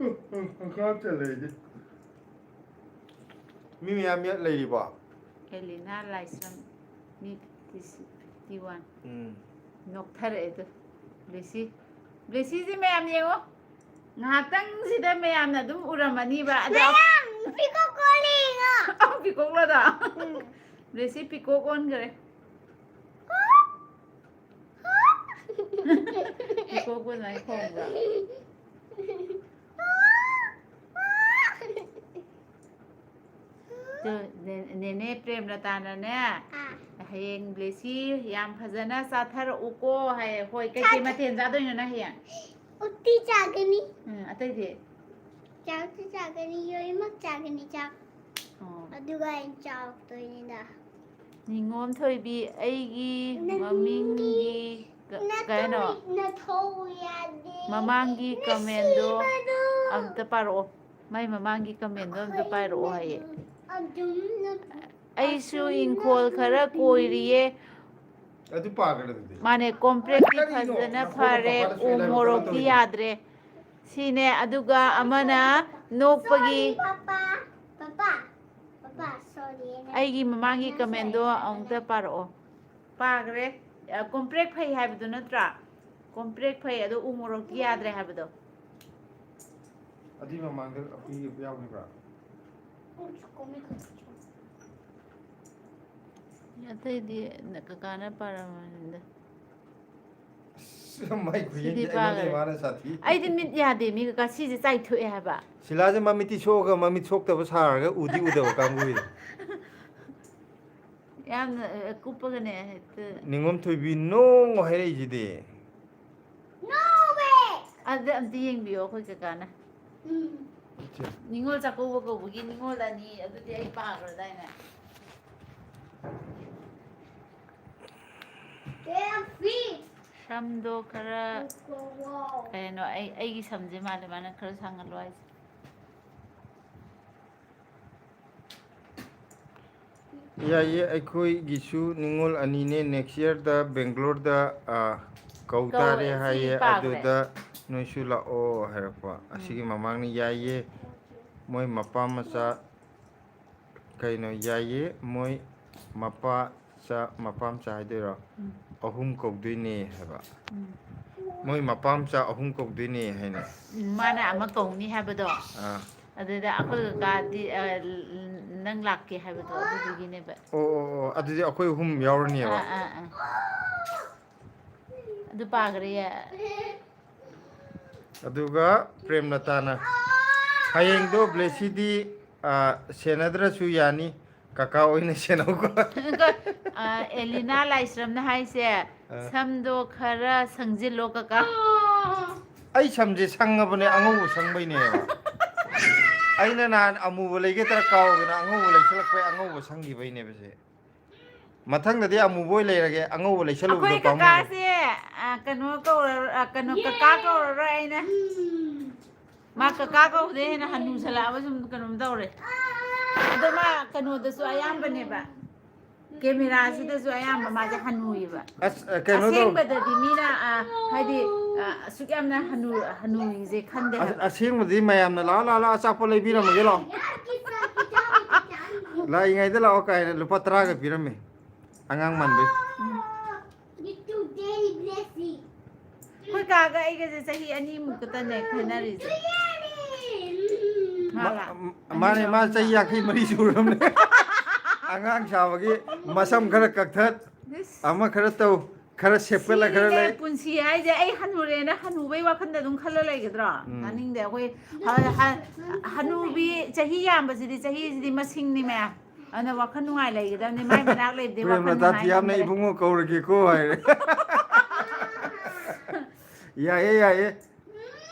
ꯎꯝ, ꯎꯝ, ꯈꯪꯀꯥꯞ ꯆꯜꯂꯦ ꯑꯩꯗꯤ꯫ ꯃꯤ ꯃꯌꯥꯝ ꯌꯦꯠ ꯂꯩꯔꯤꯕꯣ? ꯑꯦꯂꯤꯅꯥ ꯂꯥꯏꯁ꯭ꯔꯝ, ꯃꯤ ꯐꯤꯐꯇꯤ ꯁꯤꯛꯁ, ꯐꯤꯐꯇꯤ ꯋꯥꯟ꯫ ꯎꯝ꯫ ꯅꯣꯛꯊꯔꯛꯑꯦ ꯑꯗꯨ꯫ ꯕ꯭ꯂꯦꯁꯤ, ꯕ꯭ꯂꯦꯁꯤꯁꯦ ꯃꯌꯥꯝ ꯌꯦꯡꯉꯣ꯫ ꯉꯥꯏꯍꯥꯛꯇꯪꯁꯤꯗ ꯃꯌꯥꯝꯅ ꯑꯗꯨꯝ ꯎꯔꯝꯃꯅꯤꯕ꯫ ꯑꯗꯣ ꯃꯌꯥꯝ ꯄꯤꯀꯣꯛ ꯑꯣꯜꯂꯦ ꯌꯦꯡꯉꯣ꯫ ꯄꯤꯀꯣꯛꯂꯣ ꯑꯗꯣ? ꯎꯝ꯫ ꯕ꯭ꯂꯦꯁꯤ ꯄꯤꯀꯣꯛ ꯑꯣꯟꯈ꯭ꯔꯦ꯫ ꯄꯤꯀꯣꯛꯄꯨ ꯑꯗꯨꯃꯥꯏꯅ ꯈꯣꯡꯕ꯭ꯔꯣ? ꯑꯗꯨ ꯅꯦ-, ꯅꯦꯅꯦ ꯄ꯭ꯔꯦꯝꯂꯇꯥꯅꯅꯦ, ꯑꯥ꯫ "ꯍꯌꯦꯡ ꯕ꯭ꯂꯦꯁꯤ ꯌꯥꯝ ꯐꯖꯅ ꯆꯥꯊꯔꯛꯎꯀꯣ" ꯍꯥꯏꯌꯦ꯫ ꯍꯣꯏ, ꯀꯩꯀꯩ ꯆꯥ-, ꯃꯊꯦꯜ ꯆꯥꯗꯣꯏꯅꯣ ꯅꯪ ꯍꯌꯦꯡ? ꯎꯇꯤ ꯆꯥꯒꯅꯤ꯫ ꯎꯝ, ꯑꯇꯩꯗꯤ? ꯆꯥꯛꯁꯨ ꯆꯥꯒꯅꯤ, ꯂꯣꯏꯅꯃꯛ ꯆꯥꯒꯅꯤ, ꯆꯥꯛ꯫ ꯑꯣ꯫ ꯑꯗꯨꯒ ꯑꯩꯅ ꯆꯥꯎꯔꯛꯇꯣꯏꯅꯤꯗ꯫ ꯅꯤꯉꯣꯝ ꯊꯣꯏꯕꯤ, ꯑꯩꯒꯤ ꯅꯪꯒꯤ ꯃꯃꯤꯡꯒꯤ ꯀ-, ꯅꯊꯧ-, ꯀꯩꯅꯣ? ꯅꯊꯧ ꯌꯥꯗꯦ꯫ ꯃꯃꯥꯡꯒꯤ ꯀꯃꯦꯟꯗꯣ ꯅꯨꯡꯁꯤꯕꯗꯣ꯫ ꯑꯝꯇ ꯄꯥꯔꯛꯑꯣ꯫ ꯃꯥꯏ ꯃꯃꯥꯡꯒꯤ ꯀꯃꯦꯟꯗꯣ ꯑꯝꯇ ꯄꯥꯏꯔꯛꯑꯣ ꯍꯥꯏꯌꯦ꯫ ꯑꯗꯨꯝ ꯅꯨ-, ꯑꯩꯁꯨ ꯏꯪꯈꯣꯜ ꯈꯔ ꯀꯣꯏꯔꯤꯌꯦ꯫ ꯑꯗꯨ ꯄꯥꯒ꯭ꯔꯦ ꯑꯗꯨꯗꯤ꯫ ꯃꯥꯅꯦ, ꯀꯣꯝꯄ꯭ꯔꯦꯛꯇꯤ ꯀꯔꯤꯅꯣ? ꯐꯖꯅ ꯅꯈꯣꯏꯅ ꯐꯔꯦ, ꯄꯥꯄꯥꯗ ꯎ ꯁꯣꯏ ꯂꯥꯏꯕ ꯃꯣꯔꯣꯛꯇꯤ ꯇꯧꯔꯤꯁꯦ꯫ ꯌꯥꯗ꯭ꯔꯦ꯫ ꯁꯤꯅꯦ, ꯑꯗꯨꯒ ꯑꯃꯅ ꯅꯣꯛꯄꯒꯤ꯫ Sorry, papa. Papa, papa, sorry, ꯑꯩꯅ ꯑꯩꯒꯤ ꯃꯃꯥꯡꯒꯤ ꯅꯪ comment ꯗꯣ ꯁꯣꯏꯔꯦ꯫ ꯑꯃꯨꯛꯇ ꯄꯥꯔꯛꯑꯣ꯫ ꯄꯥꯒ꯭ꯔꯦ꯫ ꯑ, ꯀꯣꯝꯄ꯭ꯔꯦꯛ ꯐꯩ ꯍꯥꯏꯕꯗꯨ ꯅꯠꯇ꯭ꯔꯥ? ꯀꯣꯝꯄ꯭ꯔꯦꯛ ꯐꯩ, ꯑꯗꯣ ꯎ ꯃꯣꯔꯣꯛꯇꯤ ꯌꯥꯗ꯭ꯔꯦ ꯍꯥꯏꯕꯗꯣ꯫ ꯑꯗꯨꯏ ꯃꯃꯥꯡꯗ ꯑꯩꯈꯣꯏꯒꯤ ꯌꯥꯎꯈꯤꯕ꯭ꯔꯥ? ꯑꯇꯩꯗꯤ ꯀꯀꯥꯅ ꯄꯥꯔꯝꯃꯅꯤꯗ꯫ ꯑꯁ, ꯃꯥꯏ ꯈꯨꯌꯦꯡꯁꯦ ꯁꯤꯗꯤ ꯑꯩꯉꯣꯟꯗꯩ ꯄꯥꯈ꯭ꯔꯦ꯫ ꯃꯥꯅ ꯁꯥꯊꯤ꯫ ꯑꯩꯗꯤ ꯃꯤꯠ ꯌꯥꯗꯦ, ꯃꯤ ꯀꯀꯥ, ꯁꯤꯁꯦ ꯆꯥꯏꯊꯣꯛꯑꯦ ꯍꯥꯏꯕ꯫ ꯁꯤꯂꯥꯁꯦ ꯃꯃꯤꯠꯇꯤ ꯁꯣꯛꯑꯒ ꯃꯃꯤꯠ ꯁꯣꯛꯇꯕ ꯁꯥꯔꯒ ꯎꯗꯤ ꯎꯗꯕ ꯀꯥꯡꯕꯨꯒꯤ꯫ ꯌꯥꯝꯅ, ꯑ, ꯀꯨꯞꯄꯒꯅꯦ ꯍꯦꯛꯇ꯫ ꯅꯤꯉꯣꯝ ꯊꯣꯏꯕꯤ ꯅꯣꯡ ꯍꯥꯏꯔꯛꯏꯁꯤꯗꯤ꯫ ꯅꯣꯡꯃꯦ! ꯑꯗꯨ ꯑꯝꯇ ꯌꯦꯡꯕꯤꯌꯣ ꯑꯩꯈꯣꯏ ꯀꯀꯥꯅ꯫ ꯎꯝ꯫ ꯅꯤꯉꯣꯜ ꯆꯥꯛꯀꯧꯕ ꯀꯧꯕꯒꯤ ꯅꯤꯉꯣꯜ ꯑꯅꯤ, ꯑꯗꯨꯗꯤ ꯑꯩ ꯄꯥꯈ꯭ꯔꯗꯥꯏꯅꯦ? ꯁꯝꯗꯣ ꯈꯔ, ꯀꯩꯅꯣ, ꯑꯩ, ꯑꯩꯒꯤ ꯁꯝꯁꯦ ꯃꯥꯜꯂꯦ ꯃꯥꯅ ꯈꯔ ꯁꯥꯡꯍꯜꯂꯣ ꯍꯥꯏꯁꯦ꯫ ꯌꯥꯏꯌꯦ, ꯑꯩꯈꯣꯏꯒꯤꯁꯨ ꯅꯤꯉꯣꯜ ꯑꯅꯤꯅꯦ, next year ꯗ ꯕꯦꯡꯒ꯭ꯂꯣꯔꯗ, ꯑ, ꯀꯧ ꯀꯧ, ꯇꯥꯔꯦ ꯁꯤ ꯍꯥꯏꯌꯦ, ꯄꯥꯈ꯭ꯔꯦ꯫ ꯑꯗꯨꯗ ꯅꯣꯏꯁꯨ ꯂꯥꯛꯑꯣ ꯍꯥꯏꯔꯛꯄ꯫ ꯎꯝ꯫ ꯑꯁꯤꯒꯤ ꯃꯃꯥꯡꯅ ꯌꯥꯏꯌꯦ, ꯃꯣꯏ ꯃꯄꯥ ꯃꯆꯥ, ꯀꯩꯅꯣ, ꯌꯥꯏꯌꯦ, ꯃꯣꯏ ꯃꯄꯥ ꯃꯆꯥ, ꯃꯄꯥ ꯃꯆꯥ ꯍꯥꯏꯗꯣꯏꯔꯣ? ꯎꯝ꯫ ꯑꯍꯨꯝ ꯀꯧꯗꯣꯏꯅꯦ ꯍꯥꯏꯕ꯫ ꯎꯝ꯫ ꯃꯣꯏ ꯃꯄꯥ ꯃꯆꯥ ꯑꯍꯨꯝ ꯀꯧꯗꯣꯏꯅꯦ ꯍꯥꯏꯅ꯫ ꯎꯝ, ꯃꯥꯅ ꯑꯃ ꯀꯧꯅꯤ ꯍꯥꯏꯕꯗꯣ꯫ ꯑꯥ꯫ ꯑꯗꯨꯗ ꯑꯩꯈꯣꯏ ꯀꯀꯥꯗꯤ, ꯑ, ꯅꯪ ꯂꯥꯛꯀꯦ ꯍꯥꯏꯕꯗꯣ ꯑꯗꯨꯗꯨꯒꯤꯅꯦꯕ꯫ ꯑꯣ, ꯑꯣ, ꯑꯣ, ꯑꯗꯨꯗꯤ ꯑꯩꯈꯣꯏ ꯑꯍꯨꯝ ꯌꯥꯎꯔꯅꯦꯕ꯫ ꯑꯥ, ꯑꯥ, ꯑꯥ꯫ ꯑꯗꯨ ꯄꯥꯈ꯭ꯔꯦ꯫ ꯑꯗꯨꯒ ꯄ꯭ꯔꯦꯝꯂꯇꯥꯅ, "ꯍꯌꯦꯡꯗꯣ ꯕ꯭ꯂꯦꯁꯤꯗꯤ, ꯑ, ꯁꯦꯟꯅꯗ꯭ꯔꯁꯨ ꯌꯥꯅꯤ, ꯀꯀꯥ ꯑꯣꯏꯅ ꯁꯦꯟꯅꯧꯀꯣ"꯫ ꯑ, ꯑꯦꯂꯤꯅꯥ ꯂꯥꯏꯁ꯭ꯔꯝꯅ ꯍꯥꯏꯁꯦ, ꯑ꯫ "ꯁꯝꯗꯣ ꯈꯔ ꯁꯪꯖꯤꯜꯂꯣ, ꯀꯀꯥ"꯫ ꯑꯩ ꯁꯝꯁꯦ ꯁꯪꯉꯕꯅꯦ, ꯑꯉꯧꯕ ꯁꯪꯕꯩꯅꯦꯕ꯫ ꯑꯩꯅ ꯅꯍꯥꯟ ꯑꯃꯨꯕ ꯂꯩꯒꯦ ꯇꯧꯔ ꯀꯥꯎꯗꯅ ꯑꯉꯧꯕ ꯂꯩꯁꯜꯂꯛꯄꯩ ꯑꯉꯧꯕ ꯁꯪꯈꯤꯕꯩꯅꯦꯕ ꯁꯦ꯫ ꯃꯊꯪꯗꯗꯤ ꯑꯃꯨꯕ ꯑꯣꯏ ꯂꯩꯔꯒꯦ, ꯑꯉꯧꯕ ꯂꯩꯁꯜꯂꯨꯕꯗꯣ ꯑꯩꯈꯣꯏ ꯄꯥꯝꯃꯨꯕ꯫ ꯀꯀꯥꯁꯦ, ꯑ, ꯀꯩꯅꯣ ꯀꯧꯔ-, ꯑ, ꯀꯩꯅꯣ, ꯀꯀꯥ ꯀꯧꯔꯔꯣꯏ ꯑꯩꯅ꯫ ꯃꯥ ꯀꯀꯥ ꯀꯧꯕꯗꯩ ꯍꯦꯟꯅ ꯍꯅꯨꯁꯜꯂꯛꯑꯕ ꯁꯨꯝ ꯀꯩꯅꯣꯝ ꯇꯧꯔꯦ꯫ ꯑꯗꯣ ꯃꯥ ꯀꯩꯅꯣꯗꯁꯨ ꯑꯌꯥꯝꯕꯅꯦꯕ, ꯀꯦꯃꯦꯔꯥꯁꯤꯗꯁꯨ ꯑꯌꯥꯝꯕ ꯃꯥꯁꯦ ꯍꯅꯨꯏꯕ꯫ ꯑꯁ, ꯑ, ꯀꯩꯅꯣ ꯇꯧ- ꯑꯁꯦꯡꯕꯗꯗꯤ ꯃꯤꯅ, ꯑ, ꯍꯥꯏꯗꯤ, ꯑ, ꯑꯁꯨꯛ ꯌꯥꯝꯅ ꯍꯅꯨ-, ꯍꯅꯨꯔꯤꯁꯦ ꯈꯟꯗꯦ ꯑꯁ-, ꯍꯥꯏꯕ꯫ ꯑꯁꯦꯡꯕꯗꯤ ꯃꯌꯥꯝꯅ "ꯂꯥꯛꯑꯣ, ꯂꯥꯛꯑꯣ, ꯂꯥꯛꯑꯣ, ꯑꯆꯥꯄꯣꯠ ꯂꯩꯕꯤꯔꯝꯃꯒꯦ, ꯂꯥꯛꯑꯣ, ꯂꯥꯛꯏꯉꯩꯗ ꯂꯥꯛꯑꯣ" ꯀꯥꯏꯅ ꯂꯨꯄꯥ ꯇꯔꯥꯒ ꯄꯤꯔꯝꯃꯦ꯫ ꯑꯉꯥꯡ ꯃꯥꯟꯕꯩ꯫ ꯎꯝ꯫ ꯑꯩꯈꯣꯏ ꯀꯥꯒ ꯑꯩꯒꯁꯦ ꯆꯍꯤ ꯑꯅꯤꯃꯨꯛ ꯈꯛꯇꯅꯦ ꯈꯦꯠꯅꯔꯤꯁꯦ꯫ ꯃꯥ-, ꯃꯥꯒ ꯃꯥꯅꯦ, ꯃꯥ ꯑꯅꯤꯔꯣ? ꯆꯍꯤ ꯌꯥꯡꯈꯩ ꯃꯔꯤ ꯁꯨꯔꯕꯅꯦ꯫ ꯑꯉꯥꯡ ꯁꯥꯕꯒꯤ ꯃꯁꯝ ꯈꯔ ꯀꯛꯊꯠ, ꯏꯁ꯫ ꯑꯃ ꯈꯔ ꯇꯧ, ꯈꯔ ꯁꯦꯞꯀꯠꯂ ꯈꯔ ꯁꯤꯅꯦ ꯂꯩ꯫ ꯄꯨꯟꯁꯤ ꯍꯥꯏꯁꯦ꯫ ꯑꯩ ꯍꯟꯅꯨꯔꯦꯅ ꯍꯟꯅꯨꯕꯩ ꯋꯥꯈꯜꯗ ꯑꯗꯨꯝ ꯈꯜꯂ ꯂꯩꯒꯗ꯭ꯔꯣ? ꯎꯝ꯫ ꯇꯥꯅꯤꯡꯗꯦ꯫ ꯑꯩꯈꯣꯏ ꯍ-, ꯍ-, ꯍꯅꯨꯕꯤ ꯆꯍꯤ ꯌꯥꯝꯕꯁꯤꯗꯤ, ꯆꯍꯤꯁꯤꯗꯤ ꯃꯁꯤꯡꯅꯤ ꯃꯌꯥꯝ꯫ ꯑꯗꯨꯅ ꯋꯥꯈꯜ ꯅꯨꯡꯉꯥꯏ ꯂꯩꯒꯗꯕꯅꯤ꯫ ꯃꯥꯏ ꯃꯅꯥꯛ ꯂꯩꯕꯗꯤ ꯋꯥꯈꯜ ꯄ꯭ꯔꯦꯝꯂꯇꯥ ꯅꯨꯡꯉꯥꯏ ꯊꯤꯌꯥꯝꯅ ꯉꯝꯗ꯭ꯔꯦ꯫ "ꯏꯕꯨꯡꯉꯣ ꯀꯧꯔꯒꯦꯀꯣ" ꯍꯥꯏꯔꯦ꯫ ꯌꯥꯏꯌꯦ, ꯌꯥꯏꯌꯦ꯫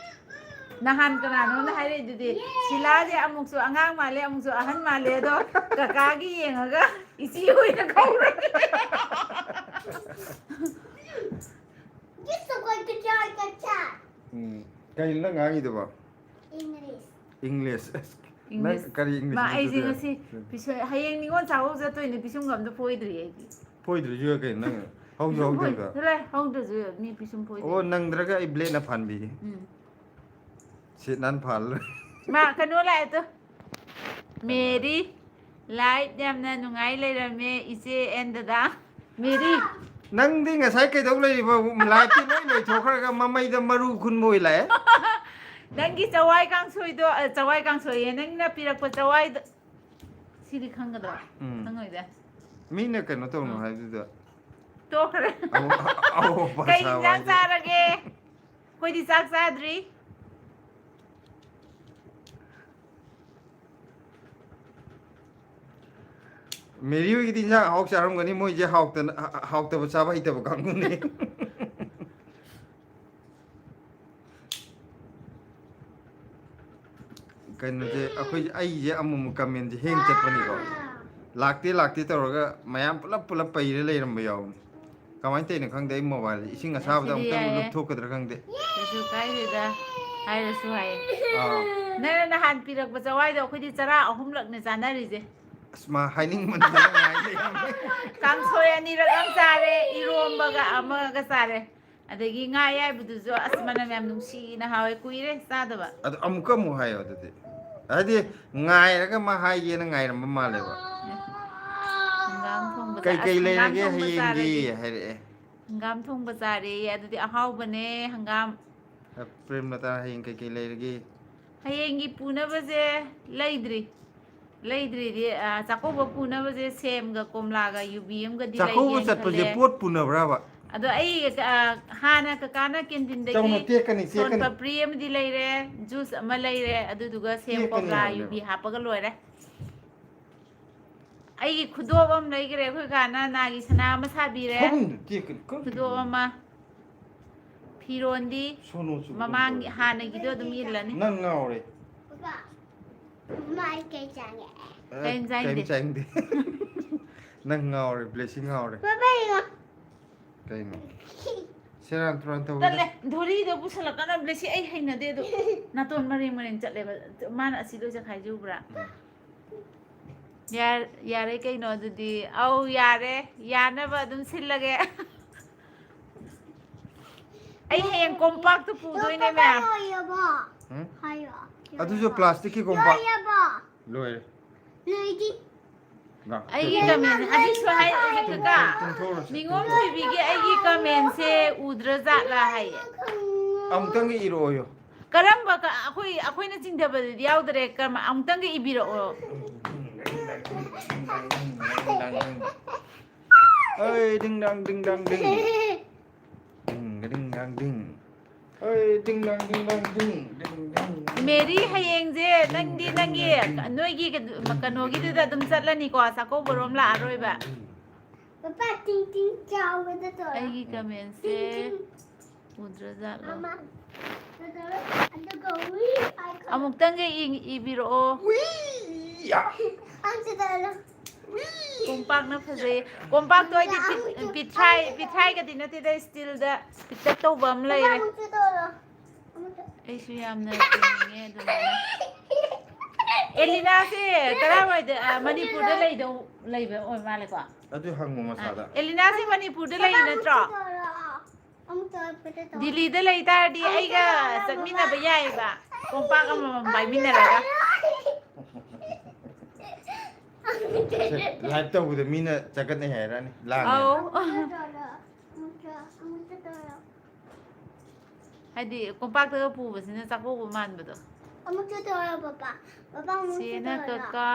ꯅꯍꯥꯟ ꯀꯅꯥꯅꯣꯝꯅ ꯍꯥꯏꯔꯛꯏꯗꯨꯗꯤ, "ꯁꯤꯂꯥꯁꯦ ꯑꯃꯨꯛꯁꯨ ꯑꯉꯥꯡ ꯃꯥꯜꯂꯦ, ꯑꯃꯨꯛꯁꯨ ꯑꯍꯟ ꯃꯥꯜꯂꯦ, ꯑꯗꯣ ꯀꯀꯥꯒꯤ ꯌꯦꯡꯉꯒ ꯏꯆꯦ ꯑꯣꯏꯅ ꯀꯧꯔꯒꯦ"꯫ You're so going to try to chat. ꯎꯝ꯫ ꯀꯩꯅꯣ ꯅꯪ ꯉꯥꯡꯉꯤꯗꯨꯕꯣ? English. English꯫ ꯑꯁ, ꯅꯪ English꯫ ꯀꯔꯤ English ꯃꯥ, ꯑꯩꯁꯦ ꯃꯗꯨꯗꯤ? ꯉꯁꯤ ꯎꯝ꯫ ꯄꯤꯁ-, ꯍꯌꯦꯡ ꯅꯤꯉꯣꯜ ꯆꯥꯛꯀꯧꯕ ꯆꯠꯇꯣꯏꯅꯦ, ꯄꯤꯁꯨꯝꯒ ꯑꯝꯇ ꯐꯣꯏꯗ꯭ꯔꯤ ꯑꯩꯗꯤ꯫ ꯐꯣꯏꯗ꯭ꯔꯁꯨ ꯌꯥꯏ ꯀꯩꯅꯣ, ꯅꯪ ꯍꯧꯁꯨ ꯄꯤꯁꯨꯝ ꯐꯣꯏ-, ꯍꯧꯗ꯭ꯔꯒ꯫ ꯆꯠꯂꯣꯍꯦ, ꯍꯧꯗ꯭ꯔꯁꯨ ꯌꯥꯏ, ꯃꯤ ꯄꯤꯁꯨꯝ ꯐꯣꯏꯗ꯭ꯔꯤ꯫ ꯑꯣ, ꯅꯪꯗ꯭ꯔꯒ ꯑꯩ bladeꯅ ꯐꯥꯟꯕꯤꯒꯦ꯫ ꯎꯝ꯫ ꯁꯤꯠ ꯅꯥꯟ ꯐꯥꯜꯂꯣꯏ꯫ ꯃꯥ, ꯀꯩꯅꯣ ꯂꯥꯛꯑꯦ ꯇꯨ꯫ ꯃꯦꯔꯤ, live ꯌꯥꯝꯅ ꯅꯨꯡꯉꯥꯏ ꯂꯩꯔꯝꯃꯦ, ꯏꯆꯦ and ꯗꯗꯥ꯫ ꯃꯦꯔꯤ꯫ ꯅꯪꯗꯤ ꯉꯁꯥꯏ ꯀꯩꯗꯧ ꯂꯩꯔꯤꯕ? Liveꯇꯤ ꯂꯣꯏ ꯂꯣꯏꯊꯣꯛꯈ꯭ꯔꯒ ꯃꯃꯩꯗ ꯃꯔꯨ ꯈꯨꯟꯕ ꯑꯣꯏ ꯂꯥꯛꯑꯦ꯫ ꯅꯪꯒꯤ ꯆꯋꯥꯏ ꯀꯥꯡꯁꯣꯏꯗꯣ, ꯑ, ꯆꯋꯥꯏ ꯀꯥꯡꯁꯣꯏꯌꯦ, ꯅꯪꯅ ꯄꯤꯔꯛꯄ ꯆꯋꯥꯏꯗꯣ꯫ ꯁꯤꯗꯤ ꯈꯪꯒꯗ꯭ꯔꯣ? ꯎꯝ꯫ ꯈꯪꯉꯣꯏꯗ꯫ ꯃꯤꯅ ꯀꯩꯅꯣ ꯇꯧꯅꯨ ꯎꯝ꯫ ꯍꯥꯏꯕꯗꯨꯗ꯫ ꯇꯣꯛꯈ꯭ꯔꯦ꯫ ꯑꯃꯨꯛ, ꯑꯃꯨꯛ ꯀꯩ ꯄꯩꯁꯥ ꯏꯟꯖꯥꯡ ꯋꯥꯏꯗꯦ꯫ ꯆꯥꯔꯒꯦ? ꯑꯩꯈꯣꯏꯗꯤ ꯆꯥꯛ ꯆꯥꯗ꯭ꯔꯤ꯫ ꯃꯦꯔꯤ ꯍꯣꯏꯒꯤꯗꯤ ꯏꯟꯖꯥꯡ ꯑꯍꯥꯎ ꯆꯥꯔꯝꯒꯅꯤ, ꯃꯣꯏꯁꯦ ꯍꯥꯎꯇꯅ, ꯍꯥ-, ꯍꯥꯎꯇꯕ ꯆꯥꯕ ꯍꯩꯇꯕ ꯀꯥꯡꯕꯨꯅꯦ꯫ ꯀꯩꯅꯣꯁꯦ, ꯑꯩꯈꯣꯏ, ꯑꯩꯁꯦ ꯑꯃꯨꯛ ꯑꯃꯨꯛ commentꯁꯦ hang ꯆꯠꯄꯅꯤꯀꯣ꯫ ꯂꯥꯛꯇꯦ, ꯂꯥꯛꯇꯦ ꯇꯧꯔꯒ ꯃꯌꯥꯝ ꯄꯨꯂꯞ, ꯄꯨꯂꯞ ꯄꯩꯔ ꯂꯩꯔꯝꯕ ꯌꯥꯎꯕꯅꯦ꯫ ꯀꯃꯥꯏꯅ ꯇꯧꯔꯤꯅꯣ ꯈꯪꯗꯦ, ꯑꯩ mobileꯁꯦ ꯏꯁꯤꯡ ꯑꯁꯥꯕꯗ ꯁꯤꯗꯤ ꯑꯃꯨꯛꯇꯪ ꯌꯥꯏꯌꯦ꯫ ꯂꯨꯞꯊꯣꯛꯀꯗ꯭ꯔꯥ ꯈꯪꯗꯦ꯫ ꯀꯩꯁꯨ ꯀꯥꯏꯗꯦꯗ, ꯍꯥꯏꯔꯁꯨ ꯍꯥꯏꯌꯦ꯫ ꯑꯥ꯫ ꯅꯪꯅ ꯅꯍꯥꯟ ꯄꯤꯔꯛꯄ ꯆꯋꯥꯏꯗꯣ ꯑꯩꯈꯣꯏꯗꯤ ꯆꯔꯥ ꯑꯍꯨꯝꯂꯛꯅꯦ ꯆꯥꯅꯔꯤꯁꯦ꯫ ꯑꯁ, ꯃꯥ ꯍꯥꯏꯅꯤꯡꯕꯅꯤꯗꯅ ꯉꯥꯏ ꯂꯩꯔꯝꯃꯦ꯫ ꯀꯥꯡꯁꯣꯏ ꯑꯅꯤꯔꯛ ꯑꯃ ꯆꯥꯔꯦ, ꯏꯔꯣꯝꯕꯒ ꯑꯃꯒ ꯆꯥꯔꯦ꯫ ꯑꯗꯒꯤ ꯉꯥ ꯑꯌꯥꯏꯕꯗꯨꯁꯨ ꯑꯁ, ꯃꯅꯝ ꯌꯥꯝ ꯅꯨꯡꯁꯤꯅ ꯍꯥꯎꯋꯦ, ꯀꯨꯏꯔꯦ ꯆꯥꯗꯕ꯫ ꯑꯗꯨ ꯑꯃꯨꯛꯀ ꯑꯃꯨꯛ ꯍꯥꯏꯌꯣ ꯑꯗꯨꯗꯤ꯫ ꯍꯥꯏꯗꯤ ꯉꯥꯏꯔꯒ ꯃꯥ ꯍꯥꯏꯒꯦꯅ ꯉꯥꯏꯔꯝꯕ ꯃꯥꯜꯂꯦꯕ꯫ ꯍꯪꯒꯥꯝ ꯊꯣꯡꯕ ꯆꯥ-, ꯀꯩꯀꯩ ꯑꯁ, ꯍꯪꯒꯥꯝ ꯂꯩꯔꯒꯦ ꯊꯣꯡꯕ ꯍꯌꯦꯡꯒꯤ ꯆꯥꯔꯗꯤ꯫ ꯍꯥꯏꯔꯛꯑꯦ꯫ ꯍꯪꯒꯥꯝ ꯊꯣꯡꯕ ꯆꯥꯔꯦꯌꯦ, ꯑꯗꯨꯗꯤ ꯑꯍꯥꯎꯕꯅꯦ ꯍꯪꯒꯥꯝ꯫ ꯄ꯭ꯔꯦꯝꯂꯇꯥ, ꯍꯌꯦꯡ ꯀꯩꯀꯩ ꯂꯩꯔꯒꯦ? ꯍꯌꯦꯡꯒꯤ ꯄꯨꯅꯕꯁꯦ ꯂꯩꯗ꯭ꯔꯤ꯫ ꯂꯩꯗ꯭ꯔꯤꯗꯤ, ꯑ, ꯆꯥꯛꯀꯧꯕ ꯄꯨꯅꯕꯁꯦ ꯁꯦꯝꯒ ꯀꯣꯝꯂꯥꯒ ꯌꯨꯕꯤ ꯑꯃꯒꯗꯤ ꯆꯥꯛꯀꯧꯕ ꯂꯩꯒꯦꯅ ꯆꯠꯄꯁꯦ ꯈꯜꯂꯦ꯫ ꯄꯣꯠ ꯄꯨꯅꯕ꯭ꯔꯕ? ꯑꯗꯣ ꯑꯩ, ꯑ, ꯍꯥꯟꯅ ꯀꯀꯥꯅ ꯀꯦꯟꯇꯤꯟꯗꯒꯤ ꯆꯥꯎꯅ ꯇꯦꯛꯀꯅꯤ, ꯁꯣꯟ ꯇꯦꯛꯀꯅꯤ꯫ ꯄꯄ꯭ꯔꯤ ꯑꯃꯗꯤ ꯂꯩꯔꯦ, ꯖꯨꯁ ꯑꯃ ꯂꯩꯔꯦ, ꯑꯗꯨꯗꯨꯒ ꯁꯦꯝ ꯇꯦꯛꯀꯅꯤ ꯀꯣꯝꯂꯥ ꯍꯥꯏꯕꯅꯦꯕ꯫ ꯌꯨꯕꯤ ꯍꯥꯞꯄꯒ ꯂꯣꯏꯔꯦ꯫ ꯑꯩꯒꯤ ꯈꯨꯗꯣꯞ ꯑꯃ ꯂꯩꯈ꯭ꯔꯦ, ꯑꯩꯈꯣꯏ ꯀꯥꯅ ꯅꯥꯒꯤ ꯁꯅꯥ ꯑꯃ ꯁꯥꯕꯤꯔꯦ꯫ ꯐꯃꯨꯡꯗ ꯇꯦꯛꯀꯅꯤ, ꯀꯔꯤꯅꯣ? ꯈꯨꯗꯣꯞ ꯑꯃ, ꯐꯤꯔꯣꯟꯗꯤ ꯁꯣꯅꯣ ꯆꯨꯕ ꯃꯃꯥꯡꯒꯤ ꯇꯧꯔꯦ꯫ ꯍꯥꯟꯅꯒꯤꯗꯣ ꯑꯗꯨꯝ ꯏꯜꯂꯅꯤ꯫ ꯅꯪ ꯉꯥꯎꯔꯦ꯫ ꯄꯄꯥ, ꯃꯥ ꯑꯩ ꯀꯩ ꯆꯥꯒꯦ? ꯑꯦ, ꯀꯩꯝ ꯆꯥꯏꯗꯦ꯫ ꯀꯩꯝ ꯆꯥꯏꯗꯦ꯫ ꯅꯪ ꯉꯥꯎꯔꯦ, ꯕ꯭ꯂꯦꯁꯤ ꯉꯥꯎꯔꯦ꯫ ꯄꯄꯥ, ꯌꯦꯡꯉꯣ꯫ ꯀꯩꯅꯣ? ꯁꯦꯔꯥꯟ ꯇꯨꯔꯥꯟ ꯇꯧꯋꯤꯗ꯫ ꯇꯜꯂꯦ, ꯙꯣꯔꯤꯗꯣ ꯄꯨꯁꯜꯂꯛꯀꯅꯣ, ꯕ꯭ꯂꯦꯁꯤ, ꯑꯩ ꯍꯩꯅꯗꯦ ꯑꯗꯣ꯫ ꯅꯥꯇꯣꯟ ꯃꯔꯦꯡ ꯃꯔꯦꯡ ꯆꯠꯂꯦꯕ, ꯃꯥꯅ ꯑꯁꯤ ꯂꯣꯏ ꯆꯈꯥꯏꯖꯨꯕ꯭ꯔꯥ? ꯌꯥꯔ-, ꯌꯥꯔꯦ ꯀꯩꯅꯣ ꯑꯗꯨꯗꯤ꯫ ꯑꯧ, ꯌꯥꯔꯦ, ꯌꯥꯅꯕ ꯑꯗꯨꯝ ꯁꯤꯜꯂꯒꯦ꯫ ꯑꯩ ꯍꯌꯦꯡ ꯀꯣꯝꯄꯥꯛꯇꯨ ꯄꯨꯗꯣꯏꯅꯦ, ꯄꯄꯥ ꯃꯌꯥꯝ꯫ ꯂꯣꯏꯔꯕꯣ? ꯎꯝ? ꯍꯥꯏꯌꯣ꯫ ꯑꯗꯨꯁꯨ ꯄ꯭ꯂꯥꯁꯇꯤꯛꯀꯤ ꯀꯣꯝꯄꯥꯛ꯫ ꯂꯣꯏꯔꯕꯣ? ꯂꯣꯏꯔꯦ꯫ ꯅꯣꯏꯗꯤ? ꯂꯥ, ꯑꯩꯒꯤ ꯇꯨꯝ-, ꯀꯃꯦꯟ ꯑꯗꯨꯁꯨ ꯍꯥꯏꯔꯛꯑꯦ ꯀꯀꯥ꯫ ꯇꯨꯝꯊꯣꯛꯎꯔꯁꯤ, ꯅꯤꯉꯣꯝ ꯇꯨꯝꯊꯣꯛꯎꯔꯁꯤ꯫ ꯊꯣꯏꯕꯤꯒꯤ ꯑꯩꯒꯤ ꯀꯃꯦꯟꯁꯦ ꯎꯗ꯭ꯔꯖꯥꯠꯂꯥ ꯍꯥꯏꯌꯦ꯫ ꯑꯃꯨꯛꯇꯪꯒ ꯏꯔꯛꯑꯣꯌꯣ꯫ ꯀꯔꯝꯕ ꯀ-, ꯑꯩꯈꯣꯏ, ꯑꯩꯈꯣꯏꯅ ꯆꯤꯡꯊꯕꯗꯗꯤ ꯌꯥꯎꯗ꯭ꯔꯦ, ꯀꯔꯝ-, ꯑꯃꯨꯛꯇꯪꯒ ꯏꯕꯤꯔꯛꯑꯣ꯫ ꯑꯩ ꯗꯤꯡ ꯗꯥꯡ ꯗꯤꯡ ꯗꯥꯡ ꯗꯤꯡ꯫ ꯗꯤꯡ ꯗꯤꯡ ꯗꯥꯡ ꯗꯤꯡ꯫ ꯑꯩ ꯗꯤꯡ ꯗꯥꯡ ꯗꯤꯡ ꯗꯥꯡ ꯗꯤꯡ꯫ ꯗꯤꯡ ꯗꯤꯡ꯫ ꯃꯦꯔꯤ, ꯍꯌꯦꯡꯁꯦ ꯅꯪꯗꯤ ꯅꯪꯒꯤ ꯅꯣꯏꯒꯤ ꯀꯩꯅꯣꯒꯤꯗꯨꯗ ꯑꯗꯨꯝ ꯆꯠꯂꯅꯤꯀꯣ, ꯆꯥꯛꯀꯧꯕꯔꯣꯝ ꯂꯥꯛꯑꯔꯣꯏꯕ꯫ ꯄꯄꯥ, ꯇꯤꯡ ꯇꯤꯡ ꯆꯥꯎꯕꯗ ꯇꯧꯔꯣ꯫ ꯑꯩꯒꯤ ꯀꯃꯦꯟꯁꯦ ꯇꯤꯡ ꯇꯤꯡ꯫ ꯎꯗ꯭ꯔꯖꯥꯠꯂꯣ? ꯃꯃꯥ, ꯇꯧꯔꯣ꯫ ꯑꯗꯨꯒ ꯎꯏ ꯍꯥꯏꯈꯣ꯫ ꯑꯃꯨꯛꯇꯪꯒ ꯏ-, ꯏꯕꯤꯔꯛꯑꯣ꯫ ꯎꯏ-ꯌꯥ꯫ ꯑꯪ ꯁꯤꯗ ꯂꯧ꯫ ꯀꯣꯝꯄꯥꯛꯅ ꯐꯖꯩ꯫ ꯀꯣꯝꯄꯥꯛꯇꯣ ꯑꯩꯗꯤ ꯄꯤꯠ-, ꯄꯤꯊ꯭ꯔꯥꯏ-, ꯄꯤꯊ꯭ꯔꯥꯏꯒꯗꯤ ꯅꯠꯇꯦꯗ, ꯏꯁꯇꯤꯜꯗ ꯄꯤꯛꯇꯛ ꯇꯧꯕ ꯑꯃ ꯄꯄꯥ, ꯂꯩꯔꯦ꯫ ꯑꯃꯨꯛꯁꯨ ꯇꯧꯔꯣ꯫ ꯑꯃꯨꯛꯁꯨ꯫ ꯑꯩꯁꯨ ꯌꯥꯝꯅ ꯌꯦꯡꯅꯤꯡꯉꯦ ꯑꯗꯨꯃꯥꯏꯅ꯫ ꯑꯦꯂꯤꯅꯥꯁꯦ ꯀꯔꯥꯏꯋꯥꯏꯗ, ꯑ, ꯃꯅꯤꯄꯨꯔꯗ ꯂꯩꯗꯧ, ꯂꯩꯕ ꯑꯣꯏ ꯃꯥꯜꯂꯦꯀꯣ? ꯑꯗꯨ ꯍꯪꯉꯨ ꯃꯁꯥꯗ꯫ ꯑꯦꯂꯤꯅꯥꯁꯦ ꯃꯅꯤꯄꯨꯔꯗ ꯂꯩ ꯅꯠꯇ꯭ꯔꯣ? ꯑꯃꯨꯛ ꯇꯧꯔꯛꯄꯗ ꯇꯧ꯫ ꯗꯤꯜꯂꯤꯗ ꯂꯩ ꯇꯥꯔꯗꯤ ꯑꯩꯒ ꯆꯠꯃꯤꯟꯅꯕ ꯌꯥꯏꯌꯦꯕ, ꯀꯣꯝꯄꯥꯛ ꯑꯃꯃꯝ ꯄꯥꯏꯃꯤꯟꯅꯔꯒ꯫ ꯁꯦ, live ꯇꯧꯕꯗ ꯃꯤꯅ ꯆꯠꯀꯠꯅꯩ ꯍꯥꯏꯔꯛꯑꯅꯤ, ꯂꯥꯡꯉꯦ꯫ ꯑꯧ꯫ ꯑꯃꯨꯛ ꯇꯧꯔꯛꯑꯣ, ꯑꯃꯨꯛ ꯇꯧꯔꯛꯑꯣ꯫ ꯍꯥꯏꯗꯤ ꯀꯣꯝꯄꯥꯛꯇꯒ ꯄꯨꯕꯁꯤꯅ ꯆꯥꯛꯀꯧꯕ ꯃꯥꯟꯕꯗꯣ꯫ ꯑꯃꯨꯛꯁꯨ ꯇꯧꯔꯣ, ꯄꯄꯥ꯫ ꯄꯄꯥ, ꯑꯃꯨꯛꯁꯨ ꯆꯦꯅ ꯇꯧꯔꯣ꯫ ꯀꯀꯥ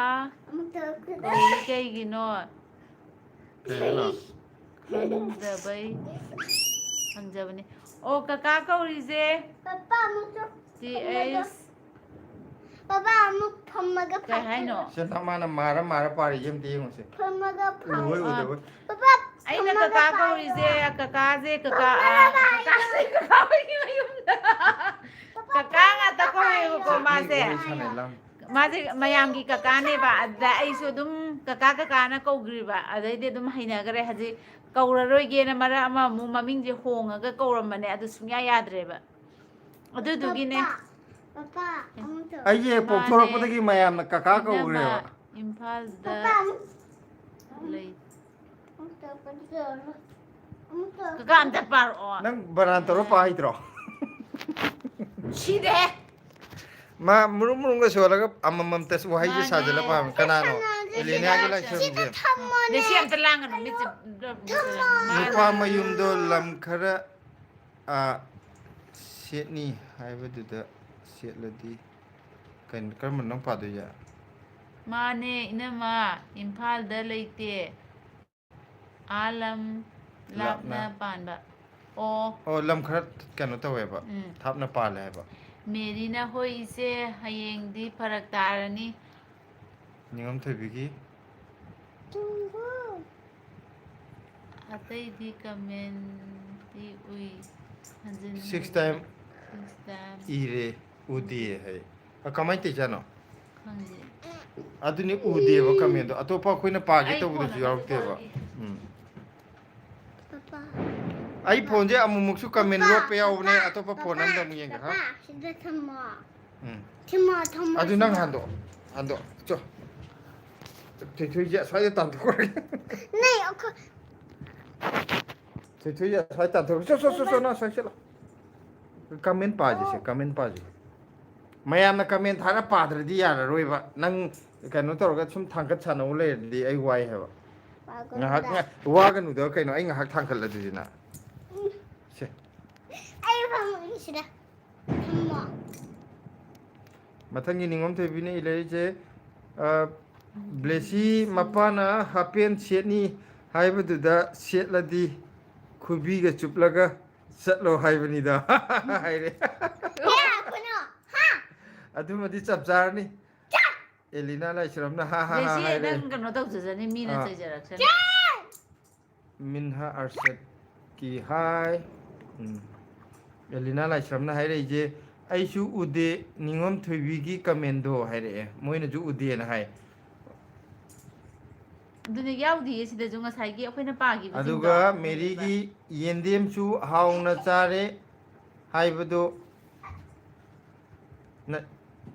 ꯑꯃꯨꯛ ꯇꯧꯔꯛꯀꯦ꯫ ꯀꯧꯔꯤ ꯀꯩꯒꯤꯅꯣ? ꯀꯩ ꯍꯥꯏꯅꯣ? ꯈꯪꯗꯕꯩ ꯍꯪꯖꯕꯅꯤ꯫ ꯑꯣ, ꯀꯀꯥ ꯀꯧꯔꯤꯁꯦ꯫ ꯄꯄꯥ, ꯑꯃꯨꯛꯁꯨ ꯇꯤ ꯐꯝꯃꯒ꯫ ꯑꯩꯁ꯫ ꯄꯄꯥ, ꯑꯃꯨꯛ ꯐꯝꯃꯒ ꯀꯩ ꯍꯥꯏꯅꯣ? ꯐꯥꯛꯇꯣꯏꯔꯣ? ꯁꯦ, ꯅꯃꯥꯅ ꯃꯥꯔ ꯃꯥꯔ ꯄꯥꯔꯤꯁꯦ ꯑꯝꯇ ꯌꯦꯡꯉꯨꯁꯦ꯫ ꯐꯝꯃꯒ ꯐꯥꯛ-꯫ ꯎꯕꯣꯏ ꯑꯥ꯫ ꯎꯗꯕꯣꯏ꯫ ꯄꯄꯥ, ꯑꯩꯅ ꯐꯝꯃꯒ ꯀꯀꯥ ꯄꯥꯏꯔꯣ꯫ ꯀꯧꯔꯤꯁꯦ, ꯀꯀꯥꯁꯦ, ꯀꯀꯥ, ꯐꯝꯃꯒ ꯑꯥ, ꯄꯥꯏꯔꯣ꯫ ꯀꯀꯥꯁꯦ ꯀꯀꯥ ꯍꯣꯏꯒꯤ ꯃꯌꯨꯝꯗ꯫ ꯄꯄꯥ, ꯀꯀꯥ ꯉꯥꯛꯇ ꯐꯝꯃꯒ ꯀꯧꯋꯦꯕꯀꯣ ꯄꯥꯏꯔꯣ꯫ ꯃꯥꯁꯦ꯫ ꯋꯥꯔꯤ ꯁꯥꯟꯅꯩ ꯂꯥꯡ꯫ ꯃꯥꯁꯦ ꯃꯌꯥꯝꯒꯤ ꯀꯀꯥꯅꯦꯕ, ꯑꯗꯨꯗ ꯑꯩꯁꯨ ꯑꯗꯨꯝ ꯀꯀꯥ ꯀꯀꯥꯅ ꯀꯧꯈ꯭ꯔꯤꯕ, ꯑꯗꯩꯗꯤ ꯑꯗꯨꯝ ꯍꯩꯅꯈ꯭ꯔꯦ꯫ ꯍꯧꯖꯤꯛ ꯀꯧꯔꯔꯣꯏꯒꯦꯅ ꯃꯔꯛ ꯑꯃ ꯑꯃꯨꯛ ꯃꯃꯤꯡꯁꯦ ꯍꯣꯡꯉꯒ ꯀꯧꯔꯝꯕꯅꯦ, ꯑꯗꯨ ꯁꯨꯡꯌꯥ ꯌꯥꯗ꯭ꯔꯦꯕ꯫ ꯑꯗꯨꯗꯨꯒꯤꯅꯦ꯫ ꯄꯄꯥ, ꯄꯄꯥ, ꯑꯃꯨꯛ ꯇꯧ꯫ ꯑꯩꯁꯦ ꯃꯥꯅꯦ꯫ ꯄꯣꯛꯊꯣꯔꯛꯄꯗꯒꯤ ꯃꯌꯥꯝꯅ ꯀꯀꯥ ꯏꯅꯝꯃ ꯀꯧꯈ꯭ꯔꯦꯕ꯫ ꯏꯝꯐꯥꯜꯗ ꯄꯄꯥ, ꯑꯃꯨꯛ ꯂꯩ꯫ ꯑꯃꯨꯛ ꯇꯧꯔꯛꯄꯗꯤ ꯇꯧꯔꯣ꯫ ꯑꯃꯨꯛ ꯇꯧꯔꯛꯄꯗꯤ ꯀꯀꯥ ꯑꯝꯇ ꯄꯥꯔꯛꯑꯣ꯫ ꯅꯪ ꯕꯔꯥꯟ ꯇꯧꯔ ꯄꯥ ꯍꯩꯇ꯭ꯔꯣ? ꯁꯤꯗꯦ꯫ ꯃꯥ ꯃꯔꯨꯝ ꯃꯔꯨꯝꯒ ꯁꯣꯜꯂꯒ ꯑꯃꯃꯝꯇ ꯋꯥꯍꯩꯁꯦ ꯃꯥꯅꯦ꯫ ꯁꯥꯖꯤꯜꯂ ꯄꯥꯕꯅꯤ꯫ ꯀꯅꯥꯅꯣ? ꯁꯤꯗ ꯑꯦꯂꯤꯅꯥꯒꯤ ꯊꯝꯃꯣ꯫ ꯂꯥꯏꯁ꯭ꯔꯝꯁꯦ꯫ ꯁꯤꯗ ꯊꯝꯃꯣꯅꯦ꯫ ꯗꯦꯁꯤ ꯑꯝꯇ ꯂꯥꯡꯒꯅꯨ, ꯃꯤꯠꯁꯦ ꯕ꯭ꯂꯔ ꯕ꯭ꯂꯔ ꯅꯨꯄꯥ ꯆꯠꯂꯦ꯫ ꯃꯌꯨꯝꯗꯣ ꯂꯝ ꯈꯔ, ꯑ, ꯁꯦꯠꯅꯤ ꯍꯥꯏꯕꯗꯨꯗ ꯁꯦꯠꯂꯗꯤ ꯀꯩꯅꯣ, ꯀꯔꯝꯕꯅꯣ ꯅꯪ ꯄꯥꯗꯣꯏꯁꯦ? ꯃꯥꯅꯦ, ꯏꯅꯝꯃ, ꯏꯝꯐꯥꯜꯗ ꯂꯩꯇꯦ꯫ ꯑꯥ ꯂꯝ ꯂꯥꯞꯅ ꯂꯥꯞꯅ꯫ ꯄꯥꯟꯕ꯫ ꯑꯣ꯫ ꯑꯣ, ꯂꯝ ꯈꯔ ꯀꯩꯅꯣ ꯇꯧꯋꯦꯕ, ꯎꯝ꯫ ꯊꯥꯞꯅ ꯄꯥꯜꯂꯦ ꯍꯥꯏꯕ꯫ ꯃꯦꯔꯤꯅ, "ꯍꯣꯏ ꯏꯆꯦ, ꯍꯌꯦꯡꯗꯤ ꯐꯔꯛ ꯇꯥꯔꯅꯤ"꯫ ꯅꯤꯉꯝ ꯊꯣꯏꯕꯤꯒꯤ꯫ ꯑꯇꯩꯗꯤ comment ꯇꯤ ꯎꯏ꯫ ꯍꯟꯖꯤꯟ Six ꯍꯟꯖꯤꯟ꯫ Time Six time꯫ ꯏꯔꯦ, ꯎꯗꯦ ꯍꯥꯏ꯫ ꯑ, ꯀꯃꯥꯏꯅ ꯇꯧꯔꯤꯖꯥꯠꯅꯣ? ꯈꯪꯗꯦ꯫ ꯑꯗꯨꯅꯤ, ꯎꯗꯦꯕ comment ꯗꯣ꯫ ꯑꯇꯣꯞꯄ ꯑꯩꯈꯣꯏꯅ ꯄꯥꯒꯦ ꯑꯩ ꯇꯧꯕꯗꯁꯨ phone ꯑꯝꯇ ꯌꯥꯎꯔꯛꯇꯦꯕ꯫ ꯇꯧꯔꯒꯦ꯫ ꯎꯝ꯫ ꯄꯄꯥ꯫ ꯑꯩ phone ꯁꯦ ꯑꯃꯨꯛꯃꯨꯛꯁꯨ comment ꯄꯄꯥ, ꯂꯣꯠꯄ ꯌꯥꯎꯕꯅꯦ, ꯄꯄꯥ, ꯑꯇꯣꯞꯄ phone ꯄꯄꯥ, ꯑꯝꯗ ꯑꯃꯨꯛ ꯌꯦꯡꯒꯦ꯫ ꯍꯥ? ꯄꯄꯥ, ꯁꯤꯗ ꯊꯝꯃꯣ꯫ ꯎꯝ꯫ ꯊꯝꯃꯣ, ꯊꯝꯃꯣ, ꯑꯗꯨ ꯅꯪ ꯊꯝꯃꯣ꯫ ꯍꯟꯗꯣꯛꯑꯣ꯫ ꯇꯥꯟꯊꯣꯛ ꯆꯣ꯫ ꯊꯣꯏꯊꯣꯏꯁꯦ ꯑꯁ꯭ꯋꯥꯏꯗ ꯇꯥꯟꯊꯣꯛꯈ꯭ꯔꯒꯦ꯫ ꯅꯩ ꯑꯩꯈꯣꯏ ꯊꯣꯏꯊꯣꯏꯁꯦ ꯑꯁ꯭ꯋꯥꯏꯗ ꯇꯥꯟꯊꯣꯛꯈ꯭ꯔꯒꯦ꯫ ꯆꯣ, ꯆꯣ, ꯆꯣ, ꯆꯣ, ꯅꯪ ꯑꯁ꯭ꯋꯥꯏ ꯆꯠꯂꯣ꯫ ꯀꯃꯦꯟ ꯄꯥꯁꯤꯁꯦ, ꯀꯃꯦꯟ ꯄꯥꯁꯤ꯫ ꯃꯌꯥꯝꯅ ꯀꯃꯦꯟ ꯊꯥꯔ ꯄꯥꯗ꯭ꯔꯗꯤ ꯌꯥꯔꯔꯣꯏꯕ꯫ ꯅꯪ ꯀꯩꯅꯣ ꯇꯧꯔꯒ ꯁꯨꯝ ꯊꯥꯡꯒꯠ ꯁꯥꯟꯅꯧ ꯂꯩꯔꯗꯤ ꯑꯩ ꯋꯥꯏ ꯍꯥꯏꯕ꯫ ꯉꯥꯏꯍꯥꯛ ꯉꯥꯏ-, ꯋꯥꯒꯅꯨꯗ ꯀꯩꯅꯣ, ꯑꯩ ꯉꯥꯏꯍꯥꯛ ꯊꯥꯡꯒꯠꯂꯗꯨꯗꯤꯅ꯫ ꯁꯦ꯫ ꯑꯩ ꯐꯝꯃꯒꯦ ꯁꯤꯗ꯫ ꯐꯝꯃꯣ꯫ ꯃꯊꯪꯒꯤ ꯅꯤꯉꯣꯝ ꯊꯣꯏꯕꯤꯅ ꯏꯔꯛꯏꯁꯦ, ꯑ, ꯕ꯭ꯂꯦꯁꯤ ꯃꯄꯥꯅ ꯍꯥꯄꯦꯟ ꯁꯦꯠꯅꯤ ꯍꯥꯏꯕꯗꯨꯗ ꯁꯦꯠꯂꯗꯤ ꯈꯨꯕꯤꯒ ꯆꯨꯞꯂꯒ ꯆꯠꯂꯣ ꯍꯥꯏꯕꯅꯤꯗ꯫ ꯍꯥꯏꯔꯦ꯫ ꯀꯌꯥ ꯀꯩꯅꯣ? ꯍꯥ? ꯑꯗꯨꯃꯗꯤ ꯆꯞ ꯆꯥꯔꯅꯤ꯫ ꯆꯞ! ꯑꯦꯂꯤꯅꯥ ꯂꯥꯏꯁ꯭ꯔꯝꯅ ꯍꯥ ꯍꯥ ꯍꯥ ꯕꯦꯁꯤ, ꯍꯥꯏꯔꯦ꯫ ꯅꯪ ꯀꯩꯅꯣ ꯇꯧꯖꯖꯅꯤ, ꯃꯤꯅ ꯑꯥ꯫ ꯆꯩꯖꯔꯛꯁꯅꯤ꯫ ꯃꯤꯟꯍꯥ ꯑꯔꯁꯠꯀꯤ ꯍꯥꯏ꯫ ꯎꯝ꯫ ꯑꯦꯂꯤꯅꯥ ꯂꯥꯏꯁ꯭ꯔꯝꯅ ꯍꯥꯏꯔꯛꯏꯁꯦ, "ꯑꯩꯁꯨ ꯎꯗꯦ ꯅꯤꯉꯣꯝ ꯊꯣꯏꯕꯤꯒꯤ ꯀꯃꯦꯟꯗꯣ" ꯍꯥꯏꯔꯛꯑꯦ꯫ ꯃꯣꯏꯅꯁꯨ ꯎꯗꯦꯅ ꯍꯥꯏ꯫ ꯑꯗꯨꯅꯦ, ꯌꯥꯎꯗꯤꯌꯦ ꯁꯤꯗꯁꯨ, ꯉꯁꯥꯏꯒꯤ ꯑꯩꯈꯣꯏꯅ ꯄꯥꯈꯤꯕꯁꯤꯡꯗꯣ꯫ ꯑꯗꯨꯒ ꯃꯦꯔꯤꯒꯤ ꯌꯦꯟꯗꯦꯝꯁꯨ ꯍꯥꯎꯅ ꯆꯥꯔꯦ ꯍꯥꯏꯕꯗꯨ ꯅ-,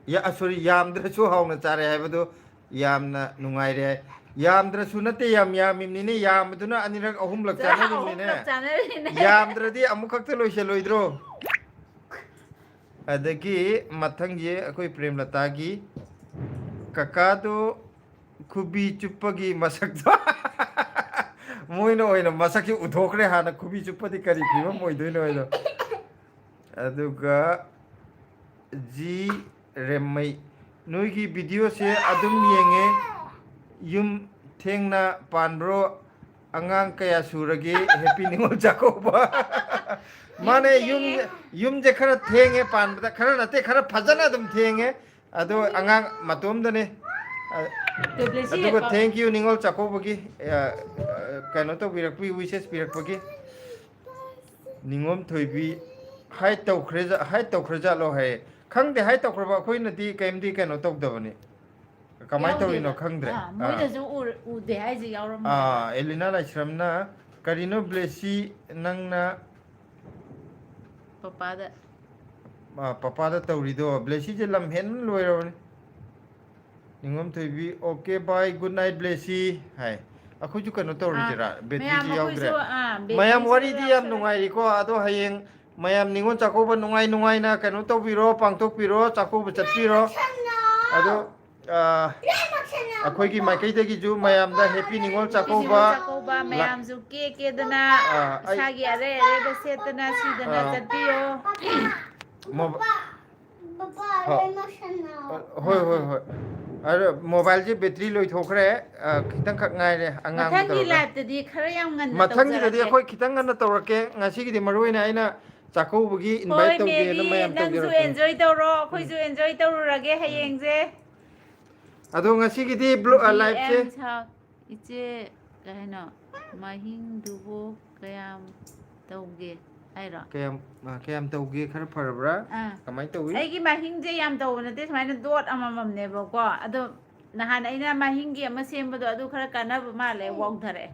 ꯌꯥ-, sorry, ꯌꯥꯝꯗ꯭ꯔꯁꯨ ꯍꯥꯎꯅ ꯆꯥꯔꯦ ꯍꯥꯏꯕꯗꯨ ꯌꯥꯝꯅ ꯅꯨꯡꯉꯥꯏꯔꯦ ꯍꯥꯏ꯫ ꯌꯥꯝꯗ꯭ꯔꯁꯨ ꯅꯠꯇꯦ, ꯌꯥꯝ ꯌꯥꯝꯃꯤꯕꯅꯤꯅꯦ꯫ ꯌꯥꯝꯕꯗꯨꯅ ꯑꯅꯤꯔꯛ, ꯑꯍꯨꯝꯂꯛ ꯆꯥꯅꯔꯤꯕꯅꯤꯅꯦ꯫ ꯑꯍꯨꯝꯂꯛ ꯆꯥꯅꯔꯤꯅꯦ꯫ ꯌꯥꯝꯗ꯭ꯔꯗꯤ ꯑꯃꯨꯛꯈꯛꯇ ꯂꯣꯏꯁꯤꯜꯂꯣꯏꯗ꯭ꯔꯣ? ꯑꯗꯒꯤ ꯃꯊꯪꯁꯦ ꯑꯩꯈꯣꯏ ꯄ꯭ꯔꯦꯝꯂꯇꯥꯒꯤ ꯀꯀꯥꯗꯣ ꯈꯨꯕꯤ ꯆꯨꯞꯄꯒꯤ ꯃꯁꯛꯇꯣ꯫ ꯃꯣꯏꯅ ꯑꯣꯏꯅ ꯃꯁꯛꯁꯦ ꯎꯊꯣꯛꯈ꯭ꯔꯦ ꯍꯥꯟꯅ, ꯈꯨꯕꯤ ꯆꯨꯞꯄꯗꯤ ꯀꯔꯤ ꯐꯤꯕꯝ ꯑꯣꯏꯗꯣꯏꯅꯣ ꯍꯥꯏꯗꯣ꯫ ꯑꯗꯨꯒ ꯖꯤ ꯔꯦꯝꯃꯩ, "ꯅꯣꯏꯒꯤ ꯚꯤꯗꯤꯑꯣꯁꯦ ꯑꯗꯨꯝ ꯌꯦꯡꯉꯦ, ꯌꯨꯝ ꯊꯦꯡꯅ ꯄꯥꯟꯕ꯭ꯔꯣ? ꯑꯉꯥꯡ ꯀꯌꯥ ꯁꯨꯔꯒꯦ? ꯍꯦꯄꯤ ꯅꯤꯉꯣꯜ ꯆꯥꯛꯀꯧꯕ"꯫ ꯃꯥꯅꯦ, ꯌꯨꯝ, ꯌꯨꯝꯁꯦ ꯈꯔ ꯊꯦꯡꯉꯦ ꯄꯥꯟꯕꯗ, ꯈꯔ ꯅꯠꯇꯦ, ꯈꯔ ꯐꯖꯅ ꯑꯗꯨꯝ ꯊꯦꯡꯉꯦ꯫ ꯑꯗꯣ ꯑꯉꯥꯡ ꯃꯇꯣꯝꯗꯅꯦ꯫ ꯑ, ꯑꯗꯨꯒ ꯇꯦꯕ꯭ꯂꯦꯠꯁꯤ thank you ꯅꯤꯉꯣꯜ ꯆꯥꯛꯀꯧꯕꯒꯤ, ꯑ, ꯑ, ꯀꯩꯅꯣ ꯇꯧꯕꯤꯔꯛꯄꯒꯤ, wishes ꯄꯤꯔꯛꯄꯒꯤ꯫ ꯅꯤꯉꯣꯝ ꯊꯣꯏꯕꯤ hide ꯇꯧꯈ꯭ꯔꯦ, hide ꯇꯧꯈ꯭ꯔꯖꯥꯠꯂꯣ ꯍꯥꯏꯌꯦ꯫ ꯈꯪꯗꯦ, hide ꯇꯧꯈ꯭ꯔꯕ, ꯑꯩꯈꯣꯏꯅꯗꯤ ꯀꯩꯝꯗꯤ ꯀꯩꯅꯣ ꯇꯧꯗꯕꯅꯤ꯫ ꯀꯃꯥꯏꯅ ꯇꯧꯔꯤꯅꯣ ꯌꯥꯎꯗꯦꯕ꯫ ꯈꯪꯗ꯭ꯔꯦ꯫ ꯑꯥ, ꯑꯥ꯫ ꯃꯣꯏꯅꯁꯨ ꯎꯔ-, ꯎꯗꯦ ꯍꯥꯏꯁꯦ ꯌꯥꯎꯔꯝꯃꯣꯏ꯫ ꯑꯥ, ꯑꯦꯂꯤꯅꯥ ꯂꯥꯏꯁ꯭ꯔꯝꯅ, "ꯀꯔꯤꯅꯣ ꯕ꯭ꯂꯦꯁꯤ ꯅꯪꯅ ꯄꯄꯥꯗ꯫ ꯑꯥ, ꯄꯄꯥꯗ ꯇꯧꯔꯤꯗꯣ?" ꯕ꯭ꯂꯦꯁꯤꯁꯦ ꯂꯝ ꯍꯦꯟ ꯂꯣꯏꯔꯕꯅꯤ꯫ ꯅꯤꯉꯣꯝ ꯊꯣꯏꯕꯤ, "Okay, bye, good night, Blessy" ꯍꯥꯏ꯫ ꯑꯩꯈꯣꯏꯁꯨ ꯀꯩꯅꯣ ꯇꯧꯔꯁꯤꯔꯥ? ꯃꯌꯥꯝ ꯕꯦꯇ꯭ꯔꯤꯁꯨ ꯌꯥꯎꯗ꯭ꯔꯦ꯫ ꯑꯩꯈꯣꯏꯁꯨ, ꯑꯥ, ꯕꯦꯇ꯭ꯔꯤꯁꯨ ꯃꯌꯥꯝ ꯋꯥꯔꯤꯗꯤ ꯌꯥꯝ ꯌꯥꯎꯁꯜꯂꯛꯑꯦ꯫ ꯅꯨꯡꯉꯥꯏꯔꯤꯀꯣ, ꯑꯗꯣ ꯍꯌꯦꯡ ꯃꯌꯥꯝ ꯅꯤꯉꯣꯜ ꯆꯥꯛꯀꯧꯕ ꯅꯨꯡꯉꯥꯏ ꯅꯨꯡꯉꯥꯏꯅ ꯀꯩꯅꯣ ꯇꯧꯕꯤꯔꯣ, ꯄꯥꯡꯊꯣꯛꯄꯤꯔꯣ, ꯆꯥꯛꯀꯧꯕ ꯆꯠꯄꯤꯔꯣ꯫ ꯑꯗꯣ, ꯑꯥ, ꯑꯩꯈꯣꯏꯒꯤ ꯃꯥꯏꯀꯩꯗꯒꯤꯁꯨ ꯃꯌꯥꯝꯗ Happy ꯅꯤꯉꯣꯜ ꯆꯥꯛꯀꯧꯕ꯫ ꯆꯥꯛꯀꯧꯕ ꯃꯌꯥꯝꯁꯨ ꯀꯦ ꯀꯦꯗꯅ ꯑꯥ, ꯑꯩ ꯏꯁꯥꯒꯤ ꯑꯔꯩ ꯑꯔꯩꯕ ꯁꯦꯠꯇꯅ ꯁꯤꯗꯅ ꯑꯥ꯫ ꯆꯠꯄꯤꯌꯣ꯫ ꯃꯣꯕ-, ꯄꯄꯥ, ꯍꯣ꯫ ꯂꯣꯏ ꯅꯣꯛꯁꯟꯅꯧ꯫ ꯍꯣꯏ, ꯍꯣꯏ, ꯍꯣꯏ꯫ ꯑꯗꯣ ꯃꯣꯕꯥꯏꯜꯁꯦ ꯕꯦꯇ꯭ꯔꯤ ꯂꯣꯏꯊꯣꯛꯈ꯭ꯔꯦ꯫ ꯑ, ꯈꯤꯇꯪꯈꯛ ꯉꯥꯏꯔꯦ ꯑꯉꯥꯡꯕ ꯃꯊꯪꯒꯤ ꯇꯧꯔꯒ꯫ ꯂꯥꯏꯞꯇꯗꯤ ꯈꯔ ꯌꯥꯝ ꯉꯟꯅ ꯃꯊꯪꯒꯤꯗꯗꯤ ꯇꯧꯖꯔꯛꯀꯦ꯫ ꯑꯩꯈꯣꯏ ꯈꯤꯇꯪ ꯉꯟꯅ ꯇꯧꯔꯛꯀꯦ꯫ ꯉꯁꯤꯒꯤꯗꯤ ꯃꯔꯨ ꯑꯣꯏꯅ ꯑꯩꯅ ꯆꯥꯛꯀꯧꯕꯒꯤ ꯍꯣꯏ ꯏꯟꯚꯥꯏꯠ ꯇꯧꯒꯦꯅ ꯃꯦꯔꯤ, ꯃꯌꯥꯝ ꯅꯪꯁꯨ ꯇꯧꯖꯔꯛꯄꯅꯤ꯫ ꯑꯦꯟꯖꯣꯏ ꯇꯧꯔꯣ, ꯑꯩꯈꯣꯏꯁꯨ ꯑꯦꯟꯖꯣꯏ ꯇꯧꯔꯨꯔꯒꯦ ꯍꯌꯦꯡꯁꯦ꯫ ꯑꯗꯣ ꯉꯁꯤꯒꯤꯗꯤ ꯕ꯭ꯂꯣ-, ꯑ, ꯖꯤ ꯂꯥꯏꯞꯁꯦ꯫ ꯑꯦꯝ ꯁꯥꯎ-, ꯏꯆꯦ ꯀꯩ ꯍꯥꯏꯅꯣ, ꯃꯍꯤꯡꯗꯨꯕꯨ ꯀꯌꯥꯝ ꯇꯧꯒꯦ ꯍꯥꯏꯔꯣ? ꯀꯌꯥꯝ, ꯑ, ꯀꯌꯥꯝ ꯇꯧꯒꯦ? ꯈꯔ ꯐꯔꯕ꯭ꯔꯥ? ꯑꯥ꯫ ꯀꯃꯥꯏꯅ ꯇꯧꯏ? ꯑꯩꯒꯤ ꯃꯍꯤꯡꯁꯦ ꯌꯥꯝ ꯇꯧꯕ ꯅꯠꯇꯦ, ꯁꯨꯃꯥꯏꯅ ꯗꯣꯠ ꯑꯃꯃꯝꯅꯦꯕꯀꯣ꯫ ꯑꯗꯣ ꯅꯍꯥꯟ ꯑꯩꯅ ꯃꯍꯤꯡꯒꯤ ꯑꯃ ꯁꯦꯝꯕꯗꯣ, ꯑꯗꯨ ꯈꯔ ꯀꯥꯟꯅꯕ ꯃꯥꯜꯂꯦ, ꯋꯥꯎꯊꯔꯛꯑꯦ꯫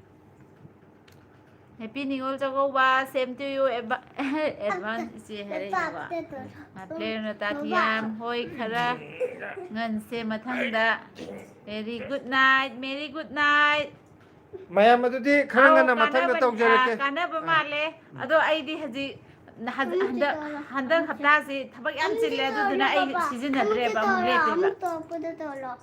Happy Ningol Chakkouba, same to you, adva-, advance ꯏꯆꯦ ꯍꯥꯏꯔꯛꯏꯅꯦꯀꯣ꯫ ꯄ꯭ꯂꯦꯌꯔꯅ ꯇꯥꯊꯤꯌꯥꯝ, ꯍꯣꯏ, ꯈꯔ ꯉꯟꯁꯦ ꯃꯊꯪꯗ꯫ Very good night, Merry good night꯫ ꯃꯌꯥꯝ ꯑꯗꯨꯗꯤ ꯈꯔ ꯑꯧ, ꯉꯟꯅ ꯃꯊꯪꯗ ꯀꯥꯟꯅꯕ-, ꯇꯧꯖꯔꯛꯀꯦ꯫ ꯑꯥ, ꯀꯥꯟꯅꯕ ꯃꯥꯜꯂꯦ꯫ ꯑꯗꯣ ꯑꯩꯗꯤ ꯍꯧꯖꯤꯛ, ꯍꯧꯖꯤꯛ, ꯍꯟꯗꯛ, ꯍꯟꯗꯛ ꯍꯞꯇꯥꯁꯤ ꯊꯕꯛ ꯌꯥꯝ ꯆꯤꯜꯂꯦ, ꯑꯗꯨꯗꯨꯅ ꯑꯩ ꯁꯤꯖꯤꯟꯅꯗ꯭ꯔꯦꯕ, ꯑꯃꯨꯛ ꯂꯦꯞꯄꯦꯕ꯫ ꯇꯧꯔꯛꯄꯗ ꯇꯧꯔꯣ꯫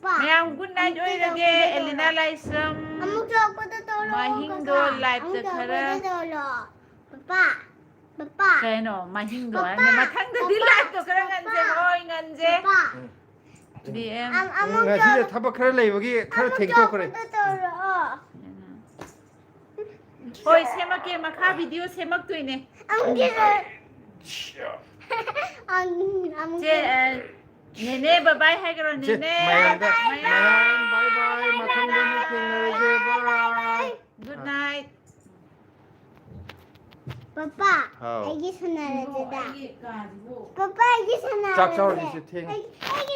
ꯄꯄꯥ, ꯃꯌꯥꯝ good night ꯑꯃꯨꯛꯇ ꯑꯣꯏꯔꯒꯦ, ꯇꯧꯔꯛꯄꯗ ꯑꯦꯂꯤꯅꯥ ꯇꯧꯔꯣ꯫ ꯂꯥꯏꯁ꯭ꯔꯝ꯫ ꯑꯃꯨꯛ ꯇꯧꯔꯛꯄꯗ ꯇꯧꯔꯣ, ꯃꯍꯤꯡꯗꯣ ꯄꯄꯥ꯫ ꯂꯥꯏꯞꯇ ꯑꯃꯨꯛ ꯈꯔ ꯇꯧꯔꯛꯄꯗ ꯇꯧꯔꯣ꯫ ꯄꯄꯥ, ꯄꯄꯥ, ꯀꯩꯅꯣ ꯃꯍꯤꯡꯗꯣ ꯍꯥꯏꯅꯦ? ꯄꯄꯥ, ꯃꯊꯪꯗꯗꯤ ꯄꯄꯥ, ꯂꯥꯏꯞꯇꯣ ꯈꯔ ꯉꯟꯁꯦ꯫ ꯄꯄꯥ, ꯍꯣꯏ, ꯉꯟꯁꯦ꯫ ꯄꯄꯥ꯫ ꯎꯝ꯫ D M. ꯑꯝ-, ꯑꯃꯨꯛ ꯉꯁꯤꯁꯦ ꯇꯧꯔꯛ-, ꯊꯕꯛ ꯈꯔ ꯂꯩꯕꯒꯤ ꯈꯔ ꯑꯃꯨꯛ ꯊꯦꯡꯗꯣꯛꯈ꯭ꯔꯦ꯫ ꯇꯧꯔꯛꯄꯗ ꯇꯧꯔꯛꯑꯣ꯫ ꯍꯣꯏ, ꯁꯦꯝꯃꯛꯀꯦ, ꯃꯈꯥ ꯚꯤꯗꯤꯑꯣ ꯁꯦꯝꯃꯛꯇꯣꯏꯅꯦ꯫ ꯑꯃꯨꯛ ꯇꯧꯔꯛ-, ꯑꯝ-, ꯑꯃꯨꯛ ꯆꯦ, ꯑ, ꯅꯦꯅꯦ, bye bye ꯍꯥꯏꯈ꯭ꯔꯣ, ꯏꯆꯦ, ꯅꯦꯅꯦ꯫ ꯃꯌꯥꯝꯗ, ꯃꯌꯥꯝ꯫ ꯃꯌꯥꯝ bye bye, ꯃꯊꯪꯗ ꯑꯃꯨꯛ ꯊꯦꯡꯅꯔꯁꯦ, bye꯫ Good night꯫ ꯄꯄꯥ, ꯍꯥꯎ꯫ ꯑꯩꯒꯤ ꯁꯥꯟꯅꯔꯁꯤꯗ꯫ ꯄꯄꯥ, ꯑꯩꯒꯤ ꯁꯥꯟꯅꯔꯁꯦ꯫ ꯆꯥꯛ ꯆꯥꯎꯔꯁꯤ, ꯏꯆꯦ, ꯊꯦꯡꯉꯦ꯫ ꯑꯩ-, ꯑꯩꯒꯤ